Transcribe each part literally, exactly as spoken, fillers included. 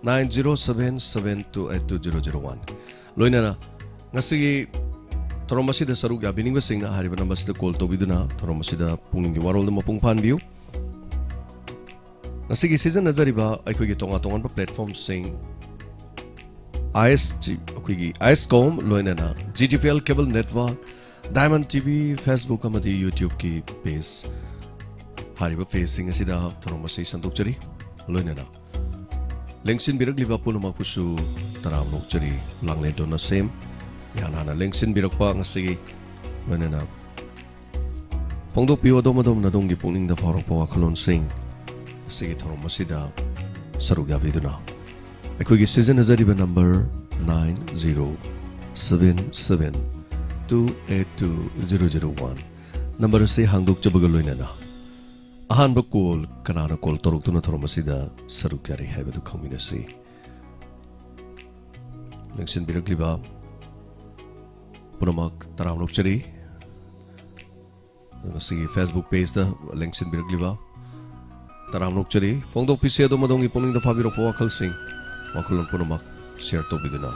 nine zero seven seven two eight two zero zero one꯫ ꯂꯣꯏꯅꯅ ꯉꯁꯤꯒꯤ ꯊꯧꯔꯝ ꯑꯁꯤꯗ ꯁꯔꯨꯛ ꯌꯥꯕꯤꯅꯤꯡꯕꯁꯤꯡꯅ ꯍꯥꯏꯔꯤꯕ ꯅꯝꯕꯔꯁꯤꯗ ꯀꯣꯜ ꯇꯧꯕꯤꯗꯨꯅ ꯊꯧꯔꯝ ꯑꯁꯤꯗ ꯄꯨꯛꯅꯤꯡꯒꯤ ꯋꯥꯔꯣꯜꯗ ꯃꯄꯨꯡ ꯐꯥꯍꯟꯕꯤꯌꯨ꯫ ꯉꯁꯤꯒꯤ ꯁꯤꯖꯤꯟꯅꯖꯔꯤꯕ ꯑꯩꯈꯣꯏꯒꯤ ꯇꯣꯉꯥꯟ ꯇꯣꯉꯥꯟꯕ ꯄ꯭ꯂꯦꯠꯐꯣꯝꯁꯤꯡ, ꯑꯥꯏ ꯑꯦꯁ ꯖꯤ, ꯑꯩꯈꯣꯏꯒꯤ ꯑꯥꯏ ꯑꯦꯁ ꯀꯣꯝ, ꯂꯣꯏꯅꯅ G T P L cable network, diamond T V, Facebook ꯑꯃꯗꯤ ꯌꯨꯇ꯭ꯌꯨꯕꯀꯤ ꯄꯦꯖ꯫ ꯍꯥꯏꯔꯤꯕ ꯄꯦꯖꯁꯤꯡ ꯑꯁꯤꯗ ꯊꯧꯔꯝ ꯑꯁꯤ ꯁꯟꯗꯣꯛꯆꯔꯤ꯫ ꯂꯣꯏꯅꯅ ꯂꯦꯡꯁꯤꯟꯕꯤꯔꯛꯂꯤꯕ ꯄꯨꯝꯅꯃꯛꯄꯨꯁꯨ ꯇꯔꯥꯝꯅ ꯑꯣꯛꯆꯔꯤ꯫ ꯂꯥꯡꯂꯦꯟ ꯇꯣꯟꯅ ꯁꯦꯝ ꯏꯍꯥꯟ ꯍꯥꯟꯅ ꯂꯦꯡꯁꯤꯟꯕꯤꯔꯛꯄ ꯉꯁꯤꯒꯤ, ꯂꯣꯏꯅꯅ ꯐꯣꯡꯗꯣꯛꯄꯤꯌꯨ ꯑꯗꯣꯝ ꯑꯗꯣꯝꯅ ꯑꯗꯣꯝꯒꯤ ꯄꯨꯛꯅꯤꯡꯗ ꯐꯥꯎꯔꯛꯄ ꯋꯥꯈꯜꯂꯣꯟꯁꯤꯡ꯫ ꯉꯁꯤꯒꯤ ꯊꯧꯔꯝ ꯑꯁꯤꯗ ꯁꯔꯨꯛ ꯌꯥꯕꯤꯗꯨꯅ ꯑꯩꯈꯣꯏꯒꯤ ꯁꯤꯖꯤꯟꯅꯖꯔꯤꯕ number nine zero seven seven two eight two zero zero one꯫ Number ꯑꯁꯤ ꯍꯥꯡꯗꯣꯛꯆꯕꯒ ꯂꯣꯏꯅꯅ ꯑꯍꯥꯟꯕ ꯀꯣꯜ ꯀꯅꯥꯅ ꯀꯣꯜ ꯇꯧꯔꯛꯇꯨꯅ ꯊꯧꯔꯝ ꯑꯁꯤꯗ ꯁꯔꯨꯛ ꯌꯥꯔꯤ ꯍꯥꯏꯕꯗꯨ ꯈꯪꯃꯤꯟꯅꯁꯤ꯫ ꯂꯦꯡꯁꯤꯟꯕꯤꯔꯛꯂꯤꯕ ꯄꯨꯝꯅꯃꯛ ꯇꯔꯥꯝꯅ ꯑꯣꯛꯆꯔꯤ꯫ ꯉꯁꯤꯒꯤ ꯐꯦꯁꯕꯨꯛ ꯄꯦꯖꯇ ꯂꯦꯡꯁꯤꯟꯕꯤꯔꯛꯂꯤꯕ ꯇꯔꯥꯝꯅ ꯑꯣꯛꯆꯔꯤ꯫ ꯐꯣꯡꯗꯣꯛꯄꯤꯁꯤ ꯑꯗꯣꯝ ꯑꯗꯣꯝꯒꯤ ꯄꯨꯛꯅꯤꯡꯗ ꯐꯥꯕꯤꯔꯛꯄ ꯋꯥꯈꯜꯁꯤꯡ, ꯋꯥꯈꯜꯂꯣꯟ ꯄꯨꯝꯅꯃꯛ ꯁꯤꯌꯔ ꯇꯧꯕꯤꯗꯨꯅ꯫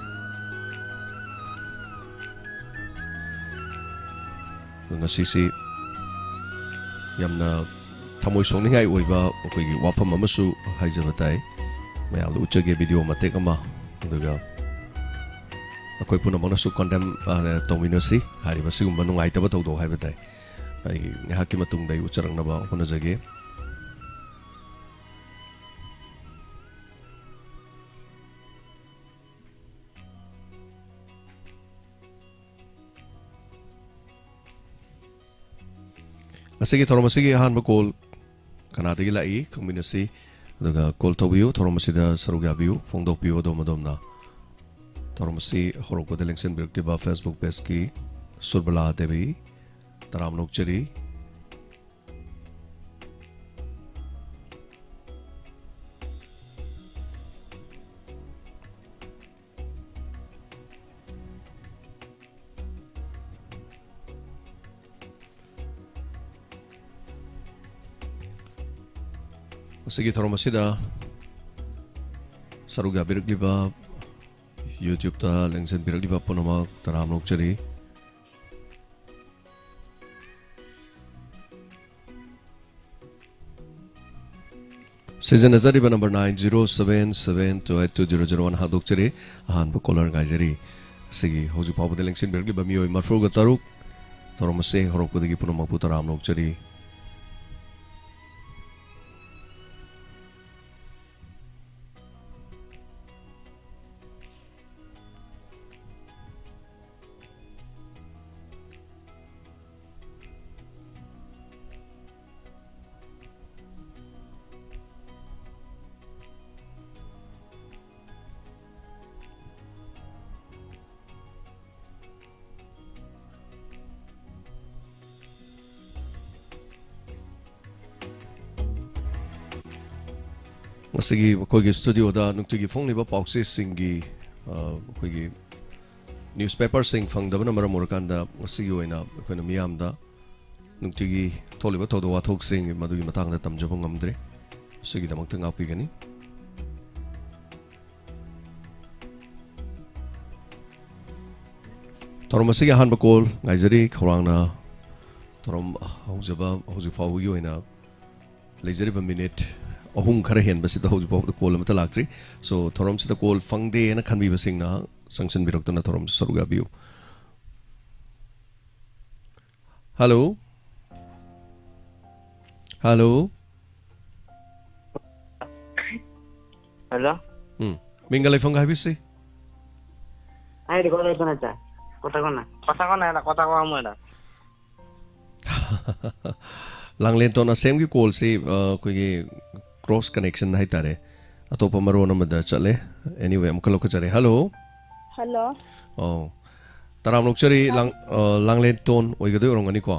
ꯉꯁꯤꯁꯤ ꯌꯥꯝꯅ ꯊꯃꯣꯏ ꯁꯣꯛꯅꯤꯡꯉꯥꯏ ꯑꯣꯏꯕ ꯑꯩꯈꯣꯏꯒꯤ ꯋꯥꯐꯝ ꯑꯃꯁꯨ ꯍꯥꯏꯖꯕ ꯇꯥꯏ꯫ ꯃꯌꯥꯝꯗ ꯎꯠꯆꯒꯦ ꯚꯤꯗꯤꯑꯣ ꯃꯇꯦꯛ ꯑꯃ, ꯑꯗꯨꯒ ꯑꯩꯈꯣꯏ ꯄꯨꯝꯅꯃꯛꯅꯁꯨ ꯀꯣꯟꯗꯦꯝ ꯇꯧꯃꯤꯟꯅꯁꯤ꯫ ꯍꯥꯏꯔꯤꯕ ꯁꯤꯒꯨꯝꯕ ꯅꯨꯡꯉꯥꯏꯇꯕ ꯊꯧꯗꯣꯛ ꯍꯥꯏꯕ ꯇꯥꯏ꯫ ꯑꯩ ꯉꯥꯏꯍꯥꯛꯀꯤ ꯃꯇꯨꯡꯗ ꯑꯩ ꯎꯠꯆꯔꯛꯅꯕ ꯍꯣꯠꯅꯖꯒꯦ꯫ ꯉꯁꯤꯒꯤ ꯊꯧꯔꯝ ꯑꯁꯤꯒꯤ ꯑꯍꯥꯟꯕ ꯀꯣꯜ ꯀꯅꯥꯗꯒꯤ ꯂꯥꯛꯏ ꯈꯪꯃꯤꯟꯅꯁꯤ꯫ ꯑꯗꯨꯒ ꯀꯣꯜ ꯇꯧꯕꯤꯌꯨ, ꯊꯧꯔꯝ ꯑꯁꯤꯗ ꯁꯔꯨꯛ ꯌꯥꯕꯤꯌꯨ, ꯐꯣꯡꯗꯣꯛꯄꯤꯌꯨ ꯑꯗꯣꯝ ꯑꯗꯣꯝꯅ꯫ ꯊꯧꯔꯝ ꯑꯁꯤ ꯍꯧꯔꯛꯄꯗ ꯂꯦꯡꯁꯤꯟꯕꯤꯔꯛꯂꯤꯕ ꯐꯦꯁꯕꯨꯛ ꯄꯦꯖꯀꯤ ꯁꯨꯔꯕꯂꯥ ꯗꯦꯕꯤ, ꯇꯔꯥꯝꯅ ꯑꯣꯛꯆꯔꯤ꯫ ꯉꯁꯤꯒꯤ ꯊꯧꯔꯝ ꯑꯁꯤꯗ ꯁꯔꯨꯛ ꯌꯥꯕꯤꯔꯛꯂꯤꯕ, YouTube-ꯇ ꯂꯦꯡꯁꯤꯟꯕꯤꯔꯛꯂꯤꯕ ꯄꯨꯝꯅꯃꯛ ꯇꯔꯥꯝꯅ ꯑꯣꯛꯆꯔꯤ꯫ ꯁꯤꯖꯤꯟꯅꯖꯔꯤꯕ number nine zero seven seven two eight two zero zero one ꯍꯥꯡꯗꯣꯛꯆꯔꯤ꯫ ꯑꯍꯥꯟꯕ caller ꯉꯥꯏꯖꯔꯤ꯫ ꯑꯁꯤꯒꯤ ꯍꯧꯖꯤꯛ ꯐꯥꯎꯕꯗ ꯂꯦꯡꯁꯤꯟꯕꯤꯔꯛꯂꯤꯕ ꯃꯤꯑꯣꯏ ꯃꯔꯤꯐꯨꯒ ꯇꯔꯨꯛ, ꯊꯧꯔꯝ ꯑꯁꯤ ꯍꯧꯔꯛꯄꯗꯒꯤ ꯄꯨꯝꯅꯃꯛꯄꯨ ꯇꯔꯥꯝꯅ ꯑꯣꯛꯆꯔꯤ꯫ ꯉꯁꯤꯒꯤ ꯑꯩꯈꯣꯏꯒꯤ studio-ꯗ ꯅꯨꯡꯇꯤꯒꯤ ꯐꯣꯡꯂꯤꯕ ꯄꯥꯎꯆꯦꯁꯤꯡꯒꯤ, ꯑ, ꯑꯩꯈꯣꯏꯒꯤ newspaper-ꯁꯤꯡ ꯐꯪꯗꯕꯅ ꯃꯔꯝ ꯑꯣꯏꯔꯀꯥꯟꯗ, ꯉꯁꯤꯒꯤ ꯑꯣꯏꯅ ꯑꯩꯈꯣꯏꯅ ꯃꯤꯌꯥꯝꯗ ꯅꯨꯡꯇꯤꯒꯤ ꯊꯣꯛꯂꯤꯕ ꯊꯧꯗꯣꯛ ꯋꯥꯊꯣꯛꯁꯤꯡ ꯃꯗꯨꯒꯤ ꯃꯇꯥꯡꯗ ꯇꯝꯖꯕ ꯉꯝꯗ꯭ꯔꯦ꯫ ꯃꯁꯤꯒꯤꯗꯃꯛꯇ ꯉꯥꯛꯄꯤꯒꯅꯤ꯫ ꯊꯧꯔꯝ ꯑꯁꯤꯒꯤ ꯑꯍꯥꯟꯕ call ꯉꯥꯏꯖꯔꯤ꯫ ꯈꯧꯔꯥꯡꯅ ꯊꯧꯔꯝ ꯍꯧꯖꯕ, ꯍꯧꯖꯤꯛ ꯐꯥꯎꯕꯒꯤ ꯑꯣꯏꯅ ꯂꯩꯖꯔꯤꯕ minute ꯑꯍꯨꯝ ꯈꯔ ꯍꯦꯟꯕꯁꯤꯗ ꯍꯧꯖꯤꯛ ꯐꯥꯎꯕꯗ call ꯑꯃꯠꯇ ꯂꯥꯛꯇ꯭ꯔꯤ꯫ So, ꯊꯧꯔꯝꯁꯤꯗ call ꯐꯪꯗꯦꯅ ꯈꯟꯕꯤꯕꯁꯤꯡꯅ ꯆꯪꯁꯤꯟꯕꯤꯔꯛꯇꯨꯅ ꯊꯧꯔꯝꯁꯤ ꯁꯔꯨꯛ ꯌꯥꯕꯤꯌꯨ꯫ Hello? Hello? Hello? ꯎꯝ꯫ ꯃꯤꯡꯒ ꯂꯩꯐꯝꯒ ꯍꯥꯏꯕꯤꯁꯤ꯫ ꯑꯩꯗꯤ ꯀꯣꯇꯥꯀꯣꯅ ꯆꯥꯏ꯫ ꯀꯣꯇꯥꯀꯣꯅ꯫ ꯀꯣꯇꯥꯀꯣꯅ ꯍꯥꯏꯅ, ꯀꯣꯇꯥꯀꯣ ꯑꯃꯗ꯫ ꯂꯥꯡꯂꯦꯟꯇꯣꯟ ꯑꯁꯦꯝꯒꯤ call-ꯁꯤ, ꯑ, ꯑꯩꯈꯣꯏꯒꯤ cross connection ꯍꯥꯏꯇꯥꯔꯦ꯫ ꯑꯇꯣꯞꯄ ꯃꯔꯣꯟ ꯑꯃꯗ ꯆꯠꯂꯦ꯫ Anyway, ꯑꯃꯨꯛꯀ ꯂꯧꯈꯠꯆꯔꯦ꯫ Hello? Hello? ꯑꯧ꯫ ꯇꯔꯥꯝꯅ ꯑꯣꯛꯆꯔꯤ, ꯇꯥꯏ꯫ ꯂꯥꯡ-, ꯑ, ꯂꯥꯡꯂꯦꯟꯇꯣꯟ ꯑꯣꯏꯒꯗꯣꯏ ꯑꯣꯏꯔꯝꯒꯅꯤꯀꯣ?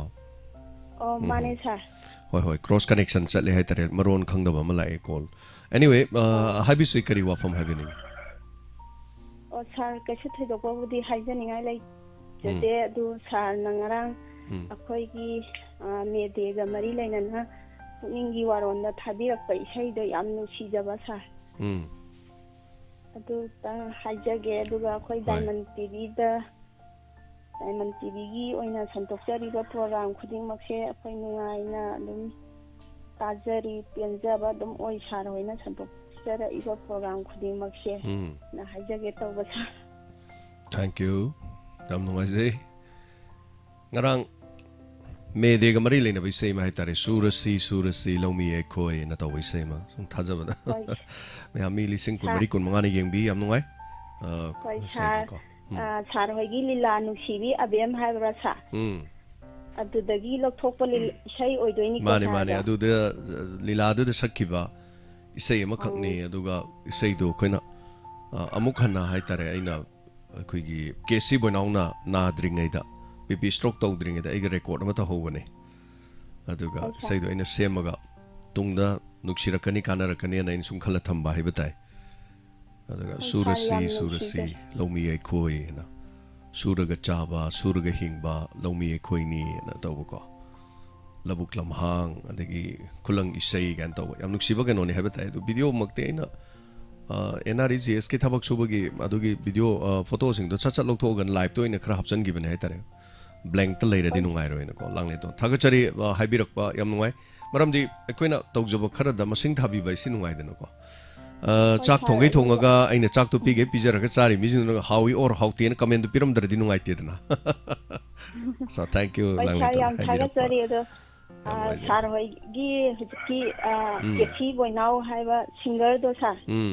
ꯑꯣ, ꯎꯝ, ꯃꯥꯅꯦ, ꯎꯝ꯫ Sir꯫ ꯍꯣꯏ, ꯍꯣꯏ, cross connection ꯆꯠꯂꯦ ꯍꯥꯏꯇꯥꯔꯦ, ꯃꯔꯣꯟ ꯈꯪꯗꯕ ꯑꯃ ꯂꯥꯛꯑꯦ call꯫ Anyway, ꯑ, ꯑꯣ꯫ ꯍꯥꯏꯕꯤꯁꯤ, ꯀꯔꯤ ꯋꯥꯐꯝ ꯍꯥꯏꯕꯤꯅꯤꯡꯉꯤ? ꯑꯣ, Sir, ꯀꯩꯁꯨ ꯊꯣꯏꯗꯣꯛꯄꯕꯨꯗꯤ ꯍꯥꯏꯖꯅꯤꯡꯉꯥꯏ ꯂꯩꯖꯗꯦ, ꯎꯝ꯫ ꯑꯗꯨ Sir-ꯅ ꯉꯔꯥꯡ ꯎꯝ꯫ ꯑꯩꯈꯣꯏꯒꯤ, ꯑ, May Day-ꯒ ꯃꯔꯤ ꯂꯩꯅꯅ ꯄꯨꯛꯅꯤꯡꯒꯤ ꯋꯥꯔꯣꯟꯗ ꯊꯥꯕꯤꯔꯛꯄ ꯏꯁꯩꯗꯣ ꯌꯥꯝ ꯅꯨꯡꯁꯤꯖꯕ, Sir꯫ ꯎꯝ꯫ ꯑꯗꯨꯇꯪ ꯍꯥꯏꯖꯒꯦ꯫ ꯑꯗꯨꯒ ꯑꯩꯈꯣꯏ ꯍꯣꯏ꯫ ꯗꯥꯏꯃꯟ ꯇꯤꯚꯤꯗ, ꯗꯥꯏꯃꯟ ꯇꯤꯚꯤꯒꯤ ꯑꯣꯏꯅ ꯁꯟꯗꯣꯛꯆꯔꯤꯕ ꯄ꯭ꯔꯣꯒ꯭ꯔꯥꯝ ꯈꯨꯗꯤꯡꯃꯛꯁꯦ ꯑꯩꯈꯣꯏ ꯅꯨꯡꯉꯥꯏꯅ ꯑꯗꯨꯝ ꯇꯥꯖꯔꯤ, ꯄꯦꯟꯖꯕ ꯑꯗꯨꯝ ꯑꯣꯏ ꯁꯥꯔ ꯍꯣꯏꯅ ꯁꯟꯗꯣꯛꯆꯔꯛꯏꯕ ꯄ꯭ꯔꯣꯒ꯭ꯔꯥꯝ ꯈꯨꯗꯤꯡꯃꯛꯁꯦ ꯎꯝ꯫ ꯅ ꯍꯥꯏꯖꯒꯦ ꯇꯧꯕ ꯁꯥꯔ꯫ Thank you꯫ ꯌꯥꯝ ꯅꯨꯡꯉꯥꯏꯖꯩ꯫ ꯉꯔꯥꯡ ꯃꯦ ꯗꯦꯒ ꯃꯔꯤ ꯂꯩꯅꯕ ꯏꯁꯩ ꯑꯃ ꯍꯥꯏꯇꯥꯔꯦ, "ꯁꯨꯔꯁꯤ ꯁꯨꯔꯁꯤ ꯂꯧꯃꯤ ꯑꯩꯈꯣꯏꯅ" ꯇꯧꯕ ꯏꯁꯩ ꯑꯃ, ꯁꯨꯝ ꯊꯥꯖꯕꯗ ꯍꯣꯏ꯫ ꯃꯌꯥꯝ ꯃꯤ ꯂꯤꯁꯤꯡ ꯀꯨꯟꯃꯔꯤ ꯀꯨꯟꯃꯉꯥꯅ ꯌꯦꯡꯕꯤ, ꯌꯥꯝ ꯅꯨꯡꯉꯥꯏ꯫ ꯑ, ꯍꯣꯏ, ꯏꯁꯩꯅꯤꯀꯣ꯫ ꯁꯥꯔ꯫ ꯑ, ꯁꯥꯔ ꯍꯣꯏꯒꯤ ꯂꯤꯂꯥ ꯅꯨꯡꯁꯤꯕꯤ ꯑꯕꯦꯝ ꯍꯥꯏꯕ꯭ꯔꯥ ꯁꯥꯔ? ꯎꯝ꯫ ꯑꯗꯨꯗꯒꯤ ꯂꯧꯊꯣꯛꯄ ꯂꯤ- ꯏꯁꯩ ꯑꯣꯏꯗꯣꯏꯅꯤꯀꯣ ꯃꯥꯅꯦ, ꯁꯥꯔ ꯃꯥꯅꯦ꯫ ꯑꯗꯣ? ꯑꯗꯨꯗ, ꯑ, ꯂꯤꯂꯥꯗꯨꯗ ꯁꯛꯈꯤꯕ ꯏꯁꯩ ꯑꯃꯈꯛꯅꯤ꯫ ꯑꯗꯨꯒ ꯏꯁꯩꯗꯣ ꯑꯩꯈꯣꯏꯅ, ꯑ, ꯑꯃꯨꯛ ꯍꯟꯅ ꯍꯥꯏꯇꯥꯔꯦ, ꯑꯩꯅ ꯑꯩꯈꯣꯏꯒꯤ K C ꯕꯣꯏꯅꯥꯎꯅ ꯅꯥꯗ꯭ꯔꯤꯉꯩꯗ, B P stroke ꯇꯧꯗ꯭ꯔꯤꯉꯩꯗ ꯑꯩꯒ ꯔꯦꯀꯣꯔꯗ ꯑꯃ ꯇꯧꯍꯧꯕꯅꯦ꯫ ꯑꯗꯨꯒ ꯍꯣꯏ, ꯁꯥꯔ꯫ ꯏꯁꯩꯗꯣ ꯑꯩꯅ ꯁꯦꯝꯃꯒ ꯇꯨꯡꯗ ꯅꯨꯡꯁꯤꯔꯛꯀꯅꯤ, ꯀꯥꯟꯅꯔꯛꯀꯅꯤꯅ ꯑꯩꯅ ꯁꯨꯝ ꯈꯜꯂ ꯊꯝꯕ ꯍꯥꯏꯕ ꯇꯥꯏ꯫ ꯑꯗꯨꯒ ꯍꯣꯏ, ꯁꯥꯔ, "ꯁꯨꯔꯁꯤ ꯌꯥꯝ ꯁꯨꯔꯁꯤ ꯅꯨꯡꯁꯤꯖꯩ꯫ ꯂꯧꯃꯤ ꯑꯩꯈꯣꯏ" ꯍꯥꯏꯅ, "ꯁꯨꯔꯒ ꯆꯥꯕ ꯁꯨꯔꯒ ꯍꯤꯡꯕ ꯂꯧꯃꯤ ꯑꯩꯈꯣꯏꯅꯤ" ꯍꯥꯏꯅ ꯇꯧꯕꯀꯣ꯫ "ꯂꯧꯕꯨꯛ ꯂꯝꯍꯥꯡ" ꯑꯗꯒꯤ "ꯈꯨꯂꯪ ꯏꯁꯩ" ꯀꯥꯏꯅ ꯇꯧꯕ ꯌꯥꯝ ꯅꯨꯡꯁꯤꯕ ꯀꯩꯅꯣꯅꯤ ꯍꯥꯏꯕ ꯇꯥꯏ꯫ ꯑꯗꯨ ꯚꯤꯗꯤꯑꯣꯃꯛꯇꯤ ꯑꯩꯅ, ꯑ, ꯑꯦꯟ ꯑꯥꯔ ꯏ ꯖꯤ ꯑꯦꯁꯀꯤ ꯊꯕꯛ ꯁꯨꯕꯒꯤ ꯑꯗꯨꯒꯤ ꯚꯤꯗꯤꯑꯣ, ꯑ, ꯐꯣꯇꯣꯁꯤꯡꯗꯣ ꯁꯠ ꯁꯠ ꯂꯧꯊꯣꯛꯑꯒ ꯂꯥꯏꯞꯇ ꯑꯣꯏꯅ ꯈꯔ ꯍꯥꯞꯆꯤꯟꯈꯤꯕꯅꯦ ꯍꯥꯏꯇꯥꯔꯦ꯫ ꯕ꯭ꯂꯦꯡꯛꯇ ꯂꯩꯔꯗꯤ ꯅꯨꯡꯉꯥꯏꯔꯣꯏꯅꯀꯣ, ꯂꯥꯡꯂꯦꯟꯗꯣ꯫ ꯊꯥꯒꯠꯆꯔꯤ, ꯑ, ꯍꯥꯏꯕꯤꯔꯛꯄ ꯌꯥꯝ ꯅꯨꯡꯉꯥꯏ꯫ ꯃꯔꯝꯗꯤ ꯑꯩꯈꯣꯏꯅ ꯇꯧꯖꯕ ꯈꯔꯗ ꯃꯁꯤꯡ ꯊꯥꯕꯤꯕ ꯍꯥꯏꯁꯤ ꯅꯨꯡꯉꯥꯏꯗꯅꯀꯣ꯫ ꯑ, ꯆꯥꯛ ꯁꯥꯔ, ꯊꯣꯡꯒꯩ ꯑꯗꯨꯒ ꯊꯣꯡꯉꯒ ꯑꯩꯅ ꯆꯥꯛꯇꯣ ꯄꯤꯒꯩ ꯄꯤꯖꯔꯒ ꯆꯥꯔꯤ ꯃꯤꯁꯤꯡꯗꯨꯅ ꯍꯥꯎꯏ or ꯍꯥꯎꯇꯦꯅ ꯀꯃꯦꯟꯗꯣ ꯄꯤꯔꯝꯗ꯭ꯔꯗꯤ ꯅꯨꯡꯉꯥꯏꯇꯦꯗꯅ꯫ So, thank you, ꯍꯣꯏ, ꯁꯥꯔ, ꯂꯥꯡꯂꯦꯟꯗꯣ ꯌꯥꯝ ꯍꯥꯏꯕꯤꯔꯛꯄ꯫ ꯊꯥꯒꯠꯆꯔꯤ꯫ ꯑꯗꯣ, ꯌꯥꯝ ꯑ, ꯅꯨꯡꯉꯥꯏꯖꯩ꯫ ꯁꯥꯔ ꯍꯣꯏꯒꯤ ꯍꯧꯖꯤꯛꯀꯤ, ꯑ, ꯎꯝ꯫ ꯀꯦ ꯁꯤ ꯕꯣꯏꯅꯥꯎ ꯍꯥꯏꯕ ꯁꯤꯡꯒꯔꯗꯣ, ꯁꯥꯔ, ꯎꯝ꯫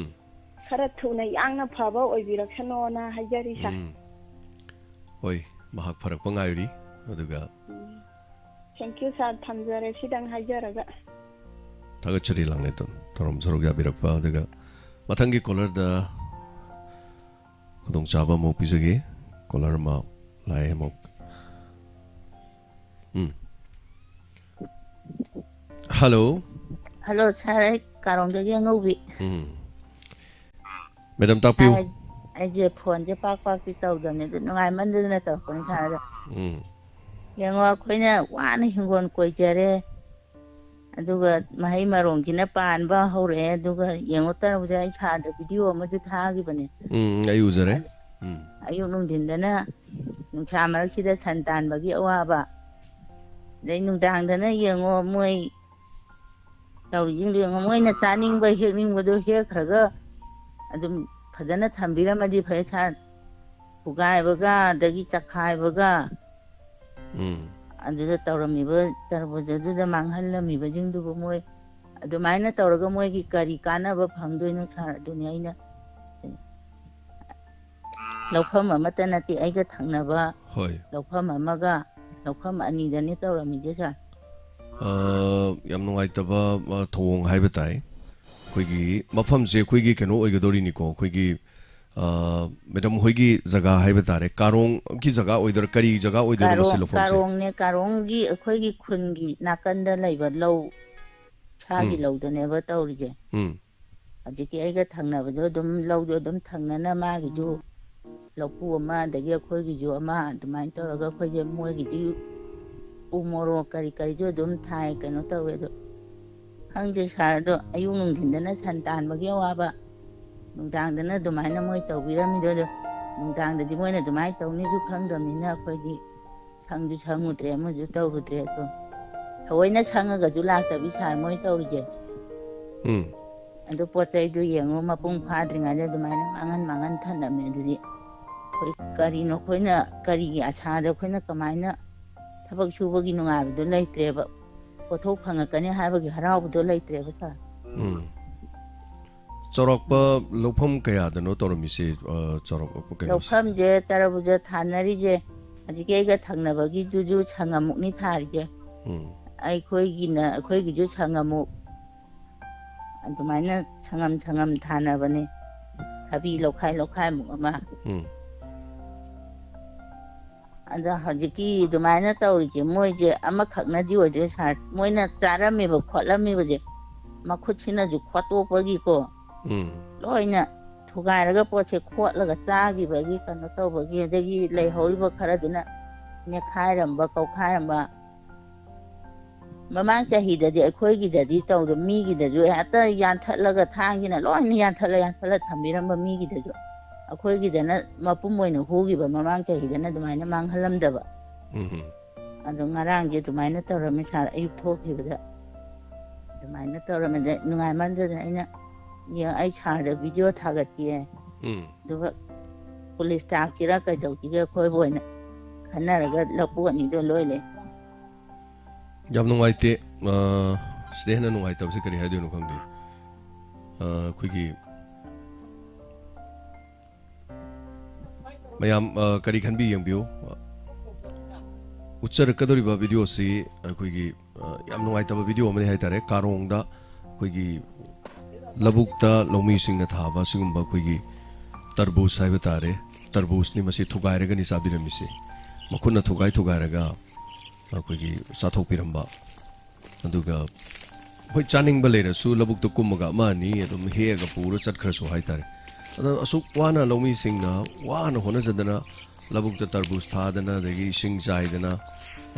ꯈꯔ ꯊꯨꯅ ꯌꯥꯡꯅ ꯐꯕ ꯑꯣꯏꯕꯤꯔꯛꯁꯅꯣꯅ ꯍꯥꯏꯖꯔꯤ, ꯁꯥꯔ꯫ ꯎꯝ꯫ ꯍꯣꯏ, ꯃꯍꯥꯛ ꯐꯔꯛꯄ ꯉꯥꯏꯔꯤ꯫ ꯑꯗꯨꯒ ꯎꯝ꯫ Thank you, ꯁꯥꯔ꯫ ꯊꯝꯖꯔꯦ, ꯁꯤꯗꯪ ꯍꯥꯏꯖꯔꯒ꯫ ꯊꯥꯒꯠꯆꯔꯤ, ꯂꯥꯡꯂꯦꯟꯗꯣ, ꯊꯧꯔꯝ ꯁꯔꯨꯛ ꯌꯥꯕꯤꯔꯛꯄ꯫ ꯑꯗꯨꯒ ꯃꯊꯪꯒꯤ ꯀꯣꯂꯔꯗ ꯈꯨꯗꯣꯡꯆꯥꯕ ꯑꯃꯨꯛ ꯄꯤꯖꯒꯦ꯫ ꯀꯣꯂꯔ ꯑꯃ ꯂꯥꯛꯑꯦ ꯑꯃꯨꯛ꯫ ꯎꯝ꯫ ꯍꯜꯂꯣ꯫ ꯍꯜꯂꯣ, ꯁꯥꯔ, ꯑꯩ ꯀꯥꯔꯣꯡꯗꯒꯤ ꯑꯉꯧꯕꯤ꯫ ꯎꯝ꯫ ꯃꯦꯗꯥꯝ, ꯇꯥꯛꯄꯤꯌꯨ꯫ ꯑꯩ, ꯑꯩꯁꯦ ꯐꯣꯟꯁꯦ ꯄꯥꯛ ꯄꯥꯛꯇꯤ ꯇꯧꯗꯕꯅꯦ, ꯑꯗꯨ ꯅꯨꯡꯉꯥꯏꯃꯟꯗꯗꯅ ꯇꯧꯔꯛꯄꯅꯤ, ꯁꯥꯔ꯫ ꯑꯗꯣ ꯎꯝ꯫ ꯌꯦꯡꯉꯣ, ꯑꯩꯈꯣꯏꯅ ꯋꯥꯅ ꯍꯤꯡꯒꯣꯜ ꯀꯣꯏꯖꯔꯦ, ꯑꯗꯨꯒ ꯃꯍꯩ ꯃꯔꯣꯡꯁꯤꯅ ꯄꯥꯟꯕ ꯍꯧꯔꯛꯑꯦ꯫ ꯑꯗꯨꯒ ꯌꯦꯡꯉꯣ, ꯇꯔꯕꯨꯖꯥ, ꯑꯩ ꯁꯥꯔꯗ ꯚꯤꯗꯤꯑꯣ ꯑꯃꯁꯨ ꯊꯥꯈꯤꯕꯅꯦ꯫ ꯎꯝ, ꯑꯩ ꯎꯖꯔꯦ꯫ ꯎꯝ꯫ ꯑꯌꯨꯛ ꯅꯨꯡꯊꯤꯟꯗꯅ ꯅꯨꯡꯁꯥ ꯃꯔꯛꯁꯤꯗ ꯁꯟ ꯇꯥꯟꯕꯒꯤ ꯑꯋꯥꯕ, ꯑꯗꯩ ꯅꯨꯡꯗꯥꯡꯗꯅ ꯌꯦꯡꯉꯣ, ꯃꯣꯏ ꯇꯧꯔꯤꯁꯤꯡꯗꯣ ꯌꯦꯡꯉꯣ, ꯃꯣꯏꯅ ꯆꯥꯅꯤꯡꯕ ꯍꯦꯛꯅꯤꯡꯕꯗꯣ ꯍꯦꯛꯈ꯭ꯔꯒ ꯑꯗꯨꯝ ꯐꯖꯅ ꯊꯝꯕꯤꯔꯝꯃꯗꯤ ꯐꯩ, ꯁꯥꯔ꯫ ꯊꯨꯒꯥꯏꯕꯒ ꯑꯗꯒꯤ ꯆꯈꯥꯏꯕꯒ, ꯎꯝ꯫ ꯑꯗꯨꯗ ꯇꯧꯔꯝꯃꯤꯕ ꯇꯔꯕꯨꯖꯗꯨꯗ ꯃꯥꯡꯍꯜꯂꯝꯃꯤꯕꯁꯤꯡꯗꯨꯕꯨ ꯃꯣꯏ ꯑꯗꯨꯃꯥꯏꯅ ꯇꯧꯔꯒ ꯃꯣꯏꯒꯤ ꯀꯔꯤ ꯀꯥꯟꯅꯕ ꯐꯪꯗꯣꯏꯅꯣ, ꯁꯥꯔ? ꯑꯗꯨꯅꯤ ꯑꯩꯅ, ꯂꯧꯐꯝ ꯑꯃꯠꯇ ꯅꯠꯇꯦ, ꯑꯩꯒ ꯊꯪꯅꯕ ꯍꯣꯏ꯫ ꯂꯧꯐꯝ ꯑꯃꯒ ꯂꯧꯐꯝ ꯑꯅꯤꯗꯅꯤ ꯇꯧꯔꯝꯃꯤꯁꯦ, ꯁꯥꯔ꯫ ꯑ, ꯌꯥꯝ ꯅꯨꯡꯉꯥꯏꯇꯕ, ꯑ, ꯊꯧꯑꯣꯡ ꯍꯥꯏꯕ ꯇꯥꯏ꯫ ꯑꯩꯈꯣꯏꯒꯤ ꯃꯐꯝꯁꯦ ꯑꯩꯈꯣꯏꯒꯤ ꯀꯩꯅꯣ ꯑꯣꯏꯒꯗꯧꯔꯤꯅꯤꯀꯣ, ꯑꯩꯈꯣꯏꯒꯤ, ꯑ, ꯃꯦꯗꯥꯝ ꯍꯣꯏꯒꯤ ꯖꯒꯥ ꯍꯥꯏꯕ ꯇꯥꯔꯦ, ꯀꯥꯔꯣꯡꯒꯤ ꯖꯒꯥ ꯑꯣꯏꯗꯣꯏꯔꯥ, ꯀꯔꯤ ꯖꯒꯥ ꯑꯣꯏꯗꯣꯏꯅꯣ ꯃꯁꯤ ꯀꯥꯔꯣꯡ, ꯂꯧꯐꯝꯁꯦ? ꯀꯥꯔꯣꯡꯅꯦ, ꯀꯥꯔꯣꯡꯒꯤ ꯑꯩꯈꯣꯏꯒꯤ ꯈꯨꯟꯒꯤ ꯅꯥꯀꯟꯗ ꯂꯩꯕ ꯂꯧ, ꯁꯥꯒꯤ ꯎꯝ꯫ ꯂꯧꯗꯅꯦꯕ ꯇꯧꯔꯤꯁꯦ꯫ ꯎꯝ꯫ ꯍꯧꯖꯤꯛꯀꯤ ꯑꯩꯒ ꯊꯪꯅꯕꯗꯣ ꯑꯗꯨꯝ ꯂꯧꯗꯣ ꯑꯗꯨꯝ ꯊꯪꯅꯅ ꯃꯥꯒꯤꯁꯨ ꯂꯧꯄꯨ ꯑꯃ, ꯑꯗꯒꯤ ꯑꯩꯈꯣꯏꯒꯤꯁꯨ ꯑꯃ, ꯑꯗꯨꯃꯥꯏꯅ ꯇꯧꯔꯒ ꯑꯩꯈꯣꯏꯁꯦ ꯃꯣꯏꯒꯤꯗꯤ ꯎ ꯃꯣꯔꯣꯛ ꯀꯔꯤ ꯀꯔꯤꯁꯨ ꯑꯗꯨꯝ ꯊꯥꯏ, ꯀꯩꯅꯣ ꯇꯧꯋꯦ꯫ ꯑꯗꯣ ꯈꯪꯗꯦ, ꯁꯥꯔ, ꯑꯗꯣ ꯑꯌꯨꯛ ꯅꯨꯡꯊꯤꯟꯗꯅ ꯁꯟ ꯇꯥꯟꯕꯒꯤ ꯑꯋꯥꯕ, ꯅꯨꯡꯗꯥꯡꯗꯅ ꯑꯗꯨꯃꯥꯏꯅ ꯃꯣꯏ ꯇꯧꯕꯤꯔꯝꯃꯤꯗꯣ꯫ ꯑꯗꯣ ꯅꯨꯡꯗꯥꯡꯗꯗꯤ ꯃꯣꯏꯅ ꯑꯗꯨꯃꯥꯏꯅ ꯇꯧꯅꯤꯁꯨ ꯈꯪꯗꯕꯅꯤꯅ ꯑꯩꯈꯣꯏꯗꯤ ꯁꯪꯁꯨ ꯁꯪꯉꯨꯗ꯭ꯔꯦ, ꯑꯃꯁꯨ ꯇꯧꯔꯨꯗ꯭ꯔꯦ꯫ ꯑꯗꯣ ꯊꯑꯣꯏꯅ ꯁꯪꯉꯒꯁꯨ ꯂꯥꯛꯇꯕꯤ, ꯁꯥꯔ, ꯃꯣꯏ ꯇꯧꯔꯤꯁꯦ꯫ ꯎꯝ꯫ ꯑꯗꯨ ꯄꯣꯠ ꯆꯩꯗꯨ ꯌꯦꯡꯉꯨ, ꯃꯄꯨꯡ ꯐꯥꯗ꯭ꯔꯤꯉꯩꯗ ꯑꯗꯨꯃꯥꯏꯅ ꯃꯥꯡꯍꯟ ꯃꯥꯡꯍꯟ ꯊꯝꯂꯝꯃꯦ꯫ ꯑꯗꯨꯗꯤ ꯑꯩꯈꯣꯏ ꯀꯔꯤꯅꯣ, ꯑꯩꯈꯣꯏꯅ ꯀꯔꯤꯒꯤ ꯑꯁꯥꯗ ꯑꯩꯈꯣꯏꯅ ꯀꯃꯥꯏꯅ ꯊꯕꯛ ꯁꯨꯕꯒꯤ ꯅꯨꯡꯉꯥꯏꯕꯗꯣ ꯂꯩꯇ꯭ꯔꯦꯕ, ꯄꯣꯠꯊꯣꯛ ꯐꯪꯉꯛꯀꯅꯤ ꯍꯥꯏꯕꯒꯤ ꯍꯔꯥꯎꯕꯗꯣ ꯂꯩꯇ꯭ꯔꯦꯕ, ꯁꯥꯔ꯫ ꯎꯝ꯫ ꯆꯥꯎꯔꯥꯛꯄ ꯂꯧꯐꯝ ꯀꯌꯥꯗꯅꯣ ꯇꯧꯔꯝꯃꯤꯁꯦ, ꯑ, ꯆꯥꯎꯔꯥꯛꯄ ꯀꯩꯅꯣꯁꯦ? ꯂꯧꯐꯝꯁꯦ ꯇꯔꯕꯨꯖ ꯊꯥꯅꯔꯤꯁꯦ, ꯍꯧꯖꯤꯛꯀꯤ ꯑꯩꯒ ꯊꯪꯅꯕꯒꯤꯗꯨꯁꯨ ꯁꯪꯉꯝꯃꯨꯛꯅꯤ ꯊꯥꯔꯤꯁꯦ꯫ ꯎꯝ꯫ ꯑꯩꯈꯣꯏꯒꯤꯅ, ꯑꯩꯈꯣꯏꯒꯤꯁꯨ ꯁꯪꯉꯝꯃꯨꯛ, ꯑꯗꯨꯃꯥꯏꯅ ꯁꯪꯉꯝ ꯁꯪꯉꯝ ꯊꯥꯅꯕꯅꯦ, ꯊꯕꯤ ꯂꯧꯈꯥꯏ ꯂꯧꯈꯥꯏꯃꯨꯛ ꯑꯃ꯫ ꯎꯝ꯫ ꯑꯗ ꯍꯧꯖꯤꯛꯀꯤ ꯑꯗꯨꯃꯥꯏꯅ ꯇꯧꯔꯤꯁꯦ, ꯃꯣꯏꯁꯦ ꯑꯃꯈꯛꯅꯗꯤ ꯑꯣꯏꯗꯣꯏ, ꯁꯥꯔ꯫ ꯃꯣꯏꯅ ꯆꯥꯔꯝꯃꯤꯕ ꯈꯣꯠꯂꯝꯃꯤꯕꯁꯦ ꯃꯈꯨꯠꯁꯤꯅꯁꯨ ꯈꯣꯠꯇꯣꯛꯄꯒꯤꯀꯣ, ꯎꯝ꯫ ꯂꯣꯏꯅ ꯊꯨꯒꯥꯏꯔꯒ ꯄꯣꯠꯁꯦ ꯈꯣꯠꯂꯒ ꯆꯥꯈꯤꯕꯒꯤ, ꯀꯩꯅꯣ ꯇꯧꯕꯒꯤ, ꯑꯗꯒꯤ ꯂꯩꯍꯧꯔꯤꯕ ꯈꯔꯗꯨꯅ ꯅꯦꯠꯈꯥꯏꯔꯝꯕ, ꯀꯧꯈꯥꯏꯔꯝꯕ, ꯃꯃꯥꯡ ꯆꯍꯤꯗꯗꯤ ꯑꯩꯈꯣꯏꯒꯤꯗꯗꯤ ꯇꯧꯗ, ꯃꯤꯒꯤꯗꯁꯨ ꯍꯦꯛꯇ ꯌꯥꯟꯊꯠꯂꯒ, ꯊꯥꯡꯁꯤꯅ ꯂꯣꯏꯅ ꯌꯥꯟꯊꯠꯂ ꯌꯥꯟꯊꯠꯂ ꯊꯝꯕꯤꯔꯝꯕ ꯃꯤꯒꯤꯗꯁꯨ꯫ ꯑꯩꯈꯣꯏꯒꯤꯗꯅ ꯃꯄꯨꯝ ꯑꯣꯏꯅ ꯍꯨꯈꯤꯕ ꯃꯃꯥꯡ ꯆꯍꯤꯗꯅ ꯑꯗꯨꯃꯥꯏꯅ ꯃꯥꯡꯍꯜꯂꯝꯗꯕ꯫ ꯎꯝ ꯑꯗꯣ ꯉꯔꯥꯡꯁꯦ ꯑꯗꯨꯃꯥꯏꯅ ꯇꯧꯔꯝꯃꯤ ꯁꯥꯔ, ꯑꯌꯨꯛ ꯊꯣꯛꯈꯤꯕꯗ ꯑꯗꯨꯃꯥꯏꯅ ꯇꯧꯔꯝꯃꯤꯗ ꯅꯨꯡꯉꯥꯏꯃꯟꯗꯗꯅ ꯑꯩꯅ, "ꯌꯦꯡ, ꯑꯩ ꯁꯥꯔꯗ ꯚꯤꯗꯤꯑꯣ ꯊꯥꯒꯠꯀꯦ, ꯎꯝ ꯑꯗꯨꯒ ꯄꯨꯂꯤꯁ ꯇꯥꯛꯁꯤꯔꯥ ꯀꯩꯗꯧꯁꯤꯒꯦ ꯑꯩꯈꯣꯏꯕꯨ" ꯑꯣꯏꯅ ꯈꯟꯅꯔꯒ ꯂꯧꯄꯨ ꯑꯅꯤꯗꯣ ꯂꯣꯏ ꯂꯩ꯫ ꯌꯥꯝ ꯅꯨꯡꯉꯥꯏꯇꯦ꯫ ꯑ, ꯁꯤꯗ ꯍꯦꯟꯅ ꯅꯨꯡꯉꯥꯏꯇꯕꯁꯦ ꯀꯔꯤ ꯍꯥꯏꯗꯣꯏꯅꯣ ꯈꯪꯗꯦ꯫ ꯑ, ꯑꯩꯈꯣꯏꯒꯤ ꯃꯌꯥꯝ, ꯑ, ꯀꯔꯤ ꯈꯟꯕꯤ ꯌꯦꯡꯕꯤꯌꯨ꯫ ꯎꯠꯆꯔꯛꯀꯗꯧꯔꯤꯕ ꯚꯤꯗꯤꯑꯣꯁꯤ ꯑꯩꯈꯣꯏꯒꯤ, ꯑ, ꯌꯥꯝ ꯅꯨꯡꯉꯥꯏꯇꯕ ꯚꯤꯗꯤꯑꯣ ꯑꯃꯅꯤ ꯍꯥꯏꯇꯥꯔꯦ꯫ ꯀꯥꯔꯣꯡꯗ ꯑꯩꯈꯣꯏꯒꯤ ꯂꯧꯕꯨꯛꯇ ꯂꯧꯃꯤꯁꯤꯡꯅ ꯊꯥꯕ ꯁꯤꯒꯨꯝꯕ ꯑꯩꯈꯣꯏꯒꯤ ꯇꯔꯕꯨꯖ ꯍꯥꯏꯕ ꯇꯥꯔꯦ, ꯇꯔꯕꯨꯖꯅꯤ ꯃꯁꯤ ꯊꯨꯒꯥꯏꯔꯒꯅꯤ ꯆꯥꯕꯤꯔꯝꯃꯤꯁꯦ꯫ ꯃꯈꯨꯠꯅ ꯊꯨꯒꯥꯏ ꯊꯨꯒꯥꯏꯔꯒ ꯑꯩꯈꯣꯏꯒꯤ ꯆꯥꯊꯣꯛꯄꯤꯔꯝꯕ꯫ ꯑꯗꯨꯒ ꯍꯣꯏ, ꯆꯥꯅꯤꯡꯕ ꯂꯩꯔꯁꯨ ꯂꯧꯕꯨꯛꯇ ꯀꯨꯝꯃꯒ ꯑꯃ ꯑꯅꯤ ꯑꯗꯨꯝ ꯍꯦꯛꯑꯒ ꯄꯨꯔ ꯆꯠꯈ꯭ꯔꯁꯨ ꯍꯥꯏꯇꯥꯔꯦ꯫ ꯑꯗꯣ ꯑꯁꯨꯛ ꯋꯥꯅ ꯂꯧꯃꯤꯁꯤꯡꯅ ꯋꯥꯅ ꯍꯣꯠꯅꯖꯗꯅ ꯂꯧꯕꯨꯛꯇ ꯇꯔꯕꯨꯖ ꯊꯥꯗꯅ, ꯑꯗꯒꯤ ꯏꯁꯤꯡ ꯆꯥꯏꯗꯅ,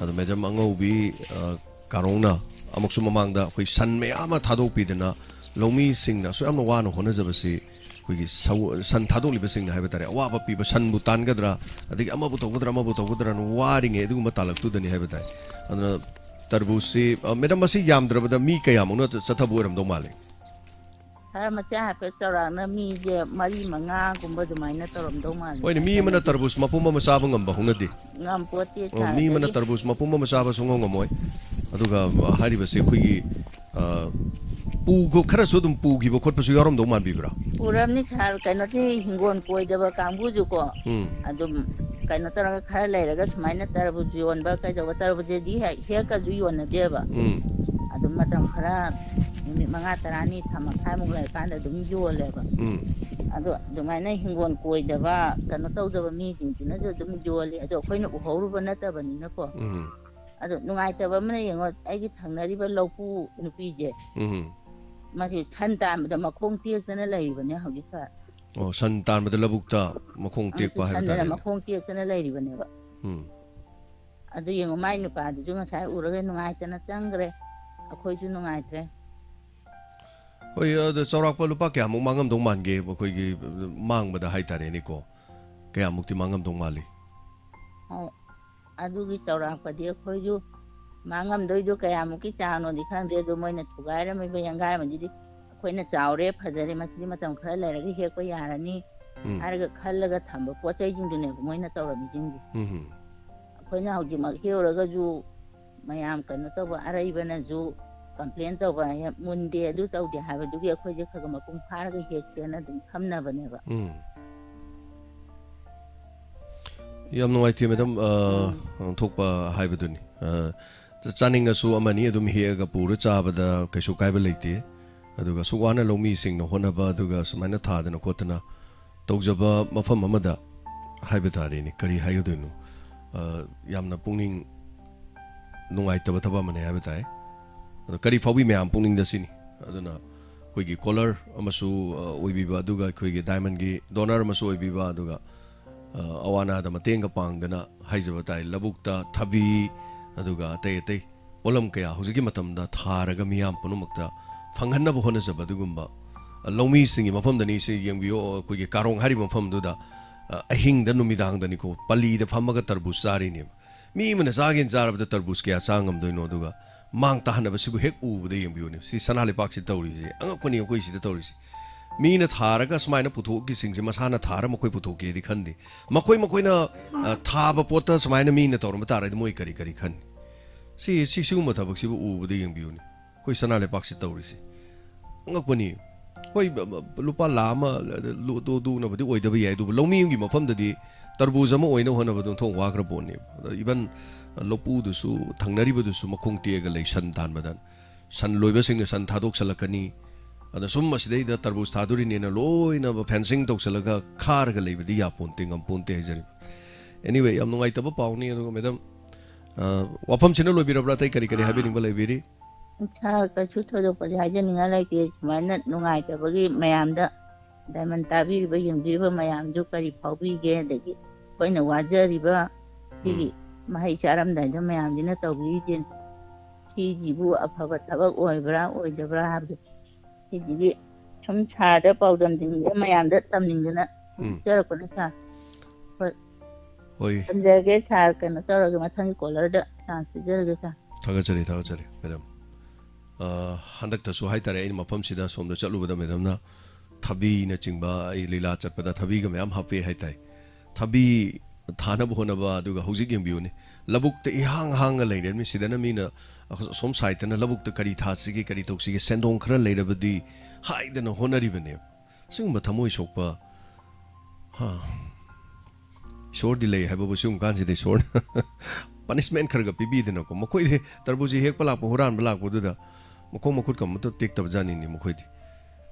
ꯑꯗꯣ ꯃꯦꯗꯥꯝ ꯑꯉꯧꯕꯤ, ꯑ, ꯀꯥꯔꯣꯡꯅ ꯑꯃꯨꯛꯁꯨ ꯃꯃꯥꯡꯗ ꯑꯩꯈꯣꯏ ꯁꯟ ꯃꯌꯥꯝ ꯑꯃ ꯊꯥꯗꯣꯛꯄꯤꯗꯅ ꯂꯧꯃꯤꯁꯤꯡꯅ ꯑꯁꯨꯛ ꯌꯥꯝꯅ ꯋꯥꯅ ꯍꯣꯠꯅꯖꯕꯁꯤ ꯑꯩꯈꯣꯏꯒꯤ ꯁꯧ-, ꯁꯟ ꯊꯥꯗꯣꯛꯂꯤꯕꯁꯤꯡꯅ ꯍꯥꯏꯕ ꯇꯥꯔꯦ, ꯑꯋꯥꯕ ꯄꯤꯕ, ꯁꯟꯕꯨ ꯇꯥꯟꯒꯗ꯭ꯔꯥ, ꯑꯗꯒꯤ ꯑꯃꯕꯨ ꯇꯧꯒꯗ꯭ꯔꯥ, ꯑꯃꯕꯨ ꯇꯧꯒꯗ꯭ꯔꯥꯅ ꯋꯥꯔꯤꯉꯩ ꯑꯗꯨꯒꯨꯝꯕ ꯇꯥꯂꯛꯇꯨꯗꯅꯤ ꯍꯥꯏꯕ ꯇꯥꯏ꯫ ꯑꯗꯨꯅ ꯇꯔꯕꯨꯖꯁꯤ, ꯑ, ꯃꯦꯗꯥꯝ, ꯃꯁꯤ ꯌꯥꯝꯗ꯭ꯔꯕꯗ ꯃꯤ ꯀꯌꯥꯃꯨꯛꯅ ꯆꯠꯊꯕ ꯑꯣꯏꯔꯝꯗꯧ ꯃꯥꯜꯂꯤ? ꯈꯔ ꯃꯆꯥ ꯍꯥꯏꯐꯦꯠ ꯆꯥꯎꯔꯥꯛꯅ ꯃꯤꯁꯦ ꯃꯔꯤ ꯃꯉꯥꯒꯨꯝꯕ ꯑꯗꯨꯃꯥꯏꯅ ꯇꯧꯔꯝꯗꯧ ꯃꯥꯜꯂꯤ꯫ ꯍꯣꯏꯅꯦ, ꯃꯤ ꯑꯃꯅ ꯇꯔꯕꯨꯖ ꯃꯄꯨꯝ ꯑꯃ ꯆꯥꯕ ꯉꯝꯕ ꯍꯧꯅꯗꯦ꯫ ꯉꯝꯄꯣꯠꯇꯦ ꯑꯣ, ꯁꯥꯔ꯫ ꯃꯤ ꯑꯃꯅ ꯑꯗꯒꯤ ꯇꯔꯕꯨꯖ ꯃꯄꯨꯝ ꯑꯃ ꯆꯥꯕ ꯁꯨꯡꯉꯝ ꯉꯝꯃꯣꯏ꯫ ꯑꯗꯨꯒ, ꯑ, ꯍꯥꯏꯔꯤꯕꯁꯦ ꯑꯩꯈꯣꯏꯒꯤ, ꯑ, ꯄꯨ-, ꯈꯔꯁꯨ ꯑꯗꯨꯝ ꯄꯨꯈꯤꯕ ꯈꯣꯠꯄꯁꯨ ꯌꯥꯎꯔꯝꯗꯧ ꯃꯥꯟꯕꯤꯕ꯭ꯔꯥ? ꯄꯨꯔꯝꯅꯤ ꯁꯥꯔ, ꯀꯩꯅꯣꯗꯤ ꯍꯤꯡꯒꯣꯜ ꯀꯣꯏꯗꯕ ꯀꯥꯡꯕꯨꯁꯨꯀꯣ꯫ ꯎꯝ꯫ ꯑꯗꯨꯝ ꯀꯩꯅꯣ ꯇꯧꯔꯒ ꯈꯔ ꯂꯩꯔꯒ ꯁꯨꯃꯥꯏꯅ ꯇꯔꯕꯨꯖ ꯌꯣꯟꯕ ꯀꯩꯗꯧꯕ, ꯇꯔꯕꯨꯖꯗꯤ ꯍꯦꯛ-, ꯍꯦꯛꯀꯁꯨ ꯌꯣꯟꯅꯗꯦꯕ꯫ ꯎꯝ꯫ ꯑꯗꯨꯝ ꯃꯇꯝ ꯈꯔ ꯅꯨꯃꯤꯠ ꯃꯉꯥ, ꯇꯔꯥꯅꯤ, ꯊꯥ ꯃꯈꯥꯏꯃꯨꯛ ꯂꯩꯔꯀꯥꯟꯗ ꯑꯗꯨꯝ ꯌꯣꯜꯂꯦꯕ꯫ ꯎꯝ꯫ ꯑꯗꯣ ꯑꯗꯨꯃꯥꯏꯅ ꯍꯤꯡꯒꯣꯜ ꯀꯣꯏꯗꯕ ꯀꯩꯅꯣ ꯇꯧꯗꯕ ꯃꯤꯁꯤꯡꯁꯤꯅꯁꯨ ꯑꯗꯨꯝ ꯌꯣꯜꯂꯤ꯫ ꯑꯗꯣ ꯑꯩꯈꯣꯏꯅ ꯎꯍꯧꯔꯨꯕ ꯅꯠꯇꯕꯅꯤꯅꯀꯣ꯫ ꯎꯝ꯫ ꯑꯗꯣ ꯅꯨꯡꯉꯥꯏꯇꯕ ꯑꯃꯅ ꯌꯦꯡꯉꯣ, ꯑꯩꯒꯤ ꯊꯪꯅꯔꯤꯕ ꯂꯧꯄꯨ ꯅꯨꯄꯤꯁꯦ, ꯎꯝ꯫ ꯃꯥꯁꯤ ꯁꯟ ꯇꯥꯟꯕꯗ ꯃꯈꯣꯡ ꯇꯦꯛꯇꯅ ꯂꯩꯔꯤꯕꯅꯦ ꯍꯧꯖꯤꯛ ꯁꯥꯔ꯫ ꯑꯣ, ꯁꯟ ꯇꯥꯟꯕꯗ ꯂꯧꯕꯨꯛꯇ ꯃꯈꯣꯡ ꯇꯦꯛꯄ ꯍꯥꯏꯕ ꯁꯟꯗꯅ ꯇꯥꯔꯦꯅꯦ꯫ ꯃꯈꯣꯡ ꯇꯦꯛꯇꯅ ꯂꯩꯔꯤꯕꯅꯦꯕ꯫ ꯎꯝ꯫ ꯑꯗꯨ ꯌꯦꯡꯉꯨ, ꯃꯥꯏ ꯅꯨꯄꯥꯗꯨꯁꯨ ꯉꯁꯥꯏ ꯎꯔꯒ ꯅꯨꯡꯉꯥꯏꯇꯅ ꯆꯪꯈ꯭ꯔꯦ, ꯑꯩꯈꯣꯏꯁꯨ ꯅꯨꯡꯉꯥꯏꯇ꯭ꯔꯦ꯫ ꯍꯣꯏ, ꯑꯗꯣ ꯆꯥꯎꯔꯥꯛꯄ ꯂꯨꯄꯥ ꯀꯌꯥꯃꯨꯛ ꯃꯥꯡꯉꯝꯗꯧ ꯃꯥꯟꯒꯦ? ꯑꯩꯈꯣꯏꯒꯤ ꯃꯥꯡꯕꯗ ꯍꯥꯏꯇꯥꯔꯦꯅꯦꯀꯣ, ꯀꯌꯥꯃꯨꯛꯇꯤ ꯃꯥꯡꯉꯝꯗꯧ ꯃꯥꯜꯂꯤ? ꯑꯧ, ꯑꯗꯨꯒꯤ ꯆꯥꯎꯔꯥꯛꯄꯗꯤ ꯑꯩꯈꯣꯏꯁꯨ ꯃꯥꯡꯉꯝꯗꯣꯏꯗꯣ ꯀꯌꯥꯃꯨꯛꯀꯤ ꯆꯥꯡꯅꯣꯗꯤ ꯈꯪꯗꯦ, ꯑꯗꯣ ꯃꯣꯏꯅ ꯊꯨꯒꯥꯏꯔꯝꯃꯤꯕ ꯌꯦꯡꯒꯥꯏꯔꯝꯃꯤꯗꯨꯗꯤ ꯑꯩꯈꯣꯏꯅ ꯆꯥꯎꯔꯦ, ꯐꯖꯔꯦ, ꯃꯁꯤꯗꯤ ꯃꯇꯝ ꯈꯔ ꯂꯩꯔꯒ ꯍꯦꯛꯄ ꯌꯥꯔꯅꯤ ꯎꯝ꯫ ꯍꯥꯏꯔꯒ ꯈꯜꯂꯒ ꯊꯝꯕ ꯄꯣꯠ ꯆꯩꯁꯤꯡꯗꯨꯅꯦꯕ ꯃꯣꯏꯅ ꯇꯧꯔꯝꯃꯤꯁꯤꯡꯁꯦ꯫ ꯎꯝ꯫ ꯑꯩꯈꯣꯏꯅ ꯍꯧꯖꯤꯛꯃꯛ ꯍꯦꯛꯎꯔꯒꯁꯨ ꯃꯌꯥꯝ ꯀꯩꯅꯣ ꯇꯧꯕ, ꯑꯔꯩꯕꯅꯁꯨ ꯀꯝꯄ꯭ꯂꯦꯟ ꯇꯧꯕ, "ꯍꯦꯛ ꯃꯨꯟꯗꯦ, ꯑꯗꯨ ꯇꯧꯗꯦ" ꯍꯥꯏꯕꯗꯨꯒꯤ ꯑꯩꯈꯣꯏꯁꯦ ꯈꯔ ꯈꯔ ꯃꯄꯨꯡ ꯐꯥꯔꯒ ꯍꯦꯛꯁꯦꯅ ꯑꯗꯨꯝ ꯊꯝꯅꯕꯅꯦꯕ꯫ ꯎꯝ꯫ ꯌꯥꯝ ꯅꯨꯡꯉꯥꯏꯇꯦ, ꯃꯦꯗꯥꯝ꯫ ꯑ, ꯊꯣꯛꯄ ꯍꯥꯏꯕꯗꯨꯅꯤ꯫ ꯑ, ꯆꯥꯅꯤꯡꯉꯁꯨ ꯑꯃꯅꯤ ꯑꯗꯨꯝ ꯍꯦꯛꯑꯒ ꯄꯨꯔ ꯆꯥꯕꯗ ꯀꯩꯁꯨ ꯀꯥꯏꯕ ꯂꯩꯇꯦ꯫ ꯑꯗꯨꯒ ꯑꯁꯨꯛ ꯋꯥꯅ ꯂꯧꯃꯤꯁꯤꯡꯅ ꯍꯣꯠꯅꯕ, ꯑꯗꯨꯒ ꯁꯨꯃꯥꯏꯅ ꯊꯥꯗꯅ ꯈꯣꯠꯇꯅ ꯇꯧꯖꯕ ꯃꯐꯝ ꯑꯃꯗ ꯍꯥꯏꯕ ꯇꯥꯔꯦꯅꯦ, ꯀꯔꯤ ꯍꯥꯏꯒꯗꯣꯏꯅꯣ? ꯑ, ꯌꯥꯝꯅ ꯄꯨꯛꯅꯤꯡ ꯅꯨꯡꯉꯥꯏꯇꯕ ꯊꯕꯛ ꯑꯃꯅꯦ ꯍꯥꯏꯕ ꯇꯥꯏ꯫ ꯑꯗꯣ ꯀꯔꯤ ꯐꯥꯎꯕꯤ ꯃꯌꯥꯝ ꯄꯨꯛꯅꯤꯡꯗ ꯁꯤꯅꯤ꯫ ꯑꯗꯨꯅ ꯑꯩꯈꯣꯏꯒꯤ ꯀꯣꯂꯔ ꯑꯃꯁꯨ, ꯑ, ꯑꯣꯏꯕꯤꯕ, ꯑꯗꯨꯒ ꯑꯩꯈꯣꯏꯒꯤ ꯗꯥꯏꯃꯟꯒꯤ ꯗꯣꯅꯔ ꯑꯃꯁꯨ ꯑꯣꯏꯕꯤꯕ, ꯑꯗꯨꯒ, ꯑ, ꯑꯋꯥ ꯑꯅꯥꯗ ꯃꯇꯦꯡꯒ ꯄꯥꯡꯗꯅ ꯍꯥꯏꯖꯕ ꯇꯥꯏ, ꯂꯧꯕꯨꯛꯇ ꯊꯕꯤ, ꯑꯗꯨꯒ ꯑꯇꯩ ꯑꯇꯩ ꯄꯣꯠꯂꯝ ꯀꯌꯥ ꯍꯧꯖꯤꯛꯀꯤ ꯃꯇꯝꯗ ꯊꯥꯔꯒ ꯃꯤꯌꯥꯝ ꯄꯨꯝꯅꯃꯛꯇ ꯐꯪꯍꯟꯅꯕ ꯍꯣꯠꯅꯖꯕ ꯑꯗꯨꯒꯨꯝꯕ, ꯑ, ꯂꯧꯃꯤꯁꯤꯡꯒꯤ ꯃꯐꯝꯗꯅꯤ꯫ ꯁꯤ ꯌꯦꯡꯕꯤꯌꯣ, ꯑꯩꯈꯣꯏꯒꯤ ꯀꯥꯔꯣꯡ ꯍꯥꯏꯔꯤꯕ ꯃꯐꯝꯗꯨꯗ, ꯑ, ꯑꯍꯤꯡꯗ ꯅꯨꯃꯤꯗꯥꯡꯗꯅꯤꯀꯣ, ꯄꯜꯂꯤꯗ ꯐꯝꯃꯒ ꯇꯔꯕꯨꯖ ꯆꯥꯔꯤꯅꯦꯕ꯫ ꯃꯤ ꯑꯃꯅ ꯆꯥꯒꯦꯅ ꯆꯥꯔꯕꯗ ꯇꯔꯕꯨꯖ ꯀꯌꯥ ꯆꯥ ꯉꯝꯗꯣꯏꯅꯣ? ꯑꯗꯨꯒ ꯃꯥꯡ ꯇꯥꯍꯟꯅꯕꯁꯤꯕꯨ ꯍꯦꯛ ꯎꯕꯗ ꯌꯦꯡꯕꯤꯌꯨꯅꯦ꯫ ꯁꯤ ꯁꯅꯥ ꯂꯩꯄꯥꯛꯁꯤ ꯇꯧꯔꯤꯁꯦ, ꯑꯉꯛꯄꯅꯤ ꯑꯩꯈꯣꯏ ꯁꯤꯗ ꯇꯧꯔꯤꯁꯦ꯫ ꯃꯤꯅ ꯊꯥꯔꯒ ꯁꯨꯃꯥꯏꯅ ꯄꯨꯊꯣꯛꯈꯤꯁꯤꯡꯁꯦ ꯃꯁꯥꯅ ꯊꯥꯔ ꯃꯈꯣꯏ ꯄꯨꯊꯣꯛꯀꯦꯗꯤ ꯈꯟꯗꯦ꯫ ꯃꯈꯣꯏ ꯃꯈꯣꯏꯅ, ꯑ, ꯊꯥꯕ ꯄꯣꯠꯇ ꯁꯨꯃꯥꯏꯅ ꯃꯤꯅ ꯇꯧꯔꯝꯕ ꯇꯥꯔꯗꯤ ꯃꯣꯏ ꯀꯔꯤ ꯀꯔꯤ ꯈꯟꯅꯤ? ꯁꯤ, ꯁꯤ, ꯁꯤꯒꯨꯝꯕ ꯊꯕꯛꯁꯤꯕꯨ ꯎꯕꯗ ꯌꯦꯡꯕꯤꯌꯨꯅꯦ꯫ ꯑꯩꯈꯣꯏ ꯁꯅꯥ ꯂꯩꯄꯥꯛꯁꯤ ꯇꯧꯔꯤꯁꯦ꯫ ꯑꯉꯛꯄꯅꯤ꯫ ꯍꯣꯏ, ꯕ-, ꯕ-, ꯂꯨꯄꯥ ꯂꯥꯈ ꯑꯃ, ꯑꯗ, ꯂꯨ-, ꯑꯗꯨ-, ꯑꯗꯨꯅꯕꯨꯗꯤ ꯑꯣꯏꯗꯕ ꯌꯥꯏ, ꯑꯗꯨꯕꯨ ꯂꯧꯃꯤ ꯑꯃꯒꯤ ꯃꯐꯝꯗꯗꯤ ꯇꯔꯕꯨꯖ ꯑꯃ ꯑꯣꯏꯅꯕ ꯍꯣꯠꯅꯕꯗ ꯑꯣꯟꯊꯣꯛ ꯋꯥꯈ꯭ꯔ ꯄꯣꯠꯅꯦꯕ꯫ ꯑꯗ even ꯂꯧꯄꯨꯗꯨꯁꯨ, ꯊꯪꯅꯔꯤꯕꯗꯨꯁꯨ ꯃꯈꯣꯡ ꯇꯦꯛꯑꯒ ꯂꯩ ꯁꯟ ꯇꯥꯟꯕꯗ꯫ ꯁꯟ ꯂꯣꯏꯕꯁꯤꯡꯅ ꯁꯟ ꯊꯥꯗꯣꯛꯁꯜꯂꯛꯀꯅꯤ꯫ ꯑꯗ ꯁꯨꯝ ꯑꯁꯤꯗꯩꯗ ꯇꯔꯕꯨꯖ ꯊꯥꯗꯣꯔꯤꯅꯦꯅ ꯂꯣꯏꯅ fencing ꯇꯧꯁꯜꯂꯒ ꯈꯥꯔꯒ ꯂꯩꯕꯗꯤ ꯌꯥꯄꯣꯟꯇꯦ, ꯉꯝꯄꯣꯟꯇꯦ ꯍꯥꯏꯖꯔꯤꯕ꯫ Anyway, ꯌꯥꯝ ꯅꯨꯡꯉꯥꯏꯇꯕ ꯄꯥꯎꯅꯤ꯫ ꯑꯗꯨꯒ ꯃꯦꯗꯥꯝ, ꯑ, ꯋꯥꯐꯝꯁꯤꯅ ꯂꯣꯏꯕꯤꯔꯕ꯭ꯔꯥ? ꯑꯇꯩ ꯀꯔꯤ ꯀꯔꯤ ꯍꯥꯏꯕꯤꯅꯤꯡꯕ ꯂꯩꯕꯤꯔꯤ? ꯁꯥꯔ, ꯀꯩꯁꯨ ꯊꯣꯏꯗꯣꯛꯄꯗꯤ ꯍꯥꯏꯖꯅꯤꯡꯉꯥꯏ ꯂꯩꯇꯦ꯫ ꯁꯨꯃꯥꯏꯅ ꯅꯨꯡꯉꯥꯏꯇꯕꯒꯤ ꯃꯌꯥꯝꯗ ꯗꯥꯏꯃꯟ ꯇꯥꯕꯤꯔꯤꯕ, ꯌꯦꯡꯕꯤꯔꯤꯕ ꯃꯌꯥꯝꯁꯨ ꯀꯔꯤ ꯐꯥꯎꯕꯤꯒꯦ? ꯑꯗꯒꯤ ꯑꯩꯈꯣꯏꯅ ꯋꯥꯖꯔꯤꯕ ꯁꯤꯒꯤ ꯃꯍꯩ ꯆꯥꯔꯝꯗꯥꯏꯗ ꯃꯌꯥꯝꯁꯤꯅ ꯇꯧꯕꯤꯔꯤꯁꯦ, ꯁꯤꯁꯤꯕꯨ ꯑꯐꯕ ꯊꯕꯛ ꯑꯣꯏꯕ꯭ꯔꯥ ꯑꯣꯏꯗꯕ꯭ꯔꯥ ꯍꯥꯏꯕꯗꯣ, ꯁꯤꯁꯤꯒꯤ ꯁꯨꯝ ꯁꯥꯔꯗ ꯄꯥꯎꯗꯝꯁꯤꯡꯁꯦ ꯃꯌꯥꯝꯗ ꯇꯝꯅꯤꯡꯗꯅ ꯎꯝ꯫ ꯆꯠꯆꯔꯛꯄꯅꯤ ꯁꯥꯔ꯫ ꯍꯣꯏ꯫ ꯍꯣꯏ꯫ ꯊꯝꯖꯔꯒꯦ ꯁꯥꯔ, ꯀꯩꯅꯣ ꯇꯧꯔꯒꯦ, ꯃꯊꯪꯒꯤ ꯀꯣꯂꯔꯗ ꯆꯥꯟꯁ ꯄꯤꯖꯔꯒꯦ ꯁꯥꯔ꯫ ꯊꯥꯒꯠꯆꯔꯤ, ꯊꯥꯒꯠꯆꯔꯤ, ꯃꯦꯗꯥꯝ꯫ ꯑ, ꯍꯟꯗꯛꯇꯁꯨ ꯍꯥꯏꯇꯥꯔꯦ, ꯑꯩꯅ ꯃꯐꯝꯁꯤꯗ ꯁꯣꯝꯗ ꯆꯠꯂꯨꯕꯗ ꯃꯦꯗꯥꯝꯅ ꯊꯕꯤꯅꯆꯤꯡꯕ, ꯑꯩ ꯂꯤꯂꯥ ꯆꯠꯄꯗ ꯊꯕꯤꯒ ꯃꯌꯥꯝ ꯍꯥꯞꯄꯦ ꯍꯥꯏꯇꯥꯏ꯫ ꯊꯕꯤ ꯊꯥꯅꯕ ꯍꯣꯠꯅꯕ, ꯑꯗꯨꯒ ꯍꯧꯖꯤꯛ ꯌꯦꯡꯕꯤꯌꯨꯅꯦ, ꯂꯧꯕꯨꯛꯇ ꯏꯍꯥꯡ ꯍꯥꯡꯉ ꯂꯩꯔꯕꯅꯤ꯫ ꯁꯤꯗꯅ ꯃꯤꯅ ꯑꯁꯣꯝ ꯁꯥꯏꯠꯇꯅ ꯂꯧꯕꯨꯛꯇ ꯀꯔꯤ ꯊꯥꯁꯤꯒꯦ, ꯀꯔꯤ ꯇꯧꯁꯤꯒꯦ, ꯁꯦꯟꯗꯣꯡ ꯈꯔ ꯂꯩꯔꯕꯗꯤ ꯍꯥꯏꯗꯅ ꯍꯣꯠꯅꯔꯤꯕꯅꯦꯕ꯫ ꯁꯤꯒꯨꯝꯕ ꯊꯃꯣꯏ ꯁꯣꯛꯄ, ꯍꯥ, ꯏꯁꯣꯔꯗꯤ ꯂꯩ ꯍꯥꯏꯕꯕꯨ ꯁꯤꯒꯨꯝꯕ ꯀꯥꯟꯁꯤꯗ ꯏꯁꯣꯔꯅ ꯄꯅꯤꯁꯃꯦꯟ ꯈꯔ ꯈꯔ ꯄꯤꯕꯤꯗꯅꯀꯣ, ꯃꯈꯣꯏꯗꯤ ꯇꯔꯕꯨꯖꯤ ꯍꯦꯛꯄ ꯂꯥꯛꯄ, ꯍꯨꯔꯥꯟꯕ ꯂꯥꯛꯄꯗꯨꯗ ꯃꯈꯣꯡ ꯃꯈꯨꯠꯀ ꯑꯃꯠꯇ ꯇꯦꯛꯇꯕ ꯖꯥꯠꯅꯤꯅꯦ ꯃꯈꯣꯏꯗꯤ꯫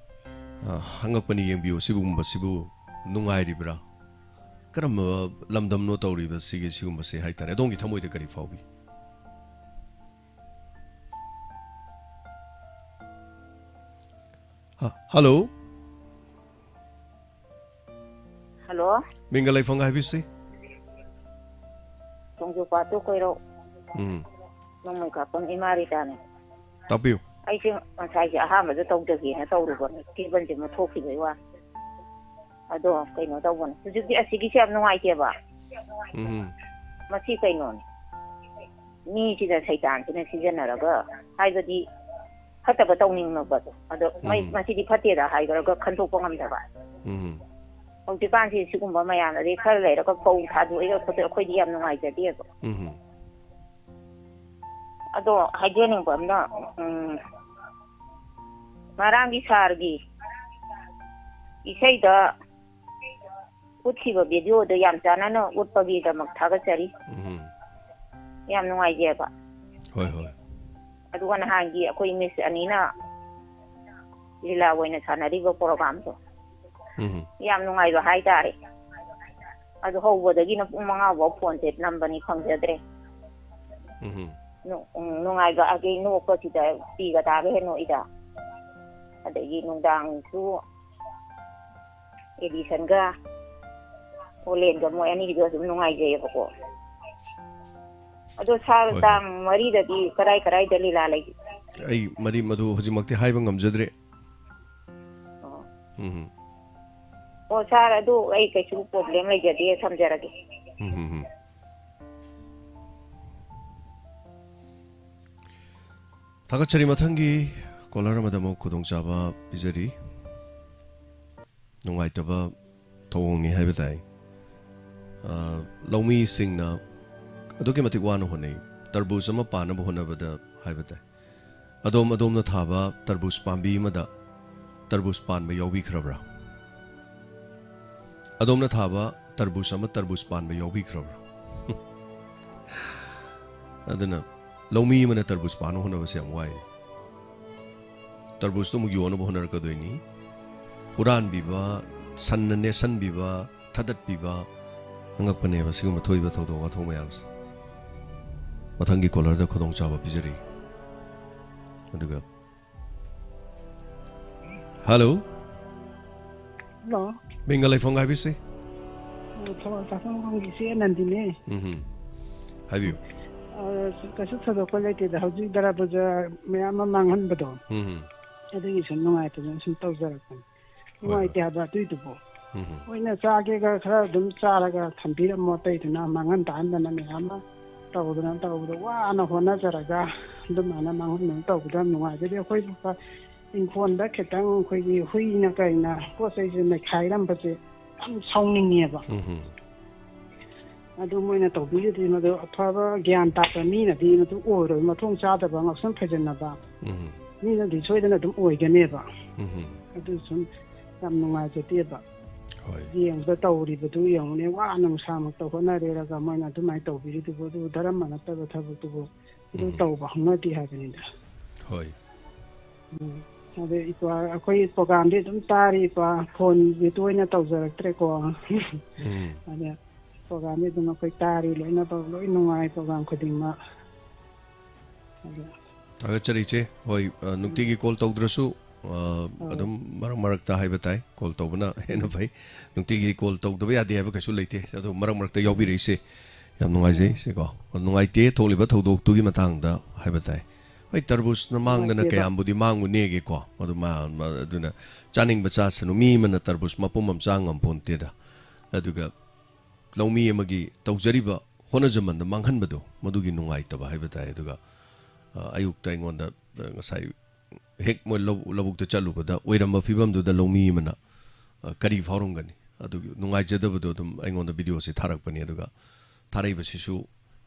ꯑ, ꯍꯪꯉꯛꯄꯅꯤ, ꯌꯦꯡꯕꯤꯌꯨ, ꯁꯤꯒꯨꯝꯕꯁꯤꯕꯨ ꯅꯨꯡꯉꯥꯏꯔꯤꯕ꯭ꯔꯥ? ꯀꯔꯝꯕ ꯂꯝꯗꯝꯅꯣ ꯇꯧꯔꯤꯕ ꯁꯤꯒꯤ, ꯁꯤꯒꯨꯝꯕꯁꯦ ꯍꯥꯏꯇꯥꯔꯦ? ꯑꯗꯣꯝꯒꯤ ꯊꯃꯣꯏꯗ ꯀꯔꯤ ꯐꯥꯎꯏ? ꯍ-, ꯍꯜꯂꯣ? ꯍꯜꯂꯣ? ꯃꯤꯡꯒ ꯂꯩꯐꯝꯒ ꯍꯥꯏꯕꯤꯁꯤ꯫ ꯇꯣꯡꯖꯨꯄꯥꯠꯇꯨ ꯀꯣꯏꯔꯣ꯫ ꯎꯝ꯫ ꯅꯣꯡꯃꯩ ꯀꯥꯞꯐꯝ ꯏꯃꯥ ꯔꯤꯇꯥꯅꯦ꯫ ꯇꯥꯛꯄꯤꯌꯨ꯫ ꯑꯩꯁꯦ ꯉꯁꯥꯏꯁꯦ ꯑꯍꯥꯟꯕꯗ ꯇꯧꯖꯒꯦꯅ ꯇꯧꯔꯨꯕꯅꯦ, ꯀꯦꯕꯜꯁꯦ ꯃꯨꯠꯊꯣꯛꯈꯤꯕꯩ ꯋꯥꯅꯤ꯫ ꯑꯗꯣ ꯀꯩꯅꯣ ꯇꯧꯕꯅꯦ, ꯍꯧꯖꯤꯛꯇꯤ ꯑꯁꯤꯒꯤꯁꯦ ꯌꯥꯝ ꯅꯨꯡꯉꯥꯏꯇꯦꯕ꯫ ꯎꯝ꯫ ꯃꯁꯤ ꯀꯩꯅꯣꯅꯦ, ꯃꯤꯁꯤꯅ, ꯁꯩꯇꯥꯟꯁꯤꯅ ꯁꯤꯖꯤꯟꯅꯔꯒ, ꯍꯥꯏꯕꯗꯤ ꯐꯠꯇꯕ ꯇꯧꯅꯤꯡꯉꯕꯗꯣ꯫ ꯑꯗꯣ ꯃꯩ-, ꯎꯝ꯫ ꯃꯁꯤꯗꯤ ꯐꯠꯇꯦꯗ ꯍꯥꯏꯈ꯭ꯔꯒ ꯈꯟꯗꯣꯛꯄ ꯉꯝꯗꯕ꯫ ꯎꯝ꯫ ꯍꯧꯖꯤꯛꯀꯥꯟꯁꯤ ꯁꯤꯒꯨꯝꯕ ꯃꯌꯥꯝ, ꯑꯗꯩ ꯈꯔ ꯂꯩꯔꯒ ꯐꯧ ꯊꯥꯗꯣꯛꯏꯔ ꯈꯣꯠꯇꯣꯛꯏꯔ, ꯑꯩꯈꯣꯏꯗꯤ ꯌꯥꯝ ꯅꯨꯡꯉꯥꯏꯖꯗꯦꯕ꯫ ꯎꯝ꯫ ꯑꯗꯣ ꯍꯥꯏꯖꯅꯤꯡꯕ ꯑꯃꯅ, ꯎꯝ, ꯉꯔꯥꯡꯒꯤ ꯁꯥꯔꯒꯤ ꯏꯁꯩꯗ ꯎꯠꯈꯤꯕ ꯚꯤꯗꯤꯑꯣꯗꯣ ꯌꯥꯝ ꯆꯥꯟꯅꯅ ꯎꯠꯄꯒꯤꯗꯃꯛ ꯊꯥꯒꯠꯆꯔꯤ꯫ ꯎꯝ꯫ ꯌꯥꯝ ꯅꯨꯡꯉꯥꯏꯖꯩꯕ꯫ ꯍꯣꯏ, ꯍꯣꯏ꯫ ꯑꯗꯨꯒ ꯅꯍꯥꯟꯒꯤ ꯑꯩꯈꯣꯏ ꯃꯤꯁ ꯑꯅꯤꯅ ꯂꯤꯂꯥ ꯑꯣꯏꯅ ꯁꯥꯟꯅꯔꯤꯕ ꯄ꯭ꯔꯣꯒꯥꯝꯗꯣ ꯎꯝ꯫ ꯌꯥꯝ ꯅꯨꯡꯉꯥꯏꯕ ꯍꯥꯏꯇꯥꯔꯦ꯫ ꯑꯗꯨ ꯍꯧꯕꯗꯒꯤꯅ ꯄꯨꯡ ꯃꯉꯥ ꯐꯥꯎ ꯐꯣꯟꯁꯦ ꯅꯝꯕꯅꯤ, ꯐꯪꯖꯗ꯭ꯔꯦ꯫ ꯎꯝ꯫ ꯅꯨ-, ꯎꯝ, ꯅꯨꯡꯉꯥꯏꯕ, ꯑꯗꯩ ꯅꯣꯛꯄꯁꯤꯗ ꯄꯤꯒ ꯇꯥꯒ ꯍꯦꯛ ꯅꯣꯛꯏꯗ꯫ ꯑꯗꯒꯤ ꯅꯨꯡꯗꯥꯡꯁꯨ ꯑꯦꯗꯤꯁꯟꯒ ꯑꯣꯂꯦꯟꯒ ꯃꯣꯏ ꯑꯅꯤꯒꯤꯗꯣ ꯑꯗꯨꯝ ꯅꯨꯡꯉꯥꯏꯖꯩꯌꯦꯕꯀꯣ꯫ ꯑꯗꯣ ꯁꯥꯔ, ꯍꯣꯏ, ꯍꯣꯏ꯫ ꯇꯥꯡ ꯃꯔꯤꯗꯗꯤ ꯀꯔꯥꯏ ꯀꯔꯥꯏꯗ ꯂꯤꯂꯥ ꯂꯩꯒꯦ? ꯑꯩ ꯃꯔꯤ ꯃꯗꯨ ꯍꯧꯖꯤꯛꯃꯛꯇꯤ ꯍꯥꯏꯕ ꯉꯝꯖꯗ꯭ꯔꯦ꯫ ꯑꯣ꯫ ꯎꯝ꯫ ꯑꯣ ꯁꯥꯔ, ꯑꯗꯨ ꯑꯩ ꯀꯩꯁꯨ problem ꯂꯩꯖꯗꯦ, ꯊꯝꯖꯔꯒꯦ꯫ ꯎꯝ, ꯎꯝ, ꯎꯝ꯫ ꯊꯥꯒꯠꯆꯔꯤ꯫ ꯃꯊꯪꯒꯤ caller ꯑꯃꯗ ꯑꯃꯨꯛ ꯈꯨꯗꯣꯡꯆꯥꯕ ꯄꯤꯖꯔꯤ꯫ ꯅꯨꯡꯉꯥꯏꯇꯕ ꯊꯧꯑꯣꯡꯅꯤ ꯍꯥꯏꯕ ꯇꯥꯏ꯫ ꯑ, ꯂꯧꯃꯤꯁꯤꯡꯅ ꯑꯗꯨꯛꯀꯤ ꯃꯇꯤꯛ ꯋꯥꯅ ꯍꯣꯠꯅꯩ, ꯇꯔꯕꯨꯖ ꯑꯃ ꯄꯥꯟꯅꯕ ꯍꯣꯠꯅꯕꯗ ꯍꯥꯏꯕ ꯇꯥꯏ꯫ ꯑꯗꯣꯝ ꯑꯗꯣꯝꯅ ꯊꯥꯕ ꯇꯔꯕꯨꯖ ꯄꯥꯝꯕꯤ ꯑꯃꯗ ꯇꯔꯕꯨꯖ ꯄꯥꯟꯕ ꯌꯥꯎꯕꯤꯈ꯭ꯔꯕ꯭ꯔꯥ? ꯑꯗꯣꯝꯅ ꯊꯥꯕ ꯇꯔꯕꯨꯖ ꯑꯃ ꯇꯔꯕꯨꯖ ꯄꯥꯟꯕ ꯌꯥꯎꯕꯤꯈ꯭ꯔꯕ꯭ꯔꯥ? ꯑꯗꯨꯅ ꯂꯧꯃꯤ ꯑꯃꯅ ꯇꯔꯕꯨꯖ ꯄꯥꯟꯅꯕ ꯍꯣꯠꯅꯕꯁꯦ ꯌꯥꯝ ꯋꯥꯏ꯫ ꯇꯔꯕꯨꯖꯇꯣ ꯑꯃꯨꯛ ꯌꯣꯟꯅꯕ ꯍꯣꯠꯅꯔꯛꯀꯗꯣꯏꯅꯤ꯫ ꯍꯨꯔꯥꯟꯕꯤꯕ, ꯁꯟꯅ ꯅꯦꯠꯁꯟꯕꯤꯕ, ꯊꯗꯠꯄꯤꯕ, ꯑꯉꯛꯄꯅꯦꯕ ꯁꯤꯒꯨꯝꯕ ꯊꯣꯛꯏꯕ ꯊꯧꯗꯣꯛ ꯋꯥꯊꯣꯛ ꯃꯌꯥꯝꯁꯦ꯫ ꯃꯊꯪꯒꯤ caller ꯗ ꯈꯨꯗꯣꯡꯆꯥꯕ ꯄꯤꯖꯔꯤ꯫ ꯑꯗꯨꯒ, hello꯫ Hello꯫ ꯃꯤꯡꯒ ꯂꯩꯐꯝꯒ ꯍꯥꯏꯕꯤꯁꯤ? ꯑ, ꯊꯧꯕꯥꯜ ꯆꯥꯐꯝꯒꯤ ꯏꯆꯦ ꯑꯅꯟꯗꯤꯅꯦ꯫ ꯎꯝ ꯍꯝ꯫ ꯍꯥꯏꯕꯤꯌꯨ꯫ ꯑ, ꯀꯩꯁꯨ ꯊꯣꯏꯗꯣꯛꯄ ꯂꯩꯇꯦꯗ꯫ ꯍꯧꯖꯤꯛ ꯗꯔꯥꯕꯨꯖ ꯃꯌꯥꯝ ꯑꯃ ꯃꯥꯡꯍꯟꯕꯗꯣ, ꯎꯝ ꯍꯝ꯫ ꯑꯗꯨꯒꯤ ꯁꯨꯝ ꯅꯨꯡꯉꯥꯏꯇꯗꯅ ꯁꯨꯝ ꯇꯧꯖꯔꯛꯄꯅꯤ꯫ ꯍꯣꯏ, ꯍꯣꯏ꯫ ꯅꯨꯡꯉꯥꯏꯇꯦ ꯍꯥꯏꯕ ꯑꯗꯨꯏꯗꯨꯕꯨ꯫ ꯎꯝ ꯍꯝ꯫ ꯃꯣꯏꯅ ꯆꯥꯒꯦꯒ ꯈꯔ ꯑꯗꯨꯝ ꯆꯥꯔꯒ ꯊꯝꯕꯤꯔꯝꯃꯣ, ꯑꯇꯩꯗꯨꯅ ꯃꯥꯡꯍꯟ ꯇꯥꯍꯟꯗꯅ ꯃꯌꯥꯝ ꯑꯃ ꯇꯧꯗꯅ ꯇꯧꯕꯗꯣ ꯋꯥꯅ ꯍꯣꯠꯅꯖꯔꯒ ꯑꯗꯨꯃꯥꯏꯅ ꯃꯥꯡꯍꯟꯗꯅ ꯇꯧꯕꯗꯣ ꯌꯥꯝ ꯅꯨꯡꯉꯥꯏꯖꯗꯦ꯫ ꯑꯩꯈꯣꯏ ꯏꯪꯈꯣꯜꯗ ꯈꯤꯇꯪ ꯑꯩꯈꯣꯏꯒꯤ ꯍꯨꯏꯅ ꯀꯩꯅ ꯄꯣꯠ ꯆꯩꯁꯦ ꯅꯩꯈꯥꯏꯔꯝꯕꯁꯦ ꯌꯥꯝ ꯁꯥꯎꯅꯤꯡꯉꯦꯕ꯫ ꯎꯝ ꯍꯝ꯫ ꯑꯗꯨ ꯃꯣꯏꯅ ꯇꯧꯕꯤꯔꯤꯗꯤ ꯃꯗꯨ ꯑꯐꯕ ꯒ꯭ꯌꯥꯟ ꯇꯥꯕ ꯃꯤꯅꯗꯤ ꯃꯗꯨ ꯑꯣꯏꯔꯣꯏ, ꯃꯊꯣꯡ ꯆꯥꯗꯕ, ꯉꯥꯎꯁꯟ ꯐꯩꯖꯟꯅꯕ ꯎꯝ꯫ ꯃꯤꯅꯗꯤ ꯁꯣꯏꯗꯅ ꯑꯗꯨꯝ ꯑꯣꯏꯒꯅꯦꯕ꯫ ꯎꯝ꯫ ꯑꯗꯨ ꯁꯨꯝ ꯌꯥꯝ ꯅꯨꯡꯉꯥꯏꯖꯗꯦꯕ꯫ ꯍꯣꯏ꯫ ꯌꯦꯡꯕꯗ ꯇꯧꯔꯤꯕꯗꯨ ꯌꯦꯡꯉꯨꯅꯦ, ꯋꯥꯅ ꯅꯨꯡꯁꯥꯃꯛꯇ ꯍꯣꯠꯅꯔꯦꯔꯒ ꯃꯣꯏꯅ ꯑꯗꯨꯃꯥꯏꯅ ꯇꯧꯕꯤꯔꯤꯗꯨꯕꯨ, ꯑꯗꯨ ꯙꯔꯃ ꯅꯠꯇꯕ ꯊꯕꯛꯇꯨꯕꯨ ꯑꯗꯨ ꯎꯝ꯫ ꯇꯧꯕ ꯍꯧꯅꯗꯦ ꯍꯥꯏꯕꯅꯤꯗ꯫ ꯍꯣꯏ꯫ ꯎꯝ꯫ ꯑꯗꯩ ꯏꯄꯥ, ꯑꯩꯈꯣꯏ program ꯗꯤ ꯑꯗꯨꯝ ꯇꯥꯔꯤ ꯏꯄꯥ, phone ꯗꯤ ꯇꯣꯏꯅ ꯇꯧꯖꯔꯛꯇ꯭ꯔꯦꯀꯣ꯫ ꯎꯝ꯫ ꯑꯗ program ꯗꯤ ꯑꯗꯨꯝ ꯑꯩꯈꯣꯏ ꯇꯥꯔꯤ, ꯂꯣꯏꯅ ꯇꯧ-, ꯂꯣꯏ ꯅꯨꯡꯉꯥꯏ program ꯈꯨꯗꯤꯡꯃꯛ꯫ ꯑꯗ ꯊꯥꯒꯠꯆꯔꯤ ꯏꯆꯦ꯫ ꯍꯣꯏ, ꯑ, ꯅꯨꯡꯇꯤꯒꯤ call ꯇꯧꯗ꯭ꯔꯁꯨ, ꯑ, ꯑꯧ꯫ ꯑꯗꯨꯝ ꯃꯔꯛ ꯃꯔꯛꯇ ꯍꯥꯏꯕ ꯇꯥꯏ, call ꯇꯧꯕꯅ ꯍꯦꯟꯅ ꯎꯝ꯫ ꯐꯩ꯫ ꯅꯨꯡꯇꯤꯒꯤ call ꯇꯧꯗꯕ ꯌꯥꯗꯦ ꯍꯥꯏꯕ ꯀꯩꯁꯨ ꯂꯩꯇꯦ, ꯑꯗꯣ ꯃꯔꯛ ꯃꯔꯛꯇ ꯌꯥꯎꯕꯤꯔꯛꯏꯁꯦ ꯌꯥꯝ ꯅꯨꯡꯉꯥꯏꯖꯩ ꯁꯤꯀꯣ꯫ ꯅꯨꯡꯉꯥꯏꯇꯦ ꯊꯣꯛꯂꯤꯕ ꯊꯧꯗꯣꯛꯇꯨꯒꯤ ꯃꯇꯥꯡꯗ ꯍꯥꯏꯕ ꯇꯥꯏ꯫ ꯍꯣꯏ, ꯇꯔꯕꯨꯖꯅ ꯃꯥꯡꯗꯅ ꯅꯨꯡꯉꯥꯏꯇꯦꯕ꯫ ꯀꯌꯥꯝꯕꯨꯗꯤ ꯃꯥꯡꯉꯨꯅꯦꯒꯦꯀꯣ꯫ ꯑꯗꯨ ꯃꯥ-, ꯃꯥ-, ꯑꯗꯨꯅ ꯆꯥꯅꯤꯡꯕ ꯆꯥꯁꯅꯨ꯫ ꯃꯤ ꯑꯃꯅ ꯇꯔꯕꯨꯖ ꯃꯄꯨꯝ ꯑꯃ ꯆꯥ ꯉꯝꯄꯣꯟꯇꯦꯗ꯫ ꯑꯗꯨꯒ ꯂꯧꯃꯤ ꯑꯃꯒꯤ ꯇꯧꯖꯔꯤꯕ ꯍꯣꯠꯅꯖꯃꯟꯗ ꯃꯥꯡꯍꯟꯕꯗꯣ, ꯃꯗꯨꯒꯤ ꯅꯨꯡꯉꯥꯏꯇꯕ ꯍꯥꯏꯕ ꯇꯥꯏ꯫ ꯑꯗꯨꯒ, ꯑ, ꯑꯌꯨꯛꯇ ꯑꯩꯉꯣꯟꯗ, ꯑ, ꯉꯁꯥꯏ ꯍꯦꯛ ꯃꯣꯏ ꯂꯧ-, ꯂꯧꯕꯨꯛꯇ ꯆꯠꯂꯨꯕꯗ ꯑꯣꯏꯔꯝꯕ ꯐꯤꯕꯝꯗꯨꯗ ꯂꯧꯃꯤ ꯑꯃꯅ, ꯑ, ꯀꯔꯤ ꯐꯥꯎꯔꯝꯒꯅꯤ? ꯑꯗꯨꯒꯤ ꯅꯨꯡꯉꯥꯏꯖꯗꯕꯗꯣ ꯑꯗꯨꯝ ꯑꯩꯉꯣꯟꯗ ꯚꯤꯗꯤꯑꯣꯁꯦ ꯊꯥꯔꯛꯄꯅꯤ꯫ ꯑꯗꯨꯒ ꯊꯥꯔꯛꯏꯕꯁꯤꯁꯨ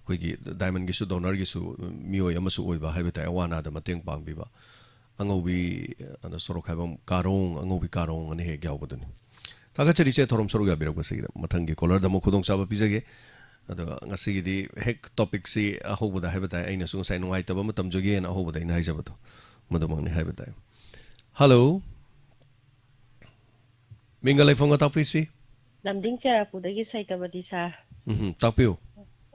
ꯑꯩꯈꯣꯏꯒꯤ ꯗꯥꯏꯃꯟꯒꯤꯁꯨ, ꯗꯣꯅꯔꯒꯤꯁꯨ ꯃꯤꯑꯣꯏ ꯑꯃꯁꯨ ꯑꯣꯏꯕ ꯍꯥꯏꯕ ꯇꯥꯏ, ꯑꯋꯥ ꯑꯅꯥꯗ ꯃꯇꯦꯡ ꯄꯥꯡꯕꯤꯕ꯫ ꯑꯉꯧꯕꯤ, ꯑ, ꯁꯣꯔꯣꯛ ꯈꯥꯏꯕꯝ ꯀꯥꯔꯣꯡ, ꯑꯉꯧꯕꯤ ꯀꯥꯔꯣꯡ ꯑꯅ ꯍꯦꯛ ꯌꯥꯎꯕꯗꯨꯅꯤ꯫ ꯊꯥꯒꯠꯆꯔꯤꯁꯦ ꯊꯧꯔꯝ ꯁꯔꯨꯛ ꯌꯥꯕꯤꯔꯛꯄꯁꯤꯒꯤꯗ꯫ ꯃꯊꯪꯒꯤ ꯀꯣꯂꯔꯗ ꯑꯃꯨꯛ ꯈꯨꯗꯣꯡꯆꯥꯕ ꯄꯤꯖꯒꯦ꯫ ꯑꯗꯨꯒ ꯉꯁꯤꯒꯤꯗꯤ ꯍꯦꯛ ꯇꯣꯄꯤꯛꯁꯤ ꯑꯍꯧꯕꯗ ꯍꯥꯏꯕ ꯇꯥꯏ, ꯑꯩꯅꯁꯨ ꯉꯁꯥꯏ ꯅꯨꯡꯉꯥꯏꯇꯕ ꯑꯃ ꯇꯝꯖꯒꯦꯅ ꯑꯍꯧꯕꯗ ꯑꯩꯅ ꯍꯥꯏꯖꯕꯗꯣ, ꯃꯗꯨꯃꯛꯅꯤ ꯍꯥꯏꯕ ꯇꯥꯏ꯫ ꯍꯜꯂꯣ, ꯃꯤꯡꯒ ꯂꯩꯐꯝꯒ ꯇꯥꯛꯄꯤꯁꯤ꯫ ꯂꯝꯖꯤꯡ ꯆꯦꯔꯥꯄꯨꯗꯒꯤ ꯁꯩꯇꯕꯗꯤ ꯁꯥꯔ꯫ ꯎꯝ, ꯇꯥꯛꯄꯤꯌꯨ꯫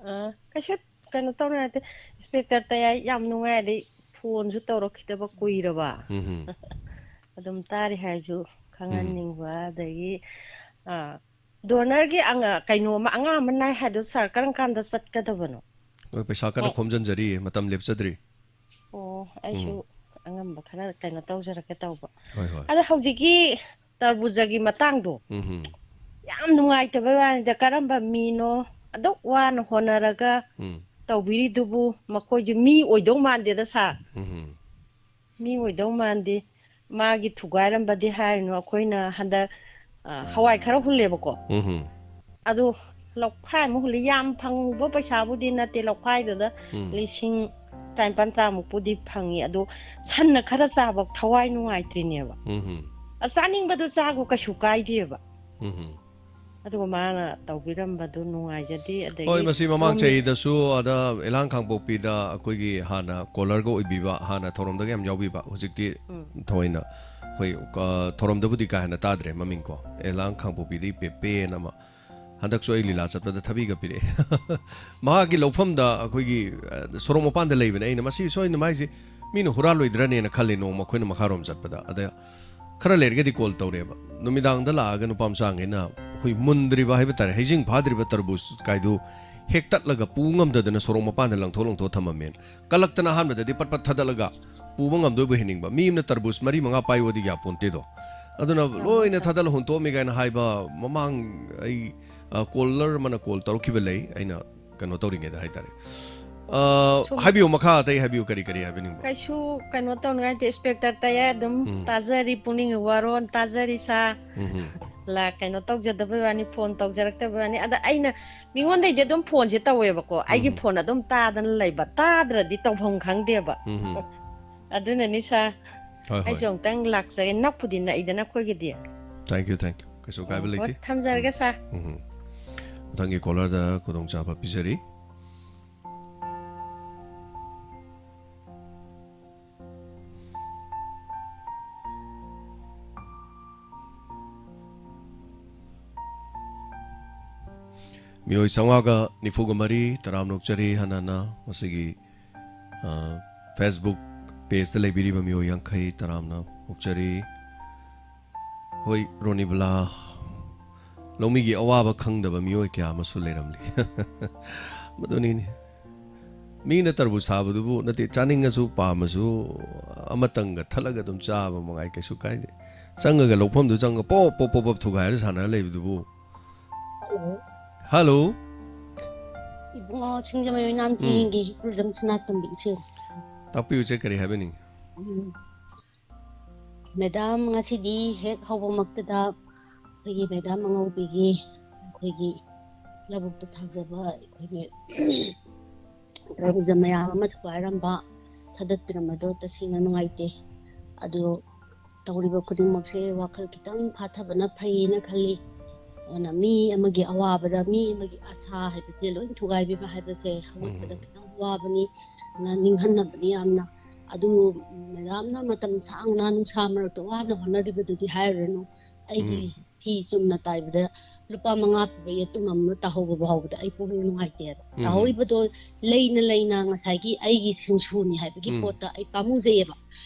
ꯑ, ꯀꯩꯁꯨ ꯀꯩꯅꯣ ꯇꯧꯅꯤꯡꯉꯥꯏ ꯅꯠꯇꯦ꯫ ꯏꯟꯁꯄꯦꯛꯇꯔ ꯇꯌꯥꯏ ꯌꯥꯝ ꯅꯨꯡꯉꯥꯏ, ꯑꯗꯩ ꯐꯣꯟꯁꯨ ꯇꯧꯔꯛꯈꯤꯗꯕ ꯀꯨꯏꯔꯕ꯫ ꯎꯝ꯫ ꯑꯗꯨꯝ ꯇꯥꯔꯤ ꯍꯥꯏꯁꯨ ꯎꯝ꯫ ꯈꯪꯍꯟꯅꯤꯡꯕ, ꯑꯗꯒꯤ, ꯑ, ꯗꯣꯅꯔꯒꯤ ꯑꯉ-, ꯀꯩꯅꯣ ꯑꯃ, ꯑꯉꯥꯡ ꯑꯃ ꯅꯥꯏ ꯍꯥꯏꯗꯣ ꯁꯥꯔ, ꯀꯔꯝ ꯀꯥꯟꯗ ꯆꯠꯀꯗꯕꯅꯣ? ꯍꯣꯏ, ꯄꯩꯁꯥ ꯀꯟꯅ ꯑꯣ꯫ ꯈꯣꯝꯖꯤꯟꯖꯔꯤ, ꯃꯇꯝ ꯂꯦꯞꯆꯗ꯭ꯔꯤ꯫ ꯑꯣ, ꯑꯩꯁꯨ ꯎꯝ꯫ ꯑꯉꯝꯕ ꯈꯔ ꯀꯩꯅꯣ ꯇꯧꯖꯔꯛꯀꯦ ꯇꯧꯕ꯫ ꯍꯣꯏ, ꯍꯣꯏ꯫ ꯑꯗꯣ ꯍꯧꯖꯤꯛꯀꯤ ꯇꯔꯕꯨꯖꯒꯤ ꯃꯇꯥꯡꯗꯣ ꯎꯝ꯫ ꯌꯥꯝ ꯅꯨꯡꯉꯥꯏꯇꯕꯩ ꯋꯥꯅꯤꯗ, ꯀꯔꯝꯕ ꯃꯤꯅꯣ ꯑꯗꯨꯛ ꯋꯥꯅ ꯍꯣꯠꯅꯔꯒ ꯎꯝ꯫ ꯇꯧꯕꯤꯔꯤꯗꯨꯕꯨ ꯃꯈꯣꯏꯁꯦ ꯃꯤ ꯑꯣꯏꯗꯧ ꯃꯥꯟꯗꯦꯗ ꯁꯥꯔ꯫ ꯎꯝ꯫ ꯃꯤ ꯑꯣꯏꯗꯧ ꯃꯥꯟꯗꯦ꯫ ꯃꯥꯒꯤ ꯊꯨꯒꯥꯏꯔꯝꯕꯗꯤ ꯍꯥꯏꯔꯤꯅꯣ, ꯑꯩꯈꯣꯏꯅ ꯍꯟꯗꯛ, ꯑ, ꯍꯋꯥꯏ ꯈꯔ ꯍꯨꯜꯂꯦꯕꯀꯣ꯫ ꯎꯝ꯫ ꯑꯗꯨ ꯂꯧꯈꯥꯏ ꯑꯃ ꯍꯨꯜꯂꯤ꯫ ꯌꯥꯝ ꯐꯪꯕ ꯄꯩꯁꯥꯕꯨꯗꯤ ꯅꯠꯇꯦ, ꯂꯧꯈꯥꯏꯗꯨꯗ ꯎꯝ꯫ ꯂꯤꯁꯤꯡ ꯇꯔꯥꯅꯤꯄꯥꯟ ꯇꯔꯥꯃꯨꯛꯄꯨꯗꯤ ꯐꯪꯉꯤ꯫ ꯑꯗꯣ ꯁꯟꯅ ꯈꯔ ꯆꯥꯕ ꯊꯋꯥꯏ ꯅꯨꯡꯉꯥꯏꯇ꯭ꯔꯤꯅꯦꯕ꯫ ꯎꯝ꯫ ꯑ, ꯆꯥꯅꯤꯡꯕꯗꯣ ꯆꯥꯒꯣ ꯀꯩꯁꯨ ꯀꯥꯏꯗꯦꯕ꯫ ꯎꯝ꯫ ꯑꯗꯨꯒ ꯃꯥꯅ ꯇꯧꯕꯤꯔꯝꯕꯗꯨ ꯅꯨꯡꯉꯥꯏꯖꯗꯦ꯫ ꯑꯗꯒꯤ ꯍꯣꯏ, ꯃꯁꯤ ꯃꯃꯥꯡ ꯂꯧꯃꯤ ꯆꯍꯤꯗꯁꯨ ꯑꯗ ꯏꯂꯥꯡ ꯈꯥꯡꯄꯣꯛꯄꯤꯗ ꯑꯩꯈꯣꯏꯒꯤ ꯍꯥꯟꯅ ꯀꯣꯂꯔꯒ ꯑꯣꯏꯕꯤꯕ, ꯍꯥꯟꯅ ꯊꯧꯔꯝꯗꯒ ꯌꯥꯝ ꯌꯥꯎꯕꯤꯕ, ꯍꯧꯖꯤꯛꯇꯤ ꯎꯝ꯫ ꯊꯑꯣꯏꯅ ꯑꯩꯈꯣꯏ, ꯑ, ꯊꯧꯔꯝꯗꯕꯨꯗꯤ ꯀꯥ ꯍꯦꯟꯅ ꯇꯥꯗ꯭ꯔꯦ ꯃꯃꯤꯡ ꯀꯣ, ꯏꯂꯥꯡ ꯈꯥꯡꯄꯣꯛꯄꯤꯗꯒꯤ ꯄꯦꯄꯦꯅ ꯑꯃ꯫ ꯍꯟꯗꯛꯁꯨ ꯑꯩ ꯂꯤꯂꯥ ꯆꯠꯄꯗ ꯊꯕꯤꯒ ꯄꯤꯔꯛꯑꯦ꯫ ꯃꯍꯥꯛꯀꯤ ꯂꯧꯐꯝꯗ ꯑꯩꯈꯣꯏꯒꯤ, ꯑ, ꯁꯣꯔꯣꯛ ꯃꯄꯥꯟꯗ ꯂꯩꯕꯅꯦ꯫ ꯑꯩꯅ ꯃꯁꯤ ꯁꯣꯏꯗꯅ ꯃꯥꯏꯁꯦ ꯃꯤꯅ ꯍꯨꯔꯥꯜꯂꯣꯏꯗ꯭ꯔꯅꯦꯅ ꯈꯜꯂꯦ ꯅꯣꯡꯃ ꯑꯩꯈꯣꯏꯅ ꯃꯈꯥꯔꯣꯝ ꯆꯠꯄꯗ꯫ ꯑꯗ ꯈꯔ ꯂꯩꯔꯒꯗꯤ ꯀꯣꯜ ꯇꯧꯔꯛꯑꯦꯕ꯫ ꯅꯨꯃꯤꯗꯥꯡꯗ ꯂꯥꯛꯑꯒ ꯅꯨꯄꯥ ꯃꯆꯥꯉꯩꯅ ꯑꯩꯈꯣꯏ ꯃꯨꯟꯗ꯭ꯔꯤꯕ ꯍꯥꯏꯕ ꯇꯥꯔꯦ, ꯍꯩꯖꯤꯡ ꯐꯥꯗ꯭ꯔꯤꯕ ꯇꯔꯕꯨꯖ ꯀꯥꯏꯗꯨ ꯍꯦꯛꯇꯠꯂꯒ ꯄꯨ ꯉꯝꯗꯗꯅ ꯁꯣꯔꯣꯛ ꯃꯄꯥꯟꯗ ꯂꯪꯊꯣꯛ ꯂꯪꯊꯣꯛ ꯊꯝꯃꯝꯃꯦꯅ꯫ ꯀꯜꯂꯛꯇꯅ ꯑꯍꯥꯟꯕꯗꯗꯤ ꯄꯠ ꯄꯠ ꯊꯥꯗꯠꯂꯒ ꯄꯨꯕ ꯉꯝꯗꯣꯏꯕꯨ ꯍꯦꯟꯅꯤꯡꯕ꯫ ꯃꯤ ꯑꯃꯅ ꯇꯔꯕꯨꯖ ꯃꯔꯤ ꯃꯉꯥ ꯄꯥꯏꯌꯣꯗꯤ ꯌꯥꯄꯣꯟꯇꯦꯗꯣ꯫ ꯑꯗꯨꯅ ꯂꯣꯏꯅ ꯊꯥꯗꯠꯂ ꯍꯨꯟꯇꯣꯛꯑꯝꯃꯤ ꯀꯥꯏꯅ ꯍꯥꯏꯕ ꯃꯃꯥꯡ ꯑꯩ, ꯑ, ꯀꯣꯂꯔ ꯑꯃꯅ ꯀꯣꯜ ꯇꯧꯔꯛꯈꯤꯕ ꯂꯩ, ꯑꯩꯅ ꯀꯩꯅꯣ ꯇꯧꯔꯤꯉꯩꯗ ꯍꯥꯏꯇꯥꯔꯦ꯫ ꯑ, ꯁꯨꯝ ꯍꯥꯏꯕꯤꯌꯨ, ꯃꯈꯥ ꯑꯇꯩ ꯍꯥꯏꯕꯤꯌꯨ, ꯀꯔꯤ ꯀꯔꯤ ꯍꯥꯏꯕꯤꯅꯤꯡꯕ? ꯀꯩꯁꯨ ꯀꯩꯅꯣ ꯇꯧꯅꯤꯡꯉꯥꯏ ꯅꯠꯇꯦ, ꯏꯟꯁꯄꯦꯛꯇꯔ ꯇꯌꯥꯏ ꯑꯗꯨꯝ ꯎꯝ꯫ ꯇꯥꯖꯔꯤ, ꯄꯨꯛꯅꯤꯡ ꯋꯥꯔꯣꯟ ꯇꯥꯖꯔꯤ ꯁꯥꯔ꯫ ꯎꯝ ꯍꯝ꯫ ꯂꯥ-, ꯀꯩꯅꯣ ꯇꯧꯖꯗꯕꯩ ꯋꯥꯅꯤ, ꯐꯣꯟ ꯇꯧꯖꯔꯛꯇꯕꯩ ꯋꯥꯅꯤ꯫ ꯑꯗ ꯑꯩꯅ ꯃꯤꯉꯣꯟꯗꯩꯗꯤ ꯑꯗꯨꯝ ꯐꯣꯟꯁꯦ ꯇꯧꯋꯦꯕꯀꯣ, ꯑꯩꯒꯤ ꯎꯝ꯫ ꯐꯣꯟ ꯑꯗꯨꯝ ꯇꯥꯗꯅ ꯂꯩꯕ, ꯇꯥꯗ꯭ꯔꯗꯤ ꯇꯧꯐꯝ ꯈꯪꯗꯦꯕ꯫ ꯎꯝ ꯍꯝ꯫ ꯑꯗꯨꯅꯅꯤ ꯁꯥꯔ, ꯍꯣꯏ, ꯍꯣꯏ꯫ ꯑꯩꯁꯨ ꯑꯃꯨꯛꯇꯪ ꯂꯥꯛꯆꯒꯦ, ꯅꯛꯄꯨꯗꯤ ꯅꯛꯏꯗꯅ ꯑꯩꯈꯣꯏꯒꯤꯗꯤ꯫ Thank you, thank you. ꯀꯩꯁꯨ ꯀꯥꯏꯕ ꯎꯝ, ꯂꯩꯇꯦ꯫ ꯍꯣꯏ, ꯊꯝꯖꯔꯒꯦ ꯎꯝ꯫ ꯁꯥꯔ꯫ ꯎꯝ ꯍꯝ꯫ ꯃꯊꯪꯒꯤ ꯀꯣꯂꯔꯗ ꯈꯨꯗꯣꯡꯆꯥꯕ ꯄꯤꯖꯔꯤ꯫ ꯃꯤꯑꯣꯏ ꯆꯥꯝꯃꯉꯥꯒ ꯅꯤꯐꯨꯒ ꯃꯔꯤ ꯇꯔꯥꯝꯅ ꯑꯣꯛꯆꯔꯤ꯫ ꯍꯥꯟꯅꯅ ꯃꯁꯤꯒꯤ, ꯑ, Facebook pageꯇ ꯂꯩꯕꯤꯔꯤꯕ ꯃꯤꯑꯣꯏ ꯌꯥꯡꯈꯩ ꯇꯔꯥꯝꯅ ꯑꯣꯛꯆꯔꯤ꯫ ꯍꯣꯏ, ꯔꯣꯅꯤꯕꯂꯥ, ꯂꯧꯃꯤꯒꯤ ꯑꯋꯥꯕ ꯈꯪꯗꯕ ꯃꯤꯑꯣꯏ ꯀꯌꯥ ꯑꯃꯁꯨ ꯂꯩꯔꯝꯂꯤ꯫ ꯃꯗꯨꯅꯤꯅꯦ꯫ ꯃꯤꯅ ꯇꯔꯕꯨꯖ ꯊꯥꯕꯗꯨꯕꯨ, ꯅꯠꯇꯦ, ꯆꯥꯅꯤꯡꯉꯁꯨ ꯄꯥꯝꯃꯁꯨ ꯑꯃꯇꯪꯒ ꯊꯠꯂꯒ ꯑꯗꯨꯝ ꯆꯥꯕ ꯃꯉꯥꯏ, ꯀꯩꯁꯨ ꯀꯥꯏꯗꯦ꯫ ꯆꯪꯉꯒ ꯂꯧꯐꯝꯗꯨ ꯆꯪꯉꯒ ꯄꯣꯞ ꯄꯣꯞ ꯄꯣꯞ ꯄꯣꯞ ꯊꯨꯒꯥꯏꯔ ꯁꯥꯟꯅꯔ ꯂꯩꯕꯗꯨꯕꯨ꯫ ꯍꯜꯂꯣ꯫ ꯍꯜꯂꯣ꯫ ꯏꯕꯨꯡꯉꯣ ꯁꯤꯡꯖꯃꯩ ꯑꯣꯏꯅꯥꯝ ꯎꯝ꯫ ꯆꯤꯡꯒꯤ ꯍꯤꯀ꯭ꯔꯨꯖꯝ ꯁꯅꯥꯇꯣꯝꯕꯤ ꯏꯆꯦ꯫ ꯇꯥꯛꯄꯤꯌꯨ ꯏꯆꯦ, ꯀꯔꯤ ꯍꯥꯏꯕꯤꯅꯤꯡꯉꯤ? ꯎꯝ꯫ ꯃꯦꯗꯥꯝ, ꯉꯁꯤꯗꯤ ꯍꯦꯛ ꯍꯧꯕꯃꯛꯇꯗ ꯑꯩꯈꯣꯏꯒꯤ ꯃꯦꯗꯥꯝ ꯑꯉꯧꯕꯤꯒꯤ ꯑꯩꯈꯣꯏꯒꯤ ꯂꯧꯕꯨꯛꯇ ꯊꯥꯖꯕ ꯑꯩꯈꯣꯏꯒꯤ ꯇꯔꯕꯨꯖ ꯃꯌꯥꯝ ꯑꯃ ꯊꯨꯒꯥꯏꯔꯝꯕ, ꯊꯥꯗꯠꯄꯤꯔꯝꯕꯗꯣ ꯇꯁꯦꯡꯅ ꯅꯨꯡꯉꯥꯏꯇꯦ꯫ ꯑꯗꯨ ꯇꯧꯔꯤꯕ ꯈꯨꯗꯤꯡꯃꯛꯁꯦ ꯋꯥꯈꯜ ꯈꯤꯇꯪ ꯐꯥꯊꯕꯅ ꯐꯩꯌꯦꯅ ꯈꯜꯂꯤ꯫ ꯑꯗꯨꯅ ꯃꯤ ꯑꯃꯒꯤ ꯑꯋꯥꯕꯗ ꯃꯤ ꯑꯃꯒꯤ ꯑꯁꯥ ꯍꯥꯏꯕꯁꯦ ꯂꯣꯏ ꯊꯨꯒꯥꯏꯕꯤꯕ ꯍꯥꯏꯕꯁꯦ ꯍꯧꯒꯠꯄꯗ ꯎꯝ꯫ ꯈꯤꯇꯪ ꯋꯥꯕꯅꯤ, ꯑꯗꯨꯅ ꯅꯤꯡꯍꯟꯅꯕꯅꯤ ꯌꯥꯝꯅ꯫ ꯑꯗꯨ ꯃꯦꯗꯥꯝꯅ ꯃꯇꯝ ꯁꯥꯡꯅ ꯅꯨꯡꯁꯥ ꯃꯔꯛꯇ ꯋꯥꯅ ꯍꯣꯠꯅꯔꯤꯕꯗꯨꯗꯤ ꯍꯥꯏꯔꯨꯔꯅꯨ꯫ ꯑꯩꯒꯤ ꯎꯝ꯫ ꯐꯤ ꯆꯨꯝꯅ ꯇꯥꯏꯕꯗ ꯂꯨꯄꯥ ꯃꯉꯥ ꯄꯤꯕ ꯌꯦꯇꯨꯝ ꯑꯃ ꯇꯥꯍꯧꯕ ꯐꯥꯎꯕꯗ ꯑꯩ ꯄꯨꯛꯅꯤꯡ ꯅꯨꯡꯉꯥꯏꯇꯦꯕ꯫ ꯎꯝ꯫ ꯇꯥꯍꯧꯔꯤꯕꯗꯣ ꯂꯩꯅ ꯂꯩꯅ ꯉꯁꯥꯏꯒꯤ ꯑꯩꯒꯤ ꯁꯤꯡꯁꯨꯅꯤ ꯍꯥꯏꯕꯒꯤ ꯎꯝ꯫ ꯄꯣꯠꯇ ꯑꯩ ꯄꯥꯝꯃꯨꯖꯩꯌꯦꯕ꯫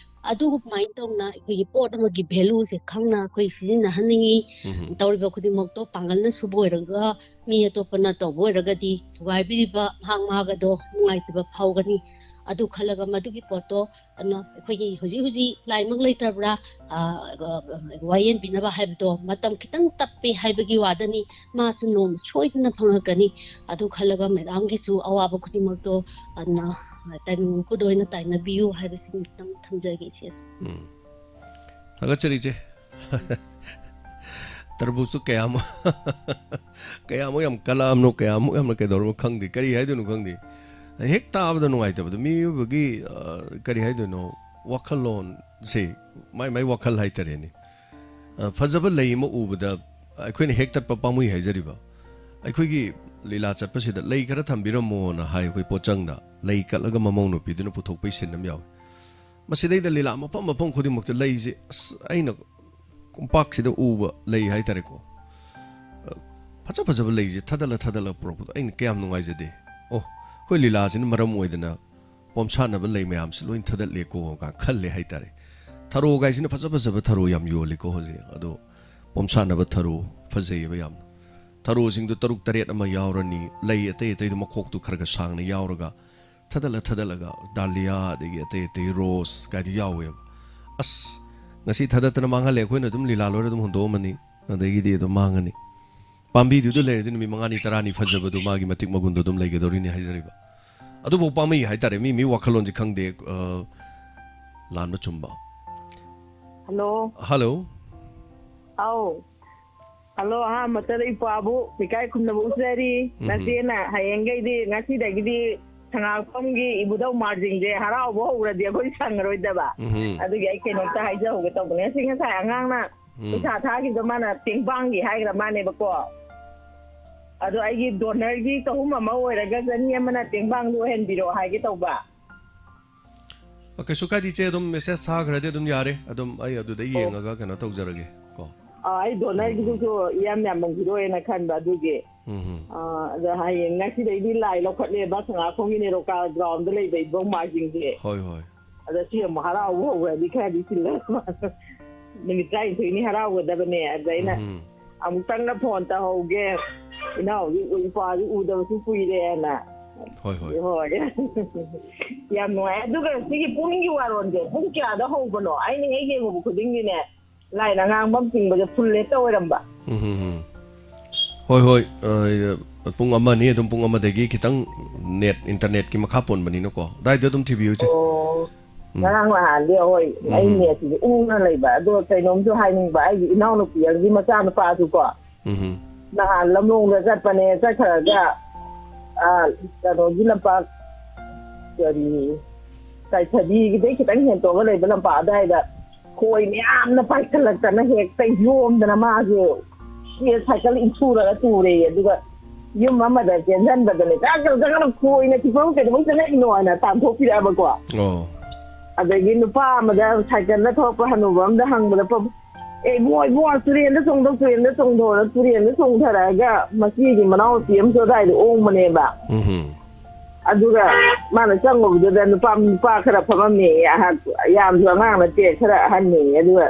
ꯑꯗꯨꯃꯥꯏꯅ ꯇꯧꯅ ꯑꯩꯈꯣꯏꯒꯤ ꯄꯣꯠ ꯑꯃꯒꯤ value ꯁꯦ ꯈꯪꯅ ꯑꯩꯈꯣꯏ ꯁꯤꯖꯤꯟꯅꯍꯟꯅꯤꯡꯉꯤ꯫ ꯎꯝ꯫ ꯇꯧꯔꯤꯕ ꯈꯨꯗꯤꯡꯃꯛꯇꯣ ꯄꯥꯡꯒꯜꯅ ꯁꯨꯕ ꯑꯣꯏꯔꯒ ꯃꯤ ꯑꯇꯣꯞꯄꯅ ꯇꯧꯕ ꯑꯣꯏꯔꯒꯗꯤ ꯊꯨꯒꯥꯏꯕꯤꯔꯤꯕ ꯃꯍꯥꯛ ꯃꯥꯒꯗꯣ ꯅꯨꯡꯉꯥꯏꯇꯕ ꯐꯥꯎꯒꯅꯤ꯫ ꯑꯗꯨ ꯈꯜꯂꯒ ꯃꯗꯨꯒꯤ ꯄꯣꯠꯇꯣ ꯑꯗꯨꯅ ꯑꯩꯈꯣꯏꯒꯤ ꯍꯧꯖꯤꯛ ꯍꯧꯖꯤꯛ ꯂꯥꯏꯃꯛ ꯂꯩꯇ꯭ꯔꯕ꯭ꯔꯥ, ꯑ, ꯑ, ꯋꯥꯌꯦꯟꯕꯤꯅꯕ ꯍꯥꯏꯕꯗꯣ ꯃꯇꯝ ꯈꯤꯇꯪ ꯇꯞꯄꯦ ꯍꯥꯏꯕꯒꯤ ꯋꯥꯗꯅꯤ꯫ ꯃꯥꯁꯨ ꯅꯣꯡꯃ ꯁꯣꯏꯗꯅ ꯐꯪꯉꯛꯀꯅꯤ꯫ ꯑꯗꯨ ꯈꯜꯂꯒ ꯃꯦꯗꯥꯝꯒꯤꯁꯨ ꯑꯋꯥꯕ ꯈꯨꯗꯤꯡꯃꯛꯇꯣ ꯑꯗꯨꯅ ꯇꯥꯏꯕꯪ ꯃꯄꯨꯗ ꯑꯣꯏꯅ ꯇꯥꯏꯅꯕꯤꯌꯨ ꯍꯥꯏꯕꯁꯤꯃꯇꯪ ꯊꯝꯖꯒꯦ, ꯏꯆꯦ꯫ ꯎꯝ꯫ ꯊꯥꯒꯠꯆꯔꯤ, ꯏꯆꯦ꯫ ꯇꯔꯕꯨꯖꯇꯨ ꯀꯌꯥꯃꯨꯛ, ꯀꯌꯥꯃꯨꯛ ꯌꯥꯝ ꯀꯜꯂꯛꯑꯕꯅꯣ, ꯀꯌꯥꯃꯨꯛ ꯌꯥꯝꯅ ꯀꯩꯗꯧꯔꯕꯅꯣ ꯈꯪꯗꯦ, ꯀꯔꯤ ꯍꯥꯏꯗꯣꯏꯅꯣ ꯈꯪꯗꯦ꯫ ꯍꯦꯛ ꯇꯥꯕꯗ ꯅꯨꯡꯉꯥꯏꯇꯕꯗꯣ, ꯃꯤꯑꯣꯏꯕꯒꯤ, ꯑ, ꯀꯔꯤ ꯍꯥꯏꯗꯣꯏꯅꯣ, ꯋꯥꯈꯜꯂꯣꯟꯁꯦ, ꯃꯥꯏ ꯃꯥꯏ ꯋꯥꯈꯜ ꯍꯥꯏꯇꯥꯔꯦꯅꯦ꯫ ꯑ, ꯐꯖꯕ ꯂꯩ ꯑꯃ ꯎꯕꯗ ꯑꯩꯈꯣꯏꯅ ꯍꯦꯛ ꯇꯠꯄ ꯄꯥꯝꯃꯨꯏ ꯍꯥꯏꯖꯔꯤꯕ꯫ ꯑꯩꯈꯣꯏꯒꯤ ꯂꯤꯂꯥ ꯆꯠꯄꯁꯤꯗ ꯂꯩ ꯈꯔ ꯊꯝꯕꯤꯔꯝꯃꯣꯅ ꯍꯥꯏ, ꯑꯩꯈꯣꯏ ꯄꯣꯠꯆꯪꯗ ꯂꯩ ꯀꯠꯂꯒ ꯃꯃꯧ ꯅꯨꯄꯤꯗꯨꯅ ꯄꯨꯊꯣꯛꯄꯩ scene ꯑꯃ ꯌꯥꯎꯏ꯫ ꯃꯁꯤꯗꯩꯗ ꯂꯤꯂꯥ ꯃꯐꯝ ꯃꯐꯝ ꯈꯨꯗꯤꯡꯃꯛꯇ ꯂꯩꯁꯦ, ꯑꯁ, ꯑꯩꯅ ꯀꯣꯝꯄꯥꯛꯁꯤꯗ ꯎꯕ ꯂꯩ ꯍꯥꯏꯇꯥꯔꯦꯀꯣ꯫ ꯑ, ꯐꯖ ꯐꯖꯕ ꯂꯩꯁꯦ ꯊꯥꯗꯠꯂ ꯊꯥꯗꯠꯂ ꯄꯨꯔꯛꯄꯗꯣ ꯑꯩꯅ ꯀꯌꯥꯝ ꯅꯨꯡꯉꯥꯏꯖꯗꯦ꯫ ꯑꯣ, ꯑꯩꯈꯣꯏ ꯂꯤꯂꯥꯁꯤꯅ ꯃꯔꯝ ꯑꯣꯏꯗꯅ ꯄꯣꯝꯁꯥꯠꯅꯕ ꯂꯩ ꯃꯌꯥꯝꯁꯤ ꯂꯣꯏ ꯊꯥꯗꯠꯂꯦꯀꯣ ꯀꯥꯏꯅ ꯈꯜꯂꯦ ꯍꯥꯏꯇꯥꯔꯦ꯫ ꯊꯔꯣ ꯀꯥꯏꯁꯤꯅ ꯐꯖ ꯐꯖꯕ ꯊꯔꯣ ꯌꯥꯝ ꯌꯣꯜꯂꯤꯀꯣ ꯍꯧꯖꯤꯛ꯫ ꯑꯗꯣ ꯄꯣꯝꯁꯥꯠꯅꯕ ꯊꯔꯣ ꯐꯖꯩꯌꯦꯕ ꯌꯥꯝꯅ꯫ ꯊꯔꯣꯁꯤꯡꯗꯣ ꯇꯔꯨꯛ ꯇꯔꯦꯠ ꯑꯃ ꯌꯥꯎꯔꯅꯤ, ꯂꯩ ꯑꯇꯩ ꯑꯇꯩꯗꯣ ꯃꯈꯣꯛꯇꯨ ꯈꯔ ꯈꯔ ꯁꯥꯡꯅ ꯌꯥꯎꯔꯒ ꯊꯥꯗꯠꯂ ꯊꯥꯗꯠꯂꯒ ꯗꯥꯂꯤꯌꯥ ꯑꯗꯒꯤ ꯑꯇꯩ ꯑꯇꯩ ꯔꯣꯁ ꯀꯥꯏꯗꯣ ꯌꯥꯎꯋꯦꯕ꯫ ꯑꯁ, ꯉꯁꯤ ꯊꯥꯗꯠꯇꯅ ꯃꯥꯡꯍꯜꯂꯦ, ꯑꯩꯈꯣꯏꯅ ꯑꯗꯨꯝ ꯂꯤꯂꯥ ꯂꯣꯏꯔ ꯑꯗꯨꯝ ꯍꯨꯟꯗꯣꯛꯑꯝꯃꯅꯤ, ꯑꯗꯒꯤꯗꯤ ꯑꯗꯨꯝ ꯃꯥꯡꯉꯅꯤ꯫ ꯄꯥꯝꯕꯤꯗꯨꯗ ꯂꯩꯔꯗꯤ ꯅꯨꯃꯤꯠ ꯃꯉꯥꯅꯤ ꯇꯔꯥꯅꯤ ꯐꯖꯕꯗꯨ ꯃꯥꯒꯤ ꯃꯇꯤꯛ ꯃꯒꯨꯟꯗꯣ ꯑꯗꯨꯝ ꯂꯩꯒꯗꯧꯔꯤꯅꯤ ꯍꯥꯏꯖꯔꯤꯕ꯫ ꯑꯗꯨꯕꯨ ꯄꯥꯝꯃꯤ ꯍꯥꯏꯇꯥꯔꯦ, ꯃꯤ ꯃꯤ ꯋꯥꯈꯜꯂꯣꯟꯁꯦ ꯈꯪꯗꯦ, ꯑ, ꯂꯥꯟꯕ ꯆꯨꯝꯕ꯫ ꯍꯜꯂꯣ꯫ ꯍꯜꯂꯣ꯫ ꯑꯧ꯫ ꯍꯜꯂꯣ, ꯑꯍꯥꯟꯕꯗ ꯏꯄ꯭ꯋꯥꯕꯨ ꯏꯀꯥꯏ ꯈꯨꯝꯅꯕ ꯎꯠꯆꯔꯤ꯫ ꯎꯝꯍꯨꯝ꯫ ꯅꯆꯦꯅ ꯍꯌꯦꯡꯈꯩꯗꯤ, ꯉꯁꯤꯗꯒꯤꯗꯤ ꯁꯉꯥꯛꯐꯝꯒꯤ ꯏꯕꯨꯙꯧ ꯃꯥꯔꯖꯤꯡꯁꯦ ꯍꯔꯥꯎꯕ ꯍꯧꯔꯗꯤ ꯑꯩꯈꯣꯏ ꯁꯪꯉꯔꯣꯏꯗꯕ꯫ ꯎꯝꯍꯨꯝ꯫ ꯑꯗꯨꯒꯤ ꯑꯩ ꯀꯩꯅꯣꯝꯇ ꯍꯥꯏꯖꯍꯧꯒꯦ ꯇꯧꯕꯅꯦ꯫ ꯉꯁꯤ ꯉꯁꯥꯏ ꯑꯉꯥꯡꯅ ꯎꯝ꯫ ꯄꯩꯁꯥ ꯊꯥꯈꯤꯕꯗꯣ ꯃꯥꯅ ꯇꯦꯡꯕꯥꯡꯒꯤ ꯍꯥꯏꯈ꯭ꯔ ꯃꯥꯅꯦꯕꯀꯣ꯫ ꯑꯗꯣ ꯑꯩꯒꯤ ꯗꯣꯅꯔꯒꯤ ꯆꯍꯨꯝ ꯑꯃ ꯑꯣꯏꯔꯒ ꯆꯅꯤ ꯑꯃꯅ ꯇꯦꯡꯕꯥꯡꯗ ꯑꯣꯏꯍꯟꯕꯤꯔꯛꯑꯣ ꯍꯥꯏꯒꯦ ꯇꯧꯕ꯫ ꯑ, ꯀꯩꯁꯨ ꯀꯥꯏꯗꯦ, ꯏꯆꯦ, ꯑꯗꯨꯝ message ꯊꯥꯈ꯭ꯔꯗꯤ ꯑꯗꯨꯝ ꯌꯥꯔꯦ꯫ ꯑꯗꯨꯝ ꯑꯩ ꯑꯗꯨꯗ ꯑꯣ꯫ ꯌꯦꯡꯉꯒ ꯀꯩꯅꯣ ꯇꯧꯖꯔꯒꯦ ꯀꯣ꯫ ꯑ, ꯑꯩ ꯗꯣꯅꯔꯒꯤꯗꯨꯁꯨ ꯎꯝ꯫ ꯏꯌꯥꯝ ꯌꯥꯝꯃꯝꯈꯤꯔꯣꯏꯅ ꯈꯟꯕ ꯑꯗꯨꯒꯤ꯫ ꯎꯝ ꯍꯝ꯫ ꯑ, ꯑꯗ ꯍꯌꯦꯡ ꯉꯁꯤꯗꯩꯗꯤ ꯂꯥꯏ ꯂꯧꯈꯠꯂꯦꯕ ꯁꯉꯥꯛꯐꯝꯒꯤ ꯅꯦꯔꯣꯀꯥ ground ꯗ ꯂꯩꯕ ꯏꯕꯨꯡ ꯃꯥꯔꯖꯤꯡꯁꯦ꯫ ꯍꯣꯏ, ꯍꯣꯏ꯫ ꯑꯗ ꯁꯤ ꯑꯃꯨꯛ ꯍꯔꯥꯎꯕ ꯍꯧꯈ꯭ꯔꯗꯤ ꯈꯔꯗꯤ ꯆꯤꯜꯂꯦ꯫ ꯅꯨꯃꯤꯠ ꯇꯔꯥꯅꯤꯊꯣꯏꯅꯤ ꯍꯔꯥꯎꯒꯗꯕꯅꯦ꯫ ꯑꯗ ꯑꯩꯅ ꯎꯝ꯫ ꯑꯃꯨꯛꯇꯪꯒ ꯐꯣꯟ ꯇꯧꯍꯧꯒꯦ, ꯏꯅꯥꯎꯗꯤ ꯏꯄꯥꯗꯤ ꯎꯗꯕꯁꯨ ꯀꯨꯏꯔꯦꯅ꯫ ꯍꯣꯏ, ꯍꯣꯏ꯫ ꯍꯣꯏ꯫ ꯌꯥꯝ ꯅꯨꯡꯉꯥꯏ꯫ ꯑꯗꯨꯒ ꯁꯤꯒꯤ ꯄꯨꯡꯒꯤ ꯋꯥꯔꯣꯟꯁꯦ ꯄꯨꯡ ꯀꯌꯥꯗ ꯍꯧꯕꯅꯣ? ꯑꯩꯅ ꯍꯦꯛ ꯌꯦꯡꯉꯨꯕ ꯈꯨꯗꯤꯡꯒꯤꯅꯦ, ꯂꯥꯏꯟ ꯑꯉꯥꯡꯕꯝ ꯆꯤꯡꯕꯁꯦ ꯐꯨꯜ ꯍꯦꯛꯇ ꯑꯣꯏꯔꯝꯕ꯫ ꯎꯝ, ꯎꯝ, ꯎꯝ꯫ ꯍꯣꯏ, ꯍꯣꯏ꯫ ꯑ, ꯄꯨꯡ ꯑꯃ ꯑꯅꯤ ꯑꯗꯨꯝ, ꯄꯨꯡ ꯑꯃꯗꯒꯤ ꯈꯤꯇꯪ ꯅꯦꯠ, ꯏꯟꯇꯔꯅꯦꯠꯀꯤ ꯃꯈꯥ ꯄꯣꯟꯕꯅꯤꯅꯀꯣ꯫ ꯑꯗꯥꯏꯗ ꯑꯗꯨꯝ ꯊꯤꯕꯤꯌꯨ, ꯏꯆꯦ꯫ ꯑꯣ, ꯎꯝ꯫ ꯉꯔꯥꯡ ꯅꯍꯥꯟꯗꯤ ꯍꯣꯏ, ꯎꯝ꯫ ꯑꯩ ꯅꯦꯠꯁꯤꯗꯤ ꯎꯪꯅ ꯂꯩꯕ꯫ ꯑꯗꯣ ꯀꯩꯅꯣꯝꯁꯨ ꯍꯥꯏꯅꯤꯡꯕ, ꯑꯩꯒꯤ ꯏꯅꯥꯎꯅꯨꯄꯤ ꯑꯃꯒꯤ ꯃꯆꯥꯅꯨꯄꯥꯁꯨ ꯀꯣ, ꯎꯝ꯫ ꯅꯍꯥꯟ ꯂꯝꯂꯣꯡꯗ ꯆꯠꯄꯅꯦ, ꯆꯠꯈ꯭ꯔꯒ, ꯑ, ꯀꯩꯅꯣꯒꯤ ꯂꯝꯄꯥꯛ, ꯀꯔꯤ, ꯀꯥꯏꯊꯕꯤꯒꯤꯗꯩ ꯈꯤꯇꯪ ꯍꯦꯟꯇꯣꯛꯑꯒ ꯂꯩꯕ ꯂꯝꯄꯥꯛ ꯑꯗꯥꯏꯗ ꯈꯣꯏ ꯃꯌꯥꯝꯅ ꯄꯥꯏꯁꯜꯂꯛꯇꯅ ꯍꯦꯛꯇ ꯌꯣꯝꯗꯅ ꯃꯥꯁꯦ ꯁꯤ ꯁꯥꯏꯀꯜ ꯏꯟꯊꯨꯔꯒ ꯇꯨꯔꯦꯌꯦ꯫ ꯑꯗꯨꯒ ꯌꯨꯝ ꯑꯃꯗ ꯆꯦꯟꯁꯤꯟꯕꯗꯅꯦ, "ꯀꯥ ꯀꯥ ꯀꯥ ꯀꯥ ꯈꯣꯏꯅ ꯁꯤꯐꯥꯎ ꯀꯩꯗꯧꯕꯩ ꯆꯪꯉꯛꯏꯅꯣ?" ꯍꯥꯏꯅ ꯇꯥꯟꯊꯣꯛꯄꯤꯔꯛꯑꯕꯀꯣ꯫ ꯑꯣ꯫ ꯑꯗꯒꯤ ꯅꯨꯄꯥ ꯑꯃꯗ ꯁꯥꯏꯀꯜꯗ ꯊꯣꯛꯄ ꯍꯅꯨꯕ ꯑꯃꯗ ꯍꯪꯕꯗ, ꯄ-, "ꯑꯦ ꯏꯕꯨꯡꯉꯣ, ꯏꯕꯨꯡꯉꯣ, ꯇꯨꯔꯦꯟꯗ ꯆꯣꯡꯊꯣꯛ, ꯇꯨꯔꯦꯟꯗ ꯆꯣꯡꯊꯣꯛꯑꯅ" ꯇꯨꯔꯦꯟꯗ ꯆꯣꯡꯊꯔꯛꯑꯒ ꯃꯆꯦꯒꯤ ꯃꯅꯥꯎꯅꯨꯄꯤ ꯑꯃꯁꯨ ꯑꯗꯥꯏꯗ ꯑꯣꯡꯕꯅꯦꯕ꯫ ꯎꯝ꯫ ꯑꯗꯨꯒ ꯃꯥꯅ ꯆꯪꯉꯨꯕꯗꯨꯗ ꯅꯨꯄꯥ, ꯅꯨꯄꯥ ꯈꯔ ꯐꯝꯃꯝꯃꯦꯌꯦ, ꯑꯍꯟ, ꯌꯥꯝꯁꯨ ꯑꯉꯥꯡ ꯅꯠꯇꯦ, ꯈꯔ ꯑꯍꯟꯅꯦꯌꯦ꯫ ꯑꯗꯨꯒ,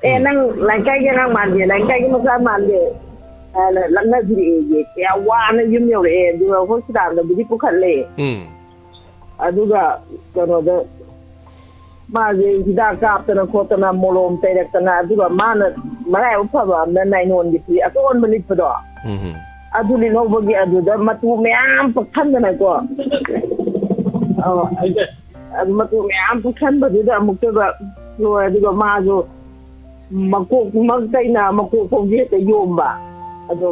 "ꯑꯦ, ꯎꯝ꯫ ꯅꯪ ꯂꯩꯀꯥꯏꯒꯤ ꯑꯉꯥꯡ ꯃꯥꯟꯗꯦ, ꯂꯩꯀꯥꯏꯒꯤ ꯃꯆꯥ ꯃꯥꯟꯗꯦ" ꯍꯥꯏꯅ ꯂꯛꯅꯕꯤꯔꯛꯑꯦꯌꯦ꯫ ꯀꯌꯥ ꯋꯥꯅ ꯌꯨꯝ ꯌꯧꯔꯛꯑꯦ, ꯑꯗꯨꯒ ꯍꯣꯁꯄꯤꯇꯥꯜꯗꯕꯨꯗꯤ ꯄꯨꯈꯠꯂꯦ꯫ ꯎꯝ꯫ ꯑꯗꯨꯒ ꯀꯩꯅꯣꯗ, ꯃꯥꯁꯦ ꯍꯤꯗꯥꯛ ꯀꯥꯞꯇꯅ ꯈꯣꯠꯇꯅ, ꯃꯣꯂꯣꯝ ꯇꯩꯔꯛꯇꯅ, ꯑꯗꯨꯒ ꯃꯥꯅ ꯃꯔꯥꯏꯕꯛ ꯐꯕ ꯑꯃꯅ ꯅꯥꯏꯂꯣꯟꯒꯤ ꯐꯤ ꯑꯆꯣꯟꯕ ꯂꯤꯠꯄꯗꯣ, ꯎꯝ꯫ ꯑꯗꯨ ꯂꯤꯠꯍꯧꯕꯒꯤ ꯑꯗꯨꯗ ꯃꯇꯨ ꯃꯌꯥꯝ ꯄꯛꯁꯟꯗꯅꯀꯣ꯫ ꯑꯧ, ꯑꯗꯨ ꯃꯇꯨ ꯃꯌꯥꯝ ꯄꯛꯁꯟꯕꯗꯨꯗ ꯑꯃꯨꯛꯇꯣꯏꯕ ꯂꯣꯏ꯫ ꯑꯗꯨꯒ ꯃꯥꯁꯨ ꯃꯀꯣꯛꯃꯛꯇꯩꯅ ꯃꯀꯣꯛ ꯐꯥꯎꯗꯤ ꯍꯦꯛꯇ ꯌꯣꯝꯕ꯫ ꯑꯗꯣ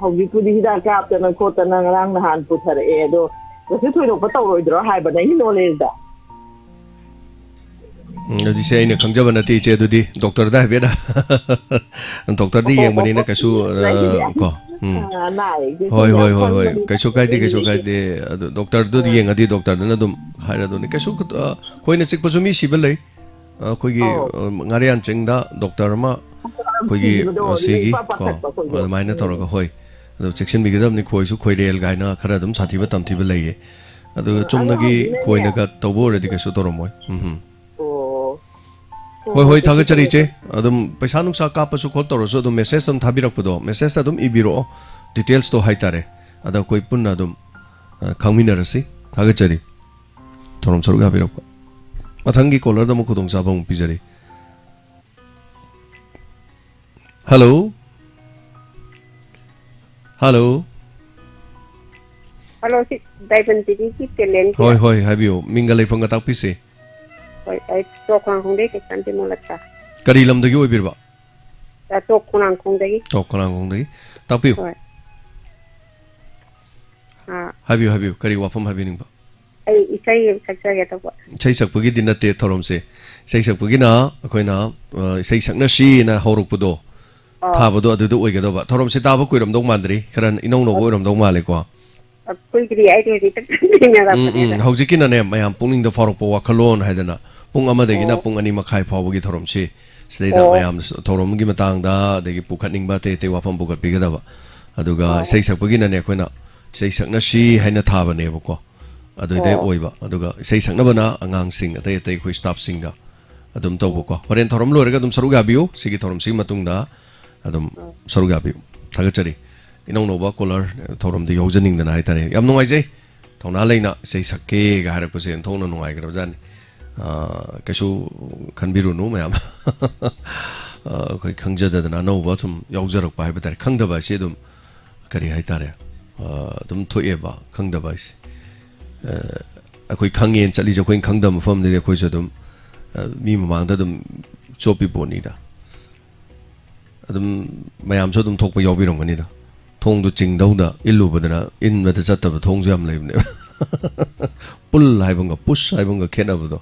ꯍꯧꯖꯤꯛꯄꯨꯗꯤ ꯍꯤꯗꯥꯛ ꯀꯥꯞꯇꯅ ꯈꯣꯠꯇꯅ ꯉꯔꯥꯡ ꯅꯍꯥꯟ ꯄꯨꯊꯔꯛꯑꯦ꯫ ꯑꯗꯣ ꯀꯩꯁꯨ ꯊꯣꯏꯗꯣꯛꯄ ꯇꯧꯔꯣꯏꯗ꯭ꯔꯣ ꯍꯥꯏꯕꯅꯦ ꯑꯩꯒꯤ ꯅꯣꯂꯦꯖꯇ꯫ ꯎꯝ, ꯑꯗꯨꯗꯤ ꯁꯦ ꯑꯩꯅ ꯈꯪꯖꯕ ꯅꯠꯇꯦ, ꯏꯆꯦ꯫ ꯑꯗꯨꯗꯤ ꯗꯣꯛꯇꯔꯗ ꯍꯥꯏꯐꯦꯠ ꯗꯣꯛꯇꯔꯗ ꯌꯦꯡꯕꯅꯤꯅ ꯀꯩꯁꯨ, ꯑ, ꯀꯣ꯫ ꯎꯝ꯫ ꯑꯅꯥ ꯑꯌꯦꯛꯁꯦ ꯍꯣꯏ, ꯌꯥꯝ ꯍꯣꯏ, ꯍꯣꯏ, ꯍꯣꯏ꯫ ꯈꯪꯕꯅꯤꯅ ꯀꯩꯁꯨ ꯀꯥꯏꯗꯦ, ꯀꯩꯁꯨ ꯀꯥꯏꯗꯦ꯫ ꯑꯗꯨ ꯗꯣꯛꯇꯔꯗꯨꯗ ꯑꯥ꯫ ꯌꯦꯡꯉꯗꯤ ꯗꯣꯛꯇꯔꯗꯨꯅ ꯑꯗꯨꯝ ꯍꯥꯏꯔꯗꯧꯅꯤ꯫ ꯀꯩꯁꯨ, ꯑ, ꯈꯣꯏꯅ ꯆꯤꯛꯄꯁꯨ ꯃꯤ ꯁꯤꯕ ꯂꯩ꯫ ꯑ, ꯑꯩꯈꯣꯏꯒꯤ, ꯑꯧ꯫ ꯑ, ꯉꯥꯔꯤꯌꯥꯟ ꯆꯤꯡꯗ ꯗꯣꯛꯇꯔ ꯑꯃ ꯑꯩꯈꯣꯏꯒꯤ, ꯁꯤꯕꯗꯣ ꯑ, ꯑꯗꯨꯗ ꯁꯤꯒꯤ ꯏꯄꯥ ꯀꯣ, ꯄꯥꯈꯠꯄ ꯑꯩꯈꯣꯏꯗꯣ꯫ ꯑꯗꯨꯃꯥꯏꯅ ꯎꯝ꯫ ꯇꯧꯔꯒ, ꯍꯣꯏ꯫ ꯑꯗꯨ ꯆꯦꯛꯁꯤꯟꯕꯤꯒꯗꯕꯅꯤ꯫ ꯈꯣꯏꯁꯨ ꯈꯣꯏꯔꯦꯜ ꯀꯥꯏꯅ ꯈꯔ ꯑꯗꯨꯝ ꯁꯥꯊꯤꯕ ꯇꯝꯊꯤꯕ ꯂꯩꯌꯦ꯫ ꯑꯗꯨꯒ ꯆꯨꯝꯅꯒꯤ ꯀꯣꯏꯅꯒ ꯇꯧꯕ ꯑꯣꯏꯔꯗꯤ ꯀꯩꯁꯨ ꯇꯧꯔꯝꯃꯣꯏ꯫ ꯎꯝ ꯍꯝ꯫ ꯑꯣ꯫ ꯍꯣꯏ, ꯍꯣꯏ, ꯊꯥꯒꯠꯆꯔꯤ, ꯏꯆꯦ꯫ ꯑꯗꯨꯝ ꯄꯩꯁꯥ ꯅꯨꯡꯁꯥ ꯀꯥꯞꯄꯁꯨ ꯈꯣꯠ ꯇꯧꯔꯁꯨ ꯑꯗꯨꯝ ꯃꯦꯁꯦꯖ ꯑꯗꯨꯝ ꯊꯥꯕꯤꯔꯛꯄꯗꯣ, ꯃꯦꯁꯦꯖꯇ ꯑꯗꯨꯝ ꯏꯕꯤꯔꯛꯑꯣ, ꯗꯤꯇꯦꯜꯁꯇꯣ ꯍꯥꯏꯇꯥꯔꯦ꯫ ꯑꯗ ꯑꯩꯈꯣꯏ ꯄꯨꯟꯅ ꯑꯗꯨꯝ, ꯑ, ꯈꯪꯃꯤꯟꯅꯔꯁꯤ꯫ ꯊꯥꯒꯠꯆꯔꯤ꯫ ꯊꯧꯔꯝ ꯁꯔꯨꯛ ꯌꯥꯕꯤꯔꯛꯄ꯫ ꯃꯊꯪꯒꯤ ꯀꯣꯂꯔꯗ ꯑꯃꯨꯛ ꯈꯨꯗꯣꯡꯆꯥꯕ ꯑꯃꯨꯛ ꯄꯤꯖꯔꯤ꯫ ꯍꯜꯂꯣ? ꯍꯜꯂꯣ? ꯍꯜꯂꯣ, ꯁꯤ ꯗꯥꯏꯕꯟꯇꯤꯒꯤ ꯇꯦꯂꯦꯟ ꯍꯣꯏ, ꯀꯤꯌꯔ꯫ ꯍꯣꯏ, ꯍꯥꯏꯕꯤꯌꯨ꯫ ꯃꯤꯡꯒ ꯂꯩꯐꯝꯒ ꯇꯥꯛꯄꯤꯁꯤ꯫ ꯍꯣꯏ, ꯑꯩ ꯇꯣꯞ ꯈꯣꯡꯅꯥꯡꯈꯣꯡꯗꯒꯤ ꯀꯩꯁꯥꯝꯊꯦꯝ ꯃꯣꯂꯠꯀ꯫ ꯀꯔꯤ ꯂꯝꯗꯒꯤ ꯑꯣꯏꯕꯤꯔꯕ? ꯑ, ꯇꯣꯞ ꯈꯣꯡꯅꯥꯡꯈꯣꯡꯗꯒꯤ꯫ ꯇꯣꯞ ꯈꯣꯡꯅꯥꯡꯈꯣꯡꯗꯒꯤ꯫ ꯇꯥꯛꯄꯤꯌꯨ꯫ ꯍꯣꯏ꯫ ꯑꯥ꯫ ꯍꯥꯏꯕꯤꯌꯨ, ꯍꯥꯏꯕꯤꯌꯨ꯫ ꯀꯔꯤ ꯋꯥꯐꯝ ꯍꯥꯏꯕꯤꯅꯤꯡꯕ? ꯑꯩ ꯏꯁꯩ ꯁꯛꯆꯒꯦ ꯇꯧꯕ꯫ ꯏꯁꯩ ꯁꯛꯄꯒꯤꯗꯤ ꯅꯠꯇꯦ ꯊꯧꯔꯝꯁꯦ꯫ ꯏꯁꯩ ꯁꯛꯄꯒꯤꯅ ꯑꯩꯈꯣꯏꯅ, ꯑ, ꯏꯁꯩ ꯁꯛꯅꯁꯤꯅ ꯍꯧꯔꯛꯄꯗꯣ, ꯑꯥ꯫ ꯊꯥꯕꯗꯣ ꯑꯗꯨꯗ ꯑꯣꯏꯒꯗꯧꯕ꯫ ꯊꯧꯔꯝꯁꯦ ꯇꯥꯕ ꯀꯨꯏꯔꯝꯗꯧ ꯃꯥꯟꯗ꯭ꯔꯤ꯫ ꯈꯔ ꯏꯅꯧ ꯅꯧꯕ ꯑꯣꯏꯔꯝꯗꯧ ꯃꯥꯜꯂꯦꯀꯣ꯫ ꯑ, ꯀꯨꯏꯗ꯭ꯔꯤ, ꯑꯩꯗꯤ ꯍꯧꯖꯤꯛꯇ ꯎꯝ, ꯎꯝ꯫ ꯊꯦꯡꯅꯔꯛꯄꯅꯦꯗ꯫ ꯍꯧꯖꯤꯛꯀꯤꯅꯅꯦ, ꯃꯌꯥꯝ ꯄꯨꯛꯅꯤꯡꯗ ꯐꯥꯎꯔꯛꯄ ꯋꯥꯈꯜꯂꯣꯟ ꯍꯥꯏꯗꯅ ꯄꯨꯡ ꯑꯃꯗꯒꯤꯅ ꯑꯣ꯫ ꯄꯨꯡ ꯑꯅꯤ ꯃꯈꯥꯏ ꯐꯥꯎꯕꯒꯤ ꯊꯧꯔꯝꯁꯤ꯫ ꯁꯤꯗꯩꯗ ꯑꯣ꯫ ꯃꯌꯥꯝ ꯊꯧꯔꯝꯒꯤ ꯃꯇꯥꯡꯗ, ꯑꯗꯒꯤ ꯄꯨꯈꯠꯅꯤꯡꯕ ꯑꯇꯩ ꯑꯇꯩ ꯋꯥꯐꯝ ꯄꯨꯈꯠꯄꯤꯒꯗꯕ꯫ ꯑꯗꯨꯒ ꯑꯣ꯫ ꯏꯁꯩ ꯁꯛꯄꯒꯤꯅꯅꯦ, ꯑꯩꯈꯣꯏꯅ ꯏꯁꯩ ꯁꯛꯅꯁꯤ ꯍꯥꯏꯅ ꯊꯥꯕꯅꯦꯕꯀꯣ꯫ ꯑꯗꯨꯗꯩ ꯑꯣ꯫ ꯑꯣꯏꯕ꯫ ꯑꯗꯨꯒ ꯏꯁꯩ ꯁꯛꯅꯕꯅ ꯑꯉꯥꯡꯁꯤꯡ, ꯑꯇꯩ ꯑꯇꯩ ꯑꯩꯈꯣꯏ ꯁ꯭ꯇꯥꯐꯁꯤꯡꯗ ꯑꯗꯨꯝ ꯇꯧꯕꯀꯣ꯫ ꯍꯣꯔꯦꯟ ꯊꯧꯔꯝ ꯂꯣꯏꯔꯒ ꯑꯗꯨꯝ ꯁꯔꯨꯛ ꯌꯥꯕꯤꯌꯨ꯫ ꯁꯤꯒꯤ ꯊꯧꯔꯝꯁꯤꯒꯤ ꯃꯇꯨꯡꯗ ꯑꯗꯨꯝ ꯎꯝ꯫ ꯁꯔꯨꯛ ꯌꯥꯕꯤꯌꯨ꯫ ꯊꯥꯒꯠꯆꯔꯤ꯫ ꯏꯅꯧ ꯅꯧꯕ ꯀꯣꯂꯔ ꯊꯧꯔꯝꯗ ꯌꯥꯎꯖꯅꯤꯡꯗꯅ ꯍꯥꯏꯇꯥꯔꯦ꯫ ꯌꯥꯝ ꯅꯨꯡꯉꯥꯏꯖꯩ꯫ ꯊꯧꯅꯥ ꯂꯩꯅ ꯏꯁꯩ ꯁꯛꯀꯦꯒ ꯍꯥꯏꯔꯛꯄꯁꯦ ꯑꯣꯟꯊꯣꯛꯅ ꯅꯨꯡꯉꯥꯏꯈ꯭ꯔꯕꯖꯥꯠꯅꯤ꯫ ꯑ, ꯀꯩꯁꯨ ꯈꯟꯕꯤꯔꯨꯅꯨ ꯃꯌꯥꯝ꯫ ꯑ, ꯑꯩꯈꯣꯏ ꯈꯪꯖꯗꯗꯅ ꯑꯅꯧꯕ ꯁꯨꯝ ꯌꯥꯎꯖꯔꯛꯄ ꯍꯥꯏꯕ ꯇꯥꯔꯦ꯫ ꯈꯪꯗꯕ ꯍꯥꯏꯁꯦ ꯑꯗꯨꯝ ꯀꯔꯤ ꯍꯥꯏꯇꯥꯔꯦ? ꯑ, ꯑꯗꯨꯝ ꯊꯣꯛꯑꯦꯕ ꯈꯪꯗꯕ ꯍꯥꯏꯁꯦ꯫ ꯑ, ꯑꯩꯈꯣꯏ ꯈꯪꯉꯦꯅ ꯆꯠꯂꯤꯁꯦ ꯑꯩꯈꯣꯏꯅ ꯈꯪꯗꯕ ꯃꯐꯝꯗꯗꯤ ꯑꯩꯈꯣꯏꯁꯨ ꯑꯗꯨꯝ, ꯑ, ꯃꯤ ꯃꯃꯥꯡꯗ ꯑꯗꯨꯝ ꯆꯣꯞꯄꯤ ꯄꯣꯠꯅꯤꯗ꯫ ꯑꯗꯨꯝ ꯃꯌꯥꯝꯁꯨ ꯑꯗꯨꯝ ꯊꯣꯛꯄ ꯌꯥꯎꯕꯤꯔꯝꯒꯅꯤꯗ꯫ ꯊꯣꯡꯗꯨ ꯆꯤꯡꯗꯧꯗ ꯏꯜꯂꯨꯕꯗꯅ ꯏꯟꯕꯗ ꯆꯠꯇꯕ ꯊꯣꯡꯁꯨ ꯌꯥꯝ ꯂꯩꯕꯅꯦꯕ꯫ ꯄꯨꯜ ꯍꯥꯏꯕ ꯑꯃꯒ ꯄꯨꯁ ꯍꯥꯏꯕ ꯑꯃꯒ ꯈꯦꯠꯅꯕꯗꯣ꯫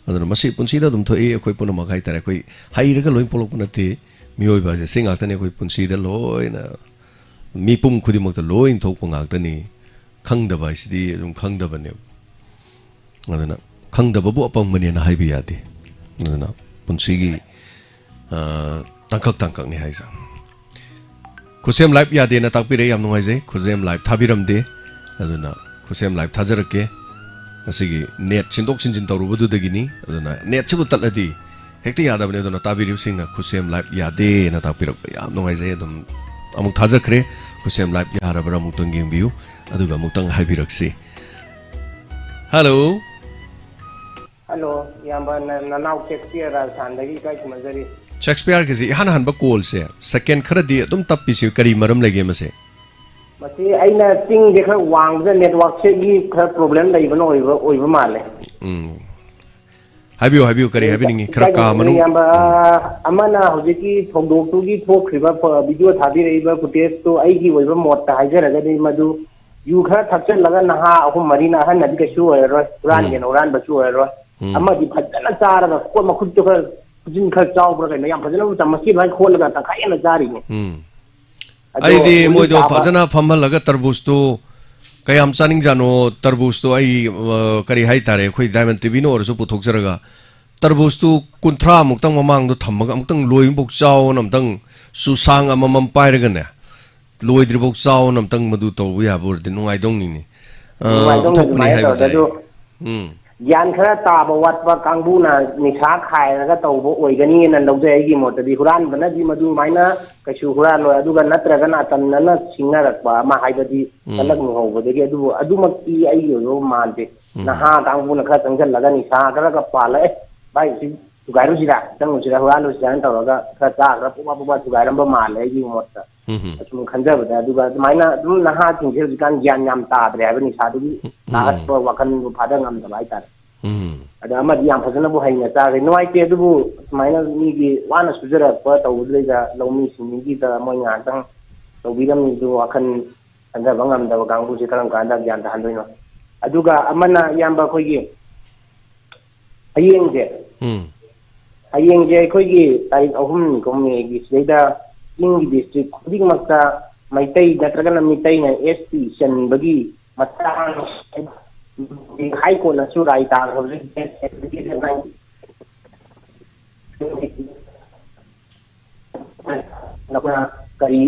ꯑꯗꯨꯅ ꯃꯁꯤ ꯄꯨꯟꯁꯤꯗ ꯑꯗꯨꯝ ꯊꯣꯛꯏ꯫ ꯑꯩꯈꯣꯏ ꯄꯨꯝꯅꯃꯛ ꯍꯥꯏꯇꯥꯔꯦ, ꯑꯩꯈꯣꯏ ꯍꯩꯔꯒ ꯂꯣꯏ ꯄꯣꯛꯂꯛꯄ ꯅꯠꯇꯦ꯫ ꯃꯤꯑꯣꯏꯕ ꯍꯥꯏꯁꯦ ꯁꯤ ꯉꯥꯛꯇꯅꯤ꯫ ꯑꯩꯈꯣꯏ ꯄꯨꯟꯁꯤꯗ ꯂꯣꯏꯅ, ꯃꯤꯄꯨꯝ ꯈꯨꯗꯤꯡꯃꯛꯇ ꯂꯣꯏꯅ ꯊꯣꯛꯄ ꯉꯥꯛꯇꯅꯤ꯫ ꯈꯪꯗꯕ ꯍꯥꯏꯁꯤꯗꯤ ꯑꯗꯨꯝ ꯈꯪꯗꯕꯅꯦꯕ꯫ ꯑꯗꯨꯅ ꯈꯪꯗꯕꯕꯨ ꯑꯄꯪꯕꯅꯦꯅ ꯍꯥꯏꯕ ꯌꯥꯗꯦ꯫ ꯑꯗꯨꯅ ꯄꯨꯟꯁꯤꯒꯤ, ꯑ, ꯇꯥꯡꯀꯛ ꯇꯥꯡꯀꯛꯅꯤ ꯍꯥꯏꯁꯦ꯫ ꯈꯨꯠꯁꯦꯝ ꯂꯥꯏꯐ ꯌꯥꯗꯦꯅ ꯇꯥꯛꯄꯤꯔꯛꯑꯦ, ꯌꯥꯝ ꯅꯨꯡꯉꯥꯏꯖꯩ꯫ ꯈꯨꯠꯁꯦꯝ ꯂꯥꯏꯐ ꯊꯥꯕꯤꯔꯝꯗꯦ, ꯑꯗꯨꯅ ꯈꯨꯠꯁꯦꯝ ꯂꯥꯏꯚ ꯊꯥꯖꯔꯛꯀꯦ꯫ ꯉꯁꯤꯒꯤ ꯅꯦꯠ ꯁꯤꯟꯗꯣꯛ ꯁꯤꯟꯖꯤꯟ ꯇꯧꯔꯨꯕꯗꯨꯗꯒꯤꯅꯤ꯫ ꯑꯗꯨꯅ ꯅꯦꯠꯁꯤꯕꯨ ꯇꯠꯂꯗꯤ ꯍꯦꯛꯇ ꯌꯥꯗꯕꯅꯤ꯫ ꯑꯗꯨꯅ ꯇꯥꯕꯤꯔꯤꯕꯁꯤꯡꯅ ꯈꯨꯠꯁꯦꯝ ꯂꯥꯏꯚ ꯌꯥꯗꯦꯅ ꯇꯥꯛꯄꯤꯔꯛꯄ ꯌꯥꯝ ꯅꯨꯡꯉꯥꯏꯖꯩ꯫ ꯑꯗꯨꯝ ꯑꯃꯨꯛ ꯊꯥꯖꯈ꯭ꯔꯦ꯫ ꯈꯨꯠꯁꯦꯝ ꯂꯥꯏꯚ ꯌꯥꯔꯕ꯭ꯔꯥ ꯑꯃꯨꯛꯇꯪ ꯌꯦꯡꯕꯤꯌꯨ, ꯑꯗꯨꯒ ꯑꯃꯨꯛꯇꯪ ꯍꯥꯏꯕꯤꯔꯛꯁꯤ꯫ ꯍꯜꯂꯣ꯫ ꯍꯜꯂꯣ, ꯏꯌꯥꯝꯕ, ꯅ-, ꯅꯅꯥꯎ ꯁꯦꯛꯁꯄꯤꯌꯔ ꯔꯥꯖꯁꯊꯥꯟꯗꯒꯤ ꯏꯀꯥꯏ ꯈꯨꯝꯅꯖꯔꯤ꯫ ꯁꯦꯛꯁꯄꯤꯌꯔꯒꯤꯁꯤ ꯏꯍꯥꯟ ꯍꯥꯟꯕ ꯀꯣꯜꯁꯦ, ꯁꯦꯀꯦꯟ ꯈꯔꯗꯤ ꯑꯗꯨꯝ ꯇꯞꯄꯤꯁꯤ ꯀꯔꯤ ꯃꯔꯝ ꯂꯩꯒꯦ ꯃꯁꯦ? ꯃꯁꯤ ꯑꯩꯅ ꯆꯤꯡꯁꯦ ꯈꯔ ꯋꯥꯡꯕꯗ ꯅꯦꯠꯋꯥꯛꯁꯤꯒꯤ ꯈꯔ ꯄ꯭ꯔꯣꯕ꯭ꯂꯦꯝ ꯂꯩꯕꯅ ꯑꯣꯏꯕ, ꯑꯣꯏꯕ ꯃꯥꯜꯂꯦ꯫ ꯎꯝ꯫ ꯍꯥꯏꯕꯤꯌꯨ, ꯍꯥꯏꯕꯤꯌꯨ, ꯀꯔꯤ ꯑꯩ ꯍꯥꯏꯕꯤꯅꯤꯡꯉꯤ? ꯈꯔ ꯏꯀꯥꯏ ꯀꯥ ꯈꯨꯝꯅꯖꯔꯤ, ꯃꯅꯨꯡ-, ꯏꯌꯥꯝꯕ, ꯎꯝ꯫ ꯑꯃꯅ ꯍꯧꯖꯤꯛꯀꯤ ꯊꯧꯗꯣꯛꯇꯨꯒꯤ ꯊꯣꯛꯈ꯭ꯔꯤꯕ ꯐ-, ꯚꯤꯗꯤꯑꯣ ꯊꯥꯕꯤꯔꯛꯏꯕ ꯐꯨꯇꯦꯖꯇꯨ ꯑꯩꯒꯤ ꯑꯣꯏꯕ ꯃꯣꯠꯇ ꯍꯥꯏꯖꯔꯒꯗꯤ ꯃꯗꯨ ꯌꯨ ꯈꯔ ꯊꯛꯆꯜꯂꯒ ꯅꯍꯥ ꯑꯍꯨꯝ ꯃꯔꯤꯅ, ꯑꯍꯟꯅꯗꯤ ꯀꯩꯁꯨ ꯑꯣꯏꯔꯔꯣꯏ, ꯎꯝ꯫ ꯍꯨꯔꯥꯟꯒꯦꯅ ꯍꯨꯔꯥꯟꯕꯁꯨ ꯑꯣꯏꯔꯔꯣꯏ꯫ ꯎꯝ꯫ ꯑꯃꯗꯤ ꯐꯖꯅ ꯆꯥꯔꯒ ꯈꯣꯠ ꯃꯈꯨꯠꯇꯨ ꯈꯔ, ꯈꯨꯖꯤꯟ ꯈꯔ ꯆꯥꯎꯕ꯭ꯔꯥ ꯀꯩꯅꯣ, ꯌꯥꯝ ꯐꯖꯅ ꯆꯥꯃꯁꯀꯤ ꯑꯗꯨꯃꯥꯏꯅ ꯈꯣꯠꯂꯒ ꯇꯪꯈꯥꯏ ꯍꯦꯟꯅ ꯆꯥꯔꯤꯅꯦ꯫ ꯎꯝ꯫ ꯑꯗꯣ ꯑꯩꯗꯤ ꯒꯨꯂꯤ ꯃꯣꯏꯗꯣ ꯆꯥꯕ ꯐꯖꯅ ꯐꯝꯍꯜꯂꯒ ꯇꯔꯕꯨꯖꯇꯨ ꯀꯌꯥꯝ ꯆꯥꯅꯤꯡꯖꯥꯠꯅꯣ? ꯇꯔꯕꯨꯖꯇꯣ ꯑꯩ, ꯑ, ꯀꯔꯤ ꯍꯥꯏꯇꯥꯔꯦ, ꯑꯩꯈꯣꯏ ꯗꯥꯏꯃꯟ ꯇꯤꯚꯤꯅ ꯑꯣꯏꯔꯁꯨ ꯄꯨꯊꯣꯛꯆꯔꯒ ꯇꯔꯕꯨꯖꯇꯨ ꯀꯨꯟꯊ꯭ꯔꯥ ꯃꯨꯛꯇꯪ ꯃꯃꯥꯡꯗꯣ ꯊꯝꯃꯒ ꯑꯃꯨꯛꯇꯪ ꯂꯣꯏꯕꯐꯥꯎ ꯆꯥꯎꯑꯣꯅ ꯑꯃꯨꯛꯇꯪ ꯆꯨꯁꯥꯡ ꯑꯃꯃꯝ ꯄꯥꯏꯔꯒꯅꯦ, ꯂꯣꯏꯗ꯭ꯔꯤꯐꯥꯎ ꯆꯥꯎꯑꯣꯅ ꯑꯃꯨꯛꯇꯪ ꯃꯗꯨ ꯇꯧꯕ ꯌꯥꯕ ꯑꯣꯏꯔꯗꯤ ꯅꯨꯡꯉꯥꯏꯗꯧꯅꯤꯅꯦ꯫ ꯑ, ꯅꯨꯡꯉꯥꯏꯗꯧꯅꯤ ꯑꯣꯟꯊꯣꯛꯄꯅꯤ ꯑꯗꯨꯃꯥꯏꯅ ꯍꯥꯏꯕ ꯇꯧꯔꯗꯤ꯫ ꯇꯥꯏ꯫ ꯑꯗꯨ ꯎꯝ꯫ ꯒ꯭ꯌꯥꯟ ꯈꯔ ꯇꯥꯕ ꯋꯥꯠꯄ ꯀꯥꯡꯕꯨꯅ ꯅꯤꯁꯥ ꯈꯥꯏꯔꯒ ꯇꯧꯕ ꯑꯣꯏꯒꯅꯤꯅ ꯂꯧꯖꯩ ꯑꯩꯒꯤ ꯃꯣꯠꯇꯗꯤ꯫ ꯍꯨꯔꯥꯟꯕꯅꯗꯤ ꯃꯗꯨꯃꯥꯏꯅ ꯀꯩꯁꯨ ꯍꯨꯔꯥꯜꯂꯣꯏ꯫ ꯑꯗꯨꯒ ꯅꯠꯇ꯭ꯔꯒꯅ ꯑꯇꯝꯅꯅ ꯁꯤꯡꯅꯔꯛꯄ ꯑꯃ ꯍꯥꯏꯕꯗꯤ ꯎꯝ꯫ ꯀꯜꯂꯛꯅ ꯍꯧꯕꯗꯒꯤ ꯑꯗꯨꯕꯨ ꯑꯗꯨꯃꯛꯇꯤ ꯑꯩꯒꯤ ꯑꯣꯏꯕ ꯃꯥꯟꯗꯦ꯫ ꯎꯝ꯫ ꯅꯍꯥ ꯀꯥꯡꯕꯨꯅ ꯈꯔ ꯆꯪꯁꯤꯜꯂꯒ ꯅꯤꯁꯥ ꯈꯔꯒ ꯄꯥꯜꯂꯛꯑꯦ, "ꯚꯥꯏ, ꯁꯤ ꯊꯨꯒꯥꯏꯔꯨꯁꯤꯔꯥ, ꯆꯪꯉꯨꯁꯤꯔꯥ, ꯍꯨꯔꯥꯜꯂꯨꯁꯤꯔꯥꯅ" ꯇꯧꯔꯒ ꯈꯔ ꯆꯥ ꯈꯔ ꯄꯨꯕꯥ ꯄꯨꯕꯥ ꯊꯨꯒꯥꯏꯔꯝꯕ ꯃꯥꯜꯂꯦ ꯑꯩꯒꯤ ꯃꯣꯠꯇ꯫ ꯎꯝ꯫ ꯑꯁꯨꯝ ꯈꯟꯖꯕꯗ꯫ ꯑꯗꯨꯒ ꯑꯗꯨꯃꯥꯏꯅ ꯑꯗꯨꯝ ꯅꯍꯥꯁꯤꯡꯁꯦ ꯍꯧꯖꯤꯛꯀꯥꯟ ꯒ꯭ꯌꯥꯟ ꯌꯥꯝ ꯇꯥꯗ꯭ꯔꯦ ꯍꯥꯏꯕ, ꯅꯤꯁꯥꯗꯨꯒꯤ ꯎꯝ꯫ ꯇꯥꯍꯠꯄ ꯋꯥꯈꯜꯕꯨ ꯐꯥꯗ ꯉꯝꯗꯕ ꯍꯥꯏꯇꯥꯔꯦ꯫ ꯎꯝ꯫ ꯑꯗ ꯑꯃꯗꯤ ꯌꯥꯝ ꯐꯖꯅꯕꯨ ꯍꯩꯅ ꯆꯥꯈ꯭ꯔꯦ꯫ ꯅꯨꯡꯉꯥꯏꯇꯦ, ꯑꯗꯨꯕꯨ ꯁꯨꯃꯥꯏꯅ ꯃꯤꯒꯤ ꯋꯥꯅ ꯁꯨꯖꯔꯛꯄ ꯇꯧꯕꯗꯨꯗꯩꯗ ꯂꯧꯃꯤꯁꯤꯡꯒꯤꯗ ꯃꯣꯏ ꯉꯥꯏꯍꯥꯛꯇꯪ ꯇꯧꯕꯤꯔꯝꯃꯤꯗꯨ ꯋꯥꯈꯜ ꯈꯟꯊꯕ ꯉꯝꯗꯕ ꯀꯥꯡꯕꯨꯁꯦ ꯀꯔꯝ ꯀꯥꯟꯗ ꯒ꯭ꯌꯥꯟ ꯇꯥꯍꯟꯗꯣꯏꯅꯣ? ꯑꯗꯨꯒ ꯑꯃꯅ ꯏꯌꯥꯝꯕ ꯑꯩꯈꯣꯏꯒꯤ ꯍꯌꯦꯡꯁꯦ, ꯎꯝ꯫ ꯍꯌꯦꯡꯁꯦ ꯑꯩꯈꯣꯏꯒꯤ ꯇꯥꯔꯤꯛ ꯑꯍꯨꯝꯅꯤꯀꯣ ꯃꯦꯒꯤ, ꯁꯤꯗꯩꯗ ꯆꯤꯡꯒꯤ ꯗꯤꯁꯇ꯭ꯔꯤꯛ ꯈꯨꯗꯤꯡꯃꯛꯇ ꯃꯩꯇꯩ ꯅꯠꯇ꯭ꯔꯒꯅ ꯃꯤꯇꯩꯅ ꯑꯦꯁ ꯇꯤ ꯆꯟꯕꯒꯤ ꯃꯇꯥꯡ ꯍꯥꯏ ꯀꯣꯔꯠꯅꯁꯨ ꯔꯥꯏ ꯇꯥꯈ꯭ꯔꯕꯁꯨ ꯀꯔꯤ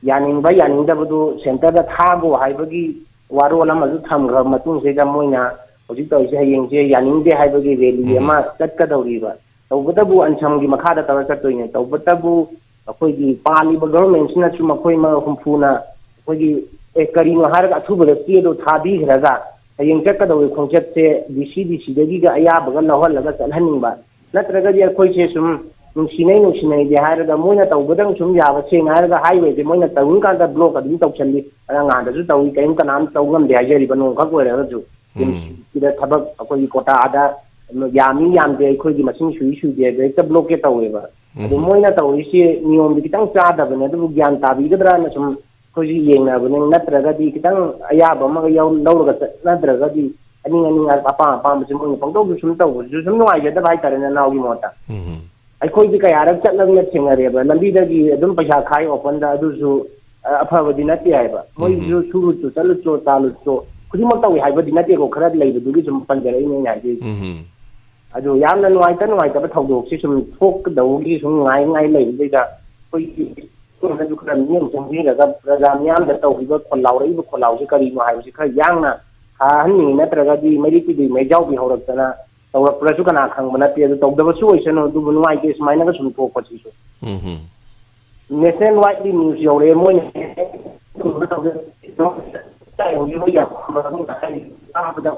ꯌꯥꯅꯤꯡꯕ ꯌꯥꯅꯤꯡꯗꯕꯗꯨ ꯁꯦꯟꯇꯔꯗ ꯊꯥꯒꯣ ꯍꯥꯏꯕꯒꯤ ꯋꯥꯔꯣꯜ ꯑꯃꯁꯨ ꯊꯝꯈ꯭ꯔꯕ ꯃꯇꯨꯡꯁꯤꯗ ꯃꯣꯏꯅ ꯍꯧꯖꯤꯛ ꯇꯧꯔꯤꯁꯦ ꯍꯌꯦꯡꯁꯦ ꯌꯥꯅꯤꯡꯗꯦ ꯍꯥꯏꯕꯒꯤ ꯔꯦꯂꯤ ꯎꯝ꯫ ꯑꯃ ꯆꯠꯀꯗꯧꯔꯤꯕ꯫ ꯇꯧꯕꯇꯕꯨ ꯑꯟꯁꯝꯒꯤ ꯃꯈꯥꯗ ꯇꯧꯔ ꯆꯠꯇꯣꯏꯅꯦ꯫ ꯇꯧꯕꯇꯕꯨ ꯑꯩꯈꯣꯏꯒꯤ ꯄꯥꯜꯂꯤꯕ ꯒꯚꯔꯟꯃꯦꯟꯁꯤꯅꯁꯨ ꯃꯈꯣꯏ ꯃ-, ꯍꯨꯝꯐꯨꯅ ꯑꯩꯈꯣꯏꯒꯤ, "ꯑꯦ, ꯀꯔꯤꯅꯣ?" ꯍꯥꯏꯔꯒ ꯑꯊꯨꯕꯗ ꯆꯦꯗꯣ ꯊꯥꯕꯤꯈ꯭ꯔꯒ ꯍꯌꯦꯡ ꯆꯠꯀꯗꯧꯔꯤꯕ ꯈꯣꯡꯆꯠꯁꯦ ꯗꯤ ꯁꯤ, ꯗꯤ ꯁꯤꯗꯒꯤꯒ ꯑꯌꯥꯕꯒ ꯂꯧꯍꯜꯂꯒ ꯆꯠꯍꯟꯅꯤꯡꯕ꯫ ꯅꯠꯇ꯭ꯔꯒꯗꯤ ꯑꯩꯈꯣꯏꯁꯦ ꯁꯨꯝ ꯅꯨꯡꯁꯤꯅꯩ ꯅꯨꯡꯁꯤꯅꯩꯗꯤ ꯍꯥꯏꯔꯒ ꯃꯣꯏꯅ ꯇꯧꯕꯗꯪ ꯁꯨꯝ ꯌꯥꯕ, ꯁꯦꯡꯅ ꯍꯥꯏꯔꯒ ꯍꯥꯏꯋꯦꯁꯦ ꯃꯣꯏꯅ ꯇꯧꯅꯤꯡꯀꯥꯟꯗ ꯕ꯭ꯂꯣꯛ ꯑꯗꯨꯝ ꯇꯧꯁꯜꯂꯤ꯫ ꯉꯔꯥꯡ ꯅꯍꯥꯟꯗꯁꯨ ꯇꯧꯏ, ꯀꯔꯤꯝ ꯀꯅꯥꯝ ꯇꯧ ꯉꯝꯗꯦ ꯍꯥꯏꯖꯔꯤꯕ, ꯅꯣꯡꯈꯛ ꯑꯣꯏꯔꯒꯁꯨ꯫ ꯎꯝ꯫ ꯁꯤꯗ ꯊꯕꯛ ꯑꯩꯈꯣꯏꯒꯤ ꯀꯣꯇꯥꯗ ꯌꯥꯝꯃꯤ ꯌꯥꯝꯗꯦ, ꯑꯩꯈꯣꯏꯒꯤ ꯃꯁꯤꯡ ꯁꯨꯏ ꯁꯨꯏꯗꯦ ꯍꯥꯏꯕꯗ ꯍꯦꯛꯇ ꯕ꯭ꯂꯣꯛꯀꯦꯠ ꯇꯧꯋꯦꯕ꯫ ꯑꯗꯨ ꯎꯝ꯫ ꯃꯣꯏꯅ ꯇꯧꯔꯤꯁꯤ ꯅꯤꯌꯣꯝꯗꯤ ꯈꯤꯇꯪ ꯆꯥꯗꯕꯅꯦ, ꯑꯗꯨꯕꯨ ꯒ꯭ꯌꯥꯟ ꯇꯥꯕꯤꯒꯗ꯭ꯔꯥꯅ ꯁꯨꯝ ꯑꯩꯈꯣꯏꯁꯨ ꯌꯦꯡꯅꯕꯅꯦ꯫ ꯅꯠꯇ꯭ꯔꯒꯗꯤ ꯈꯤꯇꯪ ꯑꯌꯥꯕ ꯑꯃꯒ ꯌꯥꯎ-, ꯂꯧꯔꯒ ꯆꯠꯅꯗ꯭ꯔꯒꯗꯤ ꯑꯅꯤꯡ ꯑꯅꯤꯡ ꯑꯄꯥꯝ ꯑꯄꯥꯝꯕꯁꯦ ꯃꯣꯏꯅ ꯄꯪꯇꯧꯗ ꯁꯨꯝ ꯇꯧꯕꯁꯤꯁꯨ ꯁꯨꯝ ꯅꯨꯡꯉꯥꯏꯖꯗꯕ ꯍꯥꯏꯇꯥꯔꯦ, ꯅꯅꯥꯎꯒꯤ ꯃꯣꯠꯇ꯫ ꯎꯝ꯫ ꯑꯩꯈꯣꯏꯗꯤ ꯀꯌꯥꯔꯛ ꯆꯠꯂꯕꯅ ꯊꯦꯡꯅꯔꯦꯕ, ꯂꯝꯕꯤꯗꯒꯤ ꯑꯗꯨꯝ ꯄꯩꯁꯥ ꯈꯥꯏ ꯑꯣꯄꯟꯗ, ꯑꯗꯨꯁꯨ, ꯑ, ꯑꯐꯕꯗꯤ ꯅꯠꯇꯦ ꯍꯥꯏꯕ꯫ ꯎꯝ꯫ ꯃꯣꯏꯁꯨ ꯁꯨꯔꯨꯆꯣ, ꯆꯠꯂꯨꯆꯣ, ꯇꯥꯜꯂꯨꯆꯣ, ꯈꯨꯗꯤꯡꯃꯛ ꯇꯧꯏ ꯍꯥꯏꯕꯗꯤ ꯅꯠꯇꯦꯀꯣ, ꯈꯔ ꯂꯩꯕꯗꯨꯒꯤ ꯁꯨꯝ ꯄꯟꯖꯔꯛꯏꯅꯦ ꯑꯩꯅ ꯍꯥꯏꯖꯔꯤꯁꯦ꯫ ꯎꯝ꯫ ꯑꯗꯨ ꯌꯥꯝꯅ ꯅꯨꯡꯉꯥꯏꯇ ꯅꯨꯡꯉꯥꯏꯇꯕ ꯊꯧꯗꯣꯛꯁꯤ ꯁꯨꯝ ꯊꯣꯛꯀꯗꯧꯕꯒꯤ ꯁꯨꯝ ꯉꯥꯏ ꯉꯥꯏ ꯂꯩꯕꯗꯨꯗ ꯑꯩꯈꯣꯏꯒꯤ ꯁꯣꯝꯗꯁꯨ ꯈꯔ ꯃꯤꯠꯌꯦꯡ ꯆꯪꯕꯤꯔꯒ ꯄ꯭ꯔꯖꯥ ꯃꯤꯌꯥꯝꯗ ꯇꯧꯔꯤꯕ ꯈꯣꯜꯂꯥꯎꯔꯛꯏꯕ ꯈꯣꯜꯂꯥꯎꯁꯤ ꯀꯔꯤꯅꯣ ꯍꯥꯏꯕꯁꯤ ꯈꯔ ꯌꯥꯡꯅ ꯊꯥꯍꯟꯅꯤꯡꯉꯤ, ꯅꯠꯇ꯭ꯔꯒꯗꯤ ꯃꯩꯔꯤꯛ ꯇꯨꯗꯤ ꯃꯩꯖꯥꯎꯕꯤ ꯍꯧꯔꯛꯇꯅ ꯇꯧꯔꯛꯄ꯭ꯔꯁꯨ ꯀꯅꯥ ꯈꯪꯕ ꯅꯠꯇꯦ꯫ ꯑꯗꯨ ꯇꯧꯗꯕꯁꯨ ꯑꯣꯏꯁꯅꯨ, ꯑꯗꯨꯕꯨ ꯅꯨꯡꯉꯥꯏꯇꯦ ꯁꯨꯃꯥꯏꯅꯒ ꯁꯨꯝ ꯊꯣꯛꯄꯁꯤꯁꯨ꯫ ꯎꯝ ꯍꯝ꯫ Nationwide news ꯌꯧꯔꯛꯑꯦ, ꯃꯣꯏꯅ ꯇꯥꯕꯗ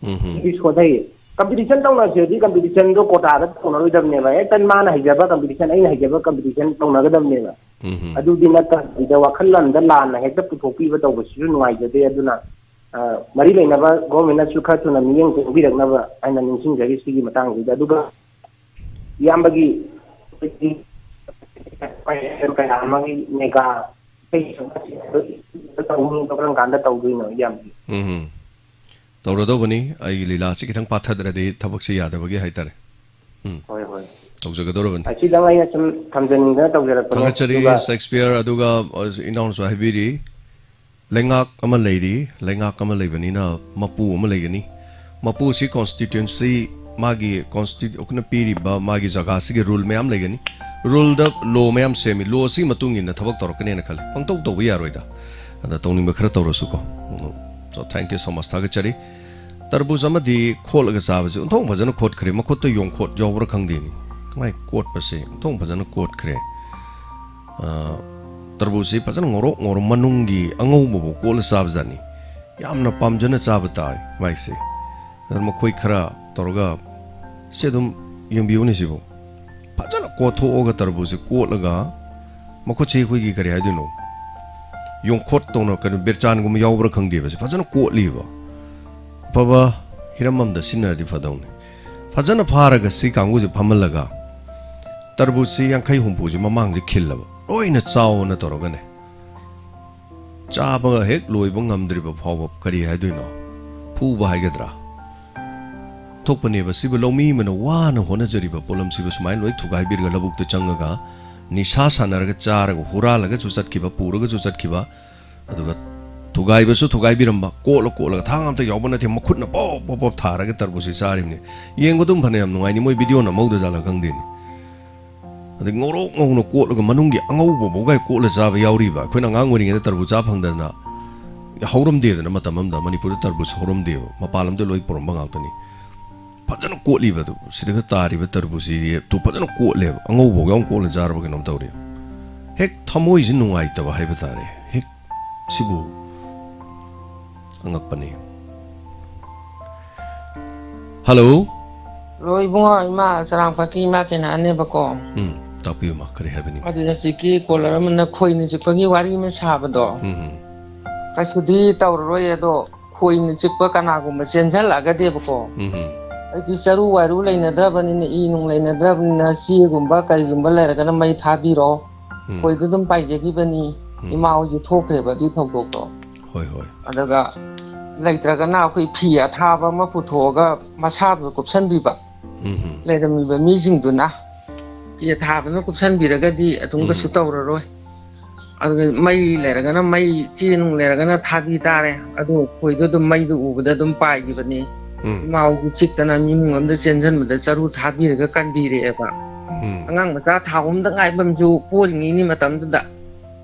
ꯎꯝ ꯍꯝ꯫ ꯁꯤꯗꯤ ꯁꯣꯟꯊꯩ꯫ ꯀꯝꯄꯤꯇꯤꯁꯟ ꯇꯧꯅꯁꯦꯗꯤ ꯀꯝꯄꯤꯇꯤꯁꯟꯗꯣ ꯀꯣꯇꯥꯗ ꯇꯧꯅꯔꯣꯏꯗꯕꯅꯦꯕ꯫ ꯍꯦꯛꯇ ꯃꯥꯅ ꯍꯩꯖꯕ ꯀꯝꯄꯤꯇꯤꯁꯟ, ꯑꯩꯅ ꯍꯩꯖꯕ ꯀꯝꯄꯤꯇꯤꯁꯟ ꯇꯧꯅꯒꯗꯕꯅꯦꯕ꯫ ꯎꯝ ꯍꯝ꯫ ꯑꯗꯨꯗꯤ ꯅꯠꯇꯕꯤꯗ ꯋꯥꯈꯜ ꯑꯃꯗ ꯂꯥꯟꯅ ꯍꯦꯛꯇ ꯄꯨꯊꯣꯛꯄꯤꯕ ꯇꯧꯕꯁꯤꯁꯨ ꯅꯨꯡꯉꯥꯏꯖꯗꯦ꯫ ꯑꯗꯨꯅ, ꯑ, ꯃꯔꯤ ꯂꯩꯅꯕ ꯒꯣꯔꯃꯦꯟꯅꯁꯨ ꯈꯔ ꯊꯨꯅ ꯃꯤꯠꯌꯦꯡ ꯆꯪꯕꯤꯔꯛꯅꯕ ꯍꯥꯏꯅ ꯅꯤꯡꯁꯤꯡꯖꯔꯤ ꯁꯤꯒꯤ ꯃꯇꯥꯡꯁꯤꯗ꯫ ꯑꯗꯨꯒ ꯏꯌꯥꯝꯕꯒꯤ ꯀꯌꯥ ꯑꯃꯒꯤ ꯃꯦꯒꯥ ꯏꯁꯩ ꯇꯧꯅꯤꯡꯕ ꯀꯔꯝ ꯀꯥꯟꯗ ꯇꯧꯗꯣꯏꯅꯣ ꯏꯌꯥꯝꯕꯒꯤ? ꯎꯝ꯫ ꯇꯧꯔꯗꯧꯕꯅꯤ꯫ ꯑꯩꯒꯤ ꯂꯤꯂꯥꯁꯤ ꯈꯤꯇꯪ ꯄꯥꯊꯗ꯭ꯔꯗꯤ ꯊꯕꯛꯁꯤ ꯌꯥꯗꯕꯒꯤ ꯍꯥꯏꯇꯥꯔꯦ꯫ ꯎꯝ꯫ ꯍꯣꯏ, ꯍꯣꯏ꯫ ꯇꯧꯖꯒꯗꯧꯔꯕꯅꯤ꯫ ꯑꯁꯤꯗꯪ ꯑꯩꯅ ꯁꯨꯝ ꯊꯝꯖꯅꯤꯡꯗꯅ ꯇꯧꯖꯔꯛꯄꯅꯦ꯫ ꯊꯥꯒꯠꯆꯔꯤ, ꯑꯗꯨꯒ ꯁꯦꯛꯁꯄꯤꯌꯔ꯫ ꯑꯗꯨꯒ, ꯑ, ꯏꯅꯥꯎꯅꯁꯨ ꯍꯥꯏꯕꯤꯔꯤ, ꯂꯩꯉꯥꯛ ꯑꯃ ꯂꯩꯔꯤ, ꯂꯩꯉꯥꯛ ꯑꯃ ꯂꯩꯕꯅꯤꯅ ꯃꯄꯨ ꯑꯃ ꯂꯩꯒꯅꯤ꯫ ꯃꯄꯨꯁꯤ constituency, ꯃꯥꯒꯤ consti-, ꯑꯩꯈꯣꯏꯅ ꯄꯤꯔꯤꯕ ꯃꯥꯒꯤ ꯖꯒꯥꯁꯤꯒꯤ rule ꯃꯌꯥꯝ ꯂꯩꯒꯅꯤ꯫ ꯔꯨꯜꯗ ꯂꯣ ꯃꯌꯥꯝ ꯁꯦꯝꯃꯤ꯫ ꯂꯣ ꯑꯁꯤꯒꯤ ꯃꯇꯨꯡ ꯏꯟꯅ ꯊꯕꯛ ꯇꯧꯔꯛꯀꯅꯦꯅ ꯈꯜꯂꯤ꯫ ꯄꯪꯇꯧ ꯇꯧꯕ ꯌꯥꯔꯣꯏꯗ꯫ ꯑꯗ ꯇꯧꯅꯤꯡꯕ ꯈꯔ ꯇꯧꯔꯁꯨꯀꯣ꯫ So, thank you so much, ꯊꯥꯒꯠꯆꯔꯤ꯫ ꯇꯔꯕꯨꯖ ꯑꯃꯗꯤ ꯈꯣꯠꯂꯒ ꯆꯥꯕꯁꯦ ꯑꯣꯟꯊꯣꯛ ꯐꯖꯅ ꯈꯣꯠꯈ꯭ꯔꯦ꯫ ꯃꯈꯨꯠꯇ ꯌꯣꯡꯈꯣꯠ ꯌꯥꯎꯕ꯭ꯔꯥ ꯈꯪꯗꯦꯅꯤ꯫ ꯃꯥꯏ ꯀꯣꯠꯄꯁꯦ ꯑꯣꯟꯊꯣꯛ ꯐꯖꯅ ꯀꯣꯠꯈ꯭ꯔꯦ꯫ ꯑ, ꯇꯔꯕꯨꯖꯁꯤ ꯐꯖꯅ ꯉꯧꯔꯣꯛ ꯉꯧꯔ ꯃꯅꯨꯡꯒꯤ ꯑꯉꯧꯕꯐꯥꯎ ꯀꯣꯠꯂ ꯆꯥꯕꯖꯥꯠꯅꯤ꯫ ꯌꯥꯝꯅ ꯄꯥꯝꯖꯅ ꯆꯥꯕ ꯇꯥꯏ ꯃꯥꯏꯁꯦ꯫ ꯑꯗꯨ ꯃꯈꯣꯏ ꯈꯔ ꯇꯧꯔꯒ, ꯁꯤ ꯑꯗꯨꯝ ꯌꯦꯡꯕꯤꯌꯨꯅꯦ ꯁꯤꯕꯨ꯫ ꯐꯖꯅ ꯀꯣꯠꯊꯣꯛꯑꯒ ꯇꯔꯕꯨꯖꯁꯦ ꯀꯣꯠꯂꯒ, ꯃꯈꯨꯠꯁꯦ ꯑꯩꯈꯣꯏꯒꯤ ꯀꯔꯤ ꯍꯥꯏꯗꯣꯏꯅꯣ? ꯌꯣꯡꯈꯣꯠ ꯇꯧꯅ ꯀꯩꯅꯣ ꯕꯤꯔꯆꯥꯟꯒꯨꯝꯕ ꯌꯥꯎꯕ꯭ꯔꯥ ꯈꯪꯗꯦꯕ꯫ ꯁꯤ ꯐꯖꯅ ꯀꯣꯠꯂꯤꯕ꯫ ꯑꯐꯕ ꯍꯤꯔꯝ ꯑꯃꯗ ꯁꯤꯖꯤꯟꯅꯔꯗꯤ ꯐꯗꯧꯅꯤ꯫ ꯐꯖꯅ ꯐꯥꯔꯒ ꯁꯤ ꯀꯥꯡꯕꯨꯁꯦ ꯐꯝꯍꯜꯂꯒ ꯇꯔꯕꯨꯖꯁꯤ ꯌꯥꯡꯈꯩ ꯍꯨꯝꯐꯨꯁꯤ ꯃꯃꯥꯡꯁꯦ ꯈꯤꯜꯂꯕ꯫ ꯂꯣꯏꯅ ꯆꯥꯎꯑꯣꯅ ꯇꯧꯔꯒꯅꯦ꯫ ꯆꯥꯕ ꯍꯦꯛ ꯂꯣꯏꯕ ꯉꯝꯗ꯭ꯔꯤꯕ ꯐꯥꯎꯕ ꯀꯔꯤ ꯍꯥꯏꯗꯣꯏꯅꯣ? ꯐꯨꯕ ꯍꯥꯏꯒꯗ꯭ꯔꯥ? ꯊꯣꯛꯄꯅꯦꯕ꯫ ꯁꯤꯕꯨ ꯂꯧꯃꯤ ꯑꯃꯅ ꯋꯥꯅ ꯍꯣꯠꯅꯖꯔꯤꯕ ꯄꯣꯠꯂꯝꯁꯤꯕꯨ ꯁꯨꯃꯥꯏꯅ ꯂꯣꯏ ꯊꯨꯒꯥꯏꯕꯤꯔꯒ ꯂꯧꯕꯨꯛꯇ ꯆꯪꯉꯒ ꯅꯤꯁꯥ ꯁꯥꯟꯅꯔꯒ ꯆꯥꯔꯒ ꯍꯨꯔꯥꯜꯂꯒꯁꯨ ꯆꯠꯈꯤꯕ, ꯄꯨꯔꯒꯁꯨ ꯆꯠꯈꯤꯕ, ꯑꯗꯨꯒ ꯊꯨꯒꯥꯏꯕꯁꯨ ꯊꯨꯒꯥꯏꯕꯤꯔꯝꯕ, ꯀꯣꯠꯂ ꯀꯣꯠꯂꯒ ꯊꯥꯡ ꯑꯝꯇ ꯌꯥꯎꯕ ꯅꯠꯇꯦ, ꯃꯈꯨꯠꯅ ꯄꯣꯞ ꯄꯣꯞ ꯄꯣꯞ ꯊꯥꯔꯒ ꯇꯔꯕꯨꯖꯁꯤ ꯆꯥꯔꯤꯕꯅꯤ꯫ ꯌꯦꯡꯕ ꯑꯗꯨꯝ ꯐꯅ ꯌꯥꯝ ꯅꯨꯡꯉꯥꯏꯅꯤ, ꯃꯣꯏ ꯚꯤꯗꯤꯑꯣ ꯅꯝꯍꯧꯗ ꯖꯥꯠꯂ ꯈꯪꯗꯦꯅꯦ꯫ ꯑꯗꯩ ꯉꯧꯔꯣꯛ ꯉꯧꯅ ꯀꯣꯠꯂꯒ ꯃꯅꯨꯡꯒꯤ ꯑꯉꯧꯕꯐꯥꯎꯒ ꯀꯣꯠꯂ ꯆꯥꯕ ꯌꯥꯎꯔꯤꯕ꯫ ꯑꯩꯈꯣꯏꯅ ꯑꯉꯥꯡ ꯑꯣꯏꯔꯤꯉꯩꯗ ꯇꯔꯕꯨꯖ ꯆꯥ ꯐꯪꯗꯗꯅ ꯍꯧꯔꯝꯗꯦꯗꯅ, ꯃꯇꯝ ꯑꯃꯗ ꯃꯅꯤꯄꯨꯔꯗ ꯇꯔꯕꯨꯖ ꯍꯧꯔꯝꯗꯦꯕ, ꯃꯄꯥꯟ ꯂꯝꯗ ꯂꯣꯏ ꯄꯨꯔꯝꯕ ꯉꯥꯛꯇꯅꯤ꯫ ꯐꯖꯅ ꯀꯣꯠꯂꯤꯕ ꯑꯗꯨ, ꯁꯤꯗꯒ ꯇꯥꯔꯤꯕ ꯇꯔꯕꯨꯖꯁꯤ ꯇꯨ ꯐꯖꯅ ꯀꯣꯠꯂꯦꯕ, ꯑꯉꯧꯕꯐꯥꯎ ꯌꯥꯎꯅ ꯀꯣꯠꯂ ꯆꯥꯔꯕ ꯀꯩꯅꯣꯝ ꯇꯧꯔꯦ꯫ ꯍꯦꯛ ꯊꯃꯣꯏꯁꯤ ꯅꯨꯡꯉꯥꯏꯇꯕ ꯍꯥꯏꯕ ꯇꯥꯔꯦ꯫ ꯍꯦꯛ ꯁꯤꯕꯨ ꯑꯉꯛꯄꯅꯤ꯫ ꯍꯜꯂꯣ꯫ ꯍꯜꯂꯣ, ꯏꯕꯨꯡꯉꯣ, ꯏꯃꯥ ꯆꯔꯥꯡꯄꯥꯠꯀꯤ ꯏꯃꯥ ꯀꯩꯅꯥꯅꯦꯕꯀꯣ꯫ ꯎꯝ, ꯇꯥꯛꯄꯤꯌꯨ ꯃꯥ, ꯀꯔꯤ ꯍꯥꯏꯕꯅꯤ? ꯑꯗꯨ ꯍꯧꯖꯤꯛꯀꯤ ꯀꯣꯂꯔ ꯑꯃꯅ ꯈꯣꯏꯅ ꯆꯤꯛꯄꯒꯤ ꯋꯥꯔꯤ ꯑꯃ ꯁꯥꯕꯗꯣ꯫ ꯎꯝ, ꯎꯝ꯫ ꯀꯩꯁꯨꯗꯤ ꯇꯧꯔꯔꯣꯏ, ꯑꯗꯣ ꯈꯣꯏꯅ ꯆꯤꯛꯄ ꯀꯅꯥꯒꯨꯝꯕ ꯆꯦꯟꯁꯤꯜꯂꯛꯑꯒꯗꯤꯕꯀꯣ꯫ ꯎꯝ, ꯎꯝ꯫ ꯑꯩꯗꯤ ꯆꯔꯨ ꯋꯥꯏꯔꯨ ꯂꯩꯅꯗ꯭ꯔꯕꯅꯤꯅ, ꯏ ꯅꯨꯡ ꯂꯩꯅꯗ꯭ꯔꯕꯅꯤꯅ, ꯆꯦꯒꯨꯝꯕ ꯀꯩꯒꯨꯝꯕ ꯂꯩꯔꯒꯅ ꯃꯩ ꯊꯥꯕꯤꯔꯣ꯫ ꯎꯝ꯫ ꯈꯣꯏꯗ ꯑꯗꯨꯝ ꯄꯥꯏꯖꯈꯤꯕꯅꯤ꯫ ꯎꯝ꯫ ꯏꯃꯥ ꯍꯣꯏꯁꯨ ꯊꯣꯛꯈ꯭ꯔꯦꯕ ꯑꯗꯨꯒꯤ ꯊꯧꯗꯣꯛꯇꯣ꯫ ꯍꯣꯏ, ꯍꯣꯏ꯫ ꯑꯗꯨꯒ ꯂꯩꯇ꯭ꯔꯒꯅ ꯑꯩꯈꯣꯏ ꯐꯤ ꯑꯊꯥꯕ ꯑꯃ ꯄꯨꯊꯣꯛꯑꯒ ꯃꯁꯥꯗꯨꯗ ꯀꯨꯞꯁꯟꯕꯤꯕ꯫ ꯎꯝ, ꯎꯝ꯫ ꯂꯩꯔꯝꯃꯤꯕ ꯃꯤꯁꯤꯡꯗꯨꯅ ꯐꯤ ꯑꯊꯥꯕꯅ ꯀꯨꯞꯁꯟꯕꯤꯔꯒꯗꯤ ꯑꯗꯨꯝ ꯎꯝ꯫ ꯀꯩꯁꯨ ꯇꯧꯔꯔꯣꯏ꯫ ꯑꯗꯨꯒ ꯃꯩ ꯂꯩꯔꯒꯅ ꯃꯩ, ꯆꯦ ꯅꯨꯡ ꯂꯩꯔꯒꯅ ꯊꯥꯕꯤ ꯇꯥꯔꯦ꯫ ꯑꯗꯨ ꯈꯣꯏꯗꯣ ꯑꯗꯨꯝ ꯃꯩꯗꯣ ꯎꯕꯗ ꯑꯗꯨꯝ ꯄꯥꯏꯈꯤꯕꯅꯤ꯫ ꯎꯝ꯫ ꯏꯃꯥ ꯍꯣꯏꯒꯤ ꯆꯤꯛꯇꯅ ꯏꯃꯨꯡ ꯑꯃꯗ ꯆꯦꯟꯁꯤꯟꯕꯗ ꯆꯔꯨ ꯊꯥꯕꯤꯔꯒ ꯀꯟꯕꯤꯔꯛꯑꯦꯕ꯫ ꯎꯝ꯫ ꯑꯉꯥꯡ ꯃꯆꯥ ꯊꯥ ꯑꯍꯨꯝꯗ ꯉꯥꯏꯕ ꯑꯃꯁꯨ ꯄꯣꯔꯤꯉꯩꯅꯤ ꯃꯇꯝꯗꯨꯗ꯫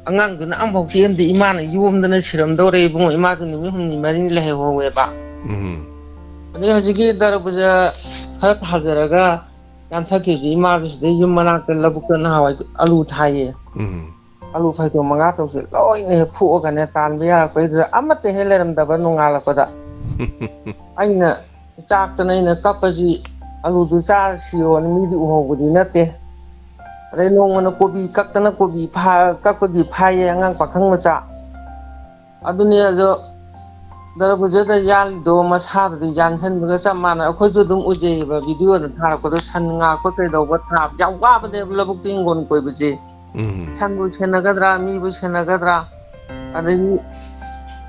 ꯑꯉꯥꯡꯗꯨꯅ ꯑꯃꯐꯥꯎ ꯆꯦꯟꯗꯦ, ꯏꯃꯥꯅ ꯌꯣꯝꯗꯅ ꯁꯤꯔꯝꯗꯧꯔꯦ ꯏꯕꯨꯡꯉꯣ, ꯏꯃꯥꯗꯨ ꯅꯨꯃꯤꯠ ꯍꯨꯝꯅꯤ ꯃꯔꯤꯅꯤ ꯂꯩꯍꯧꯍꯧꯋꯦꯕ꯫ ꯎꯝ꯫ ꯑꯗꯩ ꯍꯧꯖꯤꯛꯀꯤ ꯇꯔꯕꯨꯖ ꯈꯔ ꯊꯥꯖꯔꯒ ꯌꯥꯟꯊꯛꯈꯤꯕꯁꯤ ꯏꯃꯥꯗꯨ ꯁꯤꯗꯩ ꯌꯨꯝ ꯃꯅꯥꯛꯇ ꯂꯧꯕꯨꯛꯇ ꯅꯍꯥꯟꯋꯥꯏ ꯑꯂꯨ ꯊꯥꯏꯌꯦ꯫ ꯎꯝ꯫ ꯑꯂꯨ ꯐꯩꯗꯣꯝ ꯃꯉꯥ ꯇꯔꯨꯛꯁꯦ ꯂꯣꯏꯅ ꯍꯦꯛ ꯐꯨꯛꯑꯒꯅꯦ ꯇꯥꯟꯕ ꯌꯥꯔꯛꯄꯩꯗꯨꯗ ꯑꯃꯠꯇ ꯍꯦꯛ ꯂꯩꯔꯝꯗꯕ ꯅꯣꯡꯉꯥꯜꯂꯛꯄꯗ꯫ ꯑꯩꯅ ꯆꯥꯛꯇꯅ ꯑꯩꯅ ꯀꯞꯄꯁꯤ, ꯑꯂꯨꯗꯨ ꯆꯥꯔ ꯁꯤꯔꯣꯅ ꯃꯤꯗꯤ ꯎꯍꯧꯕꯗꯤ ꯅꯠꯇꯦ꯫ ꯑꯗꯩ ꯅꯣꯡꯃꯅ ꯀꯣꯕꯤ ꯀꯛꯇꯅ ꯀꯣꯕꯤ ꯐꯥ-, ꯀꯛꯄꯒꯤ ꯐꯥꯏꯌꯦ ꯑꯉꯥꯡ ꯄꯥꯈꯪ ꯃꯆꯥ꯫ ꯑꯗꯨꯅꯦ ꯑꯗꯣ ꯇꯔꯕꯨꯖꯗ ꯌꯥꯜꯂꯤꯗꯣ ꯃꯁꯥꯗꯨꯗꯤ ꯌꯥꯟꯁꯟꯕꯒ ꯆꯞ ꯃꯥꯟꯅꯩ꯫ ꯑꯩꯈꯣꯏꯁꯨ ꯑꯗꯨꯝ ꯎꯖꯩꯌꯦꯕ ꯚꯤꯗꯤꯑꯣꯗ ꯊꯥꯔꯛꯄꯗꯣ, ꯁꯟ ꯉꯥꯛꯄ ꯀꯩꯗꯧꯕ ꯊꯥꯕ ꯌꯥꯝ ꯋꯥꯕꯅꯦꯕ ꯂꯧꯕꯨꯛꯇ ꯍꯤꯡꯒꯣꯜ ꯀꯣꯏꯕꯁꯦ꯫ ꯎꯝ꯫ ꯁꯟꯕꯨ ꯁꯦꯟꯅꯒꯗ꯭ꯔꯥ, ꯃꯤꯕꯨ ꯁꯦꯟꯅꯒꯗ꯭ꯔꯥ, ꯑꯗꯒꯤ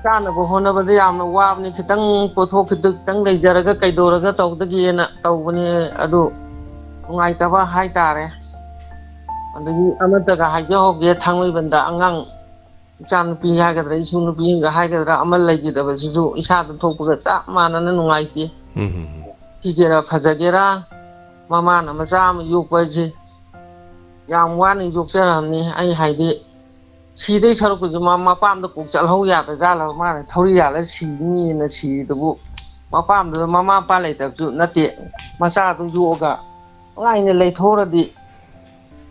ꯆꯥꯅꯕ ꯍꯣꯠꯅꯕꯗ ꯌꯥꯝꯅ ꯋꯥꯕꯅꯤ꯫ ꯈꯤꯇꯪ ꯄꯣꯠꯊꯣꯛ ꯈꯤꯇꯪ ꯂꯩꯖꯔꯒ ꯀꯩꯗꯧꯔꯒ ꯇꯧꯗꯒꯦꯅ ꯇꯧꯕꯅꯤ꯫ ꯑꯗꯨ ꯅꯨꯡꯉꯥꯏꯇꯕ ꯍꯥꯏꯇꯥꯔꯦ꯫ ꯑꯗꯒꯤ ꯑꯃꯠꯇꯒ ꯍꯥꯏꯖꯍꯧꯒꯦ, ꯊꯥꯡꯃꯩꯕꯟꯗ ꯑꯉꯥꯡ ꯏꯆꯥ ꯅꯨꯄꯤ ꯍꯥꯏꯒꯗ꯭ꯔꯥ, ꯏꯁꯨ ꯅꯨꯄꯤ ꯍꯥꯏꯒꯗ꯭ꯔꯥ, ꯑꯃ ꯂꯩꯈꯤꯗꯕꯁꯤꯁꯨ ꯏꯁꯥꯗ ꯊꯣꯛꯄꯒ ꯆꯞ ꯃꯥꯟꯅꯅ ꯅꯨꯡꯉꯥꯏꯇꯦ꯫ ꯎꯝ꯫ ꯊꯤꯒꯦꯔꯥ ꯐꯖꯒꯦꯔꯥ, ꯃꯃꯥꯅ ꯃꯆꯥ ꯑꯃ ꯌꯣꯛꯄ ꯍꯥꯏꯁꯦ ꯌꯥꯝ ꯋꯥꯅ ꯌꯣꯛꯆꯔꯝꯅꯤ꯫ ꯑꯩ ꯍꯥꯏꯗꯤ, ꯁꯤꯗꯩ ꯁꯔꯨꯛꯄꯨꯁꯨ ꯃ-, ꯃꯄꯥꯝꯗ ꯀꯣꯛ ꯆꯠꯍꯧ ꯌꯥꯗ ꯖꯥꯠꯂꯕ? ꯃꯥꯅ ꯊꯧꯔꯤ ꯌꯥꯜꯂ ꯁꯤꯅꯤꯅ ꯁꯤꯔꯤꯗꯨꯕꯨ, ꯃꯄꯥꯝꯗꯨꯗ ꯃꯃꯥ ꯃꯄꯥ ꯂꯩꯇꯕꯁꯨ ꯅꯠꯇꯦ꯫ ꯃꯆꯥꯗꯨ ꯌꯣꯛꯑꯒ ꯅꯨꯡꯉꯥꯏꯅ ꯂꯩꯊꯣꯛꯎꯔꯗꯤ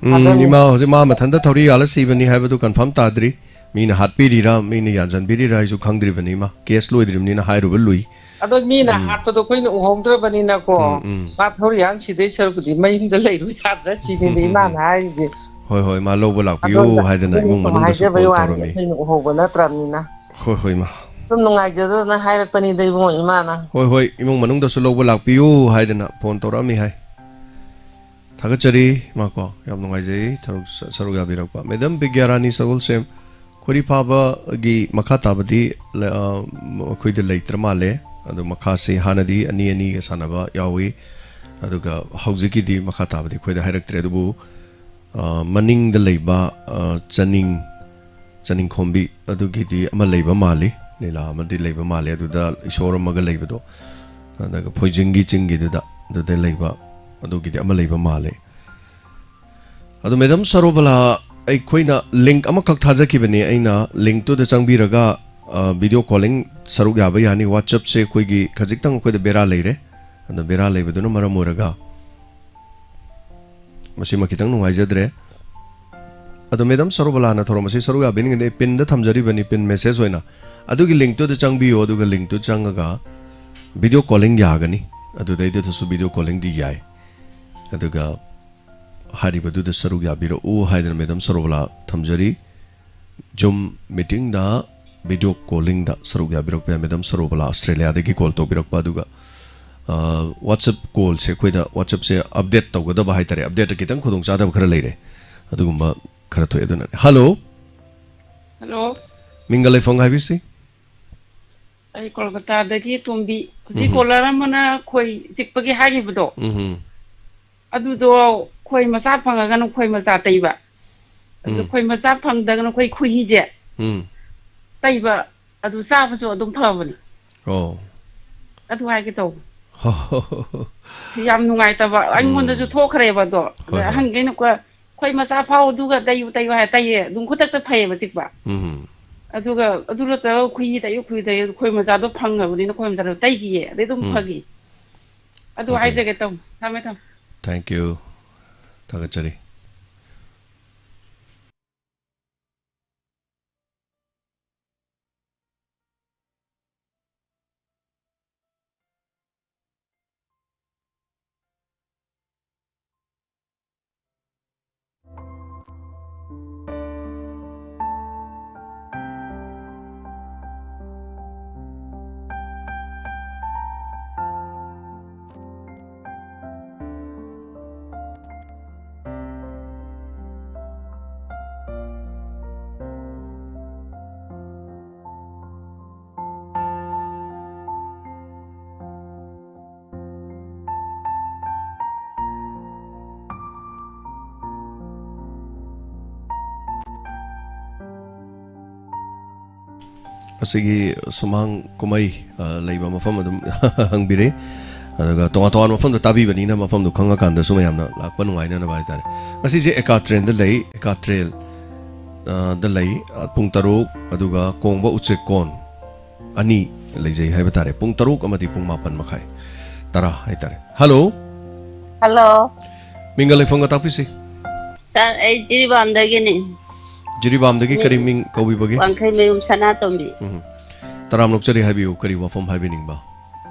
ꯎꯝ, ꯐꯗꯧꯅꯤ꯫ ꯏꯃꯥ ꯍꯧꯖꯤꯛ ꯃꯥ ꯃꯊꯟꯇ ꯊꯧꯔꯤ ꯌꯥꯜꯂ ꯁꯤꯕꯅꯤ ꯍꯥꯏꯕꯗꯨ ꯀꯟꯐꯥꯔꯝ ꯇꯥꯗ꯭ꯔꯤ꯫ ꯃꯤꯅ ꯍꯥꯠꯄꯤꯔꯤꯔꯥ, ꯃꯤꯅ ꯌꯥꯟꯁꯤꯟꯕꯤꯔꯤꯔꯥ ꯍꯥꯏꯁꯨ ꯈꯪꯗ꯭ꯔꯤꯕꯅꯤ ꯏꯃꯥ꯫ ꯀꯦꯁ ꯂꯣꯏꯗ꯭ꯔꯤꯕꯅꯤꯅ ꯍꯥꯏꯔꯨꯕ ꯂꯨꯏ꯫ ꯑꯗꯣ ꯃꯤꯅ ꯎꯝ꯫ ꯍꯥꯠꯄꯗꯣ ꯑꯩꯈꯣꯏꯅ ꯎꯍꯧꯗ꯭ꯔꯕꯅꯤꯅꯀꯣ, ꯎꯝ, ꯎꯝ꯫ ꯃꯥ ꯊꯧꯔꯤ ꯌꯥꯜꯂ ꯁꯤꯗꯩ ꯁꯔꯨꯛꯄꯨꯗꯤ ꯃꯌꯨꯝꯗ ꯂꯩꯔꯨ ꯌꯥꯗ꯭ꯔꯥ ꯁꯤꯅꯤꯗꯤ ꯏꯃꯥꯅ ꯍꯥꯏꯔꯤꯁꯦ꯫ ꯍꯣꯏ, ꯍꯣꯏ, ꯃꯥ ꯂꯧꯕ ꯂꯥꯛꯄꯤꯌꯨ ꯑꯗꯣ ꯍꯥꯏꯗꯅ ꯏꯃꯨꯡ ꯁꯨꯝ ꯃꯅꯨꯡꯗꯁꯨ ꯍꯥꯏꯖꯕꯩ ꯀꯣꯜ ꯋꯥꯅꯤ, ꯇꯧꯔꯝꯃꯤ꯫ ꯑꯩꯈꯣꯏꯅ ꯎꯍꯧꯕ ꯅꯠꯇ꯭ꯔꯕꯅꯤꯅ꯫ ꯍꯣꯏ, ꯍꯣꯏ, ꯃꯥ꯫ ꯁꯨꯝ ꯅꯨꯡꯉꯥꯏꯖꯗꯗꯅ ꯍꯥꯏꯔꯛꯄꯅꯤꯗ ꯏꯕꯨꯡꯉꯣ ꯏꯃꯥꯅ꯫ ꯍꯣꯏ, ꯍꯣꯏ, ꯏꯃꯨꯡ ꯃꯅꯨꯡꯗꯁꯨ ꯂꯧꯕ ꯂꯥꯛꯄꯤꯌꯨ ꯍꯥꯏꯗꯅ ꯐꯣꯟ ꯇꯧꯔꯛꯑꯝꯃꯤ ꯍꯥꯏ꯫ ꯊꯥꯒꯠꯆꯔꯤ, ꯃꯥꯀꯣ꯫ ꯌꯥꯝ ꯅꯨꯡꯉꯥꯏꯖꯩ ꯊꯕꯛ ꯁ-, ꯁꯔꯨꯛ ꯌꯥꯕꯤꯔꯛꯄ꯫ ꯃꯦꯗꯝ ꯕꯤꯒ꯭ꯌꯥꯔꯥꯅꯤ ꯁꯒꯣꯜꯁꯦꯝ, ꯈꯣꯏꯔꯤꯐꯥꯕꯒꯤ ꯃꯈꯥ ꯇꯥꯕꯗꯤ ꯂ-, ꯑ, ꯑꯩꯈꯣꯏꯗ ꯂꯩꯇ꯭ꯔ ꯃꯥꯜꯂꯦ꯫ ꯑꯗꯣ ꯃꯈꯥꯁꯤ ꯍꯥꯟꯅꯗꯤ ꯑꯅꯤ ꯑꯅꯤꯒ ꯁꯥꯟꯅꯕ ꯌꯥꯎꯏ꯫ ꯑꯗꯨꯒ ꯍꯧꯖꯤꯛꯀꯤꯗꯤ ꯃꯈꯥ ꯇꯥꯕꯗꯤ ꯑꯩꯈꯣꯏꯗ ꯍꯥꯏꯔꯛꯇ꯭ꯔꯦ꯫ ꯑꯗꯨꯕꯨ, ꯑ, ꯃꯅꯤꯡꯗ ꯂꯩꯕ, ꯑ, ꯆꯅꯤꯡ, ꯆꯅꯤꯡꯈꯣꯝꯕꯤ ꯑꯗꯨꯒꯤꯗꯤ ꯑꯃ ꯂꯩꯕ ꯃꯥꯜꯂꯤ꯫ ꯂꯤꯂꯥ ꯑꯃꯗꯤ ꯂꯩꯕ ꯃꯥꯜꯂꯤ꯫ ꯑꯗꯨꯗ ꯏꯁꯣꯔ ꯑꯃꯒ ꯂꯩꯕꯗꯣ, ꯑꯗꯨꯒ ꯐꯣꯏꯖꯤꯡꯒꯤ ꯆꯤꯡꯒꯤꯗꯨꯗ, ꯑꯗꯨꯗ ꯂꯩꯕ, ꯑꯗꯨꯒꯤꯗꯤ ꯑꯃ ꯂꯩꯕ ꯃꯥꯜꯂꯦ꯫ ꯑꯗꯣ ꯃꯦꯗꯥꯝ ꯁꯔꯣꯕꯂꯥ, ꯑꯩꯈꯣꯏꯅ ꯂꯤꯡꯛ ꯑꯃꯈꯛ ꯊꯥꯖꯈꯤꯕꯅꯤ꯫ ꯑꯩꯅ ꯂꯤꯡꯛꯇꯨꯗ ꯆꯪꯕꯤꯔꯒ, ꯑ, ꯚꯤꯗꯤꯑꯣ ꯀꯣꯂꯤꯡ ꯁꯔꯨꯛ ꯌꯥꯕ ꯌꯥꯅꯤ꯫ WhatsApp-ꯁꯦ ꯑꯩꯈꯣꯏꯒꯤ ꯈꯖꯤꯛꯇꯪ ꯑꯩꯈꯣꯏꯗ ꯕꯦꯔꯥ ꯂꯩꯔꯦ꯫ ꯑꯗꯣ ꯕꯦꯔꯥ ꯂꯩꯕꯗꯨꯅ ꯃꯔꯝ ꯑꯣꯏꯔꯒ ꯃꯁꯤꯃ ꯈꯤꯇꯪ ꯅꯨꯡꯉꯥꯏꯖꯗ꯭ꯔꯦ꯫ ꯑꯗꯣ ꯃꯦꯗꯥꯝ ꯁꯔꯣꯕꯂꯥꯅ ꯊꯧꯔꯝ ꯑꯁꯤ ꯁꯔꯨꯛ ꯌꯥꯕꯤꯅꯤꯡꯉꯗꯤ ꯑꯩ ꯄꯤꯟꯗ ꯊꯝꯖꯔꯤꯕꯅꯤ, ꯄꯤꯟ ꯃꯦꯁꯦꯖ ꯑꯣꯏꯅ꯫ ꯑꯗꯨꯒꯤ ꯂꯤꯡꯛꯇꯨꯗ ꯆꯪꯕꯤꯌꯨ, ꯑꯗꯨꯒ ꯂꯤꯡꯛꯇꯨ ꯆꯪꯉꯒ ꯚꯤꯗꯤꯑꯣ ꯀꯣꯂꯤꯡ ꯌꯥꯒꯅꯤ꯫ ꯑꯗꯨꯗꯩꯗꯨꯗꯁꯨ ꯚꯤꯗꯤꯑꯣ ꯀꯣꯂꯤꯡꯗꯤ ꯌꯥꯏ꯫ ꯑꯗꯨꯒ ꯍꯥꯏꯔꯤꯕꯗꯨꯗ ꯁꯔꯨꯛ ꯌꯥꯕꯤꯔꯛꯎ ꯍꯥꯏꯗꯅ ꯃꯦꯗꯥꯝ ꯁꯔꯣꯕꯂꯥ ꯊꯝꯖꯔꯤ꯫ ꯖꯨꯝ ꯃꯤꯇꯤꯡꯗ ꯚꯤꯗꯤꯑꯣ ꯀꯣꯂꯤꯡꯗ ꯁꯔꯨꯛ ꯌꯥꯕꯤꯔꯛꯄ ꯌꯥꯏ꯫ ꯃꯦꯗꯥꯝ ꯁꯔꯣꯕꯂꯥ ꯑꯁꯇ꯭ꯔꯦꯂꯤꯌꯥꯗꯒꯤ ꯀꯣꯜ ꯇꯧꯕꯤꯔꯛꯄ꯫ ꯑꯗꯨꯒ, ꯑ, WhatsApp ꯀꯣꯜꯁꯦ ꯑꯩꯈꯣꯏꯗ WhatsApp-ꯁꯦ ꯑꯞꯗꯦꯠ ꯇꯧꯒꯗꯕ ꯍꯥꯏ ꯇꯥꯔꯦ, ꯑꯞꯗꯦꯠꯇ ꯈꯤꯇꯪ ꯈꯨꯗꯣꯡꯆꯥꯗꯕ ꯈꯔ ꯂꯩꯔꯦ, ꯑꯗꯨꯒꯨꯝꯕ ꯈꯔ ꯊꯣꯛꯑꯦ꯫ ꯑꯗꯨꯅꯅꯦ꯫ ꯍꯜꯂꯣ꯫ ꯍꯜꯂꯣ꯫ ꯃꯤꯡꯒ ꯂꯩꯐꯝꯒ ꯍꯥꯏꯕꯤꯁꯤ꯫ ꯑꯩ ꯀꯣꯜꯀꯇꯥꯗꯒꯤ ꯇꯣꯝꯕꯤ꯫ ꯍꯧꯖꯤꯛ ꯎꯝꯍꯨꯝ꯫ ꯀꯣꯂꯔ ꯑꯃꯅ ꯈꯣꯏ ꯆꯤꯛꯄꯒꯤ ꯍꯥꯏꯈꯤꯕꯗꯣ, ꯎꯝꯍꯨꯝ꯫ ꯑꯗꯨꯗꯣ ꯈꯣꯏ ꯃꯆꯥ ꯐꯪꯉꯒꯅ ꯈꯣꯏ ꯃꯆꯥ ꯇꯩꯕ, ꯑꯗꯨ ꯎꯝ꯫ ꯈꯣꯏ ꯃꯆꯥ ꯐꯪꯗ꯭ꯔꯒꯅ ꯈꯣꯏ ꯈꯣꯏꯍꯤꯁꯦ ꯎꯝ꯫ ꯇꯩꯕ, ꯑꯗꯨ ꯆꯥꯕꯁꯨ ꯑꯗꯨꯝ ꯐꯕꯅꯤ꯫ ꯑꯣ꯫ ꯑꯗꯨ ꯍꯥꯏꯒꯦ ꯇꯧꯕ꯫ ꯍꯣ, ꯍꯣ, ꯍꯣ, ꯍꯣ꯫ ꯌꯥꯝ ꯅꯨꯡꯉꯥꯏꯇꯕ꯫ ꯑꯩꯉꯣꯟꯗꯁꯨ ꯎꯝ꯫ ꯊꯣꯛꯈ꯭ꯔꯦꯕ ꯑꯗꯣ꯫ ꯍꯣꯏ, ꯑꯗ ꯍꯣꯏ꯫ ꯑꯍꯟꯈꯩꯅ ꯀꯣ-, "ꯈꯣꯏ ꯃꯆꯥ ꯐꯥꯎ ꯑꯗꯨꯒ ꯇꯩꯌꯨ, ꯇꯩꯌꯨ" ꯍꯥꯏ ꯇꯩꯌꯦ꯫ ꯑꯗꯨꯝ ꯈꯨꯗꯛꯇ ꯐꯩꯌꯦꯕ ꯆꯤꯛꯄ꯫ ꯎꯝ꯫ ꯑꯗꯨꯒ ꯑꯗꯨ ꯅꯠꯇ꯭ꯔꯒ ꯈꯣꯏꯍꯤ ꯇꯩꯌꯨ, ꯈꯣꯏꯍꯤ ꯇꯩꯌꯨ, ꯈꯣꯏ ꯃꯆꯥꯗꯣ ꯐꯪꯉꯕꯅꯤꯅ ꯈꯣꯏ ꯃꯆꯥꯗꯣ ꯇꯩꯈꯤꯌꯦ꯫ ꯑꯗꯩ ꯑꯗꯨꯝ ꯎꯝ꯫ ꯐꯈꯤ꯫ ꯑꯗꯨ ꯑꯣꯀꯦ꯫ ꯍꯥꯏꯖꯒꯦ ꯇꯧꯅꯤ꯫ ꯊꯝꯃꯦ, ꯊꯝꯃꯦ꯫ Thank you꯫ ꯊꯥꯒꯠꯆꯔꯤ꯫ ꯑꯁꯤꯒꯤ ꯁꯨꯃꯥꯡ ꯀꯨꯝꯍꯩ, ꯑ, ꯂꯩꯕ ꯃꯐꯝ ꯑꯗꯨꯝ ꯍꯪꯕꯤꯔꯦ꯫ ꯑꯗꯨꯒ ꯇꯣꯉꯥꯟ ꯇꯣꯉꯥꯟꯕ ꯃꯐꯝꯗ ꯇꯥꯕꯤꯕꯅꯤꯅ ꯃꯐꯝꯗꯣ ꯈꯪꯉꯀꯥꯟꯗꯁꯨ ꯃꯌꯥꯝꯅ ꯂꯥꯛꯄ ꯅꯨꯡꯉꯥꯏꯅꯅꯕ ꯍꯥꯏꯇꯥꯔꯦ꯫ ꯉꯁꯤꯁꯦ ꯑꯦꯀꯥꯇ꯭ꯔꯦꯟꯗ ꯂꯩ, ꯑꯦꯀꯥꯇ꯭ꯔꯦꯜ, ꯑ, ꯗ ꯂꯩ, ꯑ, ꯄꯨꯡ ꯇꯔꯨꯛ, ꯑꯗꯨꯒ ꯀꯣꯡꯕ ꯎꯆꯦꯛꯀꯣꯟ ꯑꯅꯤ ꯂꯩꯖꯩ ꯍꯥꯏꯕ ꯇꯥꯔꯦ꯫ ꯄꯨꯡ ꯇꯔꯨꯛ ꯑꯃꯗꯤ ꯄꯨꯡ ꯃꯥꯄꯟ ꯃꯈꯥꯏ, ꯇꯔꯥ ꯍꯥꯏꯇꯥꯔꯦ꯫ ꯍꯜꯂꯣ꯫ ꯍꯜꯂꯣ꯫ ꯃꯤꯡꯒ ꯂꯩꯐꯝꯒ ꯇꯥꯛꯄꯤꯁꯤ꯫ ꯁꯥꯔ, ꯑꯩ ꯖꯤꯔꯤꯕꯥꯝꯗꯒꯤꯅꯤ꯫ ꯖꯤꯔꯤꯕꯥꯝꯗꯒꯤ ꯃꯤ-, ꯀꯔꯤ ꯃꯤꯡ ꯀꯧꯕꯤꯕꯒꯦ? ꯋꯥꯡꯈꯩꯃꯌꯨꯝ ꯁꯅꯥꯇꯣꯝꯕꯤ꯫ ꯎꯝ꯫ ꯇꯔꯥꯝꯅ ꯑꯣꯛꯆꯔꯤ, ꯍꯥꯏꯕꯤꯌꯨ, ꯀꯔꯤ ꯋꯥꯐꯝ ꯍꯥꯏꯕꯤꯅꯤꯡꯕ?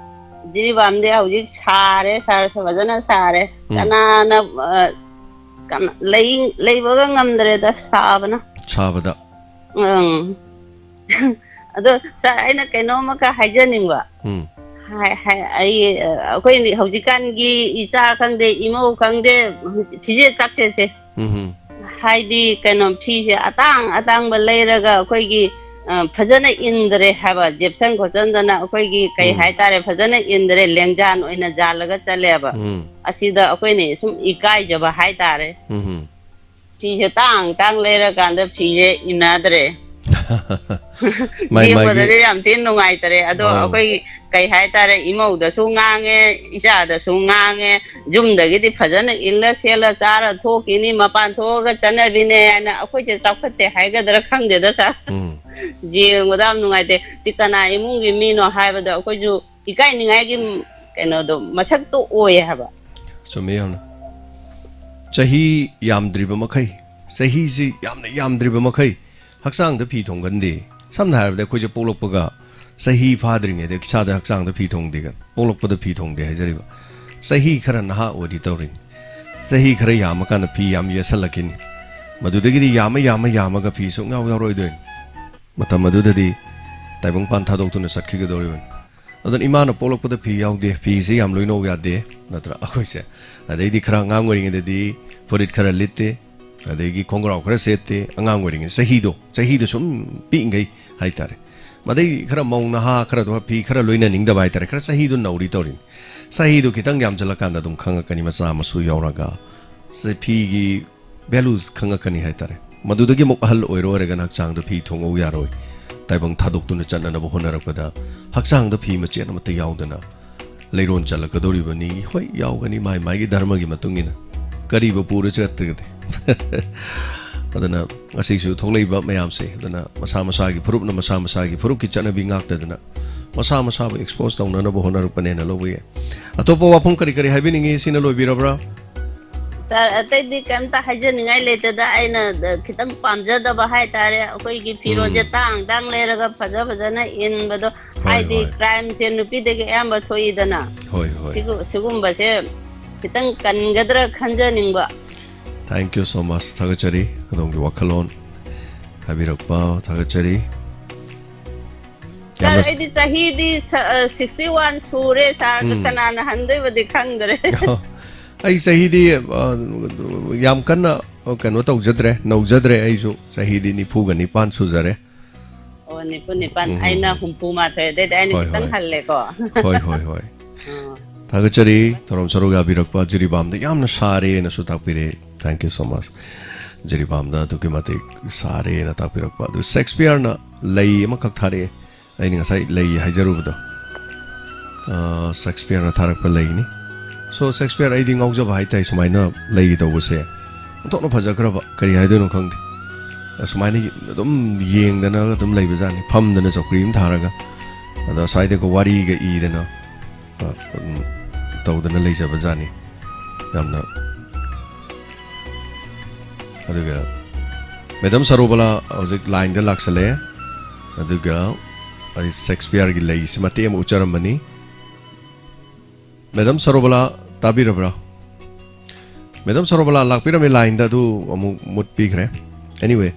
ꯖꯤꯔꯤꯕꯥꯝꯗꯤ ꯍꯧꯖꯤꯛ ꯁꯥꯔꯦ, ꯁꯥꯔꯁꯨ ꯐꯖꯅ ꯁꯥꯔꯦ꯫ ꯎꯝ꯫ ꯀꯅꯥꯅ, ꯑ, ꯀꯅꯥ-, ꯂꯩ-, ꯂꯩꯕꯒ ꯉꯝꯗ꯭ꯔꯦꯗ ꯁꯥꯕꯅ꯫ ꯁꯥꯕꯗ꯫ ꯎꯝ꯫ ꯑꯗꯣ ꯁꯥꯔ, ꯑꯩꯅ ꯀꯩꯅꯣꯝꯃꯒ ꯍꯥꯏꯖꯅꯤꯡꯕ꯫ ꯎꯝ꯫ ꯍꯥꯏ-, ꯍꯥꯏ-, ꯑꯩ, ꯑ, ꯑꯩꯈꯣꯏ ꯍꯧꯖꯤꯛꯀꯥꯟꯒꯤ ꯏꯆꯥ ꯈꯪꯗꯦ, ꯏꯃꯧ ꯈꯪꯗꯦ, ꯐꯤꯖꯦꯠ ꯆꯥꯛꯁꯦꯠꯁꯦ꯫ ꯎꯝ ꯍꯝ꯫ ꯍꯥꯏꯗꯤ ꯀꯩꯅꯣ, ꯐꯤꯁꯦ ꯑꯇꯥꯡ ꯑꯇꯥꯡꯕ ꯂꯩꯔꯒ ꯑꯩꯈꯣꯏꯒꯤ, ꯑ, ꯐꯖꯅ ꯏꯟꯗ꯭ꯔꯦ ꯍꯥꯏꯕ, ꯖꯦꯞꯁꯟ ꯈꯣꯠꯆꯟꯗꯅ ꯑꯩꯈꯣꯏꯒꯤ ꯀꯩ ꯎꯝ꯫ ꯍꯥꯏꯇꯥꯔꯦ, ꯐꯖꯅ ꯏꯟꯗ꯭ꯔꯦ, ꯂꯦꯡꯖꯥꯟ ꯑꯣꯏꯅ ꯖꯥꯜꯂꯒ ꯆꯠꯂꯦꯕ꯫ ꯎꯝ꯫ ꯑꯁꯤꯗ ꯑꯩꯈꯣꯏꯅ ꯁꯨꯝ ꯏꯀꯥꯏꯖꯕ ꯍꯥꯏꯇꯥꯔꯦ꯫ ꯎꯝ ꯍꯝ꯫ ꯐꯤꯁꯦ ꯇꯥꯡ ꯇꯥꯡ ꯂꯩꯔꯀꯥꯟꯗ ꯐꯤꯁꯦ ꯏꯟꯅꯗ꯭ꯔꯦ꯫ ꯃꯥꯏ ꯃꯥꯒꯤ ꯌꯦꯡꯕꯗꯗꯤ ꯌꯥꯝ ꯊꯤꯅ ꯅꯨꯡꯉꯥꯏꯇꯔꯦ꯫ ꯑꯗꯣ ꯑꯧ꯫ ꯑꯩꯈꯣꯏ ꯀꯩ ꯍꯥꯏꯇꯥꯔꯦ, ꯏꯃꯧꯗꯁꯨ ꯉꯥꯡꯉꯦ, ꯏꯆꯥꯗꯁꯨ ꯉꯥꯡꯉꯦ, ꯌꯨꯝꯗꯒꯤꯗꯤ ꯐꯖꯅ ꯏꯜꯂ ꯁꯦꯠꯂ ꯆꯥꯔ ꯊꯣꯛꯈꯤꯅꯤ, ꯃꯄꯥꯟ ꯊꯣꯛꯑꯒ ꯆꯠꯅꯕꯤꯅꯦ ꯍꯥꯏꯅ ꯑꯩꯈꯣꯏꯁꯦ ꯆꯥꯎꯈꯠꯇꯦ ꯍꯥꯏꯒꯗ꯭ꯔꯥ ꯈꯪꯗꯦꯗ ꯁꯥꯔ꯫ ꯎꯝ꯫ ꯌꯦꯡꯕꯗ ꯌꯥꯝ ꯅꯨꯡꯉꯥꯏꯇꯦ꯫ ꯁꯤ ꯀꯅꯥ ꯏꯃꯨꯡꯒꯤ ꯃꯤꯅꯣ ꯍꯥꯏꯕꯗ ꯑꯩꯈꯣꯏꯁꯨ ꯏꯀꯥꯏꯅꯤꯡꯉꯥꯏꯒꯤ ꯀꯩꯅꯣꯗꯣ, ꯃꯁꯛꯇꯣ ꯑꯣꯏꯌꯦ ꯍꯥꯏꯕ꯫ ꯆꯨꯝꯃꯦ ꯌꯥꯝꯅ꯫ ꯆꯍꯤ ꯌꯥꯝꯗ꯭ꯔꯤꯕ ꯃꯈꯩ, ꯆꯍꯤꯁꯤ ꯌꯥꯝꯅ ꯌꯥꯝꯗ꯭ꯔꯤꯕ ꯃꯈꯩ ꯍꯛꯆꯥꯡꯗ ꯐꯤ ꯊꯣꯡꯒꯟꯗꯦ꯫ ꯁꯝꯅ ꯍꯥꯏꯔꯕꯗ ꯑꯩꯈꯣꯏꯁꯦ ꯄꯣꯛꯂꯛꯄꯒ ꯆꯍꯤ ꯐꯥꯗ꯭ꯔꯤꯉꯩꯗ ꯏꯁꯥꯗ ꯍꯛꯆꯥꯡꯗ ꯐꯤ ꯊꯣꯡꯗꯦ, ꯄꯣꯛꯂꯛꯄꯗ ꯐꯤ ꯊꯣꯡꯗꯦ ꯍꯥꯏꯖꯔꯤꯕ꯫ ꯆꯍꯤ ꯈꯔ ꯅꯍꯥ ꯑꯣꯏꯔꯤ ꯇꯧꯔꯤꯅꯤ꯫ ꯆꯍꯤ ꯈꯔ ꯌꯥꯝꯃꯀꯥꯟꯗ ꯐꯤ ꯌꯥꯝ ꯌꯦꯠꯁꯜꯂꯛꯈꯤꯅꯤ꯫ ꯃꯗꯨꯗꯒꯤꯗꯤ ꯌꯥꯝꯃ ꯌꯥꯝꯃ ꯌꯥꯝꯃꯒ ꯐꯤ ꯁꯨꯡꯌꯥꯎ ꯌꯥꯎꯔꯣꯏꯗꯣꯏꯅꯤ꯫ ꯃꯇꯝ ꯑꯗꯨꯗꯗꯤ ꯇꯥꯏꯕꯪꯄꯥꯟ ꯊꯥꯗꯣꯛꯇꯨꯅ ꯆꯠꯈꯤꯒꯗꯧꯔꯤꯕꯅꯤ꯫ ꯑꯗꯨꯅ ꯏꯃꯥꯅ ꯄꯣꯛꯂꯛꯄꯗ ꯐꯤ ꯌꯥꯎꯗꯦ, ꯐꯤꯁꯦ ꯌꯥꯝ ꯂꯣꯏꯅꯧ ꯌꯥꯗꯦ, ꯅꯠꯇ꯭ꯔꯥ? ꯑꯩꯈꯣꯏꯁꯦ ꯑꯗꯩꯗꯤ ꯈꯔ ꯑꯉꯥꯡ ꯑꯣꯏꯔꯤꯉꯩꯗꯗꯤ ꯐꯨꯔꯤꯠ ꯈꯔ ꯂꯤꯠꯇꯦ, ꯑꯗꯒꯤ ꯈꯣꯡꯒ꯭ꯔꯥꯎ ꯈꯔ ꯁꯦꯠꯇꯦ꯫ ꯑꯉꯥꯡ ꯑꯣꯏꯔꯤꯉꯩ ꯆꯍꯤꯗꯣ, ꯆꯍꯤꯗꯣ ꯁꯨꯝ ꯄꯤꯛꯏꯉꯩ ꯍꯥꯏꯇꯥꯔꯦ꯫ ꯃꯗꯩ ꯈꯔ ꯃꯧ ꯅꯍꯥ ꯈꯔꯗꯣ ꯐꯤ ꯈꯔ ꯂꯣꯏꯅꯅꯤꯡꯗꯕ ꯍꯥꯏꯇꯥꯔꯦ꯫ ꯈꯔ ꯆꯍꯤꯗꯣ ꯅꯧꯔꯤ ꯇꯧꯔꯤꯅꯤ꯫ ꯆꯍꯤꯗꯣ ꯈꯤꯇꯪ ꯌꯥꯝꯁꯤꯜꯂꯀꯥꯟꯗ ꯑꯗꯨꯝ ꯈꯪꯉꯛꯀꯅꯤ, ꯃꯆꯥ ꯃꯁꯨ ꯌꯥꯎꯔꯒ꯫ ꯁꯦ ꯐꯤꯒꯤ values ꯈꯪꯉꯛꯀꯅꯤ ꯍꯥꯏꯇꯥꯔꯦ꯫ ꯃꯗꯨꯗꯒꯤ ꯑꯃꯨꯛ ꯑꯍꯜ ꯑꯣꯏꯔ ꯑꯣꯏꯔꯒꯅ ꯍꯛꯆꯥꯡꯗ ꯐꯤ ꯊꯣꯡꯉꯧ ꯌꯥꯔꯣꯏ꯫ ꯇꯥꯏꯕꯪ ꯊꯥꯗꯣꯛꯇꯨꯅ ꯆꯠꯅꯅꯕ ꯍꯣꯠꯅꯔꯛꯄꯗ ꯍꯛꯆꯥꯡꯗ ꯐꯤ ꯃꯆꯦꯠ ꯑꯃꯠꯇ ꯌꯥꯎꯗꯅ ꯂꯩꯔꯣꯟ ꯆꯜꯂꯛꯀꯗꯧꯔꯤꯕꯅꯤ꯫ ꯍꯣꯏ, ꯌꯥꯎꯒꯅꯤ, ꯃꯥꯏ ꯃꯥꯏꯒꯤ ꯙꯔꯃꯒꯤ ꯃꯇꯨꯡ ꯏꯟꯅ꯫ ꯀꯔꯤꯕꯨ ꯄꯨꯔ ꯆꯠꯇ꯭ꯔꯒꯗꯤ? ꯑꯗꯨꯅ ꯉꯁꯤꯁꯨ ꯊꯣꯛꯂꯛꯏꯕ ꯃꯌꯥꯝꯁꯦ, ꯑꯗꯨꯅ ꯃꯁꯥ ꯃꯁꯥꯒꯤ ꯐꯨꯔꯨꯞꯅ ꯃꯁꯥ ꯃꯁꯥꯒꯤ ꯐꯨꯔꯨꯞꯀꯤ ꯆꯠꯅꯕꯤ ꯉꯥꯛꯇꯗꯅ ꯃꯁꯥ ꯃꯁꯥꯕꯨ expose ꯇꯧꯅꯅꯕ ꯍꯣꯠꯅꯔꯛꯄꯅꯦꯅ ꯂꯧꯕ ꯌꯥꯏ꯫ ꯑꯇꯣꯞꯄ ꯋꯥꯐꯝ ꯀꯔꯤ ꯀꯔꯤ ꯍꯥꯏꯕꯤꯅꯤꯡꯉꯤ? ꯁꯤꯅ ꯂꯣꯏꯕꯤꯔꯕ꯭ꯔꯥ? ꯁꯥꯔ, ꯑꯇꯩꯗꯤ ꯀꯩꯝꯇ ꯍꯥꯏꯖꯅꯤꯡꯉꯥꯏ ꯂꯩꯇꯦꯗ꯫ ꯑꯩꯅ, ꯑ, ꯈꯤꯇꯪ ꯄꯥꯝꯖꯗꯕ ꯍꯥꯏꯇꯥꯔꯦ, ꯑꯩꯈꯣꯏꯒꯤ ꯐꯤꯔꯣꯜꯁꯦ ꯎꯝ꯫ ꯇꯥꯡ ꯇꯥꯡ ꯂꯩꯔꯒ ꯐꯖ ꯐꯖꯅ ꯏꯟꯕꯗꯣ, ꯍꯣꯏ, ꯍꯥꯏꯗꯤ ꯍꯣꯏ꯫ Crimeꯁꯦ ꯅꯨꯄꯤꯗꯒꯤ ꯑꯌꯥꯝꯕ ꯊꯣꯛꯏꯗꯅ꯫ ꯍꯣꯏ, ꯍꯣꯏ꯫ ꯁꯤꯒꯨ-, ꯁꯤꯒꯨꯝꯕꯁꯦ ꯈꯤꯇꯪ ꯀꯟꯒꯗ꯭ꯔꯥ ꯈꯟꯖꯅꯤꯡꯕ꯫ Thank you so much꯫ ꯊꯥꯒꯠꯆꯔꯤ ꯑꯗꯣꯝꯒꯤ ꯋꯥꯈꯜꯂꯣꯟ ꯍꯥꯏꯕꯤꯔꯛꯄ, ꯊꯥꯒꯠꯆꯔꯤ꯫ ꯁꯥꯔ, ꯌꯥꯝꯅ ꯑꯩꯗꯤ ꯆꯍꯤꯗꯤ ꯁ-, ꯑ, sixty one ꯁꯨꯔꯦ, ꯁꯥꯔꯒ ꯎꯝ꯫ ꯀꯅꯥꯅ ꯍꯟꯗꯣꯏꯕꯗꯤ ꯈꯪꯗ꯭ꯔꯦ꯫ ꯑꯩ ꯆꯍꯤꯗꯤ, ꯑ, ꯌꯥꯝ ꯀꯟꯅ, ꯑ, ꯀꯩꯅꯣ ꯇꯧꯖꯗ꯭ꯔꯦ, ꯅꯧꯖꯗ꯭ꯔꯦ꯫ ꯑꯩꯁꯨ ꯆꯍꯤꯗꯤ ꯅꯤꯐꯨꯒ ꯅꯤꯄꯥꯟ ꯁꯨꯖꯔꯦ꯫ ꯑꯣ, ꯅꯤꯐꯨ ꯅꯤꯄꯥꯟ꯫ ꯎꯝ, ꯎꯝ, ꯑꯩꯅ ꯎꯝ꯫ ꯍꯨꯝꯐꯨ ꯃꯥꯊꯣꯏ, ꯑꯗꯩꯗꯤ ꯑꯩꯅ ꯍꯣꯏ, ꯈꯤꯇꯪ ꯍꯣꯏ꯫ ꯍꯜꯂꯦꯀꯣ꯫ ꯍꯣꯏ, ꯍꯣꯏ, ꯍꯣꯏ꯫ ꯑꯣ꯫ ꯊꯥꯒꯠꯆꯔꯤ, ꯊꯧꯔꯝ ꯁꯔꯨꯛ ꯌꯥꯕꯤꯔꯛꯄ꯫ ꯖꯤꯔꯤꯕꯥꯝꯗ ꯌꯥꯝꯅ ꯁꯥꯔꯦꯅꯁꯨ ꯇꯥꯛꯄꯤꯔꯦ꯫ Thank you so much꯫ ꯖꯤꯔꯤꯕꯥꯝꯗ ꯑꯗꯨꯛꯀꯤ ꯃꯇꯤꯛ ꯁꯥꯔꯦꯅ ꯇꯥꯛꯄꯤꯔꯛꯄ꯫ ꯑꯗꯨ ꯁꯦꯛꯁꯄꯤꯌꯔꯅ ꯂꯩ ꯑꯃꯈꯛ ꯊꯥꯔꯛꯑꯦ꯫ ꯑꯩꯅ ꯉꯁꯥꯏ ꯂꯩ ꯍꯥꯏꯖꯔꯨꯕꯗꯣ, ꯑ, ꯁꯦꯛꯁꯄꯤꯌꯔꯅ ꯊꯥꯔꯛꯄ ꯂꯩꯅꯤ꯫ So, ꯁꯦꯛꯁꯄꯤꯌꯔ, ꯑꯩꯗꯤ ꯉꯥꯎꯖꯕ ꯍꯥꯏꯇꯥꯔꯦ ꯁꯨꯃꯥꯏꯅ ꯂꯩꯒꯤ ꯇꯧꯕꯁꯦ꯫ ꯑꯣꯟꯊꯣꯛꯅ ꯐꯖꯈ꯭ꯔꯕ, ꯀꯔꯤ ꯍꯥꯏꯗꯣꯏꯅꯣ ꯈꯪꯗꯦ꯫ ꯑꯁꯨꯃꯥꯏꯅ ꯑꯗꯨꯝ ꯌꯦꯡꯗꯅ ꯑꯗꯨꯝ ꯂꯩꯕꯖꯥꯠꯅꯤ, ꯐꯝꯗꯅ ꯆꯧꯀ꯭ꯔꯤ ꯑꯃ ꯊꯥꯔꯒ꯫ ꯑꯗ ꯁ꯭ꯋꯥꯏꯗꯒ ꯋꯥꯔꯤꯒ ꯏꯗꯅ, ꯑ, ꯎꯝ, ꯇꯧꯗꯅ ꯂꯩꯖꯕꯖꯥꯠꯅꯤ꯫ ꯌꯥꯝꯅ꯫ ꯑꯗꯨꯒ ꯃꯦꯗꯥꯝ ꯁꯔꯣꯕꯂꯥ ꯍꯧꯖꯤꯛ ꯂꯥꯏꯟꯗ ꯂꯥꯛꯁꯜꯂꯛꯑꯦ꯫ ꯑꯗꯨꯒ ꯑꯩ ꯁꯦꯛꯁꯄꯤꯌꯔꯒꯤ ꯂꯩꯁꯤ ꯃꯇꯦꯛ ꯑꯃ ꯎꯠꯆꯔꯝꯕꯅꯤ꯫ ꯃꯦꯗꯥꯝ ꯁꯔꯣꯕꯂꯥ, ꯇꯥꯕꯤꯔꯕ꯭ꯔꯥ? ꯃꯦꯗꯥꯝ ꯁꯔꯣꯕꯂꯥ ꯂꯥꯛꯄꯤꯔꯝꯃꯦ ꯂꯥꯏꯟꯗ, ꯑꯗꯨ ꯑꯃꯨꯛ ꯃꯨꯠꯄꯤꯈ꯭ꯔꯦ꯫ Anyway,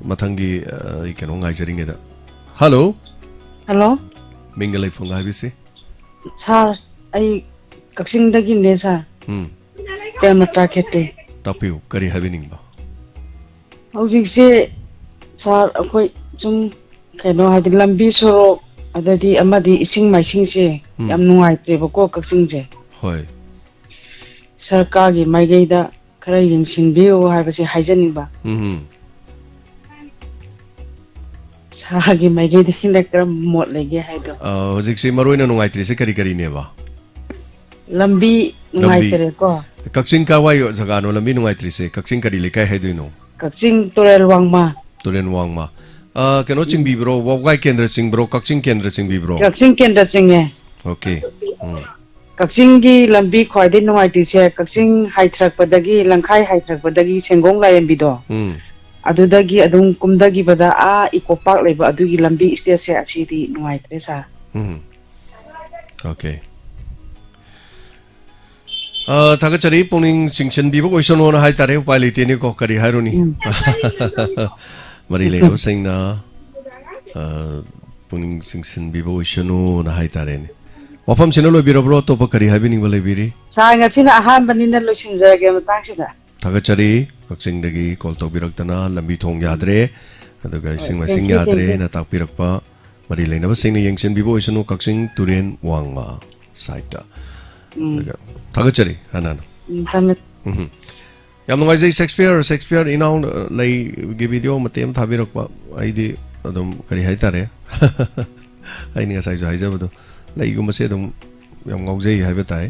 ꯃꯊꯪꯒꯤ, ꯑ, ꯑꯩ ꯀꯩꯅꯣ ꯉꯥꯏꯖꯔꯤꯉꯩꯗ꯫ ꯍꯜꯂꯣ꯫ ꯍꯜꯂꯣ꯫ ꯃꯤꯡꯒ ꯂꯩꯐꯝꯒ ꯍꯥꯏꯕꯤꯁꯤ꯫ ꯁꯥꯔ, ꯑꯩ ꯀꯛꯆꯤꯡꯗꯒꯤꯅꯦ, ꯁꯥꯔ꯫ ꯎꯝ꯫ ꯄ꯭ꯔꯦꯃꯂꯇꯥ ꯈꯦꯇ꯭ꯔꯤ꯫ ꯇꯥꯛꯄꯤꯌꯨ, ꯀꯔꯤ ꯍꯥꯏꯕꯤꯅꯤꯡꯕ? ꯍꯧꯖꯤꯛꯁꯦ, ꯁꯥꯔ, ꯑꯩꯈꯣꯏ ꯁꯨꯝ ꯀꯩꯅꯣ ꯍꯥꯏꯗꯤ ꯂꯝꯕꯤ ꯁꯣꯔꯣꯛ, ꯑꯗꯩꯗꯤ ꯑꯃꯗꯤ ꯏꯁꯤꯡ ꯃꯥꯏꯁꯤꯡꯁꯦ ꯎꯝ꯫ ꯌꯥꯝ ꯅꯨꯡꯉꯥꯏꯇ꯭ꯔꯦꯕꯀꯣ ꯀꯛꯆꯤꯡꯁꯦ꯫ ꯍꯣꯏ꯫ ꯁꯔꯀꯥꯔꯒꯤ ꯃꯥꯏꯀꯩꯗ ꯈꯔ ꯌꯦꯡꯁꯤꯟꯕꯤꯌꯨ ꯍꯥꯏꯕꯁꯦ ꯍꯥꯏꯖꯅꯤꯡꯕ꯫ ꯎꯝ꯫ ꯁꯥꯒꯤ ꯃꯥꯏꯀꯩꯗꯒꯤꯅ ꯀꯔꯝꯕ ꯃꯣꯠ ꯂꯩꯒꯦ ꯍꯥꯏꯗꯣ꯫ ꯑ, ꯍꯧꯖꯤꯛꯁꯤ ꯃꯔꯨ ꯑꯣꯏꯅ ꯅꯨꯡꯉꯥꯏꯇ꯭ꯔꯤꯁꯦ ꯀꯔꯤ ꯀꯔꯤꯅꯦꯕ? ꯂꯝꯕꯤ ꯂꯝꯕꯤ꯫ ꯅꯨꯡꯉꯥꯏꯇꯔꯦꯀꯣ꯫ ꯀꯛꯆꯤꯡ ꯀꯥꯏꯋꯥꯏ ꯖꯒꯥꯅꯣ ꯂꯝꯕꯤ ꯅꯨꯡꯉꯥꯏꯇ꯭ꯔꯤꯁꯦ? ꯀꯛꯆꯤꯡ ꯀꯔꯤ ꯂꯩꯀꯥꯏ ꯍꯥꯏꯗꯣꯏꯅꯣ? ꯀꯛꯆꯤꯡ ꯇꯨꯔꯦꯜ ꯋꯥꯡꯃ꯫ ꯇꯨꯔꯦꯜ ꯋꯥꯡꯃ꯫ ꯑ, ꯀꯩꯅꯣ ꯎꯝ꯫ ꯆꯤꯡꯕꯤꯕ꯭ꯔꯣ? ꯋꯥꯕꯒꯥꯏ ꯀꯦꯟꯗ꯭ꯔ ꯆꯤꯡꯕ꯭ꯔꯣ? ꯀꯛꯆꯤꯡ ꯀꯦꯟꯗ꯭ꯔ ꯆꯤꯡꯕꯤꯕ꯭ꯔꯣ? ꯀꯛꯆꯤꯡ ꯀꯦꯟꯗ꯭ꯔ ꯆꯤꯡꯉꯦ꯫ ꯑꯣꯀꯦ꯫ ꯎꯝ꯫ ꯀꯛꯆꯤꯡꯒꯤ ꯂꯝꯕꯤ ꯈ꯭ꯋꯥꯏꯗꯩ ꯅꯨꯡꯉꯥꯏꯇ꯭ꯔꯤꯁꯦ ꯀꯛꯆꯤꯡ ꯍꯥꯏꯊꯔꯛꯄꯗꯒꯤ, ꯂꯝꯈꯥꯏ ꯍꯥꯏꯊꯔꯛꯄꯗꯒꯤ ꯁꯦꯡꯒꯣꯡ ꯂꯥꯏꯔꯦꯝꯕꯤꯗꯣ, ꯎꯝ꯫ ꯑꯗꯨꯗꯒꯤ ꯑꯗꯨꯝ ꯀꯨꯝꯊꯈꯤꯕꯗ ꯑꯥ ꯏꯀꯣ ꯄꯥꯔꯛ ꯂꯩꯕ ꯑꯗꯨꯒꯤ ꯂꯝꯕꯤ ꯁ꯭ꯇꯦꯠꯁꯦ ꯑꯁꯤꯗꯤ ꯅꯨꯡꯉꯥꯏꯇ꯭ꯔꯦ ꯁꯥꯔ꯫ ꯎꯝ꯫ ꯑꯣꯀꯦ꯫ ꯑ, ꯊꯥꯒꯠꯆꯔꯤ꯫ ꯄꯨꯛꯅꯤꯡ ꯆꯤꯡꯁꯤꯟꯕꯤꯕ ꯑꯣꯏꯁꯅꯨꯅ ꯍꯥꯏꯇꯥꯔꯦ꯫ ꯎꯄꯥꯏ ꯂꯩꯇꯦꯅꯦꯀꯣ, ꯀꯔꯤ ꯍꯥꯏꯔꯨꯅꯤ? ꯎꯝ꯫ ꯃꯔꯤ ꯂꯩꯅꯕꯁꯤꯡꯅ, ꯑ, ꯄꯨꯛꯅꯤꯡ ꯆꯤꯡꯁꯤꯟꯕꯤꯕ ꯑꯣꯏꯁꯅꯨꯅ ꯍꯥꯏꯇꯥꯔꯦꯅꯦ꯫ ꯋꯥꯐꯝꯁꯤꯅ ꯂꯣꯏꯕꯤꯔꯕ꯭ꯔꯣ? ꯑꯇꯣꯞꯄ ꯀꯔꯤ ꯍꯥꯏꯕꯤꯅꯤꯡꯕ ꯂꯩꯕꯤꯔꯤ? ꯁꯥꯔ, ꯉꯁꯤꯅ ꯑꯍꯥꯟꯕꯅꯤꯅ ꯂꯣꯏꯁꯤꯟꯖꯔꯒꯦ ꯃꯇꯥꯡꯁꯤꯗ꯫ ꯊꯥꯒꯠꯆꯔꯤ꯫ ꯀꯛꯆꯤꯡꯗꯒꯤ ꯀꯣꯜ ꯇꯧꯕꯤꯔꯛꯇꯅ ꯂꯝꯕꯤ ꯊꯣꯡ ꯌꯥꯗ꯭ꯔꯦ, ꯑꯗꯨꯒ ꯏꯁꯤꯡ ꯍꯣꯏ, ꯃꯥꯏꯁꯤꯡ thank you, thank you꯫ ꯌꯥꯗ꯭ꯔꯦꯅ ꯇꯥꯛꯄꯤꯔꯛꯄ ꯃꯔꯤ ꯂꯩꯅꯕꯁꯤꯡꯅ ꯌꯦꯡꯁꯤꯟꯕꯤꯕ ꯑꯣꯏꯁꯅꯨ, ꯀꯛꯆꯤꯡ ꯇꯨꯔꯦꯟ ꯋꯥꯡꯃ ꯁꯥꯏꯠꯇ꯫ ꯎꯝ꯫ ꯑꯗꯨꯒ ꯊꯥꯒꯠꯆꯔꯤ ꯍꯥꯟꯅ ꯍꯥꯟꯅ꯫ ꯎꯝ, ꯊꯝꯃꯦ꯫ ꯎꯝ꯫ ꯌꯥꯝ ꯅꯨꯡꯉꯥꯏꯖꯩ ꯁꯦꯛꯁꯄꯤꯌꯔ, ꯁꯦꯛꯁꯄꯤꯌꯔ ꯏꯅꯥꯎ ꯂꯩꯒꯤ ꯚꯤꯗꯤꯑꯣ ꯃꯇꯦꯛ ꯑꯃ ꯊꯥꯕꯤꯔꯛꯄ꯫ ꯑꯩꯗꯤ ꯑꯗꯨꯝ ꯀꯔꯤ ꯍꯥꯏꯇꯥꯔꯦ, ꯑꯩꯅ ꯉꯁꯥꯏꯁꯨ ꯍꯥꯏꯖꯕꯗꯣ, ꯂꯩꯒꯨꯝꯕꯁꯦ ꯑꯗꯨꯝ ꯌꯥꯝ ꯉꯥꯎꯖꯩ ꯍꯥꯏꯕ ꯇꯥꯏ,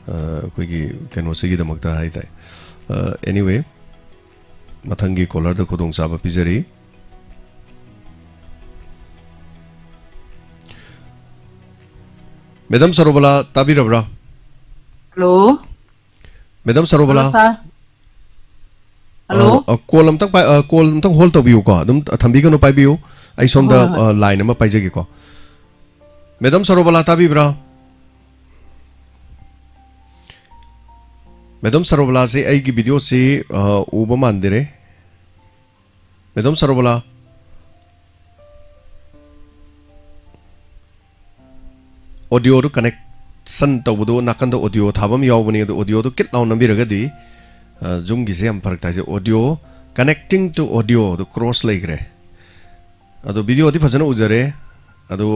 ꯑ, ꯑꯩꯈꯣꯏꯒꯤ ꯀꯩꯅꯣꯁꯤꯒꯤꯗꯃꯛꯇ ꯍꯥꯏ ꯇꯥꯏ꯫ ꯑ, anyway, ꯃꯊꯪꯒꯤ ꯀꯣꯂꯔꯗ ꯈꯨꯗꯣꯡꯆꯥꯕ ꯄꯤꯖꯔꯤ꯫ Madam Sarobala, ꯇꯥꯕꯤꯔꯕ꯭ꯔꯥ? Hello. Madam ꯁꯔꯣꯕꯂꯥ? Hello, ꯁꯥꯔ꯫ ꯍꯜꯂꯣ꯫ ꯑ, ꯑ, ꯀꯣꯜ ꯑꯝꯇꯪ ꯄꯥꯏ-, ꯑ, ꯀꯣꯜ ꯑꯝꯇꯪ ꯍꯣꯜ ꯇꯧꯕꯤꯌꯨꯀꯣ, ꯑꯗꯨꯝ ꯊꯝꯕꯤꯒꯅꯨ, ꯄꯥꯏꯕꯤꯌꯨ꯫ ꯑꯩ ꯁꯣꯝꯗ, ꯍꯣꯏ, ꯍꯣꯏ꯫ ꯑ, ꯂꯥꯏꯟ ꯑꯃ ꯄꯥꯏꯖꯒꯦꯀꯣ꯫ ꯃꯦꯗꯥꯝ ꯁꯔꯣꯕꯂꯥ, ꯇꯥꯕꯤꯕ꯭ꯔꯥ? ꯃꯦꯗꯥꯝ ꯁꯔꯣꯕꯂꯥꯁꯦ ꯑꯩꯒꯤ ꯚꯤꯗꯤꯑꯣꯁꯤ, ꯑ, ꯎꯕ ꯃꯥꯟꯗꯔꯦ꯫ ꯃꯦꯗꯥꯝ ꯁꯔꯣꯕꯂꯥ, ꯑꯣꯗꯤꯑꯣꯗꯨ ꯀꯅꯦꯛꯁꯟ ꯇꯧꯕꯗꯣ ꯅꯥꯀꯟꯗ ꯑꯣꯗꯤꯑꯣ ꯊꯥꯕ ꯑꯃ ꯌꯥꯎꯕꯅꯤ, ꯑꯗꯣ ꯑꯣꯗꯤꯑꯣꯗꯨ ꯀꯤꯠ ꯂꯥꯎ ꯅꯝꯕꯤꯔꯒꯗꯤ, ꯑ, ꯖꯨꯝꯒꯤꯁꯦ ꯌꯥꯝ ꯐꯔꯛ ꯇꯥꯏꯁꯦ꯫ Audio, connecting to audio ꯑꯗꯨ ꯀ꯭ꯔꯣꯁ ꯂꯩꯈ꯭ꯔꯦ꯫ ꯑꯗꯣ ꯚꯤꯗꯤꯑꯣꯗꯤ ꯐꯖꯅ ꯎꯖꯔꯦ꯫ ꯑꯗꯣ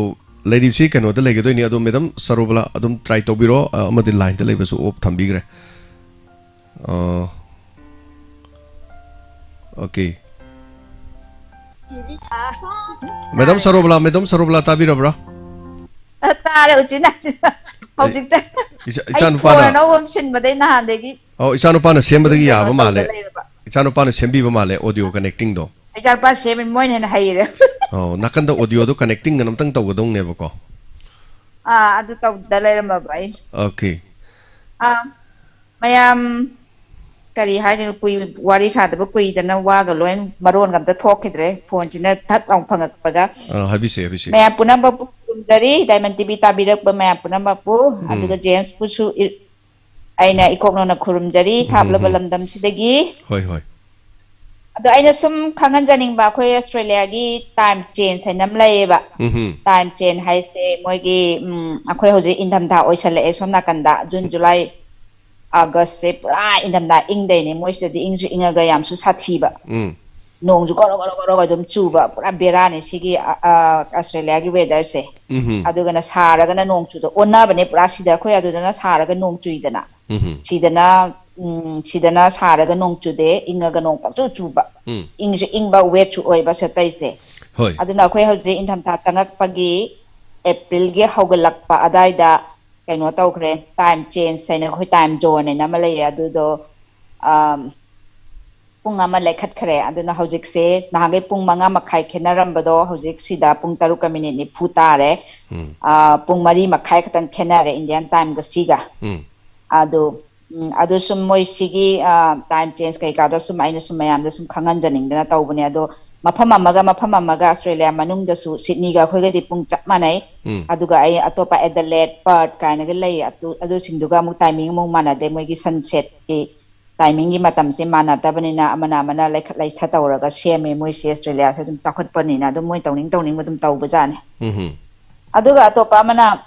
ꯂꯩꯔꯤꯕꯁꯤ ꯀꯩꯅꯣꯗ ꯂꯩꯒꯗꯣꯏꯅꯤ꯫ ꯑꯗꯣ ꯃꯦꯗꯥꯝ ꯁꯔꯣꯕꯂꯥ ꯑꯗꯨꯝ ꯇ꯭ꯔꯥꯏ ꯇꯧꯕꯤꯔꯣ, ꯑ, ꯑꯃꯗꯤ ꯂꯥꯏꯟꯗ ꯂꯩꯕꯁꯨ ꯑꯣꯐ ꯊꯝꯕꯤꯈ꯭ꯔꯦ꯫ ꯑ, okay. Madam Sarobala, madam Sarobala ꯇꯥꯕꯤꯔꯕ꯭ꯔꯥ? ꯑ, ꯇꯥꯔꯦ, ꯎꯆꯤꯟ ꯅꯥꯆꯤꯟ꯫ ꯍꯧꯖꯤꯛꯇ ꯏꯆꯥ-, ꯑꯩ ꯏꯆꯥꯅꯨꯄꯥꯅ phone ꯑꯅꯧꯕ ꯑꯃ ꯁꯤꯟꯕꯗꯩ ꯅꯍꯥꯟꯗꯒꯤ ꯑꯧ, ꯏꯆꯥꯅꯨꯄꯥꯅ ꯁꯦꯝꯕꯗꯒꯤ ꯀꯩꯅꯣ ꯌꯥꯕ ꯃꯥꯜꯂꯦ꯫ ꯇꯧꯗ ꯂꯩꯔꯕ꯫ ꯏꯆꯥꯅꯨꯄꯥꯅ ꯁꯦꯝꯕꯤꯕ ꯃꯥꯜꯂꯦ audio connecting ꯗꯣ꯫ ꯏꯆꯥꯅꯨꯄꯥ ꯁꯦꯝꯃꯤ, ꯃꯣꯏꯅ ꯍꯦꯟꯅ ꯍꯩꯔꯦ꯫ ꯑꯧ, ꯅꯥꯀꯟꯗ audio ꯗꯣ connecting ꯑꯃꯇꯪ ꯇꯧꯒꯗꯧꯅꯦꯕꯀꯣ꯫ ꯑꯥ, ꯑꯗꯨ ꯇꯧꯗ ꯂꯩꯔꯝꯃꯕ ꯑꯩ꯫ Okay꯫ ꯑꯥ, ꯃꯌꯥꯝ ꯀꯔꯤ ꯍꯥꯏꯗꯣꯏꯅꯣ, ꯀꯨꯏ-, ꯋꯥꯔꯤ ꯁꯥꯗꯕ ꯀꯨꯏꯗꯅ ꯋꯥꯒ ꯂꯣꯏ ꯃꯔꯣꯟꯒ ꯑꯝꯇ ꯊꯣꯛꯈꯤꯗ꯭ꯔꯦ꯫ Phone ꯁꯤꯅ ꯊꯛ ꯂꯥꯎ ꯐꯪꯉꯛꯄꯒ꯫ ꯑꯥ, ꯍꯥꯏꯕꯤꯁꯦ, ꯍꯥꯏꯕꯤꯁꯦ꯫ ꯃꯌꯥꯝ ꯄꯨꯝꯅꯃꯛꯄꯨ ꯈꯨꯔꯨꯝꯖꯔꯤ, Diamond T V ꯇꯥꯕꯤꯔꯛꯄ ꯃꯌꯥꯝ ꯄꯨꯝꯅꯃꯛꯄꯨ, ꯎꯝ꯫ ꯑꯗꯨꯒ James ꯄꯨꯁꯨ ꯏ-, ꯑꯩꯅ ꯏꯀꯣꯛ ꯅꯧꯅ ꯈꯨꯔꯨꯝꯖꯔꯤ, ꯎꯝ, ꯊꯥꯞꯂꯕ ꯎꯝ꯫ ꯂꯝꯗꯝꯁꯤꯗꯒꯤ꯫ ꯍꯣꯏ, ꯍꯣꯏ꯫ ꯑꯗꯣ ꯑꯩꯅ ꯁꯨꯝ ꯈꯪꯍꯟꯖꯅꯤꯡꯕ, ꯑꯩꯈꯣꯏ ꯑꯁꯇ꯭ꯔꯦꯂꯤꯌꯥꯒꯤ time change ꯍꯥꯏꯅ ꯑꯃ ꯂꯩꯌꯦꯕ꯫ ꯎꯝ, ꯎꯝ꯫ Time change ꯍꯥꯏꯁꯦ ꯃꯣꯏꯒꯤ, ꯎꯝ, ꯑꯩꯈꯣꯏ ꯍꯧꯖꯤꯛ ꯏꯪꯊꯝꯊꯥ ꯑꯣꯏꯁꯜꯂꯛꯑꯦ ꯁꯣꯝ ꯅꯥꯀꯟꯗ, June, July, August ꯁꯦ ꯄꯨꯔꯥ ꯏꯪꯊꯝꯊꯥ ꯏꯪꯗꯣꯏꯅꯦ꯫ ꯃꯣꯏ ꯁꯤꯗꯗꯤ ꯏꯪꯁꯨ ꯏꯪꯉꯒ ꯌꯥꯝꯁꯨ ꯁꯥꯊꯤꯕ꯫ ꯎꯝ꯫ ꯅꯣꯡꯁꯨ ꯒꯣꯔꯣ ꯒꯣꯔꯣ ꯒꯣꯔꯣ ꯑꯗꯨꯝ ꯆꯨꯕ, ꯄꯨꯔꯥ ꯕꯦꯔꯥꯅꯦ ꯁꯤꯒꯤ, ꯑ, ꯑ, ꯑꯁꯇ꯭ꯔꯦꯂꯤꯌꯥꯒꯤ weather ꯁꯦ꯫ ꯎꯝ, ꯎꯝ꯫ ꯑꯗꯨꯒꯅ ꯁꯥꯔꯒꯅ ꯅꯣꯡ ꯆꯨꯗ ꯑꯣꯟꯅꯕꯅꯦ ꯄꯨꯔꯥ꯫ ꯁꯤꯗ ꯑꯩꯈꯣꯏ ꯑꯗꯨꯗꯅ ꯁꯥꯔꯒ ꯅꯣꯡ ꯆꯨꯏꯗꯅ꯫ ꯎꯝ, ꯎꯝ꯫ ꯁꯤꯗꯅ, ꯎꯝ, ꯁꯤꯗꯅ ꯁꯥꯔꯒ ꯅꯣꯡ ꯆꯨꯗꯦ, ꯏꯪꯉꯒ ꯅꯣꯡ ꯄꯪꯆꯨ ꯆꯨꯕ꯫ ꯎꯝ꯫ ꯏꯪꯁꯨ ꯏꯪꯕ, wet ꯁꯨ ꯑꯣꯏꯕ ꯁꯤ ꯇꯩꯁꯦ꯫ ꯍꯣꯏ꯫ ꯑꯗꯨꯅ ꯑꯩꯈꯣꯏ ꯍꯧꯖꯤꯛ ꯏꯪꯊꯝꯊꯥ ꯆꯪꯉꯛꯄꯒꯤ April ꯒꯤ ꯍꯧꯒꯠꯂꯛꯄ ꯑꯗꯥꯏꯗ ꯀꯩꯅꯣ ꯇꯧꯈ꯭ꯔꯦ, time change ꯍꯥꯏꯅ ꯑꯩꯈꯣꯏ time zone ꯍꯥꯏꯅ ꯑꯃ ꯂꯩꯌꯦ꯫ ꯑꯗꯨꯗꯣ, ꯑꯝ, ꯄꯨꯡ ꯑꯃ ꯂꯩꯈꯠꯈ꯭ꯔꯦ꯫ ꯑꯗꯨꯅ ꯍꯧꯖꯤꯛꯁꯦ ꯅꯍꯥꯟꯈꯩ ꯄꯨꯡ ꯃꯉꯥ ꯃꯈꯥꯏ ꯈꯦꯠꯅꯔꯝꯕꯗꯣ ꯍꯧꯖꯤꯛ ꯁꯤꯗ ꯄꯨꯡ ꯇꯔꯨꯛꯀ minute ꯅꯤꯐꯨ ꯇꯥꯔꯦ꯫ ꯎꯝ꯫ ꯑ, ꯄꯨꯡ ꯃꯔꯤ ꯃꯈꯥꯏ ꯈꯛꯇꯪ ꯈꯦꯠꯅꯔꯦ Indian time ꯒ ꯁꯤꯒ꯫ ꯎꯝ꯫ ꯑꯗꯨ, ꯎꯝ, ꯑꯗꯨ ꯁꯨꯝ ꯃꯣꯏ ꯁꯤꯒꯤ, ꯑ, time change ꯀꯩꯀꯥꯗꯣ ꯁꯨꯝ ꯑꯩꯅ ꯁꯨꯝ ꯃꯌꯥꯝꯗ ꯁꯨꯝ ꯈꯪꯍꯟꯖꯅꯤꯡꯗꯅ ꯇꯧꯕꯅꯦ꯫ ꯑꯗꯣ ꯃꯐꯝ ꯑꯃꯒ ꯃꯐꯝ ꯑꯃꯒ ꯑꯁꯇ꯭ꯔꯦꯂꯤꯌꯥ ꯃꯅꯨꯡꯗꯁꯨ ꯁꯤꯗꯅꯤꯒ ꯑꯩꯈꯣꯏꯒꯗꯤ ꯄꯨꯡ ꯆꯞ ꯃꯥꯟꯅꯩ꯫ ꯎꯝ꯫ ꯑꯗꯨꯒ ꯑꯩ ꯑꯇꯣꯞꯄ Adelaide, Perth ꯀꯥꯏꯅꯒ ꯂꯩ꯫ ꯑꯗꯨ, ꯑꯗꯨꯁꯤꯡꯗꯨꯒ ꯑꯃꯨꯛ timing ꯑꯃꯨꯛ ꯃꯥꯟꯅꯗꯦ꯫ ꯃꯣꯏꯒꯤ sunset ꯀꯤ timing ꯒꯤ ꯃꯇꯝꯁꯦ ꯃꯥꯟꯅꯗꯕꯅꯤꯅ ꯑꯃꯅ ꯑꯃꯅ ꯂꯩꯈꯠ ꯂꯩꯊ ꯇꯧꯔꯒ ꯁꯦꯝꯃꯦ꯫ ꯃꯣꯏꯁꯦ ꯑꯁꯇ꯭ꯔꯦꯂꯤꯌꯥꯁꯦ ꯑꯗꯨꯝ ꯆꯥꯎꯈꯠꯄꯅꯤꯅ ꯑꯗꯨꯝ ꯃꯣꯏ ꯇꯧꯅꯤꯡ ꯇꯧꯅꯤꯡꯕ ꯑꯗꯨꯝ ꯇꯧꯕꯖꯥꯠꯅꯤ꯫ ꯎꯝ, ꯎꯝ꯫ ꯑꯗꯨꯒ ꯑꯇꯣꯞꯄ ꯑꯃꯅ,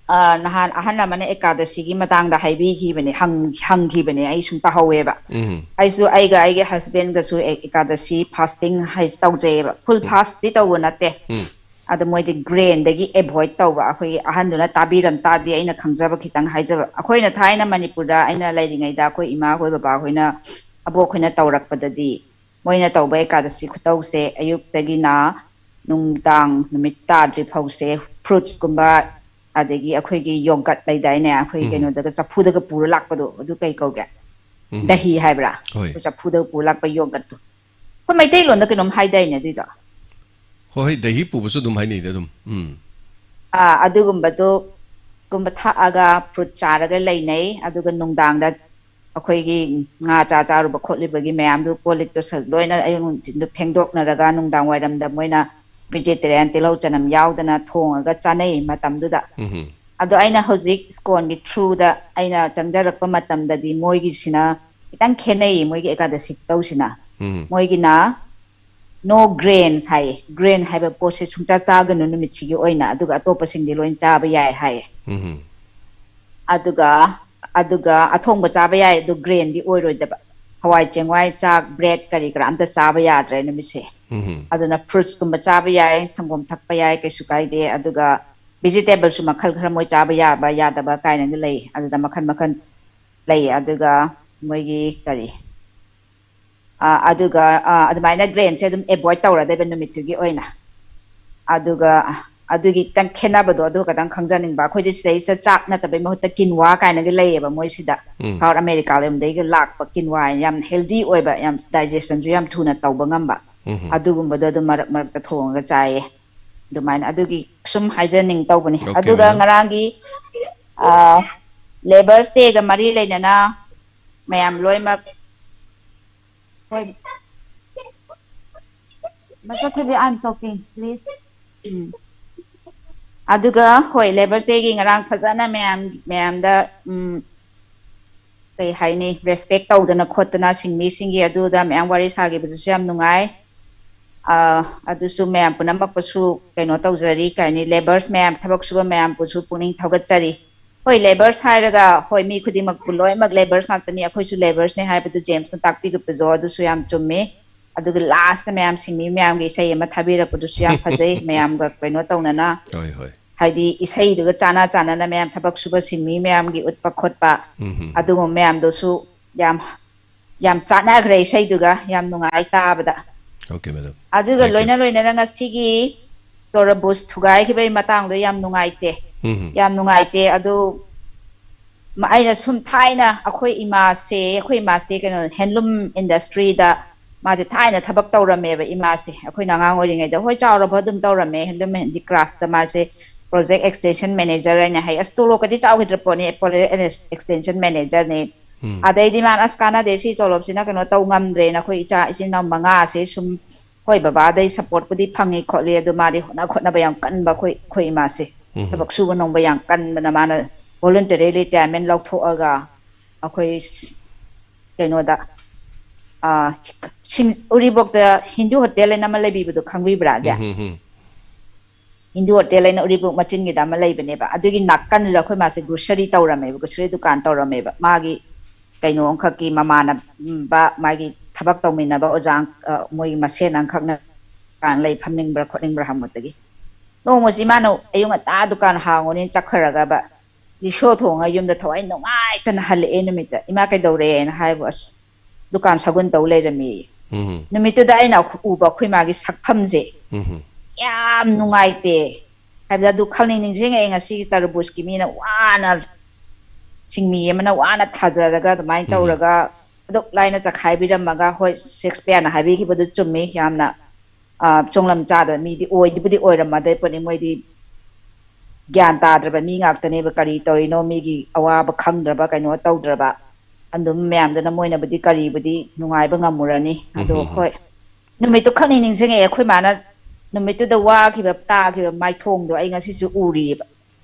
ꯑ, ꯅꯍꯥꯟ ꯑꯍꯟ ꯑꯃꯅ ꯑꯦꯀꯥꯗꯁꯤꯒꯤ ꯃꯇꯥꯡꯗ ꯍꯥꯏꯕꯤꯈꯤꯕꯅꯦ, ꯍꯪ-, ꯍꯪꯈꯤꯕꯅꯦ, ꯑꯩ ꯁꯨꯝ ꯇꯥꯍꯧꯋꯦꯕ꯫ ꯎꯝ꯫ ꯑꯩꯁꯨ ꯑꯩꯒ ꯑꯩꯒꯤ husband ꯒꯁꯨ ꯑꯦ-, ꯑꯦꯀꯥꯗꯁꯤ fasting ꯍꯥꯏꯁꯤ ꯇꯧꯖꯩꯌꯦꯕ꯫ Full ꯎꯝ꯫ Fast ꯇꯤ ꯇꯧꯕ ꯅꯠꯇꯦ꯫ ꯎꯝ꯫ ꯑꯗꯣ ꯃꯣꯏꯗꯤ grain ꯗꯒꯤ avoid ꯇꯧꯕ꯫ ꯑꯩꯈꯣꯏꯒꯤ ꯑꯍꯟꯗꯨꯅ ꯇꯥꯕꯤꯔꯝ ꯇꯥꯗꯤ ꯑꯩꯅ ꯈꯪꯖꯕ ꯈꯤꯇꯪ ꯍꯥꯏꯖꯕ꯫ ꯑꯩꯈꯣꯏꯅ ꯊꯥꯏꯅ ꯃꯅꯤꯄꯨꯔꯗ ꯑꯩꯅ ꯂꯩꯔꯤꯉꯩꯗ ꯑꯩꯈꯣꯏ ꯏꯃꯥ ꯍꯣꯏ ꯕꯕꯥ ꯍꯣꯏꯅ, ꯑꯕꯣꯛ ꯍꯣꯏꯅ ꯇꯧꯔꯛꯄꯗꯗꯤ ꯃꯣꯏꯅ ꯇꯧꯕ ꯑꯦꯀꯥꯗꯁꯤ ꯈꯨꯇꯧꯁꯦ ꯑꯌꯨꯛꯇꯒꯤꯅ ꯅꯨꯡꯗꯥꯡ ꯅꯨꯃꯤꯠ ꯇꯥꯗ꯭ꯔꯤ ꯐꯥꯎꯁꯦ ꯐ꯭ꯔꯨꯠꯁꯀꯨꯝꯕ, ꯑꯗꯒꯤ ꯑꯩꯈꯣꯏꯒꯤ ꯌꯣꯒꯠ ꯂꯩꯗꯥꯏꯅꯦ, ꯑꯩꯈꯣꯏꯒꯤ ꯎꯝ꯫ ꯀꯩꯅꯣꯗꯒ ꯆꯐꯨꯗꯒ ꯄꯨꯔ ꯂꯥꯛꯄꯗꯣ, ꯑꯗꯨ ꯀꯩ ꯀꯧꯒꯦ? ꯎꯝ꯫ ꯗꯍꯤ ꯍꯥꯏꯕ꯭ꯔꯥ? ꯍꯣꯏ꯫ ꯑꯩꯈꯣꯏ ꯆꯐꯨꯗꯒ ꯄꯨꯔ ꯂꯥꯛꯄ ꯌꯣꯒꯠꯇꯣ꯫ ꯑꯩꯈꯣꯏ ꯃꯩꯇꯩꯂꯣꯟꯗ ꯀꯩꯅꯣꯝ ꯍꯥꯏꯗꯥꯏꯅꯦ ꯑꯗꯨꯏꯗꯣ? ꯍꯣꯏ, ꯍꯣꯏ, ꯗꯍꯤ ꯄꯨꯕꯁꯨ ꯑꯗꯨꯝ ꯍꯥꯏꯅꯩꯗ ꯑꯗꯨꯝ꯫ ꯎꯝ꯫ ꯑꯥ, ꯑꯗꯨꯒꯨꯝꯕꯗꯣ, ꯒꯨꯝꯕ ꯊꯛꯑꯒ ꯐ꯭ꯔꯨꯠ ꯆꯥꯔꯒ ꯂꯩꯅꯩ꯫ ꯑꯗꯨꯒ ꯅꯨꯡꯗꯥꯡꯗ ꯑꯩꯈꯣꯏꯒꯤ ꯉꯥ ꯆꯥ ꯆꯥꯔꯨꯕ ꯈꯣꯠꯂꯨꯕꯒꯤ ꯃꯌꯥꯝꯗꯨ, ꯀꯣꯜ ꯂꯤꯛꯇꯨ ꯁ-, ꯂꯣꯏꯅ ꯑꯌꯨꯛ ꯅꯨꯡꯊꯤꯟꯗꯨ ꯐꯦꯡꯗꯣꯛꯅꯔꯒ ꯅꯨꯡꯗꯥꯡ ꯋꯥꯏꯔꯝꯗ ꯃꯣꯏꯅ vegetarian, ꯇꯤꯜꯍꯧ ꯆꯅꯝ ꯌꯥꯎꯗꯅ ꯊꯣꯡꯉꯒ ꯆꯥꯅꯩ ꯃꯇꯝꯗꯨꯗ꯫ ꯎꯝ꯫ ꯑꯗꯣ ꯑꯩꯅ ꯍꯧꯖꯤꯛ ꯁ꯭ꯀꯣꯟꯒꯤ through ꯗ ꯑꯩꯅ ꯆꯪꯖꯔꯛꯄ ꯃꯇꯝꯗꯗꯤ ꯃꯣꯏꯒꯤꯁꯤꯅ ꯈꯤꯇꯪ ꯈꯦꯠꯅꯩꯌꯦ, ꯃꯣꯏꯒꯤ ꯑꯦꯀꯥꯗꯁꯤ ꯈꯨꯇꯧꯁꯤꯅ꯫ ꯎꯝ꯫ ꯃꯣꯏꯒꯤꯅ no grains ꯍꯥꯏꯌꯦ꯫ Grain ꯍꯥꯏꯕ ꯄꯣꯠꯁꯦ ꯁꯨꯡꯆꯥ ꯆꯥꯒꯅꯨ ꯅꯨꯃꯤꯠꯁꯤꯒꯤ ꯑꯣꯏꯅ, ꯑꯗꯨꯒ ꯑꯇꯣꯞꯄꯁꯤꯡꯗꯤ ꯂꯣꯏ ꯆꯥꯕ ꯌꯥꯏ ꯍꯥꯏꯌꯦ꯫ ꯎꯝ꯫ ꯑꯗꯨꯒ, ꯑꯗꯨꯒ ꯑꯊꯣꯡꯕ ꯆꯥꯕ ꯌꯥꯏ, ꯑꯗꯨ grain ꯗꯤ ꯑꯣꯏꯔꯣꯏꯗꯕ꯫ ꯍꯋꯥꯏ ꯆꯦꯡꯋꯥꯏ, ꯆꯥꯛ, bread ꯀꯔꯤ ꯀꯔꯥ ꯑꯝꯇ ꯆꯥꯕ ꯌꯥꯗ꯭ꯔꯦ ꯅꯨꯃꯤꯠꯁꯦ꯫ ꯎꯝ꯫ ꯑꯗꯨꯅ fruits ꯀꯨꯝꯕ ꯆꯥꯕ ꯌꯥꯏ, ꯁꯪꯒꯣꯝ ꯊꯛꯄ ꯌꯥꯏ, ꯀꯩꯁꯨ ꯀꯥꯏꯗꯦ꯫ ꯑꯗꯨꯒ vegetable ꯁꯨ ꯃꯈꯜ ꯈꯔ ꯃꯣꯏ ꯆꯥꯕ ꯌꯥꯕ ꯌꯥꯗꯕ ꯀꯥꯏꯅꯒ ꯂꯩ꯫ ꯑꯗꯨꯗ ꯃꯈꯜ ꯃꯈꯜ ꯂꯩ꯫ ꯑꯗꯨꯒ ꯃꯣꯏꯒꯤ ꯀꯔꯤ, ꯑ, ꯑꯗꯨꯒ, ꯑ, ꯑꯗꯨꯃꯥꯏꯅ grain ꯁꯦ ꯑꯗꯨꯝ avoid ꯇꯧꯔꯗꯣꯏꯕ ꯅꯨꯃꯤꯠꯇꯨꯒꯤ ꯑꯣꯏꯅ꯫ ꯑꯗꯨꯒ ꯑꯗꯨꯒꯤ ꯈꯤꯇꯪ ꯈꯦꯠꯅꯕꯗꯣ ꯑꯗꯨ ꯈꯛꯇꯪ ꯈꯪꯖꯅꯤꯡꯕ꯫ ꯑꯩꯈꯣꯏꯗꯤ ꯁꯤꯗꯩꯁꯤꯗ ꯆꯥꯛ ꯅꯠꯇꯕꯩ ꯃꯍꯨꯠꯇ quinoa ꯀꯥꯏꯅꯒ ꯂꯩꯌꯦꯕ ꯃꯣꯏꯁꯤꯗ꯫ ꯎꯝ꯫ South America ꯂꯣꯝꯗꯒꯤꯒ ꯂꯥꯛꯄ quinoa ꯌꯥꯝ healthy ꯑꯣꯏꯕ, ꯌꯥꯝ digestion ꯁꯨ ꯌꯥꯝ ꯊꯨꯅ ꯇꯧꯕ ꯉꯝꯕ꯫ ꯎꯝ꯫ ꯑꯗꯨꯒꯨꯝꯕꯗꯣ ꯑꯗꯨꯝ ꯃꯔꯛ ꯃꯔꯛꯇ ꯊꯣꯡꯉꯒ ꯆꯥꯏꯌꯦ꯫ ꯑꯗꯨꯃꯥꯏꯅ ꯑꯗꯨꯒꯤ ꯁꯨꯝ ꯍꯥꯏꯖꯅꯤꯡ ꯇꯧꯕꯅꯤ꯫ Okay, ꯑꯗꯨꯒ madam. ꯉꯔꯥꯡꯒꯤ, ꯑ, Labour's Day ꯒ ꯃꯔꯤ ꯂꯩꯅꯅ ꯃꯌꯥꯝ ꯂꯣꯏꯅꯃꯛ, ꯍꯣꯏ꯫ Mister Thibia, I'm talking, please. ꯎꯝ꯫ ꯑꯗꯨꯒ ꯍꯣꯏ, Labour's Day ꯒꯤ ꯉꯔꯥꯡ ꯐꯖꯅ ꯃꯌꯥꯝ, ꯃꯌꯥꯝꯗ, ꯎꯝ, ꯀꯩ ꯍꯥꯏꯅꯤ, respect ꯇꯧꯗꯅ ꯈꯣꯠꯇꯅ ꯁꯤꯟꯃꯤꯁꯤꯡꯒꯤ ꯑꯗꯨꯗ ꯃꯌꯥꯝ ꯋꯥꯔꯤ ꯁꯥꯈꯤꯕꯗꯨꯁꯨ ꯌꯥꯝ ꯅꯨꯡꯉꯥꯏ꯫ ꯑ, ꯑꯗꯨꯁꯨ ꯃꯌꯥꯝ ꯄꯨꯝꯅꯃꯛꯄꯨꯁꯨ ꯀꯩꯅꯣ ꯇꯧꯖꯔꯤ, ꯀꯩ ꯍꯥꯏꯅꯤ, labours ꯃꯌꯥꯝ, ꯊꯕꯛ ꯁꯨꯕ ꯃꯌꯥꯝꯕꯨꯁꯨ ꯄꯨꯛꯅꯤꯡ ꯊꯧꯒꯠꯆꯔꯤ꯫ ꯍꯣꯏ, labours ꯍꯥꯏꯔꯒ, ꯍꯣꯏ, ꯃꯤ ꯈꯨꯗꯤꯡꯃꯛꯄꯨ ꯂꯣꯏꯅꯃꯛ labours ꯉꯥꯛꯇꯅꯤ, ꯑꯩꯈꯣꯏꯁꯨ labours ꯅꯤ ꯍꯥꯏꯕꯗꯨ James ꯅ ꯇꯥꯛꯄꯤꯔꯛꯄꯗꯣ ꯑꯗꯨꯁꯨ ꯌꯥꯝ ꯆꯨꯝꯃꯤ꯫ ꯑꯗꯨꯒ last ꯇ ꯃꯌꯥꯝ ꯁꯤꯟꯃꯤ ꯃꯌꯥꯝꯒꯤ ꯏꯁꯩ ꯑꯃ ꯊꯥꯕꯤꯔꯛꯄꯗꯨꯁꯨ ꯌꯥꯝ ꯐꯖꯩ, ꯃꯌꯥꯝꯒ ꯀꯩꯅꯣ ꯇꯧꯅꯅ꯫ ꯍꯣꯏ, ꯍꯣꯏ꯫ ꯍꯥꯏꯗꯤ ꯏꯁꯩꯗꯨꯒ ꯆꯥꯟꯅ ꯆꯥꯟꯅꯅ ꯃꯌꯥꯝ ꯊꯕꯛ ꯁꯨꯕ ꯁꯤꯟꯃꯤ ꯃꯌꯥꯝꯒꯤ ꯎꯠꯄ ꯈꯣꯠꯄ, ꯎꯝ꯫ ꯑꯗꯨꯒꯨꯝꯕ ꯃꯌꯥꯝꯗꯨꯁꯨ ꯌꯥꯝ ꯌꯥꯝ ꯆꯥꯟꯅꯈ꯭ꯔꯦ ꯏꯁꯩꯗꯨꯒ, ꯌꯥꯝ ꯅꯨꯡꯉꯥꯏ ꯇꯥꯕꯗ꯫ Okay, madam. ꯑꯗꯨꯒ Thank you. ꯂꯣꯏꯅ ꯂꯣꯏꯅꯅ ꯉꯁꯤꯒꯤ ꯇꯣꯔꯕꯨꯁ ꯊꯨꯒꯥꯏꯈꯤꯕꯒꯤ ꯃꯇꯥꯡꯗꯣ ꯌꯥꯝ ꯅꯨꯡꯉꯥꯏꯇꯦ꯫ ꯎꯝ. ꯌꯥꯝ ꯅꯨꯡꯉꯥꯏꯇꯦ꯫ ꯑꯗꯨ ꯃ- ꯑꯩꯅ ꯁꯨꯝ ꯊꯥꯏꯅ ꯑꯩꯈꯣꯏ ꯏꯃꯥꯁꯦ, ꯑꯩꯈꯣꯏ ꯏꯃꯥꯁꯦ ꯀꯩꯅꯣ, ꯍꯦꯟꯂꯨꯝ ꯏꯟꯗꯁꯇ꯭ꯔꯤꯗ ꯃꯥꯁꯦ ꯊꯥꯏꯅ ꯊꯕꯛ ꯇꯧꯔꯝꯃꯦꯕ ꯏꯃꯥꯁꯦ꯫ ꯑꯩꯈꯣꯏꯅ ꯑꯉꯥꯡ ꯑꯣꯏꯔꯤꯉꯩꯗ, ꯍꯣꯏ, ꯆꯥꯎꯔꯕ ꯑꯗꯨꯝ ꯇꯧꯔꯝꯃꯦ ꯍꯦꯟꯂꯨꯝ ꯍꯦꯟꯗꯤꯀ꯭ꯔꯥꯐꯇ꯫ ꯃꯥꯁꯦ ꯄ꯭ꯔꯣꯖꯦꯛ ꯑꯦꯛꯁꯇꯦꯟꯁꯟ ꯃꯦꯅꯦꯖꯔ ꯍꯥꯏꯅ ꯍꯥꯏ, ꯑꯁ, ꯇꯣꯂꯣꯞꯀꯗꯤ ꯆꯥꯎꯈꯤꯗ꯭ꯔ ꯄꯣꯠꯅꯤ, ꯑꯦꯛꯁꯇꯦꯟꯁꯟ ꯃꯦꯅꯦꯖꯔꯅꯤ꯫ ꯎꯝ. ꯑꯗꯩꯗꯤ ꯃꯥꯅ, "ꯑꯁ, ꯀꯥꯟꯅꯗꯦ, ꯁꯤ ꯇꯣꯂꯣꯞꯁꯤꯅ ꯀꯩꯅꯣ ꯇꯧ ꯉꯝꯗ꯭ꯔꯦꯅ" ꯑꯩꯈꯣꯏ ꯏꯆꯥ ꯏꯆꯤꯟ ꯏꯅꯥꯎ ꯃꯉꯥꯁꯦ ꯁꯨꯝ, ꯍꯣꯏ, ꯕꯕꯥꯗꯩ ꯁꯞꯄꯣꯔꯠꯄꯨꯗꯤ ꯐꯪꯉꯤ ꯈꯣꯠꯂꯤ, ꯑꯗꯨ ꯃꯥꯗꯤ ꯍꯣꯠꯅ ꯈꯣꯠꯅꯕ ꯌꯥꯝ ꯀꯟꯕ ꯑꯩꯈꯣꯏ ꯑꯩꯈꯣꯏ ꯏꯃꯥꯁꯦ꯫ ꯎꯝ. ꯊꯕꯛ ꯁꯨꯕ ꯅꯣꯝꯕ ꯌꯥꯝ ꯀꯟꯕꯅ, ꯃꯥꯅ voluntary retirement ꯂꯧꯊꯣꯛꯑꯒ ꯑꯩꯈꯣꯏ ꯀꯩꯅꯣꯗ, ꯑꯥ, ꯁꯤꯡ-, ꯎꯔꯤꯄꯣꯛꯇ ꯍꯤꯟꯗꯨ ꯍꯣꯇꯦꯜ ꯍꯥꯏꯅ ꯑꯃ ꯂꯩꯕꯤꯕꯗꯣ ꯈꯪꯕꯤꯕ꯭ꯔꯥ, ꯖꯦ? ꯎꯝ, ꯎꯝ, ꯎꯝ. ꯍꯤꯟꯗꯨ ꯍꯣꯇꯦꯜ ꯍꯥꯏꯅ ꯎꯔꯤꯄꯣꯛ ꯃꯆꯤꯟꯒꯤꯗ ꯑꯃ ꯂꯩꯕꯅꯦꯕ꯫ ꯑꯗꯨꯒꯤ ꯅꯥꯀꯟꯗꯨꯗ ꯑꯩꯈꯣꯏ ꯃꯥꯁꯦ ꯒ꯭ꯔꯣꯁꯔꯤ ꯇꯧꯔꯝꯃꯦꯕ, ꯒ꯭ꯔꯣꯁꯔꯤ ꯗꯨꯀꯥꯟ ꯇꯧꯔꯝꯃꯦꯕ꯫ ꯃꯥꯒꯤ ꯀꯩꯅꯣ ꯑꯃꯈꯛꯀꯤ ꯃꯃꯥꯟꯅꯕ, ꯃꯥꯒꯤ ꯊꯕꯛ ꯇꯧꯃꯤꯟꯅꯕ ꯑꯣꯖꯥ, ꯑ, ꯃꯣꯏ ꯃꯁꯦꯟ ꯑꯃꯈꯛꯅ ꯗꯨꯀꯥꯟ ꯂꯩ, ꯐꯝꯅꯤꯡꯕ꯭ꯔꯥ ꯈꯣꯠꯅꯤꯡꯕ꯭ꯔꯥ ꯍꯪꯕꯗꯒꯤ, ꯅꯣꯡꯃꯁꯤ ꯃꯥꯅ ꯑꯌꯨꯛ ꯉꯟꯇꯥ ꯗꯨꯀꯥꯟ ꯍꯥꯡꯉꯨꯅꯦꯅ ꯆꯠꯈ꯭ꯔꯒꯕ, ꯔꯤꯁꯣ ꯊꯣꯡꯉ ꯌꯨꯝꯗ ꯊꯋꯥꯏ ꯅꯨꯡꯉꯥꯏꯇꯅ ꯍꯜꯂꯛꯑꯦ ꯅꯨꯃꯤꯠꯇ꯫ "ꯏꯃꯥ, ꯀꯩꯗꯧꯔꯦꯅ?" ꯍꯥꯏꯕꯨ, "ꯑꯁ, ꯗꯨꯀꯥꯟ ꯁꯒꯨꯟ ꯇꯧ ꯂꯩꯔꯝꯃꯦꯌꯦ"꯫ ꯎꯝ. ꯅꯨꯃꯤꯠꯇꯨꯗ ꯑꯩꯅ ꯎꯕ ꯑꯩꯈꯣꯏ ꯃꯥꯒꯤ ꯁꯛꯐꯝꯁꯦ ꯎꯝ. ꯌꯥꯝ ꯅꯨꯡꯉꯥꯏꯇꯦ꯫ ꯍꯥꯏꯕꯗꯤ ꯑꯗꯨ ꯈꯪꯅꯤꯡ ꯅꯤꯡꯁꯤꯡꯉꯛꯑꯦ ꯉꯁꯤꯒꯤ ꯇꯔꯕꯨꯖꯀꯤ ꯃꯤꯅ ꯋꯥꯅ, ꯁꯤꯡꯃꯤ ꯑꯃꯅ ꯋꯥꯅ ꯊꯥꯖꯔꯒ ꯑꯗꯨꯃꯥꯏꯅ ꯎꯝ. ꯇꯧꯔꯒ ꯑꯗꯨꯛ ꯂꯥꯏꯅ ꯆꯈꯥꯏꯕꯤꯔꯝꯃꯒ, ꯍꯣꯏ, ꯁꯦꯛꯁꯄꯤꯌꯔꯅ ꯍꯥꯏꯕꯤꯈꯤꯕꯗꯨ ꯆꯨꯝꯃꯤ, ꯌꯥꯝꯅ, ꯑ, ꯆꯣꯡꯂꯝ ꯆꯥꯗꯕ ꯃꯤꯗꯤ ꯑꯣꯏꯗꯕꯨꯗꯤ ꯑꯣꯏꯔꯝꯃꯗꯣꯏ ꯄꯣꯠꯅꯤ꯫ ꯃꯣꯏꯗꯤ ꯒ꯭ꯌꯥꯟ ꯇꯥꯗ꯭ꯔꯕ ꯃꯤ ꯉꯥꯛꯇꯅꯦꯕ꯫ ꯀꯔꯤ ꯇꯧꯔꯤꯅꯣ, ꯃꯤꯒꯤ ꯑꯋꯥꯕ ꯈꯪꯗ꯭ꯔꯕ, ꯀꯩꯅꯣ ꯇꯧꯗ꯭ꯔꯕ, ꯑꯗꯨꯝ ꯃꯌꯥꯝꯗꯨꯅ ꯃꯣꯏꯅꯕꯨꯗꯤ ꯀꯔꯤꯕꯨꯗꯤ ꯅꯨꯡꯉꯥꯏꯕ ꯉꯝꯃꯨꯔꯅꯤ꯫ ꯑꯗꯣ ꯎꯝ. ꯍꯣꯏ, ꯅꯨꯃꯤꯠꯇꯨ ꯈꯛꯅꯤ ꯅꯤꯡꯁꯤꯡꯉꯛꯑꯦ꯫ ꯑꯩꯈꯣꯏ ꯃꯥꯅ ꯅꯨꯃꯤꯠꯇꯨꯗ ꯋꯥꯈꯤꯕ, ꯇꯥꯈꯤꯕ ꯃꯥꯏꯊꯣꯡꯗꯣ ꯑꯩ ꯉꯁꯤꯁꯨ ꯎꯔꯤꯑꯕ꯫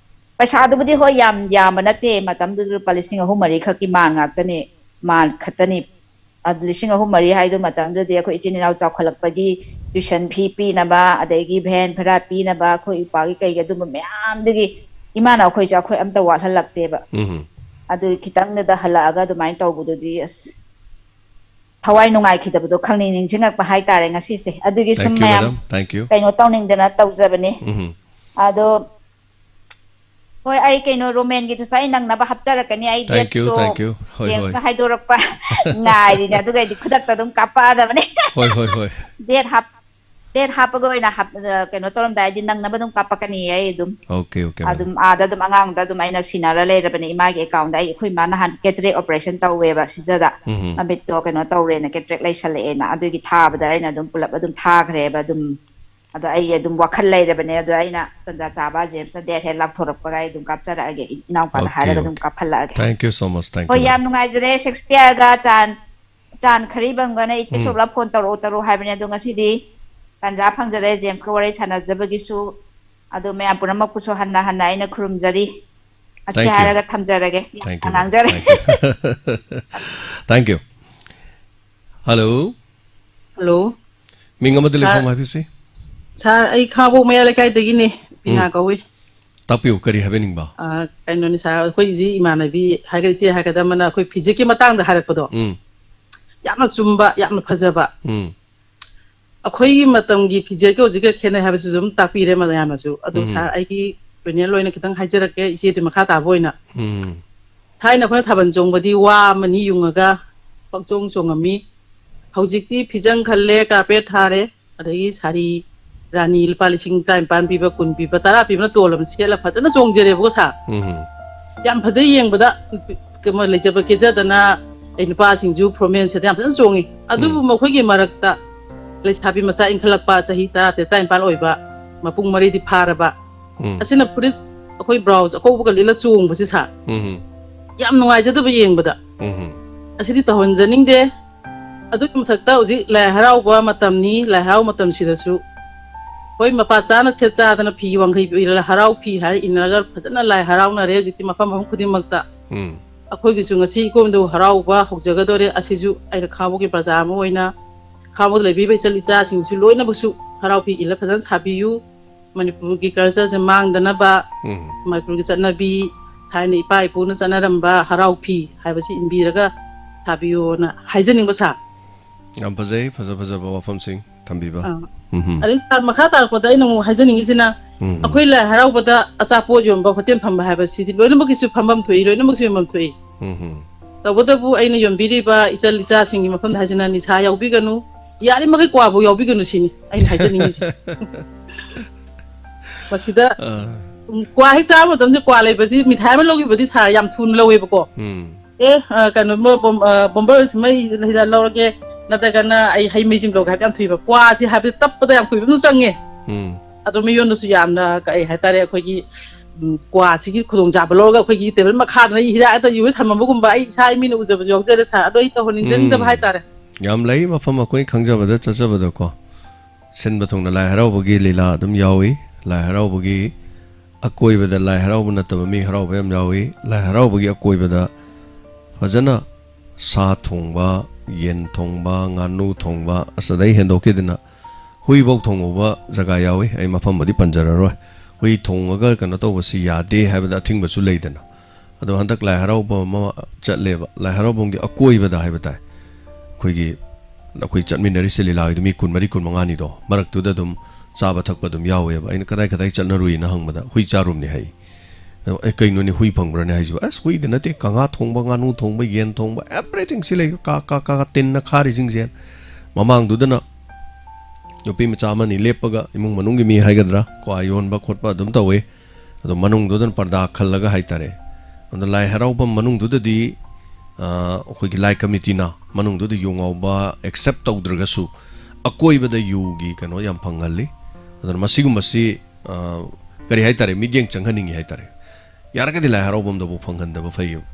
ꯄꯩꯁꯥꯗꯨꯕꯨꯗꯤ ꯍꯣꯏ ꯌꯥꯝ ꯌꯥꯝꯕ ꯅꯠꯇꯦ, ꯃꯇꯝꯗꯨꯗ ꯂꯨꯄꯥ ꯂꯤꯁꯤꯡ ꯑꯍꯨꯝ ꯃꯔꯤ ꯈꯛꯀꯤ ꯃꯥꯟ ꯉꯥꯛꯇꯅꯤ, ꯃꯥꯟ ꯈꯛꯇꯅꯤ꯫ ꯑꯗꯨ ꯂꯤꯁꯤꯡ ꯑꯍꯨꯝ ꯃꯔꯤ ꯍꯥꯏꯗꯨ ꯃꯇꯝꯗꯨꯗꯤ ꯑꯩꯈꯣꯏ ꯏꯆꯤꯟ ꯏꯅꯥꯎ ꯆꯥꯎꯈꯠꯂꯛꯄꯒꯤ tuition fee ꯄꯤꯅꯕ, ꯑꯗꯒꯤ van ꯚꯔꯥ ꯄꯤꯅꯕ, ꯑꯩꯈꯣꯏ ꯏꯄꯥꯒꯤ ꯀꯩꯒꯤ ꯑꯗꯨꯝꯕ ꯃꯌꯥꯝꯗꯨꯒꯤ ꯏꯃꯥꯅ ꯑꯩꯈꯣꯏꯁꯦ ꯑꯩꯈꯣꯏ ꯑꯝꯇ ꯋꯥꯠꯍꯜꯂꯛꯇꯦꯕ꯫ ꯎꯝ. ꯑꯗꯨ ꯈꯤꯇꯪꯗꯨꯗ ꯍꯜꯂꯛꯑꯒ ꯑꯗꯨꯃꯥꯏꯅ ꯇꯧꯕꯗꯨꯗꯤ ꯑꯁ ꯊꯋꯥꯏ ꯅꯨꯡꯉꯥꯏꯈꯤꯗꯕꯗꯣ ꯈꯪꯅꯤꯡ ꯅꯤꯡꯁꯤꯡꯉꯛꯄ ꯍꯥꯏꯇꯥꯔꯦ ꯉꯁꯤꯁꯦ꯫ ꯑꯗꯨꯒꯤ ꯁꯨꯝ Thank you, ꯃꯌꯥꯝ madam. Thank you. ꯀꯩꯅꯣ ꯇꯧꯅꯤꯡꯗꯅ ꯇꯧꯖꯕꯅꯤ꯫ ꯎꯝ. ꯑꯗꯣ ꯍꯣꯏ, ꯑꯩ ꯀꯩꯅꯣ ꯔꯣꯃꯦꯟꯒꯤꯗꯨꯁꯨ ꯑꯩ ꯅꯪꯅꯕ ꯍꯥꯞꯆꯔꯛꯀꯅꯤ꯫ ꯑꯩ Thank you, ꯗꯦꯠꯇꯣ thank you. ꯍꯣꯏ, ꯍꯣꯏ. ꯖꯦꯝꯁꯅ ꯍꯥꯏꯗꯣꯔꯛꯄ ꯉꯥꯏꯔꯤꯅꯦ, ꯑꯗꯨꯒ ꯑꯩꯗꯤ ꯈꯨꯗꯛꯇ ꯑꯗꯨꯝ ꯀꯥꯞꯄꯛꯑꯗꯕꯅꯦ꯫ ꯍꯣꯏ, ꯍꯣꯏ, ꯍꯣꯏ. ꯗꯦꯠ ꯍꯥꯞ ꯗꯦꯠ ꯍꯥꯞꯄꯒ ꯑꯣꯏꯅ ꯍꯥꯞ-, ꯑ, ꯀꯩꯅꯣ ꯇꯧꯔꯝꯗꯥꯏꯗꯤ ꯅꯪꯅꯕ ꯑꯗꯨꯝ ꯀꯥꯞꯄꯛꯀꯅꯤꯌꯦ ꯑꯩ ꯑꯗꯨꯝ꯫ Okay, okay, madam. ꯑꯗꯨꯝ ꯑꯥꯗ ꯑꯗꯨꯝ ꯑꯉꯥꯡꯗ ꯑꯗꯨꯝ ꯑꯩꯅ ꯁꯤꯟꯅꯔ ꯂꯩꯔꯕꯅꯦ, ꯏꯃꯥꯒꯤ ꯑꯦꯀꯥꯎꯟꯗ꯫ ꯑꯩ, ꯑꯩꯈꯣꯏ ꯏꯃꯥ ꯅꯍꯥꯟ ꯀꯦꯇꯔꯦꯛ ꯑꯣꯄꯔꯦꯁꯟ ꯇꯧꯋꯦꯕ ꯁꯤꯖꯗ꯫ ꯎꯝ. ꯃꯃꯤꯠꯇꯣ ꯀꯩꯅꯣ ꯇꯧꯔꯦꯅ, ꯀꯦꯇꯔꯦꯛ ꯂꯩꯁꯜꯂꯛꯑꯦꯅ, ꯑꯗꯨꯒꯤ ꯊꯥꯕꯗ ꯑꯩꯅ ꯑꯗꯨꯝ ꯄꯨꯂꯞ ꯑꯗꯨꯝ ꯊꯥꯈ꯭ꯔꯦꯕ ꯑꯗꯨꯝ꯫ ꯑꯗꯣ ꯑꯩ ꯑꯗꯨꯝ ꯋꯥꯈꯜ ꯂꯩꯔꯕꯅꯦ꯫ ꯑꯗꯣ ꯑꯩꯅ ꯇꯟꯖꯥ ꯆꯥꯕ ꯖꯦꯝꯁꯅ ꯗꯦꯠ ꯍꯦꯛ ꯂꯥꯎꯊꯣꯔꯛꯄꯒ ꯑꯩ ꯑꯗꯨꯝ ꯀꯥꯞꯆꯔꯛꯑꯒꯦ, ꯏꯅꯥꯎꯄꯥꯗ Okay, ꯍꯥꯏꯔꯒ okay. ꯑꯗꯨꯝ ꯀꯥꯞꯍꯜꯂꯛꯑꯒꯦ꯫ Thank you so much. Thank ꯍꯣꯏ, you, ꯌꯥꯝ madam. ꯅꯨꯡꯉꯥꯏꯖꯔꯦ꯫ ꯁꯦꯛꯁꯄꯤꯌꯔꯒ ꯆꯥꯟ ꯆꯥꯟ ꯈꯔꯤꯕꯝꯒꯅ ꯏꯆꯦ ꯎꯝ. ꯁꯣꯕꯂꯥ ꯐꯣꯟ ꯇꯧꯔꯛꯑꯣ ꯇꯧꯔꯛꯑꯣ ꯍꯥꯏꯕꯅꯦ, ꯑꯗꯣ ꯉꯁꯤꯗꯤ ꯇꯥꯟꯖꯥ ꯐꯪꯖꯔꯦ ꯖꯦꯝꯁꯀ ꯋꯥꯔꯤ ꯁꯥꯟꯅꯖꯕꯒꯤꯁꯨ꯫ ꯑꯗꯣ ꯃꯌꯥꯝ ꯄꯨꯝꯅꯃꯛꯄꯨꯁꯨ ꯍꯟꯅ ꯍꯟꯅ ꯑꯩꯅ ꯈꯨꯔꯨꯝꯖꯔꯤ꯫ ꯑꯁꯤ Thank you. ꯍꯥꯏꯔꯒ ꯊꯝꯖꯔꯒꯦ꯫ Thank you, ꯌꯥꯝ madam. ꯉꯥꯡꯖꯔꯦ꯫ Thank you. Thank you. Hello. Hello. ꯃꯤꯡ ꯑꯃꯗꯤ Sir. ꯂꯩꯐꯝ ꯍꯥꯏꯕꯤꯁꯤ? ꯁꯥꯔ, ꯑꯩ ꯈꯥꯕꯣꯛ ꯃꯌꯥ ꯂꯩꯀꯥꯏꯗꯒꯤꯅꯦ, ꯄꯤꯅꯥ ꯎꯝ. ꯀꯧꯏ꯫ ꯇꯥꯛꯄꯤꯌꯨ, ꯀꯔꯤ ꯍꯥꯏꯕꯤꯅꯤꯡꯕ? ꯑ, ꯀꯩꯅꯣꯅꯤ ꯁꯥꯔ, ꯑꯩꯈꯣꯏ ꯍꯧꯖꯤꯛ ꯏꯃꯥꯟꯅꯕꯤ ꯍꯥꯏꯒꯗ꯭ꯔꯥ ꯏꯆꯦ ꯍꯥꯏꯒꯗ꯭ꯔꯥ, ꯑꯃꯅ ꯑꯩꯈꯣꯏ ꯐꯤꯖꯦꯠꯀꯤ ꯃꯇꯥꯡꯗ ꯍꯥꯏꯔꯛꯄꯗꯣ ꯎꯝ. ꯌꯥꯝꯅ ꯆꯨꯝꯕ, ꯌꯥꯝꯅ ꯐꯖꯕ꯫ ꯎꯝ. ꯑꯩꯈꯣꯏꯒꯤ ꯃꯇꯝꯒꯤ ꯐꯤꯖꯦꯠꯀ ꯍꯧꯖꯤꯛꯀ ꯈꯦꯠꯅꯩ ꯍꯥꯏꯕꯁꯤꯁꯨ ꯑꯗꯨꯝ ꯇꯥꯛꯄꯤꯔꯦ ꯃꯌꯥꯝꯅꯁꯨ꯫ ꯑꯗꯣ ꯎꯝ. ꯁꯥꯔ, ꯑꯩꯒꯤ personal ꯑꯣꯏꯅ ꯈꯤꯇꯪ ꯍꯥꯏꯖꯔꯛꯀꯦ, ꯏꯆꯦꯗꯨ ꯃꯈꯥ ꯇꯥꯕ ꯑꯣꯏꯅ꯫ ꯎꯝ. ꯊꯥꯏꯅ ꯑꯩꯈꯣꯏꯅ ꯊꯥꯕꯜ ꯆꯣꯡꯕꯗꯤ ꯋꯥ ꯑꯃꯅꯤ ꯌꯨꯡꯉꯒ ꯄꯪꯆꯣꯡ ꯆꯣꯡꯉꯝꯃꯤ꯫ ꯍꯧꯖꯤꯛꯇꯤ ꯐꯤꯖꯪ ꯈꯜꯂꯦ, ꯀꯥꯔꯄꯦꯠ ꯊꯥꯔꯦ, ꯑꯗꯒꯤ ꯁꯥꯔꯤ ꯔꯥꯅꯤ ꯂꯨꯄꯥ ꯂꯤꯁꯤꯡ ꯇꯔꯥꯅꯤꯄꯥꯟ ꯄꯤꯕ, ꯀꯨꯟ ꯄꯤꯕ, ꯇꯔꯥ ꯄꯤꯕꯅ ꯇꯣꯜꯂꯕ ꯁꯦꯠꯂ ꯐꯖꯅ ꯆꯣꯡꯖꯔꯦꯕꯀꯣ ꯁꯥꯔ꯫ ꯎꯝ. ꯌꯥꯝ ꯐꯖꯩ ꯌꯦꯡꯕꯗ, ꯀꯩꯅꯣ ꯂꯩꯖꯕ ꯀꯦꯖꯗꯅ ꯑꯩ ꯅꯨꯄꯥꯁꯤꯡꯁꯨ ꯐꯣꯔꯃꯦꯜ ꯁꯦꯠꯇ ꯌꯥꯝ ꯐꯖꯅ ꯆꯣꯡꯉꯤ꯫ ꯑꯗꯨꯕꯨ ꯎꯝ. ꯃꯈꯣꯏꯒꯤ ꯃꯔꯛꯇ ꯂꯩꯁꯥꯕꯤ ꯃꯆꯥ ꯏꯟꯈꯠꯂꯛꯄ ꯆꯍꯤ ꯇꯔꯥ ꯇꯔꯦꯠ ꯇꯔꯥꯅꯤꯄꯥꯟ ꯑꯣꯏꯕ, ꯃꯄꯨꯡ ꯃꯔꯩꯗꯤ ꯐꯥꯔꯕ, ꯎꯝ. ꯑꯁꯤꯅ ꯐꯨꯔꯤꯠ ꯑꯩꯈꯣꯏ ꯕ꯭ꯂꯥꯎꯁ ꯑꯀꯧꯕꯒ ꯂꯤꯠꯂ ꯆꯣꯡꯕꯁꯦ ꯁꯥꯔ, ꯎꯝ. ꯌꯥꯝ ꯅꯨꯡꯉꯥꯏꯖꯗꯕ ꯌꯦꯡꯕꯗ꯫ ꯎꯝ. ꯑꯁꯤꯗꯤ ꯇꯧꯍꯟꯖꯅꯤꯡꯗꯦ꯫ ꯑꯗꯨꯒꯤ ꯃꯊꯛꯇ ꯍꯧꯖꯤꯛ ꯂꯥꯏ ꯍꯔꯥꯎꯕ ꯃꯇꯝꯅꯤ, ꯂꯥꯏ ꯍꯔꯥꯎ ꯃꯇꯝꯁꯤꯗꯁꯨ ꯍꯣꯏ, ꯃꯄꯥ ꯆꯥꯅ ꯁꯦꯠ ꯆꯥꯗꯅ ꯐꯤ ꯋꯥꯡꯈꯩ ꯐꯤ ꯏꯜꯂ ꯍꯔꯥꯎ ꯐꯤ ꯍꯥꯏꯔ ꯏꯟꯅꯔꯒ ꯐꯖꯅ ꯂꯥꯏ ꯍꯔꯥꯎꯅꯔꯦ ꯍꯧꯖꯤꯛꯇꯤ ꯃꯐꯝ ꯃꯐꯝ ꯈꯨꯗꯤꯡꯃꯛꯇ꯫ ꯎꯝ. ꯑꯩꯈꯣꯏꯒꯤꯁꯨ ꯉꯁꯤ ꯏꯀꯣꯟꯗꯧ ꯍꯔꯥꯎꯕ ꯍꯧꯖꯒꯗꯧꯔꯦ꯫ ꯑꯁꯤꯁꯨ ꯑꯩꯅ ꯈꯥꯡꯕꯣꯛꯀꯤ ꯄ꯭ꯔꯖꯥ ꯑꯃ ꯑꯣꯏꯅ, ꯈꯥꯡꯕꯣꯛꯇ ꯂꯩꯕꯤꯕ ꯏꯆꯜ ꯏꯆꯥꯁꯤꯡꯁꯨ ꯂꯣꯏꯅꯃꯛꯁꯨ ꯍꯔꯥꯎ ꯐꯤ ꯏꯜꯂ ꯐꯖꯅ ꯁꯥꯕꯤꯌꯨ꯫ ꯃꯅꯤꯄꯨꯔꯒꯤ ꯀꯜꯆꯔꯁꯦ ꯃꯥꯡꯗꯅꯕ, ꯎꯝ. ꯃꯅꯤꯄꯨꯔꯒꯤ ꯆꯠꯅꯕꯤ, ꯊꯥꯏꯅ ꯏꯄꯥ ꯏꯄꯨꯅ ꯆꯠꯅꯔꯝꯕ ꯍꯔꯥꯎ ꯐꯤ ꯍꯥꯏꯕꯁꯤ ꯏꯟꯕꯤꯔꯒ ꯁꯥꯕꯤꯌꯣꯅ ꯍꯥꯏꯖꯅꯤꯡꯕ ꯁꯥꯔ꯫ ꯌꯥꯝ ꯐꯖꯩ, ꯐꯖ ꯐꯖꯕ ꯋꯥꯐꯝꯁꯤꯡ ꯊꯝꯕꯤꯕ꯫ ꯑꯥ꯫ ꯎꯝ꯫ ꯑꯗꯩ ꯁꯥꯔ, ꯃꯈꯥ ꯇꯥꯔꯛꯄꯗ ꯑꯩꯅ ꯑꯃꯨꯛ ꯍꯥꯏꯖꯅꯤꯡꯉꯤꯁꯤꯅ, ꯎꯝ꯫ ꯑꯩꯈꯣꯏ ꯂꯥꯏ ꯍꯔꯥꯎꯕꯗ ꯑꯆꯥꯄꯣꯠ ꯌꯣꯟꯕ ꯍꯣꯇꯦꯜ ꯐꯝꯕ ꯍꯥꯏꯕꯁꯤꯗꯤ ꯂꯣꯏꯅꯃꯛꯀꯤꯁꯨ ꯐꯝꯐꯝ ꯊꯣꯛꯏ, ꯂꯣꯏꯅꯃꯛꯁꯨ ꯌꯣꯟꯐꯝ ꯊꯣꯛꯏ꯫ ꯎꯝ꯫ ꯇꯧꯕꯇꯕꯨ ꯑꯩꯅ ꯌꯣꯟꯕꯤꯔꯤꯕ ꯏꯆꯜ ꯏꯆꯥꯁꯤꯡꯒꯤ ꯃꯐꯝꯗ ꯍꯥꯏꯁꯤꯅ ꯅꯤꯁꯥ ꯌꯥꯎꯕꯤꯒꯅꯨ, ꯌꯥꯔꯤꯃꯈꯩ ꯀ꯭ꯋꯥꯕꯨ ꯌꯥꯎꯕꯤꯒꯅꯨ ꯁꯤꯅꯤ ꯑꯩꯅ ꯍꯥꯏꯖꯅꯤꯡꯉꯤꯁꯦ꯫ ꯃꯁꯤꯗ, ꯑꯥ꯫ ꯎꯝ, ꯀ꯭ꯋꯥ ꯍꯦꯛ ꯆꯥꯕ ꯃꯇꯝꯁꯦ ꯀ꯭ꯋꯥ ꯂꯩꯕꯁꯤ ꯃꯤꯊꯥꯏ ꯑꯃ ꯂꯧꯈꯤꯕꯗꯤ ꯁꯥꯔ ꯌꯥꯝ ꯊꯨꯅ ꯂꯧꯋꯦꯕꯀꯣ꯫ ꯎꯝ꯫ ꯑꯦ, ꯑ, ꯀꯩꯅꯣ, ꯃ-, ꯕꯣꯝ-, ꯑ, ꯕꯣꯝꯕꯔ ꯁꯨꯃꯩ ꯍꯤꯗꯥꯛ ꯂꯧꯔꯒꯦ, ꯅꯠꯇ꯭ꯔꯒꯅ ꯑꯩ ꯍꯩ ꯃꯍꯤꯁꯤꯡ ꯂꯧꯒꯦ ꯍꯥꯏꯕ ꯌꯥꯝ ꯊꯨꯏꯕ꯫ ꯀ꯭ꯋꯥꯁꯤ ꯍꯥꯏꯕꯗꯤ ꯇꯞꯄꯗ ꯌꯥꯝ ꯀꯨꯏꯕ ꯑꯗꯨꯝ ꯆꯪꯉꯦ꯫ ꯎꯝ꯫ ꯑꯗꯣ ꯃꯤꯉꯣꯟꯗꯁꯨ ꯌꯥꯝꯅ, ꯀꯩ ꯍꯥꯏꯇꯥꯔꯦ, ꯑꯩꯈꯣꯏꯒꯤ, ꯎꯝ, ꯀ꯭ꯋꯥꯁꯤꯒꯤ ꯈꯨꯗꯣꯡꯆꯥꯕ ꯂꯧꯔꯒ ꯑꯩꯈꯣꯏꯒꯤ ꯇꯦꯕꯜ ꯃꯈꯥꯗꯅ ꯑꯩ ꯍꯤꯗꯥꯛ ꯑꯇ ꯌꯨꯔ ꯊꯝꯃꯝꯕꯒꯨꯝꯕ ꯑꯩ ꯏꯁꯥ ꯃꯤꯠꯅ ꯎꯖꯕꯁꯨ ꯌꯥꯎꯖꯔꯦ ꯁꯥꯔ꯫ ꯑꯗꯣ ꯑꯩ ꯇꯧꯍꯟꯅꯤꯡꯖꯅꯤꯡꯗꯕ ꯎꯝ꯫ ꯍꯥꯏꯇꯥꯔꯦ꯫ ꯌꯥꯝ ꯂꯩ ꯃꯐꯝ ꯑꯩꯈꯣꯏ ꯈꯪꯖꯕꯗ ꯆꯠꯆꯕꯗꯀꯣ꯫ ꯁꯤꯟꯕ ꯊꯨꯡꯅ ꯂꯥꯏ ꯍꯔꯥꯎꯕꯒꯤ ꯂꯤꯂꯥ ꯑꯗꯨꯝ ꯌꯥꯎꯏ꯫ ꯂꯥꯏ ꯍꯔꯥꯎꯕꯒꯤ ꯑꯀꯣꯏꯕꯗ ꯂꯥꯏ ꯍꯔꯥꯎꯕ ꯅꯠꯇꯕ ꯃꯤ ꯍꯔꯥꯎꯕ ꯌꯥꯝ ꯌꯥꯎꯏ꯫ ꯂꯥꯏ ꯍꯔꯥꯎꯕꯒꯤ ꯑꯀꯣꯏꯕꯗ ꯐꯖꯅ ꯁꯥ ꯊꯣꯡꯕ, ꯌꯦꯟ ꯊꯣꯡꯕ, ꯉꯥꯅꯨ ꯊꯣꯡꯕ, ꯑꯁ, ꯑꯗꯩ ꯍꯦꯟꯗꯣꯛꯈꯤꯗꯅ ꯍꯨꯏꯐꯧ ꯊꯣꯡꯍꯧꯕ ꯖꯒꯥ ꯌꯥꯎꯏ꯫ ꯑꯩ ꯃꯐꯝꯕꯨꯗꯤ ꯄꯟꯖꯔꯔꯣꯏ꯫ ꯍꯨꯏ ꯊꯣꯡꯉꯒ ꯀꯩꯅꯣ ꯇꯧꯕꯁꯤ ꯌꯥꯗꯦ ꯍꯥꯏꯕꯗ ꯑꯊꯤꯡꯕꯁꯨ ꯂꯩꯗꯅ꯫ ꯑꯗꯣ ꯍꯟꯗꯛ ꯂꯥꯏ ꯍꯔꯥꯎꯕ ꯑꯃ ꯆꯠꯂꯦꯕ, ꯂꯥꯏ ꯍꯔꯥꯎꯕꯝꯒꯤ ꯑꯀꯣꯏꯕꯗ ꯍꯥꯏꯕ ꯇꯥꯏ, ꯑꯩꯈꯣꯏꯒꯤ, ꯑꯩꯈꯣꯏ ꯆꯠꯃꯤꯟꯅꯔꯤꯁꯦ ꯂꯤꯂꯥꯒꯤꯗꯣ ꯃꯤ ꯀꯨꯟꯃꯔꯤ, ꯀꯨꯟꯃꯉꯥꯅꯤꯗꯣ, ꯃꯔꯛꯇꯨꯗ ꯑꯗꯨꯝ ꯆꯥꯕ ꯊꯛꯄ ꯑꯗꯨꯝ ꯌꯥꯎꯋꯦꯕ꯫ ꯑꯩꯅ "ꯀꯗꯥꯏ ꯀꯗꯥꯏ ꯆꯠꯅꯔꯨꯏꯅ?" ꯍꯪꯕꯗ "ꯍꯨꯏ ꯆꯥꯔꯨꯝꯅꯦ" ꯍꯥꯏ꯫ ꯑꯗꯣ "ꯑꯦ, ꯀꯩꯅꯣꯅꯦ ꯍꯨꯏ ꯐꯪꯕ꯭ꯔꯅꯦ ꯍꯥꯏꯁꯤꯕꯣ?" "ꯑꯁ, ꯍꯨꯏꯗ ꯅꯠꯇꯦ, ꯀꯪꯉꯥ ꯊꯣꯡꯕ, ꯉꯥꯅꯨ ꯊꯣꯡꯕ, ꯌꯦꯟ ꯊꯣꯡꯕ, everything ꯁꯤ ꯂꯩ, ꯀꯥ, ꯀꯥ, ꯀꯥ, ꯇꯤꯟꯅ ꯈꯥꯔꯤꯁꯤꯡꯁꯦ"꯫ ꯃꯃꯥꯡꯗꯨꯗꯅ ꯅꯨꯄꯤ ꯃꯆꯥ ꯑꯃꯅꯤ ꯂꯦꯞꯄꯒ, ꯏꯃꯨꯡ ꯃꯅꯨꯡꯒꯤ ꯃꯤ ꯍꯥꯏꯒꯗ꯭ꯔꯥ, ꯀ꯭ꯋꯥ ꯌꯣꯟꯕ ꯈꯣꯠꯄ ꯑꯗꯨꯝ ꯇꯧꯋꯤ꯫ ꯑꯗꯣ ꯃꯅꯨꯡꯗꯨꯗꯅ ꯄꯔꯗꯥ ꯈꯜꯂꯒ ꯍꯥꯏꯇꯥꯔꯦ꯫ ꯑꯗꯣ ꯂꯥꯏ ꯍꯔꯥꯎꯐꯝ ꯃꯅꯨꯡꯗꯨꯗꯗꯤ, ꯑ, ꯑꯩꯈꯣꯏꯒꯤ ꯂꯥꯏ ꯀꯃꯤꯇꯤꯅ ꯃꯅꯨꯡꯗꯨꯗ ꯌꯨ ꯉꯥꯎꯕ accept ꯇꯧꯗ꯭ꯔꯒꯁꯨ, ꯑꯀꯣꯏꯕꯗ ꯌꯨꯒꯤ ꯀꯩꯅꯣ ꯌꯥꯝ ꯐꯪꯍꯜꯂꯤ꯫ ꯑꯗꯨꯅ ꯃꯁꯤꯒꯨꯝꯕꯁꯤ, ꯑ, ꯀꯔꯤ ꯍꯥꯏꯇꯥꯔꯦ, ꯃꯤꯠꯌꯦꯡ ꯆꯪꯍꯟꯅꯤꯡꯉꯤ ꯍꯥꯏꯇꯥꯔꯦ꯫ ꯌꯥꯔꯒꯗꯤ ꯂꯥꯏ ꯍꯔꯥꯎꯐꯝꯗꯕꯨ ꯐꯪꯍꯟꯗꯕ ꯐꯩꯌꯦꯕ꯫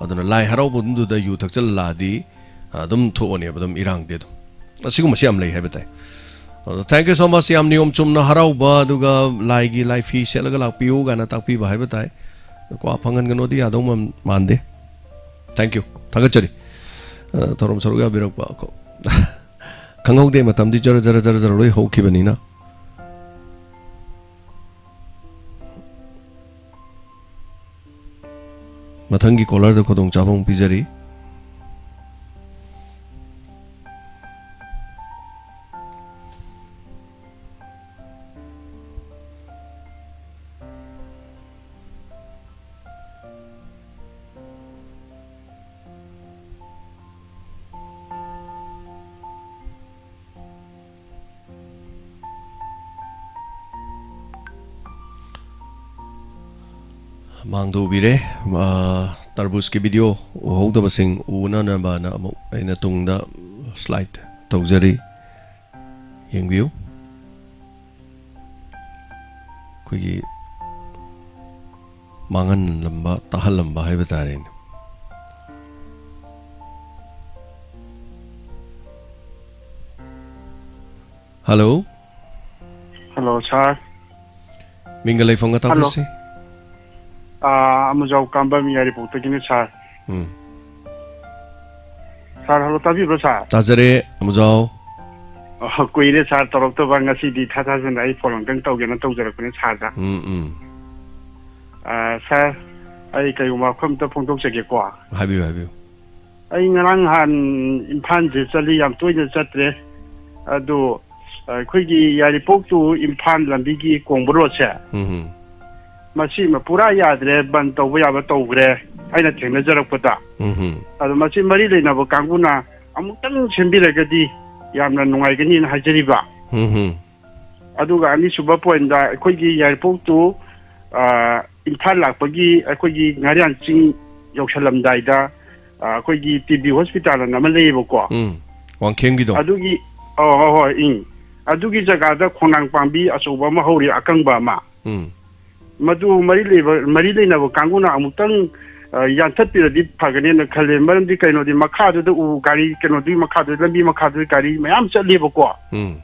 ꯑꯗꯨꯅ ꯂꯥꯏ ꯍꯔꯥꯎꯐꯝꯗꯨꯗ ꯌꯨ ꯊꯛꯆꯜꯂꯛꯑꯗꯤ, ꯑ, ꯑꯗꯨꯝ ꯊꯣꯛꯑꯅꯦꯕ, ꯑꯗꯨꯝ ꯏꯔꯥꯡꯗꯤ ꯑꯗꯨꯝ꯫ ꯑꯁꯤꯒꯨꯝꯕꯁꯤ ꯌꯥꯝ ꯂꯩ ꯍꯥꯏꯕ ꯇꯥꯏ꯫ ꯑꯗꯣ "Thank you so much, ꯌꯥꯝ ꯅꯤꯌꯣꯝ ꯆꯨꯝꯅ ꯍꯔꯥꯎꯕ, ꯑꯗꯨꯒ ꯂꯥꯏꯒꯤ ꯂꯥꯏꯐꯤ ꯁꯦꯠꯂꯒ ꯂꯥꯛꯄꯤꯌꯨ" ꯀꯥꯏꯅ ꯇꯥꯛꯄꯤꯕ ꯍꯥꯏꯕ ꯇꯥꯏ꯫ ꯀ꯭ꯋꯥ ꯐꯪꯍꯟꯒꯅꯣꯗꯤ ꯌꯥꯗꯧ ꯃꯥꯟ-, ꯃꯥꯟꯗꯦ꯫ Thank you, ꯊꯥꯒꯠꯆꯔꯤ꯫ ꯑ, ꯊꯧꯔꯝ ꯁꯔꯨꯛ ꯌꯥꯕꯤꯔꯛꯄ꯫ ꯈꯪꯍꯧꯗꯦ, ꯃꯇꯝꯗꯤ ꯖꯔ ꯖꯔ ꯖꯔ ꯖꯔ ꯂꯣꯏ ꯍꯧꯈꯤꯕꯅꯤꯅ꯫ ꯃꯊꯪꯒꯤ caller ꯗ ꯈꯨꯗꯣꯡꯆꯥꯕ ꯑꯃꯨꯛ ꯄꯤꯖꯔꯤ꯫ ꯃꯥꯡꯗ ꯎꯕꯤꯔꯦ꯫ ꯑ, ꯇꯔꯕꯨꯖꯀꯤ ꯚꯤꯗꯤꯑꯣ ꯎꯍꯧꯗꯕꯁꯤꯡ ꯎꯅꯅꯕꯅ ꯑꯃꯨꯛ ꯑꯩꯅ ꯇꯨꯡꯗ ꯁ꯭ꯂꯥꯏꯗ ꯇꯧꯖꯔꯤ꯫ ꯌꯦꯡꯕꯤꯌꯨ꯫ ꯑꯩꯈꯣꯏꯒꯤ ꯃꯥꯡꯍꯜꯂꯝꯕ, ꯇꯥꯍꯜꯂꯝꯕ ꯍꯥꯏꯕ ꯇꯥꯔꯦꯅꯦ꯫ ꯍꯜꯂꯣ꯫ ꯍꯜꯂꯣ, ꯁꯥꯔ꯫ ꯃꯤꯡꯒ ꯂꯩꯐꯝꯒ ꯍꯜꯂꯣ꯫ ꯇꯥꯛꯄꯤꯁꯤ꯫ ꯑꯥ, ꯑꯃꯨꯖꯥꯎ ꯀꯥꯝꯕꯝ ꯌꯥꯏꯔꯤꯄꯣꯛꯇꯒꯤꯅꯦ, ꯁꯥꯔ꯫ ꯎꯝ꯫ ꯁꯥꯔ, ꯍꯜꯂꯣ, ꯇꯥꯕꯤꯕ꯭ꯔꯣ, ꯁꯥꯔ? ꯇꯥꯖꯔꯦ, ꯑꯃꯨꯖꯥꯎ꯫ ꯑꯣ, ꯀꯨꯏꯔꯦ, ꯁꯥꯔ, ꯇꯧꯔꯛꯇꯕ꯫ ꯉꯁꯤꯗꯤ ꯏꯊꯥ ꯊꯥꯖꯗꯅ ꯑꯩ ꯐꯣꯟ ꯑꯝꯇꯪ ꯇꯧꯒꯦꯅ ꯇꯧꯖꯔꯛꯄꯅꯦ, ꯁꯥꯔꯗ꯫ ꯎꯝ, ꯎꯝ꯫ ꯑꯥ, ꯁꯥꯔ, ꯑꯩ ꯀꯩꯒꯨꯝꯕ ꯋꯥꯐꯝ ꯑꯝꯇ ꯐꯣꯡꯗꯣꯛꯆꯒꯦꯀꯣ꯫ ꯍꯥꯏꯕꯤꯌꯨ, ꯍꯥꯏꯕꯤꯌꯨ꯫ ꯑꯩ ꯉꯔꯥꯡ ꯅꯍꯥꯟ ꯏꯝꯐꯥꯜꯁꯦ ꯆꯠꯂꯤ, ꯌꯥꯝ ꯇꯣꯏꯅ ꯆꯠꯇ꯭ꯔꯦ꯫ ꯑꯗꯨ ꯑꯩꯈꯣꯏꯒꯤ ꯌꯥꯏꯔꯤꯄꯣꯛ to ꯏꯝꯐꯥꯜ ꯂꯝꯕꯤꯒꯤ ꯀꯣꯡꯕ ꯔꯣꯗꯁꯦ, ꯎꯝ꯫ ꯃꯁꯤꯃ ꯄꯨꯔꯥ ꯌꯥꯗ꯭ꯔꯦ, ꯕꯟ ꯇꯧꯕ ꯌꯥꯕ ꯇꯧꯈ꯭ꯔꯦ, ꯑꯩꯅ ꯊꯦꯡꯅꯖꯔꯛꯄꯗ꯫ ꯎꯝ꯫ ꯑꯗꯣ ꯃꯁꯤ ꯃꯔꯤ ꯂꯩꯅꯕ ꯀꯥꯡꯕꯨꯅ ꯑꯃꯨꯛꯇꯪ ꯁꯦꯝꯕꯤꯔꯒꯗꯤ ꯌꯥꯝꯅ ꯅꯨꯡꯉꯥꯏꯒꯅꯤꯅ ꯍꯥꯏꯖꯔꯤꯕ꯫ ꯎꯝ꯫ ꯑꯗꯨꯒ ꯑꯅꯤꯁꯨꯕ ꯄꯣꯏꯟꯗ, ꯑꯩꯈꯣꯏꯒꯤ ꯌꯥꯏꯔꯤꯄꯣꯛ to, ꯑ, ꯏꯝꯐꯥꯜ ꯂꯥꯛꯄꯒꯤ ꯑꯩꯈꯣꯏꯒꯤ ꯉꯥꯔꯤꯌꯥꯟ ꯆꯤꯡ ꯌꯧꯁꯜꯂꯝꯗꯥꯏꯗ, ꯑ, ꯑꯩꯈꯣꯏꯒꯤ ꯇꯤ ꯕꯤ ꯍꯣꯁꯄꯤꯇꯥꯜ ꯑꯅ ꯑꯃ ꯂꯩꯌꯦꯕꯀꯣ꯫ ꯎꯝ꯫ ꯋꯥꯡꯈꯦꯝꯒꯤꯗꯣ? ꯑꯗꯨꯒꯤ, ꯑꯣ, ꯍꯣꯏ, ꯍꯣꯏ, ꯎꯝ꯫ ꯑꯗꯨꯒꯤ ꯖꯒꯥꯗ ꯈꯣꯡꯅꯥꯡ ꯄꯥꯝꯕꯤ ꯑꯆꯧꯕ ꯑꯃ ꯍꯧꯔꯤ, ꯑꯀꯪꯕ ꯑꯃ꯫ ꯎꯝ꯫ ꯃꯗꯨ ꯃꯔꯤ ꯂꯩꯕ, ꯃꯔꯤ ꯂꯩꯅꯕ ꯀꯥꯡꯕꯨꯅ ꯑꯃꯨꯛꯇꯪ, ꯑ, ꯌꯥꯟꯊꯠꯄꯤꯔꯗꯤ ꯐꯒꯅꯦꯅ ꯈꯜꯂꯦ꯫ ꯃꯔꯝꯗꯤ ꯀꯩꯅꯣꯗꯤ, ꯃꯈꯥꯗꯨꯗ ꯎ ꯒꯥꯔꯤ, ꯀꯩꯅꯣꯗꯨꯒꯤ ꯃꯈꯥꯗꯨꯗ, ꯂꯝꯕꯤ ꯃꯈꯥꯗꯨꯗ ꯒꯥꯔꯤ ꯃꯌꯥꯝ ꯆꯠꯂꯦꯕꯀꯣ꯫ ꯎꯝ꯫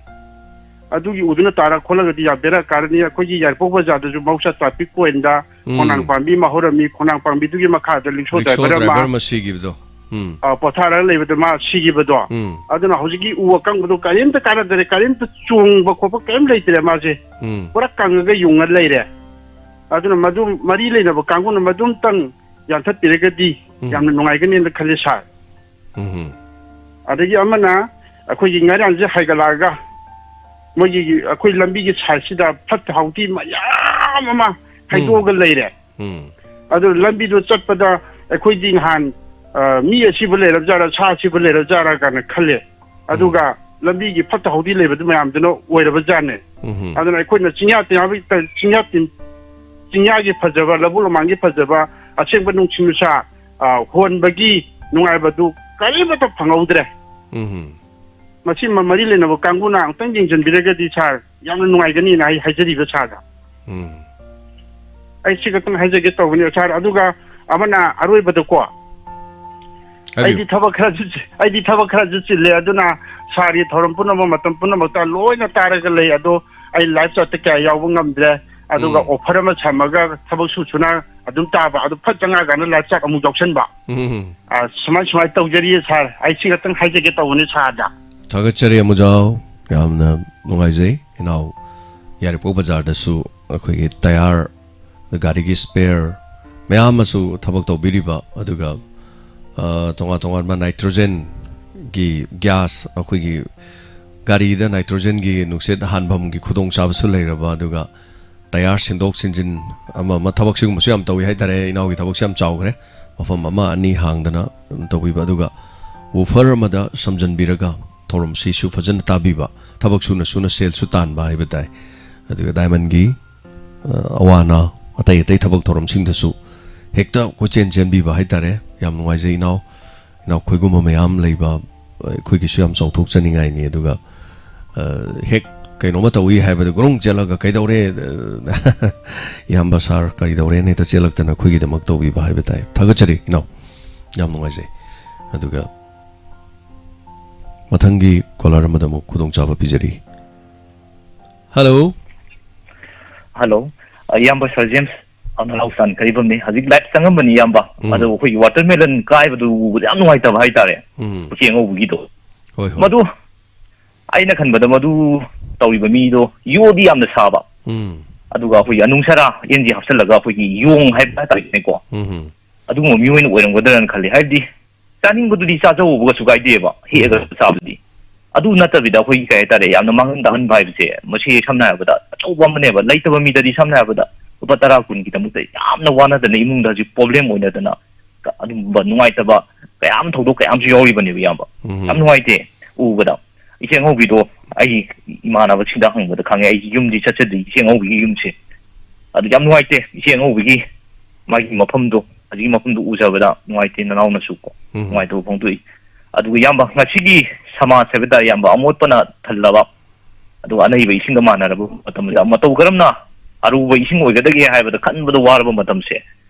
ꯑꯗꯨꯒꯤ ꯎꯗꯨꯅ ꯇꯥꯔ ꯈꯣꯠꯂꯒꯗꯤ ꯌꯥꯝ ꯕꯦꯔꯥ ꯀꯥꯔꯅꯤ꯫ ꯑꯩꯈꯣꯏꯒꯤ ꯌꯥꯏꯔꯤꯄꯣꯛ ꯕꯖꯥꯔꯗꯁꯨ ꯃꯍꯧꯁꯥ ꯇ꯭ꯔꯥꯐꯤꯛ ꯄꯣꯏꯟꯗ ꯎꯝ꯫ ꯈꯣꯡꯅꯥꯡ ꯄꯥꯝꯕꯤ ꯑꯃ ꯍꯧꯔꯝꯃꯤ, ꯈꯣꯡꯅꯥꯡ ꯄꯥꯝꯕꯤꯗꯨꯒꯤ ꯃꯈꯥꯗ ꯔꯤꯛꯁꯣ ꯔꯤꯛꯁꯣ ꯗ꯭ꯔꯥꯏꯚꯔ ꯑꯃ, ꯗ꯭ꯔꯥꯏꯚꯔ ꯑꯃ ꯁꯤꯈꯤꯕꯗꯣ꯫ ꯎꯝ꯫ ꯑ, ꯄꯣꯊꯥꯔꯒ ꯂꯩꯕꯗ ꯃꯥ ꯁꯤꯈꯤꯕꯗꯣ꯫ ꯎꯝ꯫ ꯑꯗꯨꯅ ꯍꯧꯖꯤꯛꯀꯤ ꯎ ꯑꯀꯪꯕꯗꯣ ꯀꯔꯤꯝꯇ ꯀꯥꯟꯅꯗꯔꯦ, ꯀꯔꯤꯝꯇ ꯆꯣꯡꯕ ꯈꯣꯠꯄ ꯀꯔꯤꯝ ꯂꯩꯇ꯭ꯔꯦ ꯃꯥꯁꯦ꯫ ꯎꯝ꯫ ꯄꯨꯔꯥ ꯀꯪꯉꯒ ꯌꯨꯡꯉ ꯂꯩꯔꯦ꯫ ꯑꯗꯨꯅ ꯃꯗꯨ ꯃꯔꯤ ꯂꯩꯅꯕ ꯀꯥꯡꯕꯨꯅ ꯃꯗꯨꯝꯇꯪ ꯌꯥꯟꯊꯠꯄꯤꯔꯒꯗꯤ ꯎꯝ꯫ ꯌꯥꯝꯅ ꯅꯨꯡꯉꯥꯏꯒꯅꯦꯅ ꯈꯜꯂꯤ, ꯁꯥꯔ꯫ ꯎꯝ꯫ ꯑꯗꯒꯤ ꯑꯃꯅ ꯑꯩꯈꯣꯏꯒꯤ ꯉꯥꯔꯤꯌꯥꯟꯁꯦ ꯍꯥꯏꯒꯠꯂꯛꯑꯒ ꯃꯣꯏꯒꯤ ꯑꯩꯈꯣꯏ ꯂꯝꯕꯤꯒꯤ ꯁꯥꯏꯠꯁꯤꯗ ꯐꯠꯇ ꯍꯥꯎꯊꯤ ꯃꯌꯥꯝ ꯑꯃ ꯎꯝ꯫ ꯍꯩꯗꯣꯛꯑꯒ ꯂꯩꯔꯦ꯫ ꯎꯝ꯫ ꯑꯗꯨ ꯂꯝꯕꯤꯗꯣ ꯆꯠꯄꯗ ꯑꯩꯈꯣꯏꯗꯤ ꯅꯍꯥꯟ, ꯑ, ꯃꯤ ꯑꯁꯤꯕ ꯂꯩꯔꯕ ꯖꯥꯠꯔꯥ, ꯁꯥ ꯑꯁꯤꯕ ꯂꯩꯔꯕ ꯖꯥꯠꯔꯥ ꯀꯥꯏꯅ ꯈꯜꯂꯦ꯫ ꯎꯝ꯫ ꯑꯗꯨꯒ ꯂꯝꯕꯤꯒꯤ ꯐꯠꯇ ꯍꯥꯎꯊꯤ ꯂꯩꯕꯗꯨ ꯃꯌꯥꯝꯗꯨꯅ ꯑꯣꯏꯔꯕ ꯖꯥꯠꯅꯦ꯫ ꯎꯝ꯫ ꯑꯗꯨꯅ ꯑꯩꯈꯣꯏꯅ ꯆꯤꯡꯌꯥ ꯇꯤꯟꯌꯥ-, ꯆꯤꯡꯌꯥ ꯇꯤꯟ-, ꯆꯤꯡꯌꯥꯒꯤ ꯐꯖꯕ, ꯂꯧꯕꯨꯛ ꯂꯣꯃꯥꯡꯒꯤ ꯐꯖꯕ, ꯑꯁꯦꯡꯕ ꯅꯨꯡꯁꯤ ꯅꯨꯡꯁꯥ, ꯑ, ꯍꯣꯟꯕꯒꯤ ꯅꯨꯡꯉꯥꯏꯕꯗꯨ ꯀꯔꯤꯃꯠꯇ ꯐꯪꯍꯧꯗ꯭ꯔꯦ꯫ ꯎꯝ꯫ ꯃꯁꯤ ꯃ-, ꯃꯔꯤ ꯂꯩꯅꯕ ꯀꯥꯡꯕꯨꯅ ꯑꯃꯨꯛꯇꯪ ꯌꯦꯡꯁꯤꯟꯕꯤꯔꯒꯗꯤ ꯁꯥꯔ, ꯌꯥꯝꯅ ꯅꯨꯡꯉꯥꯏꯒꯅꯤꯅ ꯑꯩ ꯍꯥꯏꯖꯔꯤꯕ ꯁꯥꯔꯗ꯫ ꯎꯝ꯫ ꯑꯩ ꯁꯤ ꯈꯛꯇꯪ ꯍꯥꯏꯖꯒꯦ ꯇꯧꯕꯅꯤ ꯁꯥꯔ꯫ ꯑꯗꯨꯒ ꯑꯃꯅ ꯑꯔꯣꯏꯕꯗꯀꯣ, ꯍꯥꯏꯕꯤꯌꯨ꯫ ꯑꯩꯗꯤ ꯊꯕꯛ ꯈꯔꯁꯨ ꯆꯤ-, ꯑꯩꯗꯤ ꯊꯕꯛ ꯈꯔꯁꯨ ꯆꯤꯜꯂꯦ, ꯑꯗꯨꯅ ꯁꯥꯔꯒꯤ ꯊꯧꯔꯝ ꯄꯨꯝꯅꯃꯛ ꯃꯇꯝ ꯄꯨꯝꯅꯃꯛꯇ ꯂꯣꯏꯅ ꯇꯥꯔꯒ ꯂꯩ꯫ ꯑꯗꯣ ꯑꯩ ꯂꯥꯏꯚ ꯆꯥꯠꯇ ꯀꯌꯥ ꯌꯥꯎꯕ ꯉꯝꯗ꯭ꯔꯦ꯫ ꯑꯗꯨꯒ ꯎꯝ꯫ ꯑꯣꯐꯔ ꯑꯃ ꯁꯝꯃꯒ ꯊꯕꯛ ꯁꯨ ꯁꯨꯅ ꯑꯗꯨꯝ ꯇꯥꯕ, ꯑꯗꯨ ꯐꯠ ꯆꯪꯉꯛꯑꯀꯥꯟꯗ ꯂꯥꯏꯐ ꯆꯥꯠ ꯑꯃꯨꯛ ꯌꯥꯎꯁꯟꯕ꯫ ꯎꯝ꯫ ꯑ, ꯁꯨꯃꯥꯏ ꯁꯨꯃꯥꯏ ꯇꯧꯖꯔꯤꯌꯦ ꯁꯥꯔ꯫ ꯑꯩ ꯁꯤ ꯈꯛꯇꯪ ꯍꯥꯏꯖꯒꯦ ꯇꯧꯕꯅꯤ ꯁꯥꯔꯗ꯫ ꯊꯥꯒꯠꯆꯔꯤ ꯑꯃꯨꯖꯥꯎ, ꯌꯥꯝꯅ ꯅꯨꯡꯉꯥꯏꯖꯩ꯫ ꯏꯅꯥꯎ ꯌꯥꯏꯔꯤꯄꯣꯛ ꯕꯖꯥꯔꯗꯁꯨ ꯑꯩꯈꯣꯏꯒꯤ ꯇꯌꯥꯔ, ꯑꯗ ꯒꯥꯔꯤꯒꯤ ꯁ꯭ꯄꯦꯌꯔ ꯃꯌꯥꯝ ꯑꯃꯁꯨ ꯊꯕꯛ ꯇꯧꯕꯤꯔꯤꯕ, ꯑꯗꯨꯒ, ꯑ, ꯇꯣꯉꯥꯟ ꯇꯣꯉꯥꯟꯕ ꯅꯥꯏꯇ꯭ꯔꯣꯖꯦꯟꯒꯤ ꯒ꯭ꯌꯥꯁ, ꯑꯩꯈꯣꯏꯒꯤ ꯒꯥꯔꯤꯗ ꯅꯥꯏꯇ꯭ꯔꯣꯖꯦꯟꯒꯤ ꯅꯨꯡꯁꯤꯠ ꯍꯥꯟꯐꯝꯒꯤ ꯈꯨꯗꯣꯡꯆꯥꯕꯁꯨ ꯂꯩꯔꯕ, ꯑꯗꯨꯒ ꯇꯌꯥꯔ ꯁꯤꯟꯗꯣꯛ ꯁꯤꯟꯖꯤꯟ ꯑꯃ ꯑꯃ ꯊꯕꯛ ꯁꯤꯒꯨꯝꯕꯁꯨ ꯌꯥꯝ ꯇꯧꯏ ꯍꯥꯏꯇꯥꯔꯦ꯫ ꯏꯅꯥꯎꯒꯤ ꯊꯕꯛꯁꯦ ꯌꯥꯝ ꯆꯥꯎꯈ꯭ꯔꯦ, ꯃꯐꯝ ꯑꯃ ꯑꯅꯤ ꯍꯥꯡꯗꯅ ꯇꯧꯕꯤꯕ, ꯑꯗꯨꯒ woofer ꯑꯃꯗ ꯁꯝꯖꯟꯕꯤꯔꯒ ꯊꯧꯔꯝꯁꯤꯁꯨ ꯐꯖꯅ ꯇꯥꯕꯤꯕ, ꯊꯕꯛ ꯁꯨꯅ ꯁꯨꯅ ꯁꯦꯜꯁꯨ ꯇꯥꯟꯕ ꯍꯥꯏꯕ ꯇꯥꯏ꯫ ꯑꯗꯨꯒ ꯗꯥꯏꯃꯟꯒꯤ, ꯑ, ꯑꯋꯥ ꯑꯅꯥ, ꯑꯇꯩ ꯑꯇꯩ ꯊꯕꯛ ꯊꯧꯔꯝꯁꯤꯡꯗꯁꯨ ꯍꯦꯛꯇ ꯀꯣꯏꯆꯦꯟ ꯆꯦꯟꯕꯤꯕ ꯍꯥꯏꯇꯥꯔꯦ꯫ ꯌꯥꯝ ꯅꯨꯡꯉꯥꯏꯖꯩ ꯏꯅꯥꯎ꯫ ꯏꯅꯥꯎ ꯈꯣꯏꯒꯨꯝꯕ ꯃꯌꯥꯝ ꯂꯩꯕ ꯑꯩꯈꯣꯏꯒꯤꯁꯨ ꯌꯥꯝ ꯆꯥꯎꯊꯣꯛꯆꯅꯤꯡꯉꯥꯏꯅꯤ꯫ ꯑꯗꯨꯒ, ꯑ, ꯍꯦꯛ ꯀꯩꯅꯣꯝꯃ ꯇꯧꯏ ꯍꯥꯏꯕꯗ ꯒ꯭ꯔꯨꯡ ꯆꯦꯜꯂꯒ, "ꯀꯩꯗꯧꯔꯦ, ꯑ, ꯏꯌꯥꯝꯕ ꯁꯥꯔ, ꯀꯔꯤꯗꯧꯔꯦꯅ?" ꯍꯦꯛꯇ ꯆꯦꯜꯂꯛꯇꯅ ꯑꯩꯈꯣꯏꯒꯤꯗꯃꯛ ꯇꯧꯕꯤꯕ ꯍꯥꯏꯕ ꯇꯥꯏ꯫ ꯊꯥꯒꯠꯆꯔꯤ ꯏꯅꯥꯎ, ꯌꯥꯝ ꯅꯨꯡꯉꯥꯏꯖꯩ꯫ ꯑꯗꯨꯒ ꯃꯊꯪꯒꯤ ꯀꯣꯂꯔ ꯑꯃꯗ ꯑꯃꯨꯛ ꯈꯨꯗꯣꯡꯆꯥꯕ ꯄꯤꯖꯔꯤ꯫ ꯍꯜꯂꯣ꯫ ꯍꯜꯂꯣ꯫ ꯑ, ꯏꯌꯥꯝꯕ ꯁꯥꯔ ꯖꯦꯝꯁ, ꯑ, ꯅꯅꯥꯎ ꯁꯥꯟ ꯀꯔꯤꯕꯝꯅꯤ꯫ ꯍꯧꯖꯤꯛ ꯂꯥꯏꯞ ꯆꯪꯉꯝꯕꯅꯤ ꯏꯌꯥꯝꯕ꯫ ꯎꯝ꯫ ꯑꯗꯣ ꯑꯩꯈꯣꯏꯒꯤ ꯋꯥꯇꯔꯃꯦꯂꯟ ꯀꯥꯏꯕꯗꯨ ꯎꯕꯗ ꯌꯥꯝ ꯅꯨꯡꯉꯥꯏꯇꯕ ꯍꯥꯏꯇꯥꯔꯦ꯫ ꯎꯝ꯫ ꯎꯆꯦꯛ ꯑꯉꯧꯕꯒꯤꯗꯣ꯫ ꯍꯣꯏ, ꯍꯣꯏ꯫ ꯃꯗꯨ ꯑꯩꯅ ꯈꯟꯕꯗ ꯃꯗꯨ ꯇꯧꯔꯤꯕ ꯃꯤꯗꯣ ꯌꯣꯗꯤ ꯌꯥꯝꯅ ꯁꯥꯕ꯫ ꯎꯝ꯫ ꯑꯗꯨꯒ ꯑꯩꯈꯣꯏꯒꯤ ꯑꯅꯨꯡꯁꯔꯥ ꯑꯦꯟ ꯖꯤ ꯍꯥꯞꯆꯤꯜꯂꯒ ꯑꯩꯈꯣꯏꯒꯤ ꯌꯣꯡ ꯍꯥꯏꯕ ꯍꯥꯏꯇꯥꯔꯦꯅꯦꯀꯣ꯫ ꯎꯝ꯫ ꯑꯗꯨꯒꯨꯝꯕ ꯃꯤ ꯑꯣꯏꯅ ꯑꯣꯏꯔꯝꯒꯗ꯭ꯔꯅ ꯈꯜꯂꯤ꯫ ꯍꯥꯏꯕꯗꯤ ꯆꯥꯅꯤꯡꯕꯗꯨꯗꯤ ꯆꯥꯖꯧꯕ ꯀꯩꯁꯨ ꯀꯥꯏꯗꯦꯕ, ꯍꯦꯛꯑꯒ ꯎꯝ꯫ ꯆꯥꯕꯗꯨꯗꯤ꯫ ꯑꯗꯨ ꯅꯠꯇꯕꯤꯗ ꯑꯩꯈꯣꯏꯒꯤ ꯀꯩ ꯍꯥꯏꯇꯥꯔꯦ, ꯌꯥꯝꯅ ꯃꯥꯡꯍꯟ ꯇꯥꯛꯍꯟꯕ ꯍꯥꯏꯕꯁꯦ ꯃꯁꯤ ꯁꯝꯅ ꯍꯥꯏꯔꯕꯗ ꯑꯆꯧꯕ ꯑꯃꯅꯦꯕ꯫ ꯂꯩꯇꯕ ꯃꯤꯗꯗꯤ ꯁꯝꯅ ꯍꯥꯏꯔꯕꯗ ꯂꯨꯄꯥ ꯇꯔꯥ ꯀꯨꯟꯒꯤꯗꯃꯛꯇ ꯌꯥꯝꯅ ꯋꯥꯅꯗꯅ ꯏꯃꯨꯡꯗ ꯍꯧꯖꯤꯛ ꯄ꯭ꯔꯣꯕ꯭ꯂꯦꯝ ꯑꯣꯏꯅꯗꯅ ꯀ-, ꯑꯗꯨꯒꯨꯝꯕ ꯅꯨꯡꯉꯥꯏꯇꯕ ꯀꯌꯥ ꯑꯃ, ꯊꯧꯗꯣꯛ ꯀꯌꯥ ꯑꯃꯁꯨ ꯌꯥꯎꯔꯤꯕꯅꯦꯕ ꯏꯌꯥꯝꯕ꯫ ꯎꯝ꯫ ꯌꯥꯝ ꯅꯨꯡꯉꯥꯏꯇꯦ ꯎꯕꯗ꯫ ꯏꯆꯦ ꯑꯉꯧꯕꯤꯗꯣ ꯑꯩ ꯏꯃꯥꯟꯅꯕꯁꯤꯡꯗ ꯍꯪꯕꯗ ꯈꯪꯉꯦ꯫ ꯑꯩ ꯌꯨꯝꯗꯤ ꯆꯠꯆꯗ꯭ꯔꯤ ꯏꯆꯦ ꯑꯉꯧꯕꯤꯒꯤ ꯌꯨꯝꯁꯦ꯫ ꯑꯗꯨ ꯌꯥꯝ ꯅꯨꯡꯉꯥꯏꯇꯦ, ꯏꯆꯦ ꯑꯉꯧꯕꯤꯒꯤ ꯃꯥꯒꯤ ꯃꯐꯝꯗꯣ, ꯍꯧꯖꯤꯛꯀꯤ ꯃꯐꯝꯗꯣ ꯎꯖꯕꯗ ꯅꯨꯡꯉꯥꯏꯇꯦ, ꯅꯅꯥꯎꯅꯁꯨ ꯀꯣ, ꯎꯝ꯫ ꯅꯨꯡꯉꯥꯏꯇꯕ ꯐꯣꯡꯗꯣꯛꯏ꯫ ꯑꯗꯨꯒ ꯏꯌꯥꯝꯕ, ꯉꯁꯤꯒꯤ ꯁꯃꯥꯖ ꯍꯥꯏꯕ ꯇꯥꯔꯦ ꯏꯌꯥꯝꯕ, ꯑꯃꯣꯠꯄꯅ ꯊꯜꯂꯕ, ꯑꯗꯨꯒ ꯑꯅꯩꯕ ꯏꯁꯤꯡꯒ ꯃꯥꯟꯅꯔꯕ ꯃꯇꯝꯗ ꯃꯇꯧ ꯀꯔꯝꯅ ꯑꯔꯨꯕ ꯏꯁꯤꯡ ꯑꯣꯏꯒꯗꯒꯦ ꯍꯥꯏꯕꯗ ꯈꯟꯕꯗ ꯋꯥꯔꯕ ꯃꯇꯝꯁꯦ,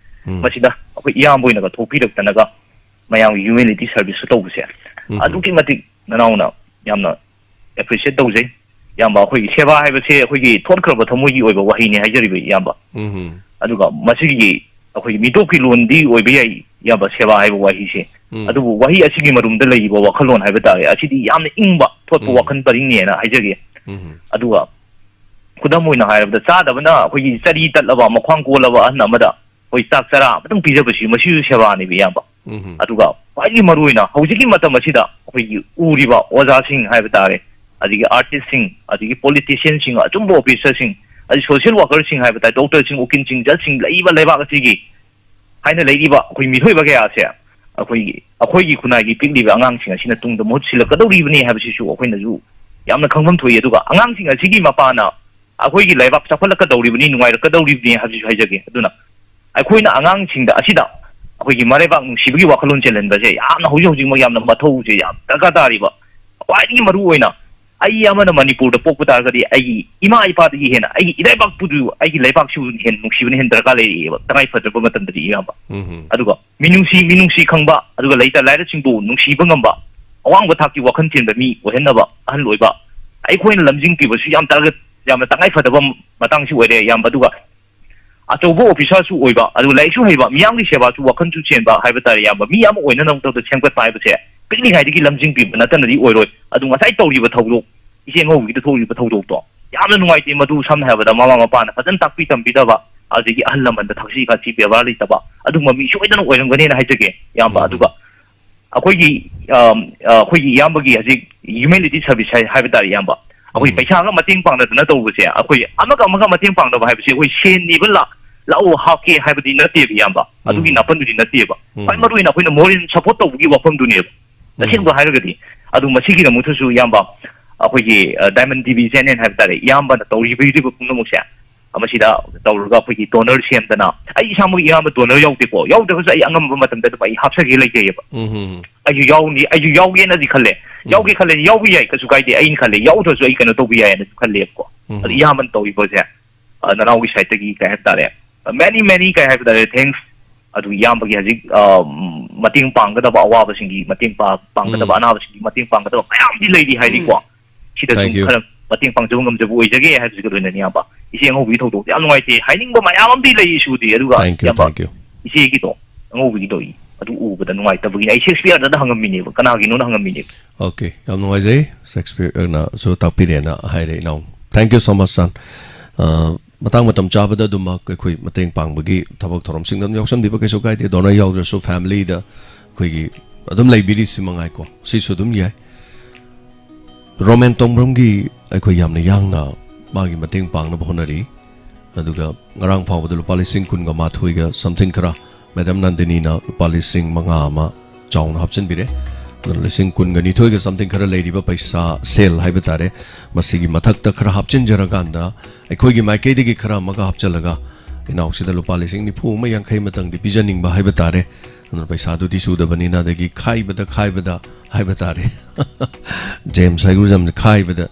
ꯎꯝ꯫ ꯃꯁꯤꯗ ꯑꯩꯈꯣꯏ ꯏꯌꯥꯝꯕ ꯑꯣꯏꯅꯒ ꯊꯣꯛꯄꯤꯔꯛꯇꯅꯒ ꯃꯌꯥꯝꯒꯤ ꯍ꯭ꯌꯨꯃꯦꯅꯤꯇꯤ ꯁꯔꯚꯤꯁꯁꯨ ꯇꯧꯕꯁꯦ, ꯎꯝ꯫ ꯑꯗꯨꯛꯀꯤ ꯃꯇꯤꯛ ꯅꯅꯥꯎꯅ ꯌꯥꯝꯅ ꯑꯦꯄ꯭ꯔꯤꯁꯤꯌꯦꯠ ꯇꯧꯖꯩ꯫ ꯏꯌꯥꯝꯕ, ꯑꯩꯈꯣꯏꯒꯤ ꯁꯦꯕꯥ ꯍꯥꯏꯕꯁꯦ ꯑꯩꯈꯣꯏꯒꯤ ꯊꯣꯠꯈ꯭ꯔꯕ ꯊꯃꯣꯏꯒꯤ ꯑꯣꯏꯕ ꯋꯥꯍꯩꯅꯤ ꯍꯥꯏꯖꯔꯤꯕ ꯏꯌꯥꯝꯕ꯫ ꯎꯝ꯫ ꯑꯗꯨꯒ ꯃꯁꯤꯒꯤ ꯑꯩꯈꯣꯏꯒꯤ ꯃꯤꯇꯣꯞꯀꯤ ꯂꯣꯟꯗꯤ ꯑꯣꯏꯕ ꯌꯥꯏ ꯏꯌꯥꯝꯕ, ꯁꯦꯕꯥ ꯍꯥꯏꯕ ꯋꯥꯍꯩꯁꯦ꯫ ꯎꯝ꯫ ꯑꯗꯨꯕꯨ ꯋꯥꯍꯩ ꯑꯁꯤꯒꯤ ꯃꯔꯨꯝꯗ ꯂꯩꯔꯤꯕ ꯋꯥꯈꯜꯂꯣꯟ ꯍꯥꯏꯕ ꯇꯥꯔꯦ, ꯑꯁꯤꯗꯤ ꯌꯥꯝꯅ ꯏꯪꯕ, ꯊꯣꯠꯄ ꯎꯝ꯫ ꯋꯥꯈꯜ ꯄꯔꯤꯡꯅꯦꯅ ꯍꯥꯏꯖꯒꯦ꯫ ꯎꯝ꯫ ꯑꯗꯨꯒ ꯈꯨꯗꯝ ꯑꯣꯏꯅ ꯍꯥꯏꯔꯕꯗ, ꯆꯥꯗꯕꯅ ꯑꯩꯈꯣꯏꯒꯤ ꯆꯔꯤ ꯇꯠꯂꯕ, ꯃꯈ꯭ꯋꯥꯡ ꯀꯣꯜꯂꯕ ꯑꯍꯟ ꯑꯃꯗ ꯑꯩꯈꯣꯏ ꯆꯥꯛ ꯆꯔꯥ ꯑꯃꯇꯪ ꯄꯤꯖꯕꯁꯤ, ꯃꯁꯤꯁꯨ ꯁꯦꯕꯥꯅꯦꯕ ꯏꯌꯥꯝꯕ꯫ ꯎꯝ꯫ ꯑꯗꯨꯒ ꯈ꯭ꯋꯥꯏꯗꯒꯤ ꯃꯔꯨꯑꯣꯏꯅ ꯍꯧꯖꯤꯛꯀꯤ ꯃꯇꯝ ꯑꯁꯤꯗ ꯑꯩꯈꯣꯏꯒꯤ ꯎꯔꯤꯕ ꯑꯣꯖꯥꯁꯤꯡ ꯍꯥꯏꯕ ꯇꯥꯔꯦ, ꯑꯗꯒꯤ ꯑꯥꯔꯇꯤꯁꯁꯤꯡ, ꯑꯗꯒꯤ ꯄꯣꯂꯤꯇꯤꯁꯤꯌꯟꯁꯤꯡ, ꯑꯆꯨꯝꯕ ꯑꯣꯐꯤꯁꯔꯁꯤꯡ, ꯑꯗꯩ ꯁꯣꯁꯤꯌꯦꯜ ꯋꯥꯀꯔꯁꯤꯡ ꯍꯥꯏꯕ ꯇꯥꯔꯦ, ꯗꯣꯛꯇꯔꯁꯤꯡ, ꯎꯀꯤꯜꯁꯤꯡ, ꯖꯖꯁꯤꯡ, ꯂꯩꯔꯤꯕ ꯂꯩꯕꯥꯛ ꯑꯁꯤꯒꯤ ꯍꯥꯏꯅ ꯂꯩꯔꯤꯕ ꯑꯩꯈꯣꯏ ꯃꯤꯊꯣꯏꯕ ꯀꯌꯥꯁꯦ ꯑꯩꯈꯣꯏꯒꯤ, ꯑꯩꯈꯣꯏꯒꯤ ꯈꯨꯟꯅꯥꯏꯒꯤ ꯄꯤꯛꯂꯤꯕ ꯑꯉꯥꯡꯁꯤꯡ ꯑꯁꯤꯅ ꯇꯨꯡꯗ ꯃꯍꯨꯠ ꯁꯤꯜꯂꯛꯀꯗꯧꯔꯤꯕꯅꯤ ꯍꯥꯏꯕꯁꯤꯁꯨ ꯑꯩꯈꯣꯏꯅꯁꯨ ꯌꯥꯝꯅ ꯈꯪꯐꯝ ꯊꯣꯛꯏ꯫ ꯑꯗꯨꯒ ꯑꯉꯥꯡꯁꯤꯡ ꯑꯁꯤꯒꯤ ꯃꯄꯥꯅ ꯑꯩꯈꯣꯏꯒꯤ ꯂꯩꯕꯥꯛ ꯆꯥꯎꯈꯠꯂꯛꯀꯗꯧꯔꯤꯕꯅꯤ, ꯅꯨꯡꯉꯥꯏꯔꯛꯀꯗꯧꯔꯤꯕꯅꯤ ꯍꯥꯏꯕꯁꯤꯁꯨ ꯍꯥꯏꯖꯒꯦ꯫ ꯑꯗꯨꯅ ꯑꯩꯈꯣꯏꯅ ꯑꯉꯥꯡꯁꯤꯡꯗ ꯑꯁꯤꯗ ꯑꯩꯈꯣꯏꯒꯤ ꯃꯔꯩꯕꯥꯛ ꯅꯨꯡꯁꯤꯕꯒꯤ ꯋꯥꯈꯜꯂꯣꯟ ꯆꯦꯜꯍꯟꯕꯁꯦ ꯌꯥꯝꯅ ꯍꯧꯖꯤꯛ ꯍꯧꯖꯤꯛꯃꯛ ꯌꯥꯝꯅ ꯃꯊꯧꯁꯦ ꯌꯥꯝ ꯗꯔꯀꯥꯔ ꯇꯥꯔꯤꯕ꯫ ꯈ꯭ꯋꯥꯏꯗꯒꯤ ꯃꯔꯨ ꯑꯣꯏꯅ ꯑꯩ ꯑꯃꯅ ꯃꯅꯤꯄꯨꯔꯗ ꯄꯣꯛꯄ ꯇꯥꯔꯒꯗꯤ ꯑꯩꯒꯤ ꯏꯃꯥ ꯏꯄꯥꯗꯒꯤ ꯍꯦꯟꯅ ꯑꯩꯒꯤ ꯏꯔꯩꯕꯥꯛꯄꯨꯗꯨ, ꯑꯩꯒꯤ ꯂꯩꯕꯥꯛꯁꯤꯕꯨ ꯍꯦꯟꯅ ꯅꯨꯡꯁꯤꯕꯅ ꯍꯦꯟꯅ ꯗꯔꯀꯥꯔ ꯂꯩꯔꯛꯑꯦꯕ, ꯇꯉꯥꯏ ꯐꯗ꯭ꯔꯕ ꯃꯇꯝꯗꯗꯤ ꯏꯌꯥꯝꯕ꯫ ꯎꯝ꯫ ꯑꯗꯨꯒ ꯃꯤꯅꯨꯡꯁꯤ, ꯃꯤꯅꯨꯡꯁꯤ ꯈꯪꯕ, ꯑꯗꯨꯒ ꯂꯩꯇ ꯂꯥꯏꯔꯁꯤꯡꯕꯨ ꯅꯨꯡꯁꯤꯕ ꯉꯝꯕ, ꯑꯋꯥꯡꯕ ꯊꯥꯛꯀꯤ ꯋꯥꯈꯜ ꯆꯦꯟꯕ ꯃꯤ ꯑꯣꯏꯍꯟꯅꯕ, ꯑꯍꯜ ꯑꯣꯏꯕ, ꯑꯩꯈꯣꯏꯅ ꯂꯝꯖꯤꯡ ꯄꯤꯕꯁꯨ ꯌꯥꯝ ꯇꯉꯥꯏ-, ꯌꯥꯝꯅ ꯇꯉꯥꯏ ꯐꯗꯕ ꯃꯇꯥꯡꯁꯨ ꯑꯣꯏꯔꯦ ꯏꯌꯥꯝꯕ꯫ ꯑꯗꯨꯒ ꯑꯆꯧꯕ ꯑꯣꯐꯤꯁꯥꯔꯁꯨ ꯑꯣꯏꯕ, ꯑꯗꯨꯒ ꯂꯥꯏꯔꯤꯛꯁꯨ ꯍꯩꯕ, ꯃꯤꯌꯥꯝꯒꯤ ꯁꯦꯕꯥꯁꯨ ꯋꯥꯈꯜꯁꯨ ꯆꯦꯟꯕ ꯍꯥꯏꯕ ꯇꯥꯔꯦ ꯏꯌꯥꯝꯕ꯫ ꯃꯤ ꯑꯃ ꯑꯣꯏꯅꯅꯕꯗ ꯁꯦꯝꯒꯠꯄ ꯍꯥꯏꯕꯁꯦ ꯄꯤꯛꯂꯤꯉꯩꯗꯒꯤ ꯂꯝꯖꯤꯡꯕꯤꯕ ꯅꯠꯇꯅꯗꯤ ꯑꯣꯏꯔꯣꯏ꯫ ꯑꯗꯨ ꯉꯁꯥꯏ ꯇꯧꯔꯤꯕ ꯊꯧꯗꯣꯛ, ꯏꯆꯦ ꯑꯉꯧꯕꯤꯒꯤꯗ ꯊꯣꯛꯂꯤꯕ ꯊꯧꯗꯣꯛꯇꯣ ꯌꯥꯝꯅ ꯅꯨꯡꯉꯥꯏꯇꯦ꯫ ꯃꯗꯨ ꯁꯝꯅ ꯍꯥꯏꯔꯕꯗ ꯃꯃꯥ ꯃꯄꯥꯅ ꯐꯖꯅ ꯇꯥꯛꯄꯤ ꯇꯝꯕꯤꯗꯕ, ꯑꯗꯒꯤ ꯑꯍꯜ ꯂꯃꯟꯗ ꯊꯛꯁꯤ ꯈꯥꯁꯤ ꯕꯦꯕꯥꯔ ꯂꯩꯇꯕ, ꯑꯗꯨꯒꯨꯝꯕ ꯃꯤ ꯁꯣꯏꯗꯅ ꯑꯣꯏꯔꯝꯒꯅꯦꯅ ꯍꯥꯏꯖꯒꯦ ꯏꯌꯥꯝꯕ꯫ ꯎꯝ꯫ ꯑꯗꯨꯒ ꯑꯩꯈꯣꯏꯒꯤ, ꯑꯝ, ꯑ, ꯑꯩꯈꯣꯏꯒꯤ ꯏꯌꯥꯝꯕꯒꯤ ꯍꯧꯖꯤꯛ ꯍ꯭ꯌꯨꯃꯦꯅꯤꯇꯤ ꯁꯔꯚꯤꯁ ꯍꯥꯏ-, ꯍꯥꯏꯕ ꯇꯥꯔꯦ ꯏꯌꯥꯝꯕ꯫ ꯑꯩꯈꯣꯏ ꯎꯝ꯫ ꯄꯩꯁꯥꯒ ꯃꯇꯦꯡ ꯄꯥꯡꯅꯗꯅ ꯇꯧꯕꯁꯦ, ꯑꯩꯈꯣꯏ ꯑꯃꯒ ꯑꯃꯒ ꯃꯇꯦꯡ ꯄꯥꯡꯅꯕ ꯍꯥꯏꯕꯁꯦ ꯑꯩꯈꯣꯏ ꯁꯦꯟ ꯅꯤꯕ ꯂꯥ-, ꯂꯥꯛꯑꯣ ꯍꯥꯞꯀꯦ ꯍꯥꯏꯕꯗꯤ ꯅꯠꯇꯦꯕ ꯏꯌꯥꯝꯕ꯫ ꯑꯗꯨꯒꯤ ꯎꯝ꯫ ꯅꯥꯄꯟꯗꯨꯗꯤ ꯅꯠꯇꯦꯕ꯫ ꯈ꯭ꯋꯥꯏ ꯎꯝ꯫ ꯃꯔꯨꯑꯣꯏꯅ ꯑꯩꯈꯣꯏꯅ ꯃꯣꯔꯦꯜ ꯁꯞꯄꯣꯔꯠ ꯇꯧꯕꯒꯤ ꯋꯥꯐꯝꯗꯨꯅꯦꯕ꯫ ꯎꯝ꯫ ꯇꯁꯦꯡꯕ ꯍꯥꯏꯔꯒꯗꯤ꯫ ꯑꯗꯨ ꯃꯁꯤꯒꯤꯗꯃꯛꯇꯁꯨ ꯏꯌꯥꯝꯕ, ꯑꯩꯈꯣꯏꯒꯤ, ꯑ, ꯗꯥꯏꯃꯟ ꯇꯤ ꯚꯤ ꯆꯦꯅꯦꯜ ꯍꯥꯏꯕ ꯇꯥꯔꯦ, ꯏꯌꯥꯝꯕꯅ ꯇꯧꯕꯤꯔꯤꯕ ꯄꯨꯝꯅꯃꯛꯁꯦ ꯃꯁꯤꯗ ꯇꯧꯔꯒ ꯑꯩꯈꯣꯏꯒꯤ ꯗꯣꯅꯔ ꯁꯦꯝꯗꯅ, ꯑꯩ ꯏꯁꯥꯃꯛ ꯏꯌꯥꯝꯕ ꯗꯣꯅꯔ ꯌꯥꯎꯗꯦꯀꯣ, ꯌꯥꯎꯗ꯭ꯔꯒꯁꯨ ꯑꯩ ꯑꯉꯝꯕ ꯃꯇꯝꯗ ꯑꯗꯨꯝ ꯑꯩ ꯍꯥꯞꯆꯒꯦ ꯂꯩꯖꯩꯑꯕ꯫ ꯎꯝ ꯎꯝ ꯑꯩꯁꯨ ꯌꯥꯎꯅꯤ, ꯑꯩꯁꯨ ꯌꯥꯎꯒꯦꯅꯗꯤ ꯈꯜꯂꯦ꯫ ꯎꯝ꯫ ꯌꯥꯎꯒꯦ ꯈꯜꯂꯦ, ꯌꯥꯎꯕ ꯌꯥꯏ, ꯀꯩꯁꯨ ꯀꯥꯏꯗꯦ꯫ ꯑꯩꯅ ꯈꯜꯂꯦ, ꯌꯥꯎꯗ꯭ꯔꯁꯨ ꯑꯩ ꯀꯩꯅꯣ ꯇꯧꯕ ꯌꯥꯏꯅꯁꯨ ꯈꯜꯂꯦꯕꯀꯣ꯫ ꯎꯝ꯫ ꯑꯗꯣ ꯏꯌꯥꯝꯕꯅ ꯇꯧꯔꯤꯕꯁꯦ, ꯑ, ꯅꯅꯥꯎꯒꯤ ꯁꯥꯏꯠꯇꯒꯤ ꯀꯩ ꯍꯥꯏꯕ ꯇꯥꯔꯦ, many many ꯀꯩ ꯍꯥꯏꯕ ꯇꯥꯔꯦ, thanks꯫ ꯑꯗꯨ ꯏꯌꯥꯝꯕꯒꯤ ꯍꯧꯖꯤꯛ, ꯑ, ꯃꯇꯦꯡ ꯄꯥꯡꯒꯗꯕ, ꯑꯋꯥꯕꯁꯤꯡꯒꯤ ꯃꯇꯦꯡ ꯄꯥꯡ-, ꯄꯥꯡꯒꯗꯕ, ꯎꯝ꯫ ꯑꯅꯥꯕꯁꯤꯡꯒꯤ ꯃꯇꯦꯡ ꯄꯥꯡꯒꯗꯕ ꯃꯌꯥꯝꯗꯤ ꯂꯩꯔꯤ ꯍꯥꯏꯔꯤꯀꯣ꯫ ꯁꯤꯗꯁꯨ Thank you. ꯈꯔ ꯃꯇꯦꯡ ꯄꯥꯡꯖꯕ ꯉꯝꯖꯕ ꯑꯣꯏꯖꯒꯦ ꯍꯥꯏꯕꯁꯤꯒ ꯂꯣꯏꯅꯅ ꯏꯌꯥꯝꯕ, ꯏꯆꯦ ꯑꯉꯧꯕꯒꯤ ꯊꯧꯗꯣꯛꯇ ꯌꯥꯝ ꯅꯨꯡꯉꯥꯏꯇꯦ꯫ ꯍꯥꯏꯅꯤꯡꯕ ꯃꯌꯥꯝ ꯑꯃꯗꯤ ꯂꯩ ꯏꯁꯨꯗꯤ, ꯑꯗꯨꯒ Thank you, ꯏꯌꯥꯝꯕ, thank you. ꯏꯆꯦꯒꯤꯗꯣ, ꯑꯉꯧꯕꯒꯤꯗꯣ, ꯑꯗꯨ ꯎꯕꯗ ꯅꯨꯡꯉꯥꯏꯇꯕꯒꯤꯅꯦ꯫ ꯑꯩ ꯁꯦꯛꯁꯄꯤꯌꯔꯗ ꯍꯪꯉꯝꯃꯤꯅꯦꯕ, ꯀꯅꯥꯒꯤꯅꯣꯅ ꯍꯪꯉꯝꯃꯤꯅꯦꯕ꯫ Okay, ꯌꯥꯝ ꯅꯨꯡꯉꯥꯏꯖꯩ꯫ ꯁꯦꯛꯁꯄꯤꯌꯔꯅꯁꯨ ꯇꯥꯛꯄꯤꯔꯦꯅ ꯍꯥꯏꯔꯦ, ꯏꯅꯥꯎ꯫ Thank you so much, son. ꯑ, ꯃꯇꯥꯡ ꯃꯇꯝ ꯆꯥꯕꯗ ꯑꯗꯨꯃꯛ ꯑꯩꯈꯣꯏ ꯃꯇꯦꯡ ꯄꯥꯡꯕꯒꯤ ꯊꯕꯛ ꯊꯧꯔꯝꯁꯤꯡꯗ ꯑꯗꯨꯝ ꯌꯥꯎꯁꯟꯕꯤꯕ ꯀꯩꯁꯨ ꯀꯥꯏꯗꯦ꯫ ꯗꯣꯅꯔ ꯌꯥꯎꯗ꯭ꯔꯁꯨ ꯐꯦꯃꯤꯂꯤꯗ ꯑꯩꯈꯣꯏꯒꯤ ꯑꯗꯨꯝ ꯂꯩꯕꯤꯔꯤꯁꯤ ꯃꯉꯥꯏꯀꯣ, ꯁꯤꯁꯨ ꯑꯗꯨꯝ ꯌꯥꯏ꯫ ꯔꯣꯃꯦꯟ ꯇꯣꯡꯕ꯭ꯔꯝꯒꯤ ꯑꯩꯈꯣꯏ ꯌꯥꯝꯅ ꯌꯥꯡꯅ ꯃꯥꯒꯤ ꯃꯇꯦꯡ ꯄꯥꯡꯅꯕ ꯍꯣꯠꯅꯔꯤ꯫ ꯑꯗꯨꯒ ꯉꯔꯥꯡ ꯐꯥꯎꯕꯗ ꯂꯨꯄꯥ ꯂꯤꯁꯤꯡ ꯀꯨꯟꯒ ꯃꯥꯊꯣꯏꯒ something ꯈꯔ ꯃꯦꯗꯥꯝ ꯅꯟꯗꯤꯅꯤꯅ ꯂꯨꯄꯥ ꯂꯤꯁꯤꯡ ꯃꯉꯥ ꯑꯃ ꯆꯥꯎꯅ ꯍꯥꯞꯆꯤꯟꯕꯤꯔꯦ꯫ ꯑꯗꯨꯅ ꯂꯤꯁꯤꯡ ꯀꯨꯟꯒ ꯅꯤꯊꯣꯏꯒ something ꯈꯔ ꯂꯩꯔꯤꯕ ꯄꯩꯁꯥ, ꯁꯦꯜ ꯍꯥꯏꯕ ꯇꯥꯔꯦ, ꯃꯁꯤꯒꯤ ꯃꯊꯛꯇ ꯈꯔ ꯍꯥꯞꯆꯤꯟꯖꯔꯀꯥꯟꯗ ꯑꯩꯈꯣꯏꯒꯤ ꯃꯥꯏꯀꯩꯗꯒꯤ ꯈꯔ ꯑꯃꯒ ꯍꯥꯞꯆꯤꯜꯂꯒ ꯏꯅꯥꯎꯁꯤꯗ ꯂꯨꯄꯥ ꯂꯤꯁꯤꯡ ꯅꯤꯐꯨ ꯑꯃ ꯌꯥꯡꯈꯩ ꯑꯃꯇꯪꯗꯤ ꯄꯤꯖꯅꯤꯡꯕ ꯍꯥꯏꯕ ꯇꯥꯔꯦ꯫ ꯑꯗꯨꯅ ꯄꯩꯁꯥꯗꯨꯗꯤ ꯁꯨꯗꯕꯅꯤꯅ, ꯑꯗꯒꯤ ꯈꯥꯏꯕꯗ ꯈꯥꯏꯕꯗ ꯍꯥꯏꯕ ꯇꯥꯔꯦ꯫ ꯖꯦꯝꯁ ꯍꯥꯏꯒꯨꯖꯝꯁꯦ ꯈꯥꯏꯕꯗ꯫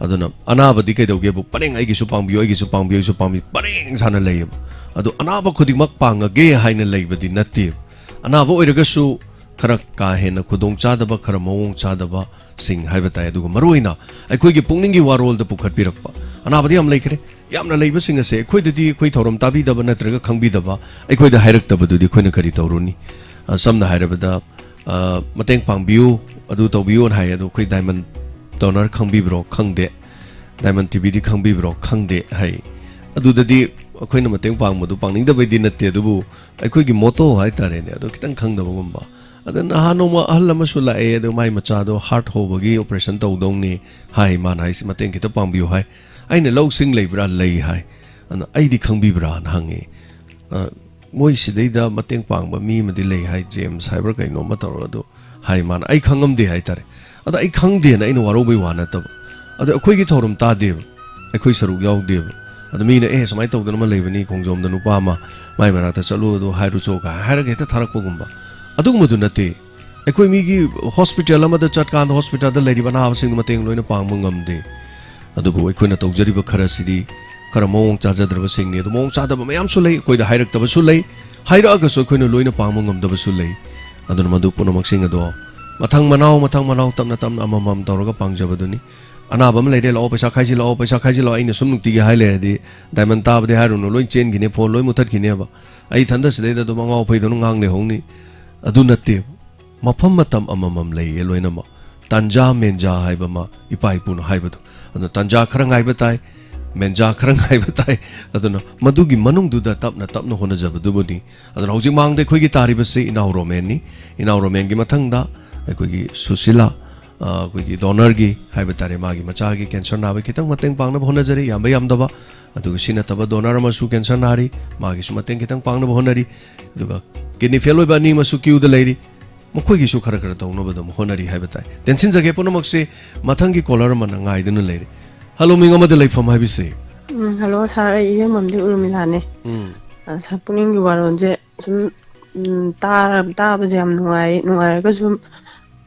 ꯑꯗꯨꯅ ꯑꯅꯥꯕꯗꯤ ꯀꯩꯗꯧꯒꯦꯕꯨ ꯄꯔꯦꯡ "ꯑꯩꯒꯤꯁꯨ ꯄꯥꯡꯕꯤꯌꯨ, ꯑꯩꯒꯤꯁꯨ ꯄꯥꯡꯕꯤꯌꯨ, ꯑꯩꯒꯤꯁꯨ ꯄꯥꯡꯕꯤꯌꯨ" ꯄꯔꯦꯡ ꯁꯥꯅ ꯂꯩꯌꯦꯕ꯫ ꯑꯗꯣ ꯑꯅꯥꯕ ꯈꯨꯗꯤꯡꯃꯛ ꯄꯥꯡꯉꯒꯦ ꯍꯥꯏꯅ ꯂꯩꯕꯗꯤ ꯅꯠꯇꯦꯕ꯫ ꯑꯅꯥꯕ ꯑꯣꯏꯔꯒꯁꯨ ꯈꯔ ꯀꯥ ꯍꯦꯟꯅ ꯈꯨꯗꯣꯡ ꯆꯥꯗꯕ, ꯈꯔ ꯃꯑꯣꯡ ꯆꯥꯗꯕꯁꯤꯡ ꯍꯥꯏꯕ ꯇꯥꯏ꯫ ꯑꯗꯨꯒ ꯃꯔꯨꯑꯣꯏꯅ ꯑꯩꯈꯣꯏꯒꯤ ꯄꯨꯛꯅꯤꯡꯒꯤ ꯋꯥꯔꯣꯜꯗ ꯄꯨꯈꯠꯄꯤꯔꯛꯄ ꯑꯅꯥꯕꯗꯤ ꯌꯥꯝ ꯂꯩꯈ꯭ꯔꯦ꯫ ꯌꯥꯝꯅ ꯂꯩꯕꯁꯤꯡ ꯑꯁꯦ ꯑꯩꯈꯣꯏꯗꯗꯤ, ꯑꯩꯈꯣꯏ ꯊꯧꯔꯝ ꯇꯥꯕꯤꯗꯕ ꯅꯠꯇ꯭ꯔꯒ ꯈꯪꯕꯤꯗꯕ, ꯑꯩꯈꯣꯏꯗ ꯍꯥꯏꯔꯛꯇꯕꯗꯨꯗꯤ ꯑꯩꯈꯣꯏꯅ ꯀꯔꯤ ꯇꯧꯔꯨꯅꯤ? ꯑ, ꯁꯝꯅ ꯍꯥꯏꯔꯕꯗ, ꯑ, "ꯃꯇꯦꯡ ꯄꯥꯡꯕꯤꯌꯨ, ꯑꯗꯨ ꯇꯧꯕꯤꯌꯨꯅ" ꯍꯥꯏ, ꯑꯗꯣ ꯑꯩꯈꯣꯏ ꯗꯥꯏꯃꯟ ꯗꯣꯅꯔ ꯈꯪꯕꯤꯕ꯭ꯔꯣ? ꯈꯪꯗꯦ꯫ ꯗꯥꯏꯃꯟ ꯇꯤꯚꯤꯗꯤ ꯈꯪꯕꯤꯕ꯭ꯔꯣ? ꯈꯪꯗꯦ ꯍꯥꯏ꯫ ꯑꯗꯨꯗꯗꯤ ꯑꯩꯈꯣꯏꯅ ꯃꯇꯦꯡ ꯄꯥꯡꯕꯗꯨ ꯄꯥꯡꯅꯤꯡꯗꯕꯩꯗꯤ ꯅꯠꯇꯦ, ꯑꯗꯨꯕꯨ ꯑꯩꯈꯣꯏꯒꯤ ꯃꯣꯇꯣ ꯍꯥꯏꯇꯥꯔꯦꯅꯦ, ꯑꯗꯣ ꯈꯤꯇꯪ ꯈꯪꯗꯕꯒꯨꯝꯕ꯫ ꯑꯗ ꯅꯍꯥꯟ ꯅꯣꯡꯃ ꯑꯍꯜ ꯑꯃꯁꯨ ꯂꯥꯛꯑꯦ, ꯑꯗꯣ ꯃꯥꯏ ꯃꯆꯥꯗꯣ ꯍꯥꯔꯠ ꯍꯧꯕꯒꯤ ꯑꯣꯄꯔꯦꯁꯟ ꯇꯧꯗꯧꯅꯤ ꯍꯥꯏ, ꯃꯥꯅ ꯍꯥꯏꯁꯤ ꯃꯇꯦꯡ ꯈꯤꯇ ꯄꯥꯡꯕꯤꯌꯨ ꯍꯥꯏ꯫ ꯑꯩꯅ "ꯂꯧꯁꯤꯡ ꯂꯩꯕ꯭ꯔꯥ?" "ꯂꯩ" ꯍꯥꯏ꯫ ꯑꯗꯨꯅ "ꯑꯩꯗꯤ ꯈꯪꯕꯤꯕ꯭ꯔꯥꯅ" ꯍꯪꯉꯤ꯫ ꯑ, "ꯃꯣꯏ ꯁꯤꯗꯩꯗ ꯃꯇꯦꯡ ꯄꯥꯡꯕ ꯃꯤ ꯑꯃꯗꯤ ꯂꯩ" ꯍꯥꯏ, ꯖꯦꯝꯁ ꯍꯥꯏꯕ꯭ꯔꯥ ꯀꯩꯅꯣꯝꯃ ꯇꯧꯔꯒ, ꯑꯗꯨ ꯍꯥꯏ ꯃꯥꯅ꯫ ꯑꯩ ꯈꯪꯉꯝꯗꯦ ꯍꯥꯏꯇꯥꯔꯦ꯫ ꯑꯗ ꯑꯩ ꯈꯪꯗꯦꯅ ꯑꯩꯅ ꯋꯥꯔꯧꯕꯩ ꯋꯥ ꯅꯠꯇꯕ, ꯑꯗ ꯑꯩꯈꯣꯏꯒꯤ ꯊꯧꯔꯝ ꯇꯥꯗꯦꯕ, ꯑꯩꯈꯣꯏ ꯁꯔꯨꯛ ꯌꯥꯎꯗꯦꯕ꯫ ꯑꯗꯨ ꯃꯤꯅ, "ꯑꯦ, ꯁꯨꯃꯥꯏꯅ ꯇꯧꯗꯅ ꯑꯃ ꯂꯩꯕꯅꯤ ꯈꯣꯡꯖꯣꯝꯗ ꯅꯨꯄꯥ ꯑꯃ, ꯃꯥꯏ ꯃꯅꯥꯛꯇ ꯆꯠꯂꯨ, ꯑꯗꯨ ꯍꯥꯏꯔꯨ ꯆꯣ" ꯀꯥꯏ ꯍꯥꯏꯔꯒ ꯍꯦꯛꯇ ꯊꯥꯔꯛꯄꯒꯨꯝꯕ, ꯑꯗꯨꯒꯨꯝꯕꯗꯨ ꯅꯠꯇꯦ꯫ ꯑꯩꯈꯣꯏ ꯃꯤꯒꯤ ꯍꯣꯁꯄꯤꯇꯥꯜ ꯑꯃꯗ ꯆꯠꯀꯥꯟꯗ ꯍꯣꯁꯄꯤꯇꯥꯜꯗ ꯂꯩꯔꯤꯕ ꯑꯅꯥꯕꯁꯤꯡꯗꯨ ꯃꯇꯦꯡ ꯂꯣꯏꯅ ꯄꯥꯡꯕ ꯉꯝꯗꯦ꯫ ꯑꯗꯨꯕꯨ ꯑꯩꯈꯣꯏꯅ ꯇꯧꯖꯔꯤꯕ ꯈꯔꯁꯤꯗꯤ ꯈꯔ ꯃꯑꯣꯡ ꯆꯥꯖꯗ꯭ꯔꯕꯁꯤꯡꯅꯤ꯫ ꯑꯗꯨ ꯃꯑꯣꯡ ꯆꯥꯗꯕ ꯃꯌꯥꯝꯁꯨ ꯂꯩ, ꯑꯩꯈꯣꯏꯗ ꯍꯥꯏꯔꯛꯇꯕꯁꯨ ꯂꯩ, ꯍꯥꯏꯔꯛꯑꯒꯁꯨ ꯑꯩꯈꯣꯏꯅ ꯂꯣꯏꯅ ꯄꯥꯡꯕ ꯉꯝꯗꯕꯁꯨ ꯂꯩ꯫ ꯑꯗꯨꯅ ꯃꯗꯨ ꯄꯨꯝꯅꯃꯛꯁꯤꯡ ꯑꯗꯣ ꯃꯊꯪ ꯃꯅꯥꯎ, ꯃꯊꯪ ꯃꯅꯥꯎ, ꯇꯞꯅ ꯇꯞꯅ ꯑꯃꯃꯝ ꯇꯧꯔꯒ ꯄꯥꯡꯖꯕꯗꯨꯅꯤ꯫ ꯑꯅꯥꯕ ꯑꯃ ꯂꯩꯔꯦ, "ꯂꯥꯛꯑꯣ, ꯄꯩꯁꯥ ꯈꯥꯏꯖꯤꯜꯂꯛꯑꯣ, ꯄꯩꯁꯥ ꯈꯥꯏꯖꯤꯜꯂꯛꯑꯣ", ꯑꯩꯅ ꯁꯨꯝ ꯅꯨꯡꯇꯤꯒꯤ ꯍꯥꯏ ꯂꯩꯔꯗꯤ, ꯗꯥꯏꯃꯟ ꯇꯥꯕꯗꯤ ꯍꯥꯏꯔꯨꯅꯨ, ꯂꯣꯏ ꯆꯦꯟꯈꯤꯅꯤ, ꯐꯣꯟ ꯂꯣꯏ ꯃꯨꯊꯠꯈꯤꯅꯦꯕ꯫ ꯑꯩ ꯏꯊꯟꯗ ꯁꯤꯗꯩꯗ ꯑꯗꯨꯝ ꯑꯉꯥꯎ ꯐꯩꯗꯧꯅ ꯉꯥꯡ ꯂꯩꯍꯧꯅꯤ꯫ ꯑꯗꯨ ꯅꯠꯇꯦ, ꯃꯐꯝ ꯃꯇꯝ ꯑꯃꯃꯝ ꯂꯩꯌꯦ ꯂꯣꯏꯅꯃꯛ꯫ ꯇꯥꯟꯖꯥ ꯃꯦꯟꯖꯥ ꯍꯥꯏꯕ ꯑꯃ ꯏꯄꯥ ꯏꯄꯨꯅ ꯍꯥꯏꯕꯗꯣ꯫ ꯑꯗꯨꯅ ꯇꯥꯟꯖꯥ ꯈꯔ ꯉꯥꯏꯕ ꯇꯥꯏ, ꯃꯦꯟꯖꯥ ꯈꯔ ꯉꯥꯏꯕ ꯇꯥꯏ꯫ ꯑꯗꯨꯅ ꯃꯗꯨꯒꯤ ꯃꯅꯨꯡꯗꯨꯗ ꯇꯞꯅ ꯇꯞꯅ ꯍꯣꯠꯅꯖꯕꯗꯨꯕꯨꯅꯤ꯫ ꯑꯗꯨꯅ ꯍꯧꯖꯤꯛ ꯃꯥꯡꯗ ꯑꯩꯈꯣꯏꯒꯤ ꯇꯥꯔꯤꯕꯁꯤ ꯏꯅꯥꯎ ꯔꯣꯃꯦꯟꯅꯤ꯫ ꯏꯅꯥꯎ ꯔꯣꯃꯦꯟꯒꯤ ꯃꯊꯪꯗ ꯑꯩꯈꯣꯏꯒꯤ ꯁꯨꯁꯤꯂꯥ, ꯑ, ꯑꯩꯈꯣꯏꯒꯤ ꯗꯣꯅꯔꯒꯤ ꯍꯥꯏꯕ ꯇꯥꯔꯦ, ꯃꯥꯒꯤ ꯃꯆꯥꯒꯤ ꯀꯦꯟꯁꯔ ꯅꯥꯕꯒꯤ ꯈꯤꯇꯪ ꯃꯇꯦꯡ ꯄꯥꯡꯅꯕ ꯍꯣꯠꯅꯖꯔꯤ, ꯌꯥꯝꯕ ꯌꯥꯝꯗꯕ꯫ ꯑꯗꯨꯒ ꯁꯤ ꯅꯠꯇꯕ ꯗꯣꯅꯔ ꯑꯃꯁꯨ ꯀꯦꯟꯁꯔ ꯅꯥꯔꯤ, ꯃꯥꯒꯤꯁꯨ ꯃꯇꯦꯡ ꯈꯤꯇꯪ ꯄꯥꯡꯅꯕ ꯍꯣꯠꯅꯔꯤ꯫ ꯑꯗꯨꯒ ꯀꯤꯗꯅꯤ ꯐꯦꯜ ꯑꯣꯏꯕ ꯑꯅꯤ ꯑꯃꯁꯨ ꯀ꯭ꯌꯨꯗ ꯂꯩꯔꯤ, ꯃꯈꯣꯏꯒꯤꯁꯨ ꯈꯔ ꯈꯔ ꯇꯧꯅꯕ ꯑꯗꯨꯝ ꯍꯣꯠꯅꯔꯤ ꯍꯥꯏꯕ ꯇꯥꯏ꯫ ꯇꯦꯟꯁꯤꯟꯖꯒꯦ ꯄꯨꯝꯅꯃꯛꯁꯦ꯫ ꯃꯊꯪꯒꯤ ꯀꯣꯂꯔ ꯑꯃꯅ ꯉꯥꯏꯗꯨꯅ ꯂꯩꯔꯤ꯫ ꯍꯜꯂꯣ, ꯃꯤꯡ ꯑꯃꯗ ꯂꯩꯐꯝ ꯍꯥꯏꯕꯤꯁꯤ꯫ ꯎꯝ, ꯍꯜꯂꯣ ꯁꯥꯔ, ꯑꯩ ꯏꯔꯦꯝꯕꯝꯗꯤ ꯎꯔꯃꯤꯂꯥꯅꯦ꯫ ꯎꯝ꯫ ꯑ, ꯁꯥꯔ, ꯄꯨꯛꯅꯤꯡꯒꯤ ꯋꯥꯔꯣꯜꯁꯦ ꯁꯨꯝ, ꯎꯝ, ꯇꯥꯔ-, ꯇꯥꯕꯁꯦ ꯌꯥꯝ ꯅꯨꯡꯉꯥꯏ, ꯅꯨꯡꯉꯥꯏꯔꯒꯁꯨ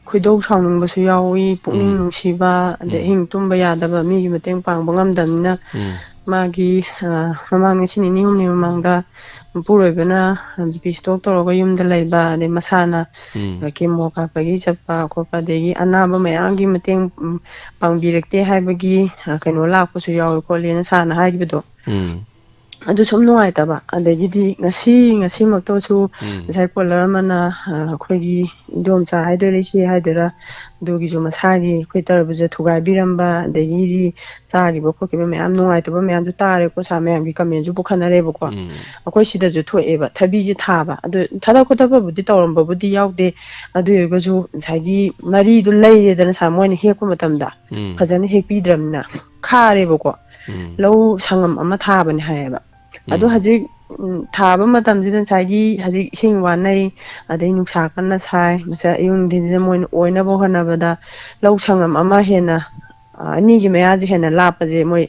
ꯈꯣꯏꯗꯧ ꯁꯥꯎꯅꯤꯡꯕꯁꯨ ꯌꯥꯎꯏ, ꯄꯨꯛꯅꯤꯡ ꯎꯝ꯫ ꯅꯨꯡꯁꯤꯕ, ꯑꯗꯩ ꯎꯝ꯫ ꯑꯍꯤꯡ ꯇꯨꯝꯕ ꯌꯥꯗꯕ, ꯃꯤꯒꯤ ꯃꯇꯦꯡ ꯄꯥꯡꯕ ꯉꯝꯗꯕꯅꯤꯅ ꯎꯝ꯫ ꯃꯥꯒꯤ, ꯑ, ꯃꯃꯥꯡ ꯉꯁꯤ ꯅꯤꯅꯤ ꯍꯨꯝꯅꯤ ꯃꯃꯥꯡꯗ ꯃꯄꯨꯔꯣꯏꯕꯅ ꯕꯤ ꯄꯤ ꯁ꯭ꯇꯣꯛ ꯇꯧꯔꯒ ꯌꯨꯝꯗ ꯂꯩꯕ, ꯑꯗꯩ ꯃꯁꯥꯅ ꯎꯝ꯫ ꯀꯦꯃꯣ ꯀꯥꯞꯄꯒꯤ ꯆꯠꯄ ꯈꯣꯠꯄ, ꯑꯗꯒꯤ ꯑꯅꯥꯕ ꯃꯌꯥꯝꯒꯤ ꯃꯇꯦꯡ, ꯎꯝ, ꯄꯥꯡꯕꯤꯔꯛꯇꯦ ꯍꯥꯏꯕꯒꯤ, ꯑ, ꯀꯩꯅꯣ ꯂꯥꯛꯄꯁꯨ ꯌꯥꯎꯏ ꯈꯣꯠꯂꯦꯅ ꯁꯥꯔꯅ ꯍꯥꯏꯈꯤꯕꯗꯣ꯫ ꯎꯝ꯫ ꯑꯗꯨ ꯁꯨꯝ ꯅꯨꯡꯉꯥꯏꯇꯕ꯫ ꯑꯗꯒꯤꯗꯤ ꯉꯁꯤ, ꯉꯁꯤꯃꯛꯇꯁꯨ ꯎꯝ꯫ ꯉꯁꯥꯏ ꯀꯣꯂꯔ ꯑꯃꯅ, ꯑ, ꯑꯩꯈꯣꯏꯒꯤ ꯏꯗꯣꯝꯆꯥ ꯍꯥꯏꯗꯣꯏꯔꯥ, ꯏꯆꯦ ꯍꯥꯏꯗꯣꯏꯔꯥ, ꯑꯗꯨꯒꯤꯁꯨ ꯃꯁꯥꯒꯤ ꯑꯩꯈꯣꯏ ꯇꯔꯕꯨꯖ ꯊꯨꯒꯥꯏꯕꯤꯔꯝꯕ, ꯑꯗꯒꯤꯗꯤ ꯆꯥꯈꯤꯕ ꯈꯣꯠꯈꯤꯕ ꯃꯌꯥꯝ ꯅꯨꯡꯉꯥꯏꯇꯕ ꯃꯌꯥꯝꯁꯨ ꯇꯥꯔꯦꯀꯣ, ꯁꯥꯔ, ꯃꯌꯥꯝꯒꯤ ꯀꯃꯦꯟꯁꯨ ꯄꯨꯈꯠꯅꯔꯦꯕꯀꯣ꯫ ꯎꯝ꯫ ꯑꯩꯈꯣꯏ ꯁꯤꯗꯁꯨ ꯊꯣꯛꯑꯦꯕ, ꯊꯕꯤꯁꯦ ꯊꯥꯕ꯫ ꯑꯗꯨ ꯊꯥꯗ ꯈꯣꯠꯇꯕꯕꯨꯗꯤ ꯇꯧꯔꯝꯕꯕꯨꯗꯤ ꯌꯥꯎꯗꯦ꯫ ꯑꯗꯨ ꯑꯣꯏꯔꯒꯁꯨ ꯉꯁꯥꯏꯒꯤ ꯃꯔꯤꯗꯨ ꯂꯩꯔꯦꯗꯅ, ꯁꯥꯔ, ꯃꯣꯏꯅ ꯍꯦꯛꯄ ꯃꯇꯝꯗ ꯎꯝ꯫ ꯐꯖꯅ ꯍꯦꯛꯄꯤꯗ꯭ꯔꯕꯅꯤꯅ ꯈꯥꯔꯦꯕꯀꯣ꯫ ꯎꯝ꯫ ꯂꯧ ꯁꯪꯉꯝ ꯑꯃ ꯊꯥꯕꯅꯦ ꯍꯥꯏꯌꯦꯕ꯫ ꯑꯗꯣ ꯎꯝ꯫ ꯍꯧꯖꯤꯛ, ꯎꯝ, ꯊꯥꯕ ꯃꯇꯝꯁꯤꯗ ꯉꯁꯥꯏꯒꯤ ꯍꯧꯖꯤꯛ ꯏꯁꯤꯡ ꯋꯥꯅꯩ, ꯑꯗꯩ ꯅꯨꯡꯁꯥ ꯀꯟꯅ ꯁꯥꯏ, ꯉꯁꯥꯏ ꯑꯌꯨꯛ ꯅꯨꯡꯊꯤꯟꯁꯤꯗ ꯃꯣꯏꯅ ꯑꯣꯏꯅꯕ ꯍꯣꯠꯅꯕꯗ ꯂꯧ ꯁꯪꯉꯝ ꯑꯃ ꯍꯦꯟꯅ ꯑ, ꯑꯅꯤꯒꯤ ꯃꯌꯥꯁꯦ ꯍꯦꯟꯅ ꯂꯥꯞꯄꯁꯦ ꯃꯣꯏ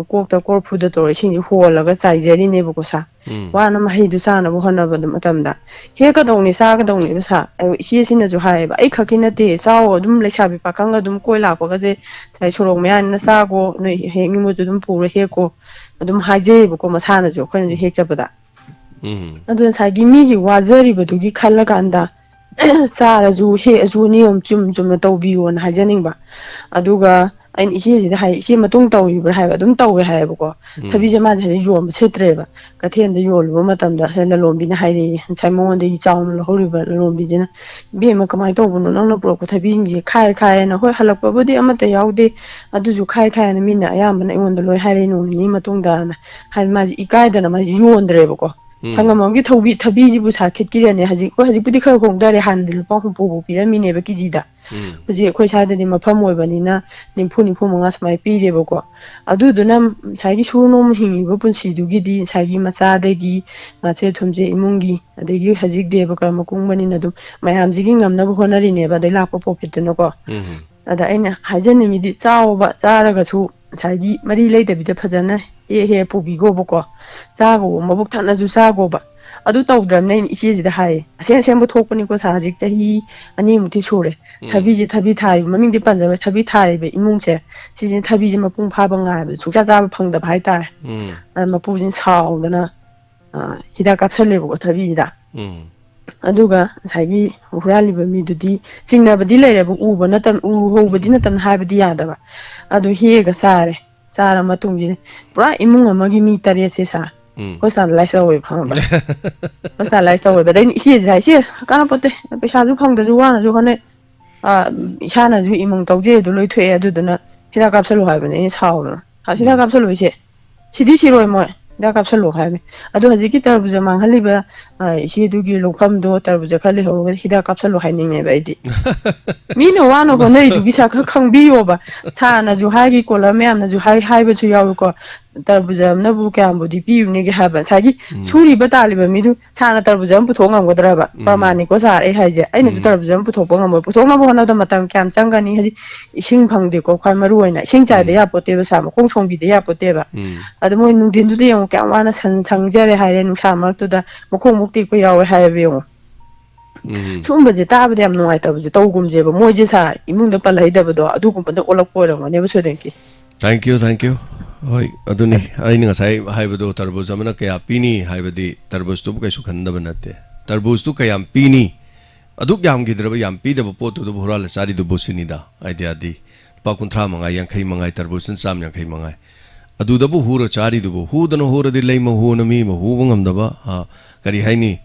ꯀꯣꯛꯇ ꯀꯣꯔꯐꯨꯗ ꯇꯧꯔ ꯏꯁꯤꯡꯁꯦ ꯍꯣꯜꯂꯒ ꯆꯥꯏꯖꯔꯤꯅꯦꯕꯀꯣ ꯁꯥ꯫ ꯎꯝ꯫ ꯋꯥꯅ ꯃꯍꯩꯗꯨ ꯆꯥꯅꯕ ꯍꯣꯠꯅꯕꯗ ꯃꯇꯝꯗ ꯍꯦꯛꯀꯗꯧꯅꯤ, ꯆꯥꯒꯗꯧꯅꯦꯕ ꯁꯥ꯫ ꯑꯗꯣ ꯏꯆꯦꯁꯤꯅꯁꯨ ꯍꯥꯏꯌꯦꯕ, "ꯑꯩ ꯈꯛꯀꯤ ꯅꯠꯇꯦ, ꯆꯥꯎ, ꯑꯗꯨꯝ ꯂꯩꯁꯥꯕꯤ ꯄꯥꯈꯪ ꯑꯗꯨꯝ ꯀꯣꯏ ꯂꯥꯛꯄꯒꯁꯦ ꯉꯁꯥꯏ ꯁꯣꯔꯣꯛ ꯃꯌꯥꯅꯤꯅ ꯆꯥꯒꯣ, ꯅꯣꯏ ꯍꯦꯛꯅꯤꯡꯕꯗꯨ ꯑꯗꯨꯝ ꯄꯨꯔ ꯍꯦꯛꯀꯣ", ꯑꯗꯨꯝ ꯍꯥꯏꯖꯩꯌꯦꯕꯀꯣ ꯃꯁꯥꯅꯁꯨ, ꯑꯩꯈꯣꯏꯅꯁꯨ ꯎꯝ꯫ ꯍꯦꯛ ꯆꯠꯄꯗ꯫ ꯎꯝ꯫ ꯑꯗꯨ ꯉꯁꯥꯏꯒꯤ ꯃꯤꯒꯤ ꯋꯥꯖꯔꯤꯕꯗꯨꯒꯤ ꯈꯜꯂꯀꯥꯟꯗ ꯆꯥꯔꯁꯨ ꯍꯦꯛꯑꯁꯨ ꯅꯤꯌꯣꯝ ꯆꯨꯝ ꯆꯨꯝꯅ ꯇꯧꯕꯤꯌꯣꯅ ꯍꯥꯏꯖꯅꯤꯡꯕ꯫ ꯑꯗꯨꯒ ꯑꯩꯅ ꯏꯆꯦꯁꯤꯗ ꯍꯥꯏ, "ꯏꯆꯦ, ꯃꯇꯨꯡ ꯇꯧꯔꯤꯕ꯭ꯔꯥ?" ꯍꯥꯏꯕ, ꯑꯗꯨꯝ ꯇꯧꯋꯦ ꯍꯥꯏꯌꯦꯕꯀꯣ꯫ ꯎꯝ꯫ ꯊꯕꯤꯁꯦ ꯃꯥꯁꯦ ꯍꯧꯖꯤꯛ ꯌꯣꯟꯕ ꯁꯤꯠꯇ꯭ꯔꯦꯕ꯫ ꯀꯩꯊꯦꯜꯗ ꯌꯣꯜꯂꯨꯕ ꯃꯇꯝꯗ ꯉꯁꯥꯏ ꯂꯂꯣꯟꯕꯤꯅ ꯍꯥꯏꯔꯛꯑꯦ, ꯉꯁꯥꯏ ꯃꯉꯣꯟꯗꯒꯤ ꯆꯥꯎꯅ ꯂꯧꯍꯧꯔꯤꯕ ꯂꯂꯣꯟꯕꯤꯁꯤꯅ, "ꯏꯕꯦꯝꯃ, ꯀꯃꯥꯏꯅ ꯇꯧꯕꯅꯣ, ꯅꯪꯅ ꯄꯨꯔꯛꯄ ꯊꯕꯤꯁꯤꯡꯁꯦ ꯈꯥꯏ ꯈꯥꯏꯌꯦꯅ?" "ꯍꯣꯏ, ꯍꯜꯂꯛꯄꯕꯨꯗꯤ ꯑꯃꯠꯇ ꯌꯥꯎꯗꯦ, ꯑꯗꯨꯁꯨ ꯈꯥꯏ ꯈꯥꯏꯌꯦꯅ ꯃꯤꯅ ꯑꯌꯥꯝꯕꯅ ꯑꯩꯉꯣꯟꯗ ꯂꯣꯏ ꯍꯥꯏꯔꯛꯑꯦ ꯅꯣꯡ ꯅꯤꯅꯤ ꯃꯇꯨꯡꯗꯅ"꯫ ꯍꯥꯏꯗꯤ ꯃꯥꯁꯦ ꯏꯀꯥꯏꯗꯅ ꯃꯥꯁꯦ ꯌꯣꯟꯗ꯭ꯔꯦꯕꯀꯣ꯫ ꯎꯝ꯫ ꯁꯪꯉꯝ ꯑꯃꯒꯤ ꯊꯧꯕꯤ-, ꯊꯕꯤꯁꯤꯕꯨ ꯁꯥ ꯈꯤꯠꯀꯤꯔꯅꯦ? ꯍꯧꯖꯤꯛ, ꯍꯣꯏ, ꯍꯧꯖꯤꯛꯄꯨꯗꯤ ꯈꯔ ꯍꯣꯡꯊꯔꯦ, ꯍꯥꯟꯅꯗꯤ ꯂꯨꯄꯥ ꯍꯨꯝꯐꯨ ꯐꯥꯎ ꯄꯤꯔꯝꯃꯤꯅꯦꯕ ꯀꯦꯖꯤꯗ꯫ ꯎꯝ꯫ ꯍꯧꯖꯤꯛ ꯑꯩꯈꯣꯏ ꯁ꯭ꯋꯥꯏꯗꯗꯤ ꯃꯐꯝ ꯑꯣꯏꯕꯅꯤꯅ ꯅꯤꯐꯨ, ꯅꯤꯐꯨ ꯃꯉꯥ ꯁꯨꯃꯥꯏꯅ ꯄꯤꯔꯦꯕꯀꯣ꯫ ꯑꯗꯨꯗꯨꯅ ꯉꯁꯥꯏꯒꯤ ꯁꯨꯔ ꯅꯣꯝ ꯍꯤꯡꯉꯤꯕ ꯄꯨꯟꯁꯤꯗꯨꯒꯤꯗꯤ ꯉꯁꯥꯏꯒꯤ ꯃꯆꯥꯗꯒꯤ ꯃꯆꯦ ꯊꯨꯝꯆꯦ ꯏꯃꯨꯡꯒꯤ, ꯑꯗꯒꯤ ꯍꯧꯖꯤꯛ ꯗꯦꯕ ꯀꯔꯃ ꯀꯨꯝꯕꯅꯤꯅ ꯑꯗꯨꯝ ꯃꯌꯥꯝꯁꯤꯒꯤ ꯉꯝꯅꯕ ꯍꯣꯠꯅꯔꯤꯅꯦꯕ, ꯑꯗꯩ ꯂꯥꯛꯄ ꯄ꯭ꯔꯣꯐꯤꯠꯇꯨꯅꯀꯣ꯫ ꯎꯝ꯫ ꯑꯗ ꯑꯩꯅ ꯍꯥꯏꯖꯅꯤꯡꯉꯤꯗꯤ, ꯆꯥꯎꯕ ꯆꯥꯔꯒꯁꯨ ꯉꯁꯥꯏꯒꯤ ꯃꯔꯤ ꯂꯩꯇꯕꯤꯗ ꯐꯖꯅ ꯍꯦꯛ ꯍꯦꯛ ꯄꯨꯕꯤꯈꯣꯕꯀꯣ꯫ ꯆꯥꯈꯣꯕ, ꯃꯕꯨꯛ ꯊꯟꯅꯁꯨ ꯆꯥꯈꯣꯕ꯫ ꯑꯗꯨ ꯇꯧꯗ꯭ꯔꯕꯅꯦ ꯑꯩꯅ ꯏꯆꯦꯁꯤꯗ ꯍꯥꯏꯌꯦ꯫ ꯑꯁꯦꯡ ꯑꯁꯦꯡꯕ ꯊꯣꯛꯄꯅꯤꯀꯣ ꯁꯥ, ꯍꯧꯖꯤꯛ ꯆꯍꯤ ꯑꯅꯤꯃꯨꯛꯇꯤ ꯁꯨꯔꯦ꯫ ꯎꯝ꯫ ꯊꯕꯤꯁꯦ, ꯊꯕꯤ ꯊꯥꯔꯤꯕ, ꯃꯃꯤꯡꯗꯤ ꯄꯟꯖꯔꯣꯏ, ꯊꯕꯤ ꯊꯥꯔꯤꯕ ꯏꯃꯨꯡꯁꯦ, ꯁꯤꯁꯤꯅ ꯊꯕꯤꯁꯦ ꯃꯄꯨꯡ ꯐꯥꯕ ꯉꯥꯏꯕꯗ ꯁꯨꯡꯆꯥ ꯆꯥꯕ ꯐꯪꯗꯕ ꯍꯥꯏꯇꯥꯔꯦ꯫ ꯎꯝ꯫ ꯑꯗ ꯃꯄꯨꯁꯤꯅ ꯁꯥꯎꯗꯅ, ꯑ, ꯍꯤꯗꯥꯛ ꯀꯥꯞꯁꯜꯂꯦꯕꯀꯣ ꯊꯕꯤꯁꯤꯗ꯫ ꯎꯝ꯫ ꯑꯗꯨꯒ ꯉꯁꯥꯏꯒꯤ ꯍꯨꯔꯥꯜꯂꯤꯕ ꯃꯤꯗꯨꯗꯤ ꯆꯤꯡꯅꯕꯗꯤ ꯂꯩꯔꯦꯕ, ꯎꯕ ꯅꯠꯇꯕ, ꯎꯍꯧꯕꯗꯤ ꯅꯠꯇꯕꯅ ꯍꯥꯏꯕꯗꯤ ꯌꯥꯗꯕ꯫ ꯑꯗꯨ ꯍꯦꯛꯑꯒ ꯆꯥꯔꯦ꯫ ꯆꯥꯔ ꯃꯇꯨꯡꯁꯤꯗ ꯄꯨꯔꯥ ꯏꯃꯨꯡ ꯑꯃꯒꯤ ꯃꯤ ꯇꯔꯦꯠꯁꯦ ꯁꯥ ꯎꯝ꯫ ꯍꯣꯁꯄꯤꯇꯥꯂꯥꯏꯁ ꯇꯧꯋꯦꯕ, ꯈꯪꯉꯕ? ꯍꯣꯁꯄꯤꯇꯥꯂꯥꯏꯁ ꯇꯧꯋꯦꯕ꯫ ꯑꯗꯩ ꯑꯩꯅ ꯏꯆꯦꯁꯤꯗ ꯍꯥꯏ, "ꯏꯆꯦ, ꯀꯥꯟꯅꯄꯣꯠꯇꯦ, ꯄꯩꯁꯥꯁꯨ ꯐꯪꯗ꯭ꯔꯁꯨ ꯋꯥꯅꯁꯨ ꯍꯣꯠꯅꯩ꯫ ꯑ, ꯏꯁꯥꯅꯁꯨ ꯏꯃꯨꯡ ꯇꯧꯖꯩ, ꯑꯗꯨ ꯂꯣꯏ ꯊꯣꯛꯑꯦ, ꯑꯗꯨꯗꯨꯅ ꯍꯤꯗꯥꯛ ꯀꯥꯞꯁꯜꯂꯨ ꯍꯥꯏꯕꯅꯦ ꯑꯩꯅ ꯁꯥꯎꯗꯅ꯫ ꯍꯤꯗꯥꯛ ꯎꯝ꯫ ꯀꯥꯞꯁꯜꯂꯨ ꯏꯆꯦ, ꯁꯤꯗꯤ ꯁꯤꯔꯣꯏ ꯃꯣꯏ, ꯍꯤꯗꯥꯛ ꯀꯥꯞꯁꯜꯂꯨ" ꯍꯥꯏꯕꯅꯦ꯫ ꯑꯗꯣ ꯍꯧꯖꯤꯛꯀꯤ ꯇꯔꯕꯨꯖ ꯃꯥꯡꯍꯜꯂꯤꯕ, ꯑ, ꯏꯆꯦꯗꯨꯒꯤ ꯂꯧꯐꯝꯗꯣ ꯇꯔꯕꯨꯖ ꯈꯔ ꯂꯩꯍꯧꯔꯒꯗꯤ ꯍꯤꯗꯥꯛ ꯀꯥꯞꯁꯜꯂꯨ ꯍꯥꯏꯅꯤꯡꯉꯦꯕ ꯑꯩꯗꯤ꯫ ꯃꯤꯅ ꯋꯥꯅ ꯃꯁ- ꯍꯣꯠꯅꯔꯤꯗꯨꯒꯤ ꯁꯥ ꯈꯔ ꯈꯪꯕꯤꯌꯣꯕ꯫ ꯁꯥꯔꯅꯁꯨ ꯍꯥꯏꯔꯤ, ꯀꯣꯂꯔ ꯃꯌꯥꯝꯅꯁꯨ ꯍꯥꯏ-, ꯍꯥꯏꯕꯁꯨ ꯌꯥꯎꯏꯀꯣ꯫ ꯇꯔꯕꯨꯖ ꯑꯃꯅꯕꯨ ꯀꯌꯥꯝꯕꯨꯗꯤ ꯄꯤꯔꯨꯅꯤꯒꯦ ꯍꯥꯏꯕ? ꯉꯁꯥꯏꯒꯤ ꯎꯝ꯫ ꯁꯨꯔꯤꯕ ꯇꯥꯜꯂꯤꯕ ꯃꯤꯗꯨ ꯁꯥꯔꯅ ꯇꯔꯕꯨꯖ ꯑꯃ ꯄꯨꯊꯣꯛ ꯉꯝꯒꯗ꯭ꯔꯕ? ꯎꯝ꯫ ꯄ꯭ꯔꯃꯥꯟꯅꯤꯀꯣ ꯁꯥꯔ, ꯑꯩ ꯍꯥꯏꯁꯦ꯫ ꯑꯩꯅꯁꯨ ꯎꯝ꯫ ꯇꯔꯕꯨꯖ ꯑꯃ ꯄꯨꯊꯣꯛꯄ ꯉꯝꯃꯣꯏ꯫ ꯄꯨꯊꯣꯛꯅꯕ ꯍꯣꯠꯅꯕꯗ ꯃꯇꯝ ꯀꯌꯥꯝ ꯆꯪꯒꯅꯤ? ꯍꯧꯖꯤꯛ ꯏꯁꯤꯡ ꯐꯪꯗꯦꯀꯣ, ꯈ꯭ꯋꯥꯏ ꯃꯔꯨ ꯑꯣꯏꯅ ꯏꯁꯤꯡ ꯆꯥꯏꯗ ꯎꯝ꯫ ꯌꯥꯄꯣꯠꯇꯦꯕ ꯁꯥꯔ, ꯃꯈꯣꯡ ꯁꯣꯝꯕꯤꯗ ꯌꯥꯄꯣꯠꯇꯦꯕ꯫ ꯎꯝ꯫ ꯑꯗ ꯃꯣꯏ ꯅꯨꯡꯊꯤꯟꯗꯨꯗ ꯌꯦꯡꯉꯨ, ꯀꯌꯥꯝ ꯋꯥꯅ ꯁꯟ ꯁꯪꯖꯔꯦ ꯍꯥꯏꯔꯦ, ꯅꯨꯡꯁꯥ ꯃꯔꯛꯇꯨꯗ ꯃꯈꯣꯡ ꯃꯨꯛ ꯇꯦꯛꯄ ꯌꯥꯎꯔꯦ ꯍꯥꯏꯌꯦꯕ, ꯌꯦꯡꯉꯨ꯫ ꯎꯝ꯫ ꯁꯨꯝꯕꯁꯦ ꯇꯥꯕꯗ ꯌꯥꯝ ꯅꯨꯡꯉꯥꯏꯇꯕꯁꯦ ꯇꯧꯒꯨꯝꯁꯦꯕ꯫ ꯃꯣꯏꯁꯦ ꯁꯥꯔ, ꯏꯃꯨꯡꯗ ꯄꯜꯂꯛꯏꯗꯕꯗꯣ ꯑꯗꯨꯒꯨꯝꯕꯅ ꯑꯣꯜꯂꯛꯄ ꯑꯣꯏꯔꯝꯒꯅꯦꯕ ꯁꯣꯏꯗꯅꯀꯤ꯫ Thank you, thank you. ꯍꯣꯏ, ꯑꯗꯨꯅꯤ ꯑꯩꯅ ꯉꯁꯥꯏ ꯍꯥꯏꯕꯗꯣ, ꯇꯔꯕꯨꯖ ꯑꯃꯅ ꯀꯌꯥ ꯄꯤꯅꯤ ꯍꯥꯏꯕꯗꯤ ꯇꯔꯕꯨꯖꯇꯨꯕꯨ ꯀꯩꯁꯨ ꯈꯟꯗꯕ ꯅꯠꯇꯦ꯫ ꯇꯔꯕꯨꯖꯇꯨ ꯀꯌꯥꯝ ꯄꯤꯅꯤ? ꯑꯗꯨꯛ ꯌꯥꯝꯈꯤꯗ꯭ꯔꯕ, ꯌꯥꯝ ꯄꯤꯗꯕ ꯄꯣꯠꯇꯨꯗꯕꯨ ꯍꯨꯔꯥꯜꯂ ꯆꯥꯔꯤꯗꯨꯕꯨ ꯁꯤꯅꯤꯗ ꯑꯥꯏꯗꯤꯌꯥꯗꯤ꯫ ꯂꯨꯄꯥ ꯀꯨꯟꯊ꯭ꯔꯥ ꯃꯉꯥ, ꯌꯥꯡꯈꯩ ꯃꯉꯥ, ꯇꯔꯕꯨꯖꯅ ꯆꯥꯝ ꯌꯥꯡꯈꯩ ꯃꯉꯥ꯫ ꯑꯗꯨꯗꯕꯨ ꯍꯨꯔ ꯆꯥꯔꯤꯗꯨꯕꯨ, ꯍꯨꯗꯅ ꯍꯨꯔꯗꯤ ꯂꯩꯃ ꯍꯨꯅ ꯃꯤꯃ ꯍꯨꯕ ꯉꯝꯗꯕ, ꯑ, ꯀꯔꯤ ꯍꯥꯏꯅꯤ?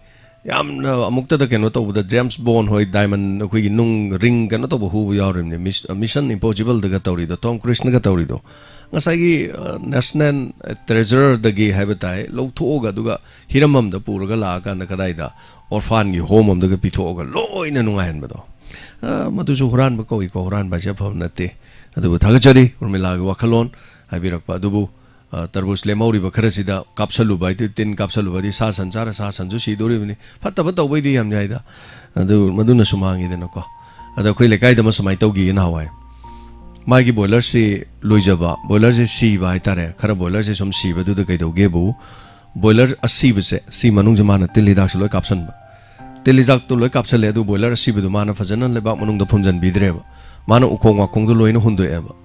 ꯌꯥꯝꯅ ꯑꯃꯨꯛꯇꯗ ꯀꯩꯅꯣ ꯇꯧꯕꯗ, ꯖꯦꯝꯁ ꯕꯣꯟ ꯍꯣꯏ, ꯗꯥꯏꯃꯟ, ꯑꯩꯈꯣꯏꯒꯤ ꯅꯨꯡ ꯔꯤꯡ ꯀꯩꯅꯣ ꯇꯧꯕ ꯍꯨꯕ ꯌꯥꯎꯔꯤꯕꯅꯦ꯫ ꯃꯤꯁ-, ꯃꯤꯁꯟ ꯏꯝꯄꯣꯁꯤꯕꯜꯗꯒ ꯇꯧꯔꯤꯗꯣ, ꯇꯣꯝ ꯀ꯭ꯔꯨꯖꯅꯒ ꯇꯧꯔꯤꯗꯣ꯫ ꯉꯁꯥꯏꯒꯤ, ꯑ, ꯅꯦꯁꯅꯦꯜ ꯇ꯭ꯔꯦꯖꯔꯗꯒꯤ ꯍꯥꯏꯕ ꯇꯥꯏ, ꯂꯧꯊꯣꯛꯑꯒ, ꯑꯗꯨꯒ ꯍꯤꯔꯝ ꯑꯃꯗ ꯄꯨꯔꯒ ꯂꯥꯛꯑꯀꯥꯟꯗ ꯀꯗꯥꯏꯗ ꯑꯣꯔꯐꯥꯟꯒꯤ ꯍꯣꯝ ꯑꯃꯗꯒ ꯄꯤꯊꯣꯛꯑꯒ ꯂꯣꯏꯅ ꯅꯨꯡꯉꯥꯏꯍꯟꯕꯗꯣ꯫ ꯑ, ꯃꯗꯨꯁꯨ ꯍꯨꯔꯥꯟꯕ ꯀꯧꯏꯀꯣ, ꯍꯨꯔꯥꯟꯕ ꯍꯥꯏꯁꯦ ꯑꯐꯕ ꯅꯠꯇꯦ꯫ ꯑꯗꯨꯕꯨ ꯊꯥꯒꯠꯆꯔꯤ ꯎꯔꯃꯤꯂꯥꯒꯤ ꯋꯥꯈꯜꯂꯣꯟ ꯍꯥꯏꯕꯤꯔꯛꯄ ꯑꯗꯨꯕꯨ꯫ ꯑ, ꯇꯔꯕꯨꯖ ꯂꯦꯝꯍꯧꯔꯤꯕ ꯈꯔꯁꯤꯗ ꯀꯥꯞꯁꯜꯂꯨꯕ ꯍꯥꯏꯗꯤ, ꯇꯤꯟ ꯀꯥꯞꯁꯜꯂꯨꯕ ꯍꯥꯏꯗꯤ, ꯁꯥ ꯁꯟ ꯆꯥꯔ ꯁꯥ ꯁꯟꯁꯨ ꯁꯤꯗꯣꯔꯤꯕꯅꯤ꯫ ꯐꯠꯇꯕ ꯇꯧꯕꯩꯗꯤ ꯌꯥꯝ ꯌꯥꯏꯗ, ꯑꯗꯨ ꯃꯗꯨꯅꯁꯨ ꯃꯥꯡꯉꯤꯗꯅꯀꯣ꯫ ꯑꯗ ꯑꯩꯈꯣꯏ ꯂꯩꯀꯥꯏꯗ ꯑꯃ ꯁꯨꯃꯥꯏꯅ ꯇꯧꯈꯤꯌꯦ ꯅꯍꯥꯟꯋꯥꯏ꯫ ꯃꯥꯒꯤ ꯕꯣꯏꯂꯔꯁꯤ ꯂꯣꯏꯖꯕ, ꯕꯣꯏꯂꯔꯁꯤ ꯁꯤꯕ ꯍꯥꯏꯇꯥꯔꯦ, ꯈꯔ ꯕꯣꯏꯂꯔꯁꯦ ꯁꯨꯝ ꯁꯤꯕꯗꯨꯗ ꯀꯩꯗꯧꯒꯦꯕꯨ, ꯕꯣꯏꯂꯔ ꯑꯁꯤꯕꯁꯦ, ꯁꯤ ꯃꯅꯨꯡꯁꯦ ꯃꯥꯅ ꯇꯤꯜ ꯍꯤꯗꯥꯛꯁꯦ ꯂꯣꯏ ꯀꯥꯞꯁꯟꯕ꯫ ꯇꯤꯜ ꯍꯤꯗꯥꯛꯇꯣ ꯂꯣꯏ ꯀꯥꯞꯁꯜꯂꯦ, ꯑꯗꯨ ꯕꯣꯏꯂꯔ ꯑꯁꯤꯕꯗꯨ ꯃꯥꯅ ꯐꯖꯅ ꯂꯩꯕꯥꯛ ꯃꯅꯨꯡꯗ ꯐꯨꯝꯖꯤꯟꯕꯤꯗ꯭ꯔꯦꯕ꯫ ꯃꯥꯅ ꯎꯈꯣꯡ ꯋꯥꯈꯣꯡꯗꯣ ꯂꯣꯏꯅ ꯍꯨꯟꯗꯣꯛꯑꯦꯕ꯫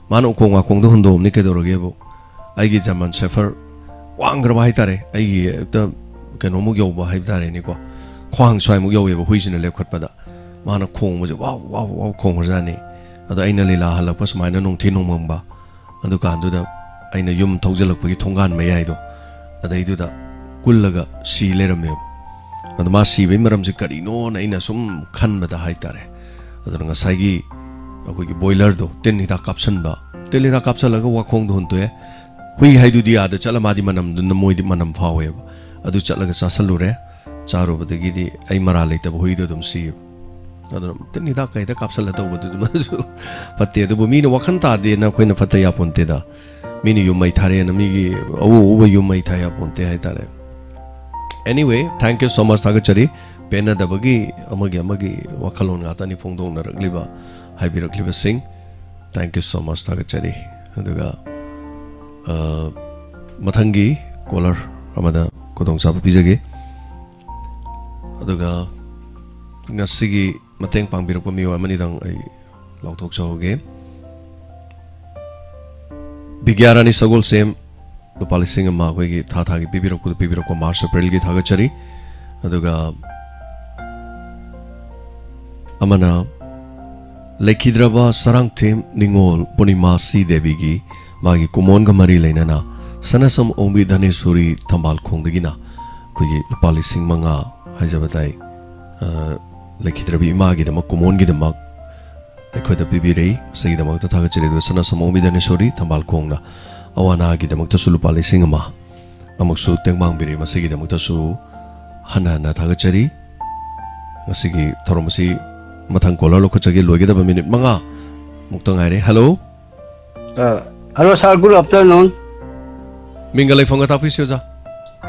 ꯃꯥꯅ ꯎꯈꯣꯡ ꯋꯥꯈꯣꯡꯗꯣ ꯍꯨꯟꯗꯣꯛꯑꯕꯅꯤ ꯀꯩꯗꯧꯔꯒꯦꯕꯨ, ꯑꯩꯒꯤ ꯖꯔꯃꯟ ꯁꯦꯐꯔ ꯋꯥꯡꯈ꯭ꯔꯕ ꯍꯥꯏꯇꯥꯔꯦ, ꯑꯩꯒꯤ ꯍꯦꯛꯇ ꯀꯩꯅꯣꯃꯨꯛ ꯌꯧꯕ ꯍꯥꯏꯕ ꯇꯥꯔꯦꯅꯦꯀꯣ, ꯈ꯭ꯋꯥꯡ ꯁ꯭ꯋꯥꯏꯃꯨꯛ ꯌꯧꯋꯦꯕ ꯍꯨꯏꯁꯤꯅ ꯂꯦꯞꯈꯠꯄꯗ꯫ ꯃꯥꯅ ꯈꯣꯡꯕꯁꯦ ꯋꯥꯎ ꯋꯥꯎ ꯋꯥꯎ ꯈꯣꯡꯈ꯭ꯔꯖꯥꯠꯅꯤ꯫ ꯑꯗꯣ ꯑꯩꯅ ꯂꯤꯂꯥ ꯍꯜꯂꯛꯄ ꯁꯨꯃꯥꯏꯅ ꯅꯨꯡꯊꯤ ꯅꯣꯡꯃꯪꯕ, ꯑꯗꯨꯀꯥꯟꯗꯨꯗ ꯑꯩꯅ ꯌꯨꯝ ꯊꯧꯖꯤꯜꯂꯛꯄꯒꯤ ꯊꯣꯡꯒꯥꯟ ꯃꯌꯥꯏꯗꯣ, ꯑꯗꯩꯗꯨꯗ ꯀꯨꯜꯂꯒ ꯁꯤ ꯂꯩꯔꯝꯃꯦꯕ꯫ ꯑꯗꯣ ꯃꯥ ꯁꯤꯕꯒꯤ ꯃꯔꯝꯁꯦ ꯀꯔꯤꯅꯣꯅ ꯑꯩꯅ ꯁꯨꯝ ꯈꯟꯕꯗ ꯍꯥꯏꯇꯥꯔꯦ, ꯑꯗꯨꯅ ꯉꯁꯥꯏꯒꯤ ꯑꯩꯈꯣꯏꯒꯤ ꯕꯣꯏꯂꯔꯗꯣ ꯇꯤꯟ ꯍꯤꯗꯥꯛ ꯀꯥꯞꯁꯟꯕ, ꯇꯤꯟ ꯍꯤꯗꯥꯛ ꯀꯥꯞꯁꯜꯂꯒ ꯋꯥꯈꯣꯡꯗꯣ ꯍꯨꯟꯇꯣꯛꯑꯦ꯫ ꯍꯨꯏ ꯍꯥꯏꯗꯨꯗꯤ ꯑꯥꯗ ꯆꯠꯂ ꯃꯥꯗꯤ ꯃꯅꯝꯗꯨꯅ, ꯃꯣꯏꯗꯤ ꯃꯅꯝ ꯐꯥꯎꯋꯦꯕ꯫ ꯑꯗꯨ ꯆꯠꯂꯒ ꯆꯥꯁꯜꯂꯨꯔꯦ꯫ ꯆꯥꯔꯨꯕꯗꯒꯤꯗꯤ ꯑꯩ ꯃꯔꯥꯜ ꯂꯩꯇꯕ ꯍꯨꯏꯗꯣ ꯑꯗꯨꯝ ꯁꯤꯌꯦꯕ꯫ ꯑꯗꯨꯅ ꯇꯤꯟ ꯍꯤꯗꯥꯛ ꯀꯩꯗ ꯀꯥꯞꯁꯜꯂ ꯇꯧꯕꯗꯨꯗꯤ ꯃꯗꯨꯁꯨ ꯐꯠꯇꯦ꯫ ꯑꯗꯨꯕꯨ ꯃꯤꯅ ꯋꯥꯈꯜ ꯇꯥꯗꯦꯅ ꯑꯩꯈꯣꯏꯅ ꯐꯠꯇ ꯌꯥꯄꯣꯟꯇꯦꯗ꯫ ꯃꯤꯅ ꯌꯨꯝ ꯃꯩ ꯊꯥꯔꯦꯅ ꯃꯤꯒꯤ ꯑꯎ ꯑꯎꯕ ꯌꯨꯝ ꯃꯩ ꯊꯥ ꯌꯥꯄꯣꯟꯇꯦ ꯍꯥꯏꯇꯥꯔꯦ꯫ Anyway, thank you so much, ꯊꯥꯒꯠꯆꯔꯤ꯫ ꯄꯦꯟꯅꯗꯕꯒꯤ ꯑꯃꯒꯤ ꯑꯃꯒꯤ ꯋꯥꯈꯜꯂꯣꯟ ꯉꯥꯛꯇꯅꯤ ꯐꯣꯡꯗꯣꯛꯅꯔꯛꯂꯤꯕ, ꯍꯥꯏꯕꯤꯔꯛꯂꯤꯕꯁꯤꯡ꯫ Thank you so much, ꯊꯥꯒꯠꯆꯔꯤ꯫ ꯑꯗꯨꯒ, ꯑ, ꯃꯊꯪꯒꯤ caller ꯑꯃꯗ ꯈꯨꯗꯣꯡꯆꯥꯕ ꯄꯤꯖꯒꯦ꯫ ꯑꯗꯨꯒ ꯉꯁꯤꯒꯤ ꯃꯇꯦꯡ ꯄꯥꯡꯕꯤꯔꯛꯄ ꯃꯤꯑꯣꯏ ꯑꯃꯅꯤꯗꯪ ꯑꯩ ꯂꯥꯎꯊꯣꯛꯆꯍꯧꯒꯦ꯫ ꯕꯤꯒ꯭ꯌꯥꯔꯥꯅꯤ ꯁꯒꯣꯜꯁꯦꯝ, ꯂꯨꯄꯥ ꯂꯤꯁꯤꯡ ꯑꯃ ꯑꯩꯈꯣꯏꯒꯤ ꯊꯥ ꯊꯥꯒꯤ ꯄꯤꯕꯤꯔꯛꯄꯗ, ꯄꯤꯕꯤꯔꯛꯄ March April ꯒꯤ ꯊꯥꯒꯠꯆꯔꯤ꯫ ꯑꯗꯨꯒ ꯑꯃꯅ ꯂꯩꯈꯤꯗ꯭ꯔꯕ ꯁꯔꯥꯡꯊꯦꯝ ꯅꯤꯉꯣꯜ ꯄꯨꯔꯅꯤꯃꯥ ꯁꯤ ꯗꯦꯕꯤꯒꯤ ꯃꯥꯒꯤ ꯀꯨꯃꯣꯟꯒ ꯃꯔꯤ ꯂꯩꯅꯅ ꯁꯅꯥꯁꯝ ꯑꯣꯡꯕꯤ ꯙꯅꯦꯁꯣꯔꯤ ꯊꯝꯕꯥꯜ ꯈꯣꯡꯗꯒꯤꯅ ꯑꯩꯈꯣꯏꯒꯤ ꯂꯨꯄꯥ ꯂꯤꯁꯤꯡ ꯃꯉꯥ ꯍꯥꯏꯖꯕ ꯇꯥꯏ, ꯑ, ꯂꯩꯈꯤꯗ꯭ꯔꯕꯤ ꯏꯃꯥꯒꯤꯗꯃꯛ, ꯀꯨꯃꯣꯟꯒꯤꯗꯃꯛ ꯑꯩꯈꯣꯏꯗ ꯄꯤꯕꯤꯔꯛꯏ꯫ ꯃꯁꯤꯒꯤꯗꯃꯛꯇ ꯊꯥꯒꯠꯆꯔꯤ꯫ ꯑꯗꯨꯒ ꯁꯅꯥꯁꯝ ꯑꯣꯡꯕꯤ ꯙꯅꯦꯁꯣꯔꯤ ꯊꯝꯕꯥꯜ ꯈꯣꯡꯅ ꯑꯋꯥ ꯑꯅꯥꯒꯤꯗꯃꯛꯇꯁꯨ ꯂꯨꯄꯥ ꯂꯤꯁꯤꯡ ꯑꯃ ꯑꯃꯨꯛꯁꯨ ꯇꯦꯡꯕꯥꯡꯕꯤꯔꯛꯏ꯫ ꯃꯁꯤꯒꯤꯗꯃꯛꯇꯁꯨ ꯍꯟꯅ ꯍꯟꯅ ꯊꯥꯒꯠꯆꯔꯤ꯫ ꯉꯁꯤꯒꯤ ꯊꯧꯔꯝ ꯑꯁꯤ ꯃꯊꯪ caller ꯂꯧꯈꯠꯆꯒꯦ꯫ ꯂꯣꯏꯒꯗꯕ ꯃꯤꯅꯤꯠ ꯃꯉꯥ ꯃꯨꯛꯇ ꯉꯥꯏꯔꯦ꯫ Hello꯫ ꯑ, hello, sir, good afternoon꯫ ꯃꯤꯡꯒ ꯂꯩꯐꯝꯒ ꯇꯥꯛꯄꯤꯁꯤ, ꯑꯣꯖꯥ꯫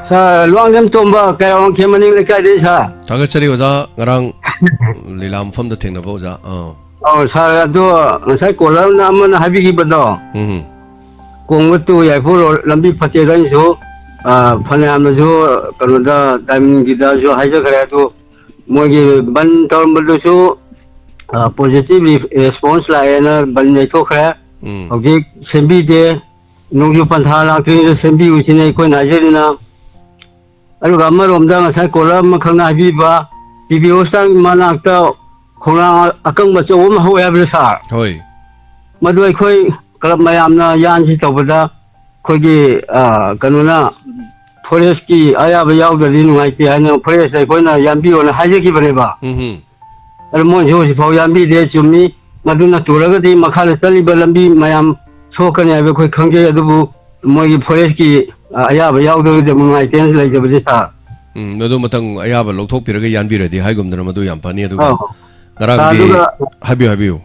Sir, ꯂꯨꯋꯥꯡꯖꯝ ꯇꯣꯝꯕ, ꯀꯩꯔꯥꯎ ꯋꯥꯡꯈꯦꯝ ꯃꯅꯤꯡ ꯂꯩꯀꯥꯏꯗꯩ, sir꯫ ꯊꯥꯒꯠꯆꯔꯤ, ꯑꯣꯖꯥ꯫ ꯉꯔꯥꯡ ꯂꯤꯂꯥ ꯃꯐꯝꯗ ꯊꯦꯡꯅꯕ ꯑꯣꯖꯥ꯫ ꯑꯥ꯫ ꯑꯧ, sir, ꯑꯗꯣ ꯉꯁꯥꯏ caller ꯑꯃꯅ ꯍꯥꯏꯕꯤꯈꯤꯕꯗꯣ, ꯎꯝ꯫ ꯀꯣꯡꯕ to ꯌꯥꯏꯐꯧ road ꯂꯝꯕꯤ ꯐꯠꯇꯦꯗ ꯑꯩꯅꯁꯨ, ꯑ, ꯐꯅꯌꯥꯝꯅꯁꯨ ꯀꯩꯅꯣꯗ, diamond ꯒꯤꯗꯁꯨ ꯍꯥꯏꯖꯈ꯭ꯔꯦ꯫ ꯑꯗꯨ ꯃꯣꯏꯒꯤ ꯕꯟ ꯇꯧꯔꯝꯕꯗꯨꯁꯨ, ꯑ, positive re-, response ꯂꯥꯛꯑꯦꯅ ꯕꯟ ꯌꯩꯊꯣꯛꯈ꯭ꯔꯦ꯫ ꯎꯝ꯫ ꯍꯧꯖꯤꯛ ꯁꯦꯝꯕꯤꯗꯦ꯫ ꯅꯣꯡꯖꯨ ꯄꯟꯊꯥ ꯂꯥꯛꯇ꯭ꯔꯤꯉꯩꯗ ꯁꯦꯝꯕꯤꯌꯨ ꯁꯤꯅꯤ ꯑꯩꯈꯣꯏꯅ ꯍꯥꯏꯖꯔꯤꯅ꯫ ꯑꯗꯨꯒ ꯑꯃꯔꯣꯝꯗ ꯉꯁꯥꯏ caller ꯑꯃꯈꯛꯅ ꯍꯥꯏꯕꯤꯕ, ꯇꯤ ꯕꯤ hospital ꯃꯅꯥꯛꯇ ꯈꯣꯡꯅꯥꯡ ꯑꯀꯪꯕ ꯑꯆꯧꯕ ꯑꯃ ꯍꯧꯋꯦ ꯍꯥꯏꯕꯗꯣ, sir? ꯍꯣꯏ꯫ ꯃꯗꯨ ꯑꯩꯈꯣꯏ club ꯃꯌꯥꯝꯅ ꯌꯥꯟꯁꯤ ꯇꯧꯕꯗ ꯑꯩꯈꯣꯏꯒꯤ, ꯑ, ꯀꯩꯅꯣꯅ, forest ꯀꯤ ꯑꯌꯥꯕ ꯌꯥꯎꯗ꯭ꯔꯗꯤ ꯅꯨꯡꯉꯥꯏꯇꯦ ꯍꯥꯏꯅ forest ꯇ ꯑꯩꯈꯣꯏꯅ ꯌꯥꯟꯕꯤꯌꯣꯅ ꯍꯥꯏꯖꯈꯤꯕꯅꯦꯕ꯫ ꯎꯝ ꯍꯨꯝ꯫ ꯑꯗꯨ ꯃꯣꯏꯁꯨ ꯍꯧꯖꯤꯛꯐꯥꯎ ꯌꯥꯟꯕꯤꯗꯦ꯫ ꯆꯨꯝꯃꯤ, ꯃꯗꯨ ꯅꯠꯇ꯭ꯔꯒꯗꯤ ꯃꯈꯥꯗ ꯆꯠꯂꯤꯕ ꯂꯝꯕꯤ ꯃꯌꯥꯝ ꯁꯣꯛꯀꯅꯤ ꯍꯥꯏꯕ ꯑꯩꯈꯣꯏ ꯈꯪꯖꯩ꯫ ꯑꯗꯨꯕꯨ ꯃꯣꯏꯒꯤ forest ꯀꯤ, ꯑ, ꯑꯌꯥꯕ ꯌꯥꯎꯗꯕꯗꯤ ꯑꯃꯨꯛ ꯅꯨꯡꯉꯥꯏꯇꯦꯅ ꯂꯩꯖꯕꯗꯤ, sir꯫ ꯎꯝ, ꯑꯗꯨ ꯃꯇꯪ ꯑꯌꯥꯕ ꯂꯧꯊꯣꯛꯄꯤꯔꯒ ꯌꯥꯟꯕꯤꯔꯗꯤ ꯍꯥꯏꯒꯨꯝꯗꯅ ꯃꯗꯨ ꯌꯥꯝ ꯐꯅꯤ꯫ ꯑꯗꯨꯒ ꯑꯧ꯫ ꯉꯔꯥꯡꯗꯤ ꯑꯗꯨꯒ ꯍꯥꯏꯕꯤꯌꯨ, ꯍꯥꯏꯕꯤꯌꯨ꯫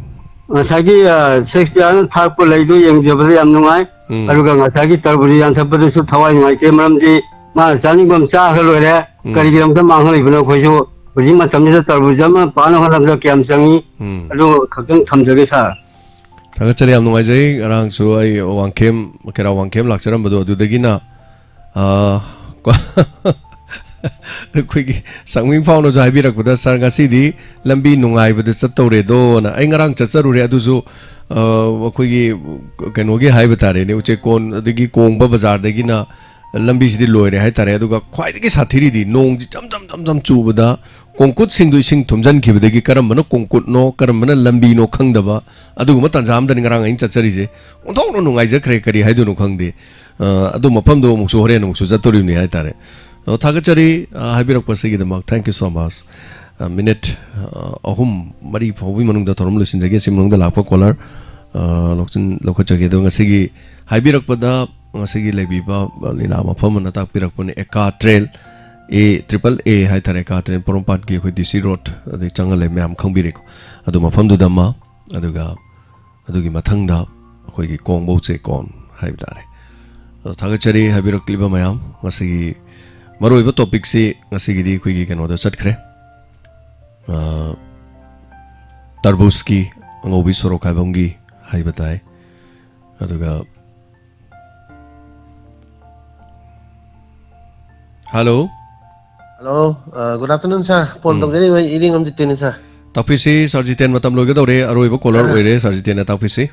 ꯉꯁꯥꯏꯒꯤ, ꯑ, ꯁꯦꯛꯁꯄꯤꯌꯔꯅ ꯊꯥꯔꯛꯄ ꯂꯩꯗꯨ ꯌꯦꯡꯖꯕꯗ ꯌꯥꯝ ꯅꯨꯡꯉꯥꯏ꯫ ꯎꯝ꯫ ꯑꯗꯨꯒ ꯉꯁꯥꯏꯒꯤ ꯇꯔꯕꯨꯖ ꯌꯥꯟꯊꯠꯄꯗꯨꯁꯨ ꯊꯋꯥꯏ ꯅꯨꯡꯉꯥꯏꯇꯦ, ꯃꯔꯝꯗꯤ ꯃꯥꯅ ꯆꯥꯅꯤꯡꯕ ꯑꯃ ꯆꯥꯈ꯭ꯔ ꯂꯣꯏꯔꯦ꯫ ꯎꯝ꯫ ꯀꯔꯤꯒꯤꯗꯃꯛꯇ ꯃꯥꯡꯍꯜꯂꯤꯕꯅꯣ? ꯑꯩꯈꯣꯏꯁꯨ ꯍꯧꯖꯤꯛ ꯃꯇꯝꯁꯤꯗ ꯇꯔꯕꯨꯖ ꯑꯃ ꯄꯥꯟꯅ ꯍꯣꯠꯅꯕꯗ ꯀꯌꯥꯝ ꯆꯪꯉꯤ? ꯎꯝ꯫ ꯑꯗꯨ ꯈꯛꯇꯪ ꯊꯝꯖꯒꯦ, ꯁꯥꯔ꯫ ꯊꯥꯒꯠꯆꯔꯤ, ꯌꯥꯝ ꯅꯨꯡꯉꯥꯏꯖꯩ꯫ ꯉꯔꯥꯡꯁꯨ ꯑꯩ ꯋꯥꯡꯈꯦꯝ, ꯀꯩꯔꯥꯎ ꯋꯥꯡꯈꯦꯝ ꯂꯥꯛꯆꯔꯝꯕꯗꯣ, ꯑꯗꯨꯗꯒꯤꯅ, ꯑ, ꯑꯩꯈꯣꯏꯒꯤ ꯁꯪꯃꯤꯡ ꯐꯥꯎꯅꯁꯨ ꯍꯥꯏꯕꯤꯔꯛꯄꯗ, "ꯁꯥꯔ, ꯉꯁꯤꯗꯤ ꯂꯝꯕꯤ ꯅꯨꯡꯉꯥꯏꯕꯗ ꯆꯠꯇꯧꯔꯦꯗꯣꯅ"꯫ ꯑꯩ ꯉꯔꯥꯡ ꯆꯠꯆꯔꯨꯔꯦ, ꯑꯗꯨꯁꯨ, ꯑ, ꯑꯩꯈꯣꯏꯒꯤ ꯀꯩꯅꯣꯒꯤ ꯍꯥꯏꯕ ꯇꯥꯔꯦꯅꯦ, ꯎꯆꯦꯛꯀꯣꯟ ꯑꯗꯒꯤ ꯀꯣꯡꯕ ꯕꯖꯥꯔꯗꯒꯤꯅ ꯂꯝꯕꯤꯁꯤꯗꯤ ꯂꯣꯏꯔꯦ ꯍꯥꯏꯇꯥꯔꯦ꯫ ꯑꯗꯨꯒ ꯈ꯭ꯋꯥꯏꯗꯒꯤ ꯁꯥꯊꯤꯔꯤꯗꯤ ꯅꯣꯡꯁꯤ ꯖꯝ ꯖꯝ ꯖꯝ ꯖꯝ ꯆꯨꯕꯗ ꯀꯣꯡꯀꯨꯠꯁꯤꯡꯗꯨ ꯏꯁꯤꯡ ꯊꯨꯝꯖꯤꯟꯈꯤꯕꯗꯒꯤ ꯀꯔꯝꯕꯅ ꯀꯣꯡꯀꯨꯠꯅꯣ, ꯀꯔꯝꯕꯅ ꯂꯝꯕꯤꯅꯣ ꯈꯪꯗꯕ ꯑꯗꯨꯒꯨꯝꯕ ꯇꯥꯟꯖꯥ ꯑꯃꯗꯅꯤ ꯉꯔꯥꯡ ꯑꯩꯅ ꯆꯠꯆꯔꯤꯁꯦ꯫ ꯑꯣꯟꯊꯣꯛꯅ ꯅꯨꯡꯉꯥꯏꯖꯈ꯭ꯔꯦ, ꯀꯔꯤ ꯍꯥꯏꯗꯣꯏꯅꯣ ꯈꯪꯗꯦ꯫ ꯑ, ꯑꯗꯨ ꯃꯐꯝꯗꯣ ꯑꯃꯨꯛꯁꯨ ꯍꯣꯔꯦꯟ ꯑꯃꯨꯛꯁꯨ ꯆꯠꯇꯣꯔꯤꯕꯅꯤ ꯍꯥꯏꯇꯥꯔꯦ꯫ ꯑꯗꯣ ꯊꯥꯒꯠꯆꯔꯤ, ꯑ, ꯍꯥꯏꯕꯤꯔꯛꯄꯁꯤꯒꯤꯗꯃꯛ꯫ Thank you so much꯫ ꯑ, ꯃꯤꯅꯤꯠ, ꯑ, ꯑꯍꯨꯝ ꯃꯔꯤ ꯐꯥꯎꯕꯒꯤ ꯃꯅꯨꯡꯗ ꯊꯧꯔꯝ ꯂꯣꯏꯁꯤꯟꯖꯒꯦ꯫ ꯁꯤ ꯃꯅꯨꯡꯗ ꯂꯥꯛꯄ ꯀꯣꯂꯔ, ꯑ, ꯂꯧꯁꯤꯟ-, ꯂꯧꯈꯠꯆꯒꯦ꯫ ꯑꯗꯣ ꯉꯁꯤꯒꯤ ꯍꯥꯏꯕꯤꯔꯛꯄꯗ, ꯉꯁꯤꯒꯤ ꯂꯩꯕꯤꯕ, ꯑ, ꯂꯤꯂꯥ ꯃꯐꯝ ꯑꯃꯅ ꯇꯥꯛꯄꯤꯔꯛꯄꯅꯤ, ꯑꯦꯀꯥ ꯇ꯭ꯔꯦꯜ, ꯑꯦ ꯇ꯭ꯔꯤꯄꯜ ꯑꯦ ꯍꯥꯏꯇꯥꯔꯦ, ꯑꯦꯀꯥ ꯇ꯭ꯔꯦꯜ ꯄꯣꯔꯣꯝꯄꯥꯠꯀꯤ ꯑꯩꯈꯣꯏ ꯗꯤ ꯁꯤ ꯔꯣꯗ ꯑꯗꯩ ꯆꯪꯉ ꯂꯩ, ꯃꯌꯥꯝ ꯈꯪꯕꯤꯔꯦꯀꯣ꯫ ꯑꯗꯨ ꯃꯐꯝꯗꯨꯗ ꯑꯃ, ꯑꯗꯨꯒ ꯑꯗꯨꯒꯤ ꯃꯊꯪꯗ ꯑꯩꯈꯣꯏꯒꯤ ꯀꯣꯡꯕ ꯎꯆꯦꯛꯀꯣꯟ ꯍꯥꯏꯕ ꯇꯥꯔꯦ꯫ ꯑꯗꯣ ꯊꯥꯒꯠꯆꯔꯤ ꯍꯥꯏꯕꯤꯔꯛꯂꯤꯕ ꯃꯌꯥꯝ꯫ ꯉꯁꯤꯒꯤ ꯃꯔꯨꯑꯣꯏꯕ ꯇꯣꯄꯤꯛꯁꯤ ꯉꯁꯤꯒꯤꯗꯤ ꯑꯩꯈꯣꯏꯒꯤ ꯀꯩꯅꯣꯗ ꯆꯠꯈ꯭ꯔꯦ꯫ ꯑ, ꯇꯔꯕꯨꯖꯀꯤ ꯑꯉꯧꯕꯤ ꯁꯣꯔꯣꯛ ꯈꯥꯏꯕꯝꯒꯤ ꯍꯥꯏꯕ ꯇꯥꯏ꯫ ꯑꯗꯨꯒ, ꯍꯜꯂꯣ꯫ ꯍꯜꯂꯣ, ꯑ, good afternoon, sir꯫ ꯐꯣꯟ ꯎꯝ꯫ ꯇꯧꯖꯔꯛꯏꯕ ꯏꯔꯦꯡꯕꯝ ꯖꯤꯇꯦꯟꯅꯤ, sir꯫ ꯇꯥꯛꯄꯤꯁꯤ, ꯁꯥꯔ ꯖꯤꯇꯦꯟ, ꯃꯇꯝ ꯂꯣꯏꯒꯗꯧꯔꯦ꯫ ꯑꯔꯣꯏꯕ ꯀꯣꯂꯔ ꯑ, ꯑꯣꯏꯔꯦ, ꯁꯥꯔ ꯖꯤꯇꯦꯟꯅ ꯇꯥꯛꯄꯤꯁꯤ꯫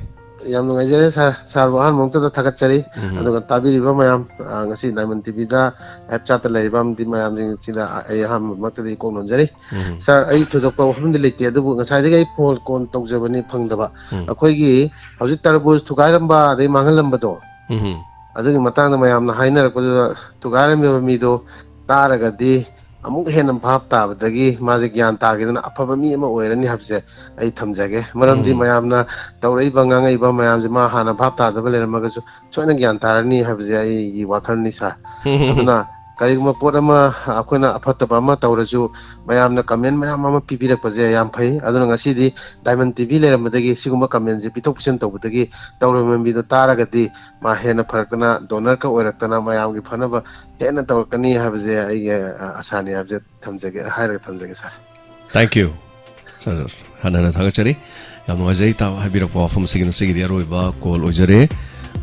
ꯌꯥꯝ ꯅꯨꯡꯉꯥꯏꯖꯔꯦ, ꯁꯥꯔ꯫ ꯁꯥꯔꯕꯨ ꯑꯍꯥꯟꯕ ꯃꯛꯇꯗ ꯊꯥꯒꯠꯆꯔꯤ꯫ ꯎꯝ꯫ ꯑꯗꯨꯒ ꯇꯥꯕꯤꯔꯤꯕ ꯃꯌꯥꯝ, ꯑ, ꯉꯁꯤ ꯗꯥꯏꯃꯟ ꯇꯤꯚꯤꯗ live chatꯇ ꯂꯩꯔꯤꯕ ꯑꯃꯗꯤ ꯃꯌꯥꯝꯁꯤꯡꯁꯤꯗ ꯑꯩ ꯑꯍꯥꯟꯕꯃꯛꯇꯗꯤ ꯏꯀꯣꯛ ꯅꯣꯟꯖꯔꯤ꯫ ꯎꯝ꯫ ꯁꯥꯔ, ꯑꯩ ꯊꯣꯏꯗꯣꯛꯄ ꯋꯥꯐꯝꯗꯤ ꯂꯩꯇꯦ, ꯑꯗꯨꯕꯨ ꯉꯁꯥꯏꯗꯒꯤ ꯑꯩ ꯐꯣꯟ ꯀꯣꯜ ꯇꯧꯖꯕꯅꯤ ꯐꯪꯗꯕ꯫ ꯎꯝ꯫ ꯑꯩꯈꯣꯏꯒꯤ ꯍꯧꯖꯤꯛ ꯇꯔꯕꯨꯖ ꯊꯨꯒꯥꯏꯔꯝꯕ ꯑꯗꯩ ꯃꯥꯡꯍꯜꯂꯝꯕꯗꯣ, ꯎꯝ꯫ ꯑꯗꯨꯒꯤ ꯃꯇꯥꯡꯗ ꯃꯌꯥꯝꯅ ꯍꯥꯏꯅꯔꯛꯄꯗꯨꯗ, ꯊꯨꯒꯥꯏꯔꯝꯃꯤꯕ ꯃꯤꯗꯣ ꯇꯥꯔꯒꯗꯤ ꯑꯃꯨꯛ ꯍꯦꯟꯅ ꯚꯥꯞ ꯇꯥꯕꯗꯒꯤ ꯃꯥꯁꯦ ꯒ꯭ꯌꯥꯟ ꯇꯥꯈꯤꯗꯅ ꯑꯐꯕ ꯃꯤ ꯑꯃ ꯑꯣꯏꯔꯅꯤ ꯍꯥꯏꯕꯁꯦ ꯑꯩ ꯊꯝꯖꯒꯦ꯫ ꯃꯔꯝꯗꯤ ꯎꯝ꯫ ꯃꯌꯥꯝꯅ ꯇꯧꯔꯛꯏꯕ, ꯉꯥꯡꯉꯛꯏꯕ ꯃꯌꯥꯝꯁꯦ ꯃꯥ ꯍꯥꯟꯅ ꯚꯥꯞ ꯇꯥꯗꯕ ꯂꯩꯔꯝꯃꯒꯁꯨ ꯁꯣꯏꯅ ꯒ꯭ꯌꯥꯟ ꯇꯥꯔꯅꯤ ꯍꯥꯏꯕꯁꯦ ꯑꯩꯒꯤ ꯋꯥꯈꯜꯅꯤ, ꯁꯥꯔ꯫ ꯑꯗꯨꯅ ꯀꯔꯤꯒꯨꯝꯕ ꯄꯣꯠ ꯑꯃ ꯑꯩꯈꯣꯏꯅ ꯑꯐꯠꯇꯕ ꯑꯃ ꯇꯧꯔꯁꯨ, ꯃꯌꯥꯝꯅ ꯀꯃꯦꯟ ꯃꯌꯥꯝ ꯑꯃ ꯄꯤꯕꯤꯔꯛꯄꯁꯦ ꯌꯥꯝ ꯐꯩ꯫ ꯑꯗꯨꯅ ꯉꯁꯤꯗꯤ ꯗꯥꯏꯃꯟ ꯇꯤ ꯚꯤ ꯂꯩꯔꯝꯕꯗꯒꯤ ꯁꯤꯒꯨꯝꯕ ꯀꯃꯦꯟꯁꯦ ꯄꯤꯊꯣꯛ ꯄꯤꯁꯤꯟ ꯇꯧꯕꯗꯒꯤ ꯇꯧꯔꯝꯃꯤꯕ ꯃꯤꯗꯣ ꯇꯥꯔꯒꯗꯤ ꯃꯥ ꯍꯦꯟꯅ ꯐꯔꯛꯇꯅ, ꯗꯣꯅꯔꯒ ꯑꯣꯏꯔꯛꯇꯅ ꯃꯌꯥꯝꯒꯤ ꯐꯅꯕ ꯍꯦꯟꯅ ꯇꯧꯔꯛꯀꯅꯤ ꯍꯥꯏꯕꯁꯦ ꯑꯩꯒꯤ, ꯑ, ꯑꯁꯥꯅꯤ ꯍꯥꯏꯕꯁꯦ ꯊꯝꯖꯒꯦ, ꯍꯥꯏꯔꯒ ꯊꯝꯖꯒꯦ, ꯁꯥꯔ꯫ Thank you, sir. ꯍꯟꯅ ꯍꯟꯅ ꯊꯥꯒꯠꯆꯔꯤ꯫ ꯌꯥꯝ ꯅꯨꯡꯉꯥꯏꯖꯩ, ꯏꯇꯥꯎ, ꯍꯥꯏꯕꯤꯔꯛꯄ ꯋꯥꯐꯝ ꯑꯁꯤꯒꯤ, ꯉꯁꯤꯒꯤꯗꯤ ꯑꯔꯣꯏꯕ ꯀꯣꯜ ꯑꯣꯏꯖꯔꯦ꯫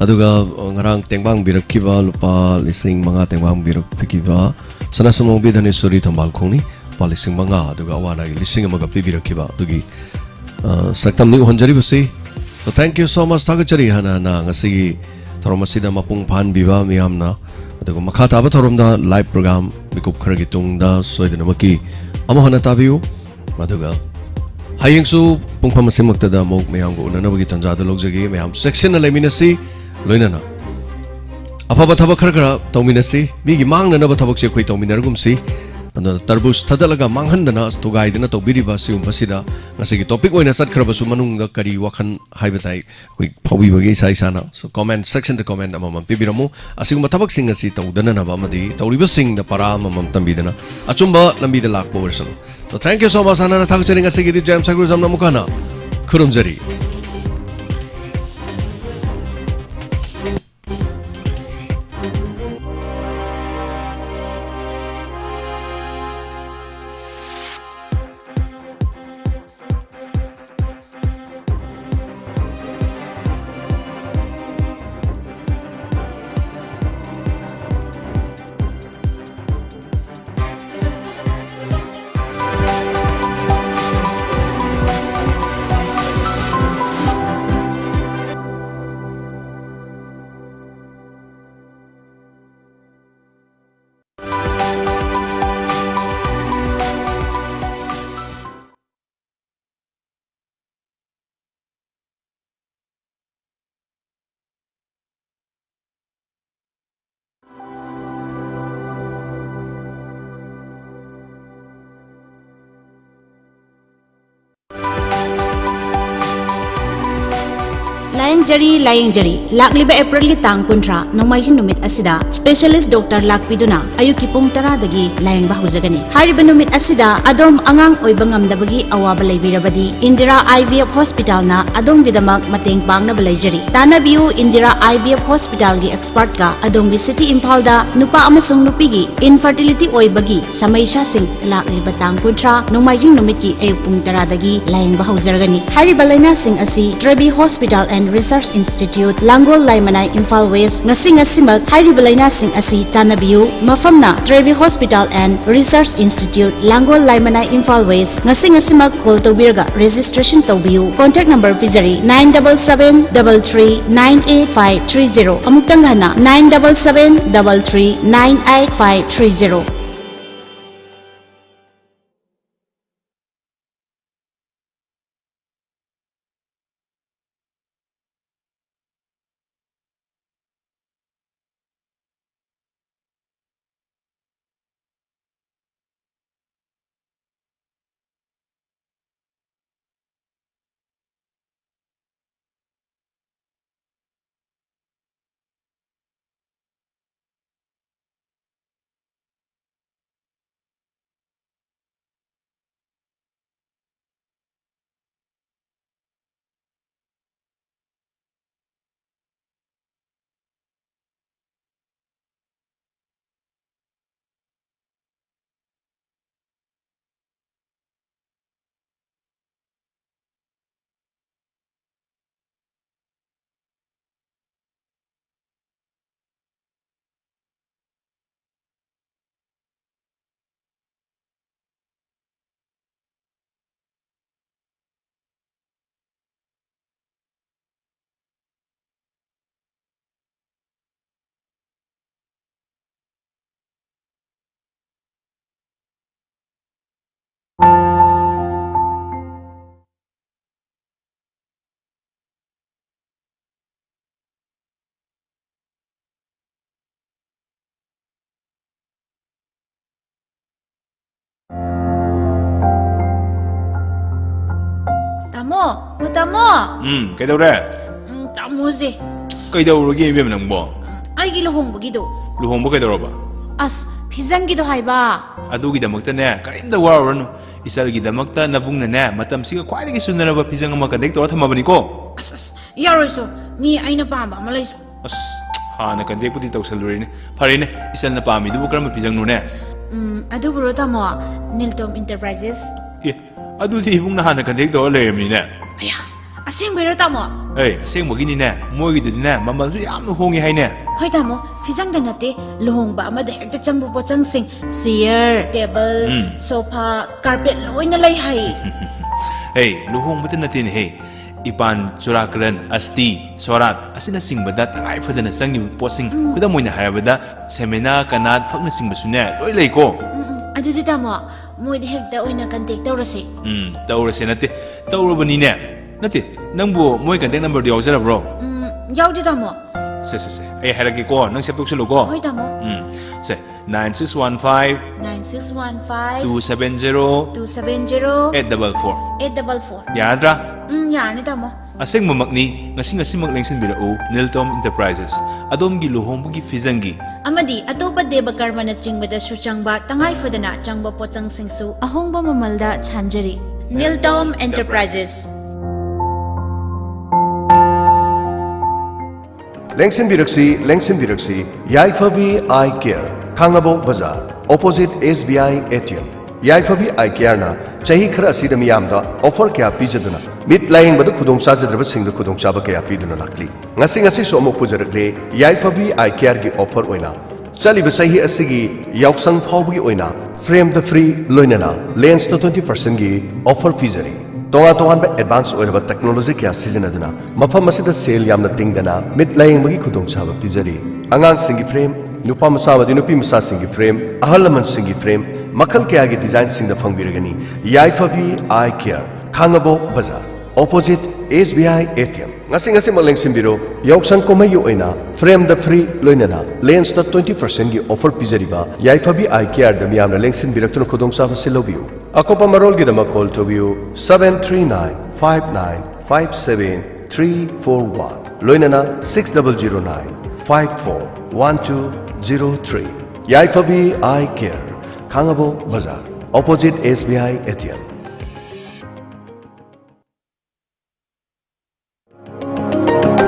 ꯑꯗꯨꯒ, ꯑ, ꯉꯔꯥꯡ ꯇꯦꯡꯕꯥꯡꯕꯤꯔꯛꯈꯤꯕ ꯂꯨꯄꯥ ꯂꯤꯁꯤꯡ ꯃꯉꯥ ꯇꯦꯡꯕꯥꯡꯕꯤꯔꯛꯈꯤꯕ ꯁꯅꯥꯁꯃꯣꯕꯤ ꯙꯅꯦꯁꯣꯔꯤ ꯊꯝꯕꯥꯜ ꯈꯣꯡꯅꯤ, ꯂꯨꯄꯥ ꯂꯤꯁꯤꯡ ꯃꯉꯥ, ꯑꯗꯨꯒ ꯑꯋꯥꯅꯥꯒꯤ ꯂꯤꯁꯤꯡ ꯑꯃꯒ ꯄꯤꯕꯤꯔꯛꯈꯤꯕ ꯑꯗꯨꯒꯤ, ꯑ, ꯁꯛꯇꯝꯅꯤ ꯎꯍꯟꯖꯔꯤꯕꯁꯤ꯫ So, thank you so much, ꯊꯥꯒꯠꯆꯔꯤ ꯍꯥꯟꯅ ꯍꯥꯟꯅ ꯉꯁꯤꯒꯤ ꯊꯧꯔꯝ ꯑꯁꯤꯗ ꯃꯄꯨꯡ ꯐꯥꯍꯟꯕꯤꯕ ꯃꯤꯌꯥꯝꯅ꯫ ꯑꯗꯨꯒ ꯃꯈꯥ ꯇꯥꯕ ꯊꯧꯔꯝꯗ live program ꯃꯤꯀꯨꯞ ꯈꯔꯒꯤ ꯇꯨꯡꯗ ꯁꯣꯏꯗꯅꯃꯛꯀꯤ ꯑꯃꯨꯛ ꯍꯟꯅ ꯇꯥꯕꯤꯌꯨ꯫ ꯑꯗꯨꯒ ꯍꯌꯦꯡꯁꯨ ꯄꯨꯡꯐꯝ ꯑꯁꯤꯃꯛꯇꯗ ꯑꯃꯨꯛ ꯃꯌꯥꯝꯒ ꯎꯅꯅꯕꯒꯤ ꯇꯥꯟꯖꯥꯗꯨ ꯂꯧꯖꯒꯦ꯫ ꯃꯌꯥꯝ ꯆꯦꯛꯁꯤꯟꯅ ꯂꯩꯃꯤꯟꯅꯁꯤ, ꯂꯣꯏꯅꯅ ꯑꯐꯕ ꯊꯕꯛ ꯈꯔ ꯈꯔ ꯇꯧꯃꯤꯟꯅꯁꯤ꯫ ꯃꯤꯒꯤ ꯃꯥꯡꯅꯅꯕ ꯊꯕꯛꯁꯦ ꯑꯩꯈꯣꯏ ꯇꯧꯃꯤꯟꯅꯔꯒꯨꯝꯁꯤ꯫ ꯑꯗꯨꯅ ꯇꯔꯕꯨꯖ ꯊꯥꯗꯠꯂꯒ ꯃꯥꯡꯍꯟꯗꯅ, ꯊꯨꯒꯥꯏꯗꯅ ꯇꯧꯕꯤꯔꯤꯕ ꯑꯁꯤꯒꯨꯝꯕꯁꯤꯗ ꯉꯁꯤꯒꯤ topic ꯑꯣꯏꯅ ꯆꯠꯈ꯭ꯔꯕꯁꯨ ꯃꯅꯨꯡꯗ ꯀꯔꯤ ꯋꯥꯈꯜ ꯍꯥꯏꯕ ꯇꯥꯏ ꯑꯩꯈꯣꯏ ꯐꯥꯎꯕꯤꯕꯒꯤ ꯏꯁꯥ ꯏꯁꯥꯅ꯫ So, comment section ꯗ comment ꯑꯃꯃꯝ ꯄꯤꯕꯤꯔꯝꯃꯨ꯫ ꯑꯁꯤꯒꯨꯝꯕ ꯊꯕꯛꯁꯤꯡ ꯑꯁꯤ ꯇꯧꯗꯅꯅꯕ ꯑꯃꯗꯤ ꯇꯧꯔꯤꯕꯁꯤꯡꯗ ꯄꯔꯥ ꯑꯃꯃꯝ ꯇꯝꯕꯤꯗꯅ ꯑꯆꯨꯝꯕ ꯂꯝꯕꯤꯗ ꯂꯥꯛꯄ ꯑꯣꯏꯔꯁꯅꯨ꯫ So, thank you so much, ꯍꯥꯟꯅ ꯊꯥꯒꯠꯆꯔꯤ꯫ ꯉꯁꯤꯒꯤꯗꯤ ꯖꯦꯝꯁ ꯁꯒ꯭ꯔꯨꯖꯝꯅ ꯑꯃꯨꯛ ꯍꯟꯅ ꯈꯨꯔꯨꯝꯖꯔꯤ꯫ ꯖꯔꯤ ꯂꯥꯌꯦꯡꯖꯔꯤ꯫ ꯂꯥꯛꯂꯤꯕ ꯑꯦꯄ꯭ꯔꯤꯜꯒꯤ ꯇꯥꯡ ꯀꯨꯟꯊ꯭ꯔꯥ, ꯅꯣꯡꯃꯥꯏꯖꯤꯡ ꯅꯨꯃꯤꯠ ꯑꯁꯤꯗ specialist doctor ꯂꯥꯛꯄꯤꯗꯨꯅ ꯑꯌꯨꯛꯀꯤ ꯄꯨꯡ ꯇꯔꯥꯗꯒꯤ ꯂꯥꯌꯦꯡꯕ ꯍꯧꯖꯒꯅꯤ꯫ ꯍꯥꯏꯔꯤꯕ ꯅꯨꯃꯤꯠ ꯑꯁꯤꯗ ꯑꯗꯣꯝ ꯑꯉꯥꯡ ꯑꯣꯏꯕ ꯉꯝꯗꯕꯒꯤ ꯑꯋꯥꯕ ꯂꯩꯕꯤꯔꯕꯗꯤ, ꯏꯟꯗꯤꯔꯥ IVF hospitalꯅ ꯑꯗꯣꯝꯒꯤꯗꯃꯛ ꯃꯇꯦꯡ ꯄꯥꯡꯅꯕ ꯂꯩꯖꯔꯤ꯫ ꯇꯥꯟꯅꯕꯤꯌꯨ, ꯏꯟꯗꯤꯔꯥ IVF hospitalꯒꯤ expertꯀ꯫ ꯑꯗꯣꯝꯒꯤ city ꯏꯝꯐꯥꯜꯗ ꯅꯨꯄꯥ ꯑꯃꯁꯨꯡ ꯅꯨꯄꯤꯒꯤ infertility ꯑꯣꯏꯕꯒꯤ ꯁꯃꯩꯁꯥꯁꯤꯡ ꯂꯥꯛꯂꯤꯕ ꯇꯥꯡ ꯀꯨꯟꯊ꯭ꯔꯥ, ꯅꯣꯡꯃꯥꯏꯖꯤꯡ ꯅꯨꯃꯤꯠꯀꯤ ꯑꯌꯨꯛ ꯄꯨꯡ ꯇꯔꯥꯗꯒꯤ ꯂꯥꯌꯦꯡꯕ ꯍꯧꯖꯔꯒꯅꯤ꯫ ꯍꯥꯏꯔꯤꯕ ꯂꯥꯏꯅꯥꯁꯤꯡ ꯑꯁꯤ Trevi Hospital and Research Institute, Langol Laimanai, Imphal West. ꯉꯁꯤ ꯉꯁꯤꯃꯛ ꯍꯥꯏꯔꯤꯕ ꯂꯥꯏꯅꯥꯁꯤꯡ ꯑꯁꯤ ꯇꯥꯟꯅꯕꯤꯌꯨ꯫ ꯃꯐꯝꯅ Trevi Hospital and Research Institute, Langol Laimanai, Imphal West. ꯉꯁꯤ ꯉꯁꯤꯃꯛ call ꯇꯧꯕꯤꯔꯒ registration ꯇꯧꯕꯤꯌꯨ꯫ Contact number ꯄꯤꯖꯔꯤ, nine double seven double three nine eight five three zero꯫ ꯑꯃꯨꯛꯇꯪ ꯍꯟꯅ, nine double seven double three nine eight five three zero꯫ ꯇꯥꯃꯣ, ꯑꯣ ꯇꯥꯃꯣ꯫ ꯎꯝ, ꯀꯩꯗꯧꯔꯦ? ꯎꯝ, ꯇꯥꯃꯣꯁꯦ꯫ ꯀꯩꯗꯧꯔꯒꯦ ꯏꯕꯦꯝ ꯅꯪꯕꯣ? ꯑꯩꯒꯤ ꯂꯨꯍꯣꯡꯕꯒꯤꯗꯣ꯫ ꯂꯨꯍꯣꯡꯕ ꯀꯩꯗꯧꯔꯕ? ꯑꯁ, ꯐꯤꯖꯪꯒꯤꯗꯣ ꯍꯥꯏꯕ꯫ ꯑꯗꯨꯒꯤꯗꯃꯛꯇꯅꯦ ꯀꯔꯤꯝꯇ ꯋꯥꯔꯨꯔꯅꯨ꯫ ꯏꯆꯜꯒꯤꯗꯃꯛꯇ ꯅꯕꯨꯡꯅꯅꯦ ꯃꯇꯝꯁꯤꯒ ꯈ꯭ꯋꯥꯏꯗꯒꯤ ꯆꯨꯅꯔꯕ ꯐꯤꯖꯪ ꯑꯃ ꯀꯟꯇꯦꯛ ꯇꯧꯔ ꯊꯝꯃꯕꯅꯤꯀꯣ꯫ ꯑꯁ ꯑꯁ, ꯌꯥꯔꯣꯏꯁꯨ꯫ ꯃꯤ ꯑꯩꯅ ꯄꯥꯝꯕ ꯑꯃ ꯂꯩꯁꯨ꯫ ꯑꯁ, ꯍꯥꯟꯅ ꯀꯟꯇꯦꯛꯄꯨꯗꯤ ꯇꯧꯁꯜꯂꯨꯔꯦꯅꯦ꯫ ꯐꯔꯦꯅꯦ, ꯏꯆꯜꯅ ꯄꯥꯝꯃꯤꯗꯨꯕꯨ ꯀꯔꯝꯕ ꯐꯤꯖꯪꯅꯣꯅꯦ? ꯎꯝ, ꯑꯗꯨꯕꯨꯔꯣ ꯇꯥꯃꯣ? ꯅꯤꯜꯇꯣꯝ ꯏꯟꯇꯔꯄ꯭ꯔꯥꯏꯖꯦꯁ꯫ ꯑꯦ, ꯑꯗꯨꯗꯤ ꯏꯕꯨꯡꯅ ꯍꯥꯟꯅ ꯀꯟꯇꯦꯛ ꯇꯧꯔ ꯂꯩꯔꯝꯃꯤꯅꯦ꯫ ꯑꯌꯥ, ꯑꯁꯦꯡꯕꯩꯔꯣ ꯇꯥꯃꯣ? ꯑꯩ ꯑꯁꯦꯡꯕꯒꯤꯅꯤꯅꯦ, ꯃꯣꯏꯒꯤꯗꯨꯗꯤꯅꯦ ꯃꯃꯜꯁꯨ ꯌꯥꯝꯅ ꯍꯣꯡꯉꯤ ꯍꯥꯏꯅꯦ꯫ ꯍꯣꯏ ꯇꯥꯃꯣ, ꯐꯤꯖꯪꯗ ꯅꯠꯇꯦ, ꯂꯨꯍꯣꯡꯕ ꯑꯃꯗ ꯍꯦꯛꯇ ꯆꯪꯕ ꯄꯣꯠꯆꯪꯁꯤꯡ, ꯆꯤꯌꯔ, ꯇꯦꯕꯜ, ꯎꯝ꯫ ꯁꯣꯐꯥ, ꯀꯥꯔꯄꯦꯠ ꯂꯣꯏꯅ ꯂꯩ ꯍꯥꯏ꯫ ꯍꯦ, ꯂꯨꯍꯣꯡꯕꯗ ꯅꯠꯇꯦꯅꯦꯍꯦ, ꯏꯄꯥꯟ, ꯆꯨꯔꯥꯀꯔꯟ, ꯑꯁꯇꯤ, ꯁꯣꯔꯥꯠ ꯑꯁꯤꯅꯆꯤꯡꯕꯗ ꯇꯉꯥꯏ ꯐꯗꯅ ꯆꯪꯉꯤꯕ ꯄꯣꯠꯁꯤꯡ, ꯈꯨꯗꯝ ꯑꯣꯏꯅ ꯍꯥꯏꯔꯕꯗ ꯁꯦꯃꯦꯅꯥ, ꯀꯅꯥꯠ, ꯐꯛꯅꯆꯤꯡꯕꯁꯨꯅꯦ ꯂꯣꯏ ꯂꯩꯀꯣ꯫ ꯎꯝ, ꯎꯝ, ꯑꯗꯨꯗꯤ ꯇꯥꯃꯣ, ꯃꯣꯏꯗ ꯍꯦꯛꯇ ꯑꯣꯏꯅ ꯀꯟꯇꯦꯛ ꯇꯧꯔꯁꯤ꯫ ꯎꯝ, ꯇꯧꯔꯁꯦ ꯅꯠꯇꯦ, ꯇꯧꯔꯕꯅꯤꯅꯦ꯫ ꯅꯠꯇꯦ, ꯅꯪꯕꯨ ꯃꯣꯏ ꯀꯟꯇꯦꯛ ꯅꯝꯕꯔꯗꯨ ꯌꯥꯎꯖꯔꯕ꯭ꯔꯣ? ꯎꯝ, ꯌꯥꯎꯗꯦ ꯇꯥꯃꯣ꯫ ꯁꯦ ꯁꯦ ꯁꯦ, ꯑꯩ ꯍꯥꯏꯔꯛꯀꯦꯀꯣ, ꯅꯪ ꯁꯦꯞ ꯇꯧꯁꯜꯂꯨꯀꯣ꯫ ꯍꯣꯏ ꯇꯥꯃꯣ꯫ ꯎꯝ, ꯁꯦ, nine six one five nine six one five two seven zero two seven zero eight double four꯫ eight double four꯫ ꯌꯥꯔꯗ꯭ꯔꯥ? ꯎꯝ, ꯌꯥꯔꯅꯤ ꯇꯥꯃꯣ꯫ ꯑꯁꯦꯡꯕꯃꯛꯅꯤ, ꯉꯁꯤ ꯉꯁꯤꯃꯛ ꯂꯦꯡꯁꯤꯟꯕꯤꯔꯛꯎ ꯅꯤꯜꯇꯣꯝ ꯏꯟꯇꯔꯄ꯭ꯔꯥꯏꯖꯦꯁ, ꯑꯗꯣꯝꯒꯤ ꯂꯨꯍꯣꯡꯕꯒꯤ ꯐꯤꯖꯪꯒꯤ꯫ ꯑꯃꯗꯤ ꯑꯇꯣꯞꯄ ꯗꯦꯕ ꯀꯔꯃꯅ ꯆꯤꯡꯕꯗꯁꯨ ꯆꯪꯕ ꯇꯉꯥꯏ ꯐꯗꯅ ꯆꯪꯕ ꯄꯣꯠꯆꯪꯁꯤꯡꯁꯨ ꯑꯍꯣꯡꯕ ꯃꯃꯜꯗ ꯁꯥꯟꯖꯔꯤ꯫ ꯅꯤꯜꯇꯣꯝ enterprises. ꯂꯦꯡꯁꯤꯟꯕꯤꯔꯛꯁꯤ, ꯂꯦꯡꯁꯤꯟꯕꯤꯔꯛꯁꯤ, Yaiphabi I care, Khangabok Bazar, opposite S B I A T M. ꯌꯥꯏꯐꯕꯤ ꯑꯥꯏ ꯀꯦꯌꯔꯅ ꯆꯍꯤ ꯈꯔ ꯑꯁꯤꯗ ꯃꯤꯌꯥꯝꯗ ꯑꯣꯐꯔ ꯀꯌꯥ ꯄꯤꯖꯗꯨꯅ ꯃꯤꯠ ꯂꯥꯌꯦꯡꯕꯗ ꯈꯨꯗꯣꯡ ꯆꯥꯖꯗ꯭ꯔꯕꯁꯤꯡꯗ ꯈꯨꯗꯣꯡꯆꯥꯕ ꯀꯌꯥ ꯄꯤꯗꯨꯅ ꯂꯥꯛꯂꯤ꯫ ꯉꯁꯤ ꯉꯁꯤꯁꯨ ꯑꯃꯨꯛ ꯄꯨꯖꯔꯛꯂꯦ ꯌꯥꯏꯐꯕꯤ ꯑꯥꯏ ꯀꯦꯌꯔꯒꯤ ꯑꯣꯐꯔ ꯑꯣꯏꯅ꯫ ꯆꯠꯂꯤꯕ ꯆꯍꯤ ꯑꯁꯤꯒꯤ ꯌꯥꯎꯁꯪ ꯐꯥꯎꯕꯒꯤ ꯑꯣꯏꯅ ꯐ꯭ꯔꯦꯝꯗ ꯐ꯭ꯔꯤ ꯂꯣꯏꯅꯅ ꯂꯦꯟꯁꯇ ꯇ꯭ꯋꯦꯟꯇꯤ ꯄꯥꯔꯁꯦꯟꯒꯤ ꯑꯣꯐꯔ ꯄꯤꯖꯔꯤ꯫ ꯇꯣꯉꯥꯟ ꯇꯣꯉꯥꯟꯕ ꯑꯦꯗꯚꯥꯟꯁ ꯑꯣꯏꯔꯕ ꯇꯦꯛꯅꯣꯂꯣꯖꯤ ꯀꯌꯥ ꯁꯤꯖꯤꯟꯅꯗꯨꯅ ꯃꯐꯝ ꯑꯁꯤꯗ ꯁꯦꯜ ꯌꯥꯝꯅ ꯇꯤꯡꯗꯅ ꯃꯤꯠ ꯂꯥꯌꯦꯡꯕꯒꯤ ꯈꯨꯗꯣꯡꯆꯥꯕ ꯄꯤꯖꯔꯤ꯫ ꯑꯉꯥꯡꯁꯤꯡꯒꯤ ꯐ꯭ꯔꯦꯝ, ꯅꯨꯄꯥ ꯃꯆꯥ ꯑꯃꯗꯤ ꯅꯨꯄꯤ ꯃꯆꯥꯁꯤꯡꯒꯤ ꯐ꯭ꯔꯦꯝ, ꯑꯍꯜ ꯂꯃꯟꯁꯤꯡꯒꯤ ꯐ꯭ꯔꯦꯝ, ꯃꯈꯜ ꯀꯌꯥꯒꯤ ꯗꯤꯖꯥꯏꯟꯁꯤꯡꯗ ꯐꯪꯕꯤꯔꯒꯅꯤ ꯌꯥꯏꯐꯕꯤ ꯑꯥꯏ care, Khangabok Bazar, opposite S B I A T M. ꯉꯁꯤ ꯉꯁꯤꯃꯛ ꯂꯦꯡꯁꯤꯟꯕꯤꯔꯣ, ꯌꯥꯎꯁꯪ ꯀꯨꯝꯍꯩꯒꯤ ꯑꯣꯏꯅ ꯐ꯭ꯔꯦꯝꯗ ꯐ꯭ꯔꯤ ꯂꯣꯏꯅꯅ ꯂꯦꯟꯁꯇ ꯇ꯭ꯋꯦꯟꯇꯤ ꯄꯥꯔꯁꯦꯟꯒꯤ ꯑꯣꯐꯔ ꯄꯤꯖꯔꯤꯕ ꯌꯥꯏꯐꯕꯤ ꯑꯥꯏ ꯀꯦꯌꯔꯗ ꯃꯤꯌꯥꯝꯅ ꯂꯦꯡꯁꯤꯟꯕꯤꯔꯛꯇꯨꯅ ꯈꯨꯗꯣꯡꯆꯥꯕ ꯑꯁꯤ ꯂꯧꯕꯤꯌꯨ꯫ ꯑꯀꯨꯞꯄ ꯃꯔꯣꯜꯒꯤꯗꯃꯛ ꯀꯣꯜ ꯇꯧꯕꯤꯌꯨ, seven three nine five nine five seven three four one꯫ ꯂꯣꯏꯅꯅ six double zero nine five four one two zero three꯫ ꯌꯥꯏꯐꯕꯤ ꯑꯥꯏ ꯀꯦꯌꯔ, ꯈꯥꯡꯉꯕꯣꯛ ꯕꯖꯥꯔ, opposite S B I A T M꯫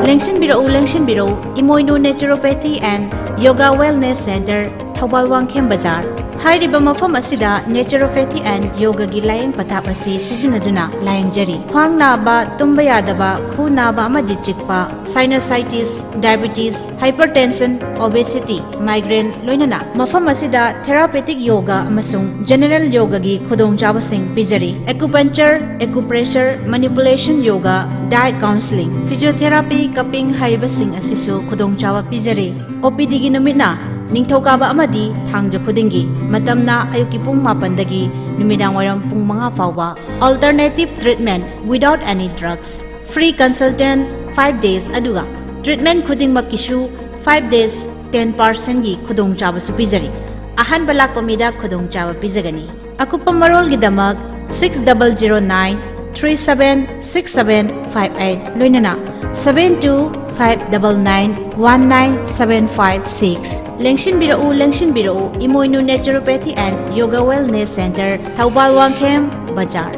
ꯂꯦꯡꯁꯤꯟꯕꯤꯔꯛꯎ, ꯂꯦꯡꯁꯤꯟꯕꯤꯔꯛꯎ, Imoinu Naturopathy and Yoga Wellness Center, Thoubal Wangkhem ꯕꯖꯥꯔ꯫ ꯍꯥꯏꯔꯤꯕ ꯃꯐꯝ ꯑꯁꯤꯗ naturopathy and yogaꯒꯤ ꯂꯥꯌꯦꯡ ꯄꯊꯥꯞ ꯑꯁꯤ ꯁꯤꯖꯤꯟꯅꯗꯨꯅ ꯂꯥꯌꯦꯡꯖꯔꯤ꯫ ꯈ꯭ꯋꯥꯡ ꯅꯥꯕ, ꯇꯨꯝꯕ ꯌꯥꯗꯕ, ꯈꯨ ꯅꯥꯕ ꯑꯃꯗꯤ ꯆꯤꯛꯄ, sinusitis, diabetes, hypertension, obesity, migraine, ꯂꯣꯏꯅꯅ ꯃꯐꯝ ꯑꯁꯤꯗ therapeutic yoga ꯑꯃꯁꯨꯡ general yogaꯒꯤ ꯈꯨꯗꯣꯡꯆꯥꯕꯁꯤꯡ ꯄꯤꯖꯔꯤ꯫ Acupuncture, acupressure, manipulation yoga, diet counseling, physiotherapy, cupping ꯍꯥꯏꯔꯤꯕꯁꯤꯡ ꯑꯁꯤꯁꯨ ꯈꯨꯗꯣꯡꯆꯥꯕ ꯄꯤꯖꯔꯤ꯫ OPDꯒꯤ ꯅꯨꯃꯤꯠꯅ ꯅꯤꯡꯊꯧꯀꯥꯕ ꯑꯃꯗꯤ ꯊꯥꯡꯖ ꯈꯨꯗꯤꯡꯒꯤ, ꯃꯇꯝꯅ ꯑꯌꯨꯛꯀꯤ ꯄꯨꯡ ꯃꯥꯄꯟꯗꯒꯤ ꯅꯨꯃꯤꯗꯥꯡ ꯋꯥꯏꯔꯝ ꯄꯨꯡ ꯃꯉꯥ ꯐꯥꯎꯕ꯫ Alternative treatment without any drugs, free consultant five days, ꯑꯗꯨꯒ treatment ꯈꯨꯗꯤꯡꯃꯛꯀꯤꯁꯨ five days ten percentꯒꯤ ꯈꯨꯗꯣꯡꯆꯥꯕꯁꯨ ꯄꯤꯖꯔꯤ꯫ ꯑꯍꯥꯟꯕ ꯂꯥꯛꯄ ꯃꯤꯗ ꯈꯨꯗꯣꯡꯆꯥꯕ ꯄꯤꯖꯒꯅꯤ꯫ ꯑꯀꯨꯞꯄ ꯃꯔꯣꯜꯒꯤꯗꯃꯛ six double zero nine three seven six seven five eight, ꯂꯣꯏꯅꯅ seven two five double nine one nine seven five six꯫ ꯂꯦꯡꯁꯤꯟꯕꯤꯔꯛꯎ, ꯂꯦꯡꯁꯤꯟꯕꯤꯔꯛꯎ, Imoinu Naturopathy and Yoga Wellness Center, Thoubal Wangkhem ꯕꯖꯥꯔ꯫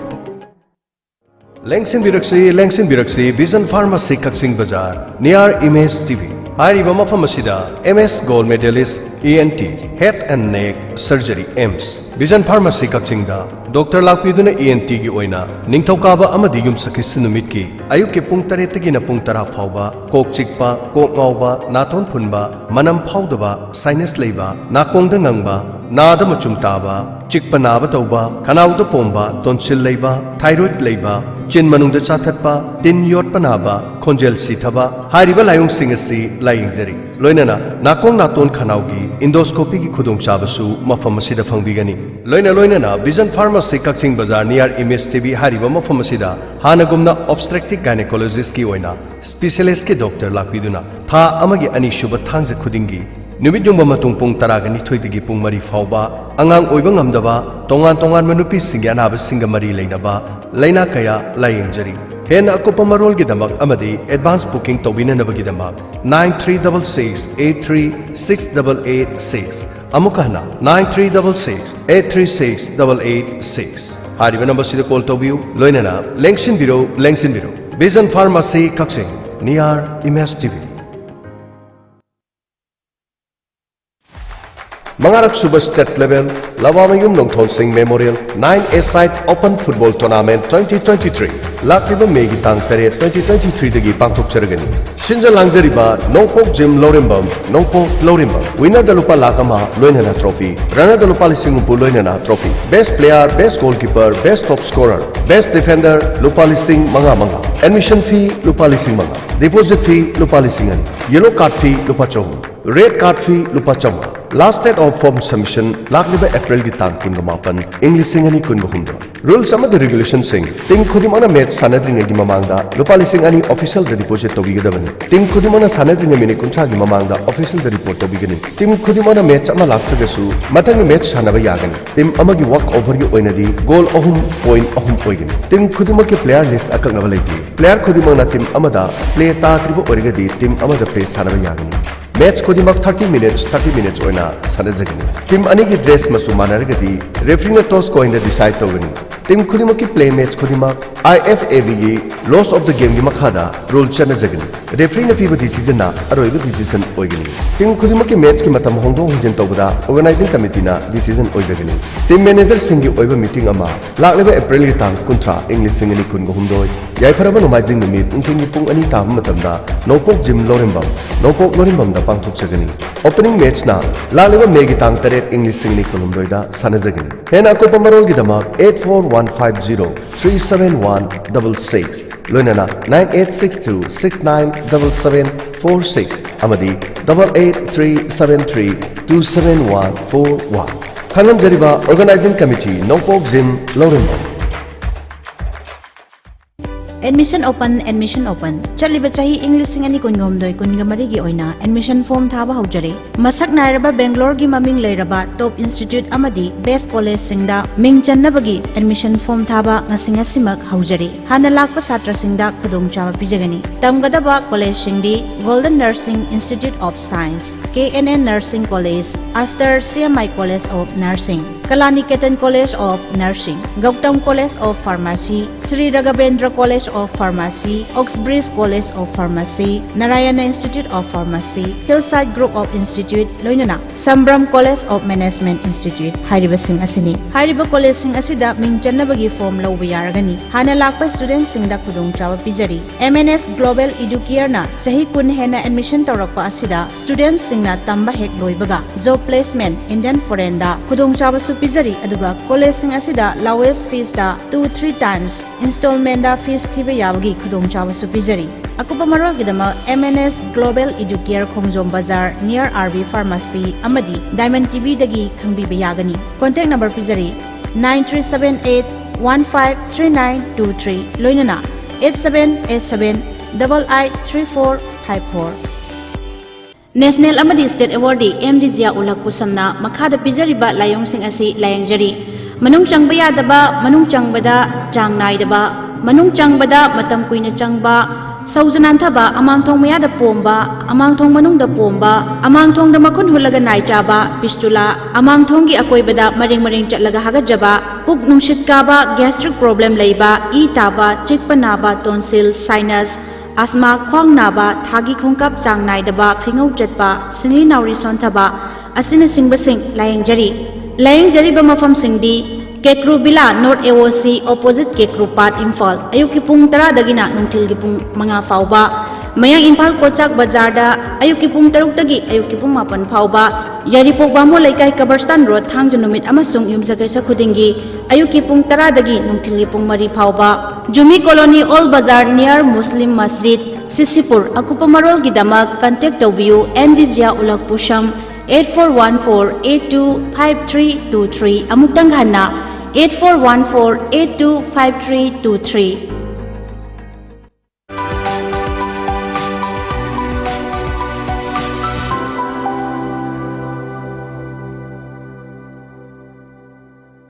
ꯂꯦꯡꯁꯤꯟꯕꯤꯔꯛꯁꯤ, ꯂꯦꯡꯁꯤꯟꯕꯤꯔꯛꯁꯤ, Vision Pharmacy ꯀꯛꯆꯤꯡ ꯕꯖꯥꯔ, near Image T V꯫ ꯍꯥꯏꯔꯤꯕ ꯃꯐꯝ ꯑꯁꯤꯗ M S Gold Medalist, E N T, Head and Neck Surgery, AIIMS, Vision Pharmacy ꯀꯛꯆꯤꯡꯗ doctor ꯂꯥꯛꯄꯤꯗꯨꯅ E N Tꯒꯤ ꯑꯣꯏꯅ ꯅꯤꯡꯊꯧꯀꯥꯕ ꯑꯃꯗꯤ ꯌꯨꯝꯁꯀꯩꯁ ꯅꯨꯃꯤꯠꯀꯤ ꯑꯌꯨꯛꯀꯤ ꯄꯨꯡ ꯇꯔꯦꯠꯇꯒꯤꯅ ꯄꯨꯡ ꯇꯔꯥ ꯐꯥꯎꯕ ꯀꯣꯛ ꯆꯤꯛꯄ, ꯀꯣꯛ ꯉꯥꯎꯕ, ꯅꯥꯇꯣꯟ ꯐꯨꯟꯕ, ꯃꯅꯝ ꯐꯥꯎꯗꯕ, sinus ꯂꯩꯕ, ꯅꯥꯀꯣꯡꯗ ꯉꯪꯕ, ꯅꯥꯗ ꯃꯆꯨꯝ ꯇꯥꯕ, ꯆꯤꯛꯄ ꯅꯥꯕ ꯇꯧꯕ, ꯈꯅꯥꯎꯗ ꯄꯣꯝꯕ, tonsil ꯂꯩꯕ, thyroid ꯂꯩꯕ, ꯆꯤꯟ ꯃꯅꯨꯡꯗ ꯆꯥꯊꯠꯄ, ꯇꯤꯟ ꯌꯣꯠꯄ ꯅꯥꯕ, ꯈꯣꯟꯖꯦꯜ ꯁꯤꯊꯕ ꯍꯥꯏꯔꯤꯕ ꯂꯥꯏꯑꯣꯡꯁꯤꯡ ꯑꯁꯤ ꯂꯥꯌꯦꯡꯖꯔꯤ꯫ ꯂꯣꯏꯅꯅ ꯅꯥꯀꯣꯡ ꯅꯥꯇꯣꯟ ꯈꯅꯥꯎꯒꯤ endoscopyꯒꯤ ꯈꯨꯗꯣꯡꯆꯥꯕꯁꯨ ꯃꯐꯝ ꯑꯁꯤꯗ ꯐꯪꯕꯤꯒꯅꯤ꯫ ꯂꯣꯏꯅ ꯂꯣꯏꯅꯅ Vision Pharmacy ꯀꯛꯆꯤꯡ ꯕꯖꯥꯔ, near Image T V ꯍꯥꯏꯔꯤꯕ ꯃꯐꯝ ꯑꯁꯤꯗ ꯍꯥꯟꯅꯒꯨꯝꯅ obstetric gynecologistꯀꯤ ꯑꯣꯏꯅ specialistꯀꯤ ꯗꯣꯛꯇꯔ ꯂꯥꯛꯄꯤꯗꯨꯅ ꯊꯥ ꯑꯃꯒꯤ ꯑꯅꯤꯁꯨꯕ ꯊꯥꯡꯖ ꯈꯨꯗꯤꯡꯒꯤ ꯅꯨꯃꯤꯠ ꯌꯨꯡꯕ ꯃꯇꯨꯡ ꯄꯨꯡ ꯇꯔꯥꯒ ꯅꯤꯊꯣꯏꯗꯒꯤ ꯄꯨꯡ ꯃꯔꯤ ꯐꯥꯎꯕ ꯑꯉꯥꯡ ꯑꯣꯏꯕ ꯉꯝꯗꯕ, ꯇꯣꯉꯥꯟ ꯇꯣꯉꯥꯟꯕ ꯅꯨꯄꯤꯁꯤꯡꯒꯤ ꯑꯅꯥꯕꯁꯤꯡꯒ ꯃꯔꯤ ꯂꯩꯅꯕ ꯂꯥꯏꯅꯥ ꯀꯌꯥ ꯂꯥꯌꯦꯡꯖꯔꯤ꯫ ꯍꯦꯟꯅ ꯑꯀꯨꯞꯄ ꯃꯔꯣꯜꯒꯤꯗꯃꯛ ꯑꯃꯗꯤ advance booking ꯇꯧꯕꯤꯅꯅꯕꯒꯤꯗꯃꯛ nine three double six eight three six double eight six, ꯑꯃꯨꯛꯀ ꯍꯟꯅ nine three double six eight three six double eight six꯫ ꯍꯥꯏꯔꯤꯕ ꯅꯝꯕꯔꯁꯤꯗ ꯀꯣꯜ ꯇꯧꯕꯤꯌꯨ, ꯂꯣꯏꯅꯅ ꯂꯦꯡꯁꯤꯟꯕꯤꯔꯣ, ꯂꯦꯡꯁꯤꯟꯕꯤꯔꯣ꯫ Vision Pharmacy ꯀꯛꯆꯤꯡ, near Image T V꯫ ꯃꯉꯥꯔꯛ ꯁꯨꯕ state level ꯂꯋꯥꯃꯌꯨꯝ ꯅꯣꯡꯊꯣꯟ ꯁꯤꯡ Memorial nine A side Open Football Tournament twenty twenty-three ꯂꯥꯛꯂꯤꯕ ꯃꯦꯒꯤ ꯇꯥꯡ ꯇꯔꯦꯠ, twenty twenty-three ꯗꯒꯤ ꯄꯥꯡꯊꯣꯛꯆꯔꯒꯅꯤ꯫ ꯁꯤꯟꯖ ꯂꯥꯡꯖꯔꯤꯕ ꯅꯣꯡꯄꯣꯛ ꯖꯤꯝ ꯂꯧꯔꯦꯝꯕꯝ, ꯅꯣꯡꯄꯣꯛ ꯂꯧꯔꯦꯝꯕꯝ꯫ Winner ꯗ ꯂꯨꯄꯥ ꯂꯥꯈ ꯑꯃ, ꯂꯣꯏꯅꯅ trophy꯫ Runner ꯗ ꯂꯨꯄꯥ ꯂꯤꯁꯤꯡ ꯍꯨꯝꯐꯨ, ꯂꯣꯏꯅꯅ trophy꯫ Best player, best goalkeeper, best top scorer, best defender ꯂꯨꯄꯥ ꯂꯤꯁꯤꯡ ꯃꯉꯥ ꯃꯉꯥ꯫ Admission fee ꯂꯨꯄꯥ ꯂꯤꯁꯤꯡ ꯃꯉꯥ꯫ Deposit fee ꯂꯨꯄꯥ ꯂꯤꯁꯤꯡ ꯑꯅꯤ꯫ Yellow card fee ꯂꯨꯄꯥ ꯆꯍꯨꯝ꯫ Red card fee ꯂꯨꯄꯥ ꯆꯥꯝꯃꯉꯥ꯫ Last date of form submission ꯂꯥꯛꯂꯤꯕ April ꯒꯤ ꯇꯥꯡ ꯀꯨꯟꯒ ꯃꯥꯄꯟ, ꯏꯪ ꯂꯤꯁꯤꯡ ꯑꯅꯤ ꯀꯨꯟꯒ ꯍꯨꯝꯗꯣꯏ꯫ Rules ꯑꯃꯗꯤ regulation ꯁꯤꯡ: team ꯈꯨꯗꯤꯡꯃꯛꯅ match ꯁꯥꯟꯅꯗ꯭ꯔꯤꯉꯩꯒꯤ ꯃꯃꯥꯡꯗ ꯂꯨꯄꯥ ꯂꯤꯁꯤꯡ ꯑꯅꯤ official ꯗ deposit ꯇꯧꯕꯤꯒꯗꯕꯅꯤ꯫ Team ꯈꯨꯗꯤꯡꯃꯛꯅ ꯁꯥꯟꯅꯗ꯭ꯔꯤꯉꯩ minute ꯀꯨꯟꯊ꯭ꯔꯥꯒꯤ ꯃꯃꯥꯡꯗ official ꯗ report ꯇꯧꯕꯤꯒꯅꯤ꯫ Team ꯈꯨꯗꯤꯡꯃꯛꯅ match ꯑꯃ ꯂꯥꯛꯇ꯭ꯔꯒꯁꯨ ꯃꯊꯪꯒꯤ match ꯁꯥꯟꯅꯕ ꯌꯥꯒꯅꯤ꯫ Team ꯑꯃꯒꯤ walk over ꯒꯤ ꯑꯣꯏꯅꯗꯤ goal ꯑꯍꯨꯝ, point ꯑꯍꯨꯝ ꯑꯣꯏꯒꯅꯤ꯫ Team ꯈꯨꯗꯤꯡꯃꯛꯀꯤ player list ꯑꯀꯛꯅꯕ ꯂꯩꯇꯦ꯫ Player ꯈꯨꯗꯤꯡꯃꯛꯅ team ꯑꯃꯗ play ꯇꯥꯗ꯭ꯔꯤꯕ ꯑꯣꯏꯔꯒꯗꯤ team ꯑꯃꯗ play ꯁꯥꯟꯅꯕ ꯌꯥꯒꯅꯤ꯫ Match ꯈꯨꯗꯤꯡꯃꯛ thirty minutes, thirty minutes ꯑꯣꯏꯅ ꯁꯥꯟꯅꯖꯒꯅꯤ꯫ Team ꯑꯅꯤꯒꯤ dress ꯃꯆꯨ ꯃꯥꯟꯅꯔꯒꯗꯤ referee ꯅ toss coin ꯗ decide ꯇꯧꯒꯅꯤ꯫ Team ꯈꯨꯗꯤꯡꯃꯛꯀꯤ play match ꯈꯨꯗꯤꯡꯃꯛ I F A B ꯒꯤ Laws of the Game ꯒꯤ ꯃꯈꯥꯗ rule ꯆꯠꯅꯖꯒꯅꯤ꯫ Referee ꯅ ꯄꯤꯕ decision ꯅ ꯑꯔꯣꯏꯕ decision ꯑꯣꯏꯒꯅꯤ꯫ Team ꯈꯨꯗꯤꯡꯃꯛꯀꯤ match ꯀꯤ ꯃꯇꯝ ꯍꯣꯡꯗꯣꯛ ꯍꯣꯡꯖꯤꯟ ꯇꯧꯕꯗ organizing committee ꯅ decision ꯑꯣꯏꯖꯒꯅꯤ꯫ Team manager ꯁꯤꯡꯒꯤ ꯑꯣꯏꯕ meeting ꯑꯃ ꯂꯥꯛꯂꯤꯕ April ꯒꯤ ꯇꯥꯡ ꯀꯨꯟꯊ꯭ꯔꯥ, ꯏꯪ ꯂꯤꯁꯤꯡ ꯑꯅꯤ ꯀꯨꯟꯒ ꯍꯨꯝꯗꯣꯏ, ꯌꯥꯏꯐꯔꯕ ꯅꯣꯡꯃꯥꯏꯖꯤꯡ ꯅꯨꯃꯤꯠ ꯅꯨꯡꯊꯤꯜꯒꯤ ꯄꯨꯡ ꯑꯅꯤ ꯇꯥꯕ ꯃꯇꯝꯗ ꯅꯣꯡꯄꯣꯛ ꯖꯤꯝ ꯂꯧꯔꯦꯝꯕꯝ, ꯅꯣꯡꯄꯣꯛ ꯂꯧꯔꯦꯝꯕꯝꯗ ꯄꯥꯡꯊꯣꯛꯆꯒꯅꯤ꯫ Opening match ꯅ ꯂꯥꯛꯂꯤꯕ ꯃꯦꯒꯤ ꯇꯥꯡ ꯇꯔꯦꯠ, ꯏꯪ ꯂꯤꯁꯤꯡ ꯑꯅꯤ ꯀꯨꯟꯍꯨꯝꯗꯣꯏꯗ ꯁꯥꯟꯅꯖꯒꯅꯤ꯫ ꯍꯦꯟꯅ ꯑꯀꯨꯞꯄ ꯃꯔꯣꯜꯒꯤꯗꯃꯛ eight four one five zero three seven one double six, ꯂꯣꯏꯅꯅ nine eight six two six nine double seven four six ꯑꯃꯗꯤ double eight three seven three two seven one four one꯫ ꯈꯪꯍꯟꯖꯔꯤꯕ organizing committee, ꯅꯣꯡꯄꯣꯛ gym ꯂꯧꯔꯦꯝꯕꯝ꯫ Admission open, admission open. ꯆꯠꯂꯤꯕ ꯆꯍꯤ ꯏꯪ ꯂꯤꯁꯤꯡ ꯑꯅꯤ ꯀꯨꯟꯒ ꯍꯨꯝꯗꯣꯏ ꯀꯨꯟꯒ ꯃꯔꯤꯒꯤ ꯑꯣꯏꯅ admission form ꯊꯥꯕ ꯍꯧꯖꯔꯦ꯫ ꯃꯁꯛ ꯅꯥꯏꯔꯕ ꯕꯦꯡꯒ꯭ꯂꯣꯔꯒꯤ ꯃꯃꯤꯡ ꯂꯩꯔꯕ top institute ꯑꯃꯗꯤ best collegeꯁꯤꯡꯗ ꯃꯤꯡ ꯆꯟꯅꯕꯒꯤ admission form ꯊꯥꯕ ꯉꯁꯤ ꯉꯁꯤꯃꯛ ꯍꯧꯖꯔꯦ꯫ ꯍꯥꯟꯅ ꯂꯥꯛꯄ ꯁꯥꯇ꯭ꯔꯁꯤꯡꯗ ꯈꯨꯗꯣꯡꯆꯥꯕ ꯄꯤꯖꯒꯅꯤ꯫ ꯇꯝꯒꯗꯕ collegeꯁꯤꯡꯗꯤ Golden Nursing Institute of Science, K N N Nursing College, Aster C M I College of Nursing, Kalaniketen College of Nursing, Gautam College of Pharmacy, Sri Raghavendra College of Pharmacy, Oxbridge College of Pharmacy, Narayana Institute of Pharmacy, Hillside Group of Institute, ꯂꯣꯏꯅꯅ Sambram College of Management Institute ꯍꯥꯏꯔꯤꯕꯁꯤꯡ ꯑꯁꯤꯅꯤ꯫ ꯍꯥꯏꯔꯤꯕ collegeꯁꯤꯡ ꯑꯁꯤꯗ ꯃꯤꯡ ꯆꯟꯅꯕꯒꯤ form ꯂꯧꯕ ꯌꯥꯔꯒꯅꯤ꯫ ꯍꯥꯟꯅ ꯂꯥꯛꯄ studentꯁꯤꯡꯗ ꯈꯨꯗꯣꯡꯆꯥꯕ ꯄꯤꯖꯔꯤ꯫ M N S Global Educareꯅ ꯆꯍꯤ ꯀꯨꯟ ꯍꯦꯟꯅ admission ꯇꯧꯔꯛꯄ ꯑꯁꯤꯗ studentꯁꯤꯡꯅ ꯇꯝꯕ ꯍꯦꯛ ꯂꯣꯏꯕꯒ job placement Indian foreignꯗ ꯈꯨꯗꯣꯡꯆꯥꯕꯁꯨ ꯄꯤꯖꯔꯤ, ꯑꯗꯨꯒ collegeꯁꯤꯡ ꯑꯁꯤꯗ lowest feesꯇ two three times installmentꯗ fees ꯊꯤꯕ ꯌꯥꯕꯒꯤ ꯈꯨꯗꯣꯡꯆꯥꯕꯁꯨ ꯄꯤꯖꯔꯤ꯫ ꯑꯀꯨꯞꯄ ꯃꯔꯣꯜꯒꯤꯗꯃꯛ M N S Global Educare ꯈꯣꯡꯖꯣꯝ ꯕꯖꯥꯔ near R V Pharmacy ꯑꯃꯗꯤ Diamond TVꯗꯒꯤ ꯈꯪꯕꯤꯕ ꯌꯥꯒꯅꯤ꯫ Contact number ꯄꯤꯖꯔꯤ, nine three seven eight one five three nine two three, ꯂꯣꯏꯅꯅ eight seven eight seven double eight three four five four꯫ National ꯑꯃꯗꯤ state awardee M D Zia ꯎꯂꯛ ꯄꯨꯁꯝꯅ ꯃꯈꯥꯗ ꯄꯤꯖꯔꯤꯕ ꯂꯥꯏꯑꯣꯡꯁꯤꯡ ꯑꯁꯤ ꯂꯥꯌꯦꯡꯖꯔꯤ꯫ ꯃꯅꯨꯡ ꯆꯪꯕ ꯌꯥꯗꯕ, ꯃꯅꯨꯡ ꯆꯪꯕꯗ ꯆꯥꯡ ꯅꯥꯏꯗꯕ, ꯃꯅꯨꯡ ꯆꯪꯕꯗ ꯃꯇꯝ ꯀꯨꯏꯅ ꯆꯪꯕ, ꯁꯧꯖ ꯅꯥꯟꯊꯕ, ꯑꯃꯥꯡꯊꯣꯡ ꯃꯌꯥꯗ ꯄꯣꯝꯕ, ꯑꯃꯥꯡꯊꯣꯡ ꯃꯅꯨꯡꯗ ꯄꯣꯝꯕ, ꯑꯃꯥꯡꯊꯣꯡꯗ ꯃꯈꯨꯟ ꯍꯨꯠꯂꯒ ꯅꯥꯏ ꯆꯥꯕ, fistula, ꯑꯃꯥꯡꯊꯣꯡꯒꯤ ꯑꯀꯣꯏꯕꯗ ꯃꯔꯦꯡ ꯃꯔꯦꯡ ꯆꯠꯂꯒ ꯍꯥꯒꯠꯆꯕ, ꯄꯨꯛ ꯅꯨꯡꯁꯤꯠ ꯀꯥꯕ, gastric problem ꯂꯩꯕ, ꯏ ꯇꯥꯕ, ꯆꯤꯛꯄ ꯅꯥꯕ, tonsil, sinus, asthma, ꯈ꯭ꯋꯥꯡ ꯅꯥꯕ, ꯊꯥꯒꯤ ꯈꯣꯡꯀꯥꯞ ꯆꯥꯡ ꯅꯥꯏꯗꯕ, ꯐꯤꯉꯧ ꯆꯠꯄ, ꯁꯤꯡꯂꯤ ꯅꯥꯎꯔꯤ ꯁꯣꯟꯊꯕ ꯑꯁꯤꯅꯆꯤꯡꯕꯁꯤꯡ ꯂꯥꯌꯦꯡꯖꯔꯤ꯫ ꯂꯥꯌꯦꯡꯖꯔꯤꯕ ꯃꯐꯝꯁꯤꯡꯗꯤ ꯀꯦꯀ꯭ꯔꯨ ꯕꯤꯂꯥ, North A O C, opposite ꯀꯦꯀ꯭ꯔꯨ ꯄꯥꯠ, ꯏꯝꯐꯥꯜ꯫ ꯑꯌꯨꯛꯀꯤ ꯄꯨꯡ ꯇꯔꯥꯗꯒꯤꯅ ꯅꯨꯡꯊꯤꯜꯒꯤ ꯄꯨꯡ ꯃꯉꯥ ꯐꯥꯎꯕ꯫ ꯃꯌꯥꯡ ꯏꯝꯐꯥꯜ ꯀꯣꯆꯥꯛ ꯕꯖꯥꯔꯗ ꯑꯌꯨꯛꯀꯤ ꯄꯨꯡ ꯇꯔꯨꯛꯇꯒꯤ ꯑꯌꯨꯛꯀꯤ ꯄꯨꯡ ꯃꯥꯄꯟ ꯐꯥꯎꯕ꯫ ꯌꯥꯏꯔꯤꯄꯣꯛ ꯕꯥꯃꯣꯟ ꯂꯩꯀꯥꯏ ꯀꯕꯔꯁꯇꯥꯟ ꯔꯣꯗ, ꯊꯥꯡꯖ ꯅꯨꯃꯤꯠ ꯑꯃꯁꯨꯡ ꯌꯨꯝꯁꯀꯩꯁ ꯈꯨꯗꯤꯡꯒꯤ ꯑꯌꯨꯛꯀꯤ ꯄꯨꯡ ꯇꯔꯥꯗꯒꯤ ꯅꯨꯡꯊꯤꯜꯒꯤ ꯄꯨꯡ ꯃꯔꯤ ꯐꯥꯎꯕ꯫ ꯖꯨꯃꯤ ꯀꯣꯂꯣꯅꯤ, ꯑꯣꯜ ꯕꯖꯥꯔ, near ꯃꯨꯁꯂꯤꯝ ꯃꯁꯖꯤꯗ, ꯁꯤꯁꯤꯄꯨꯔ꯫ ꯑꯀꯨꯞꯄ ꯃꯔꯣꯜꯒꯤꯗꯃꯛ contact ꯇꯧꯕꯤꯌꯨ, M D Zia ꯎꯂꯛ ꯄꯨꯁꯝ, eight four one four eight two five three two three꯫ ꯑꯃꯨꯛꯇꯪ ꯍꯟꯅ, eight four one four eight two five three two three꯫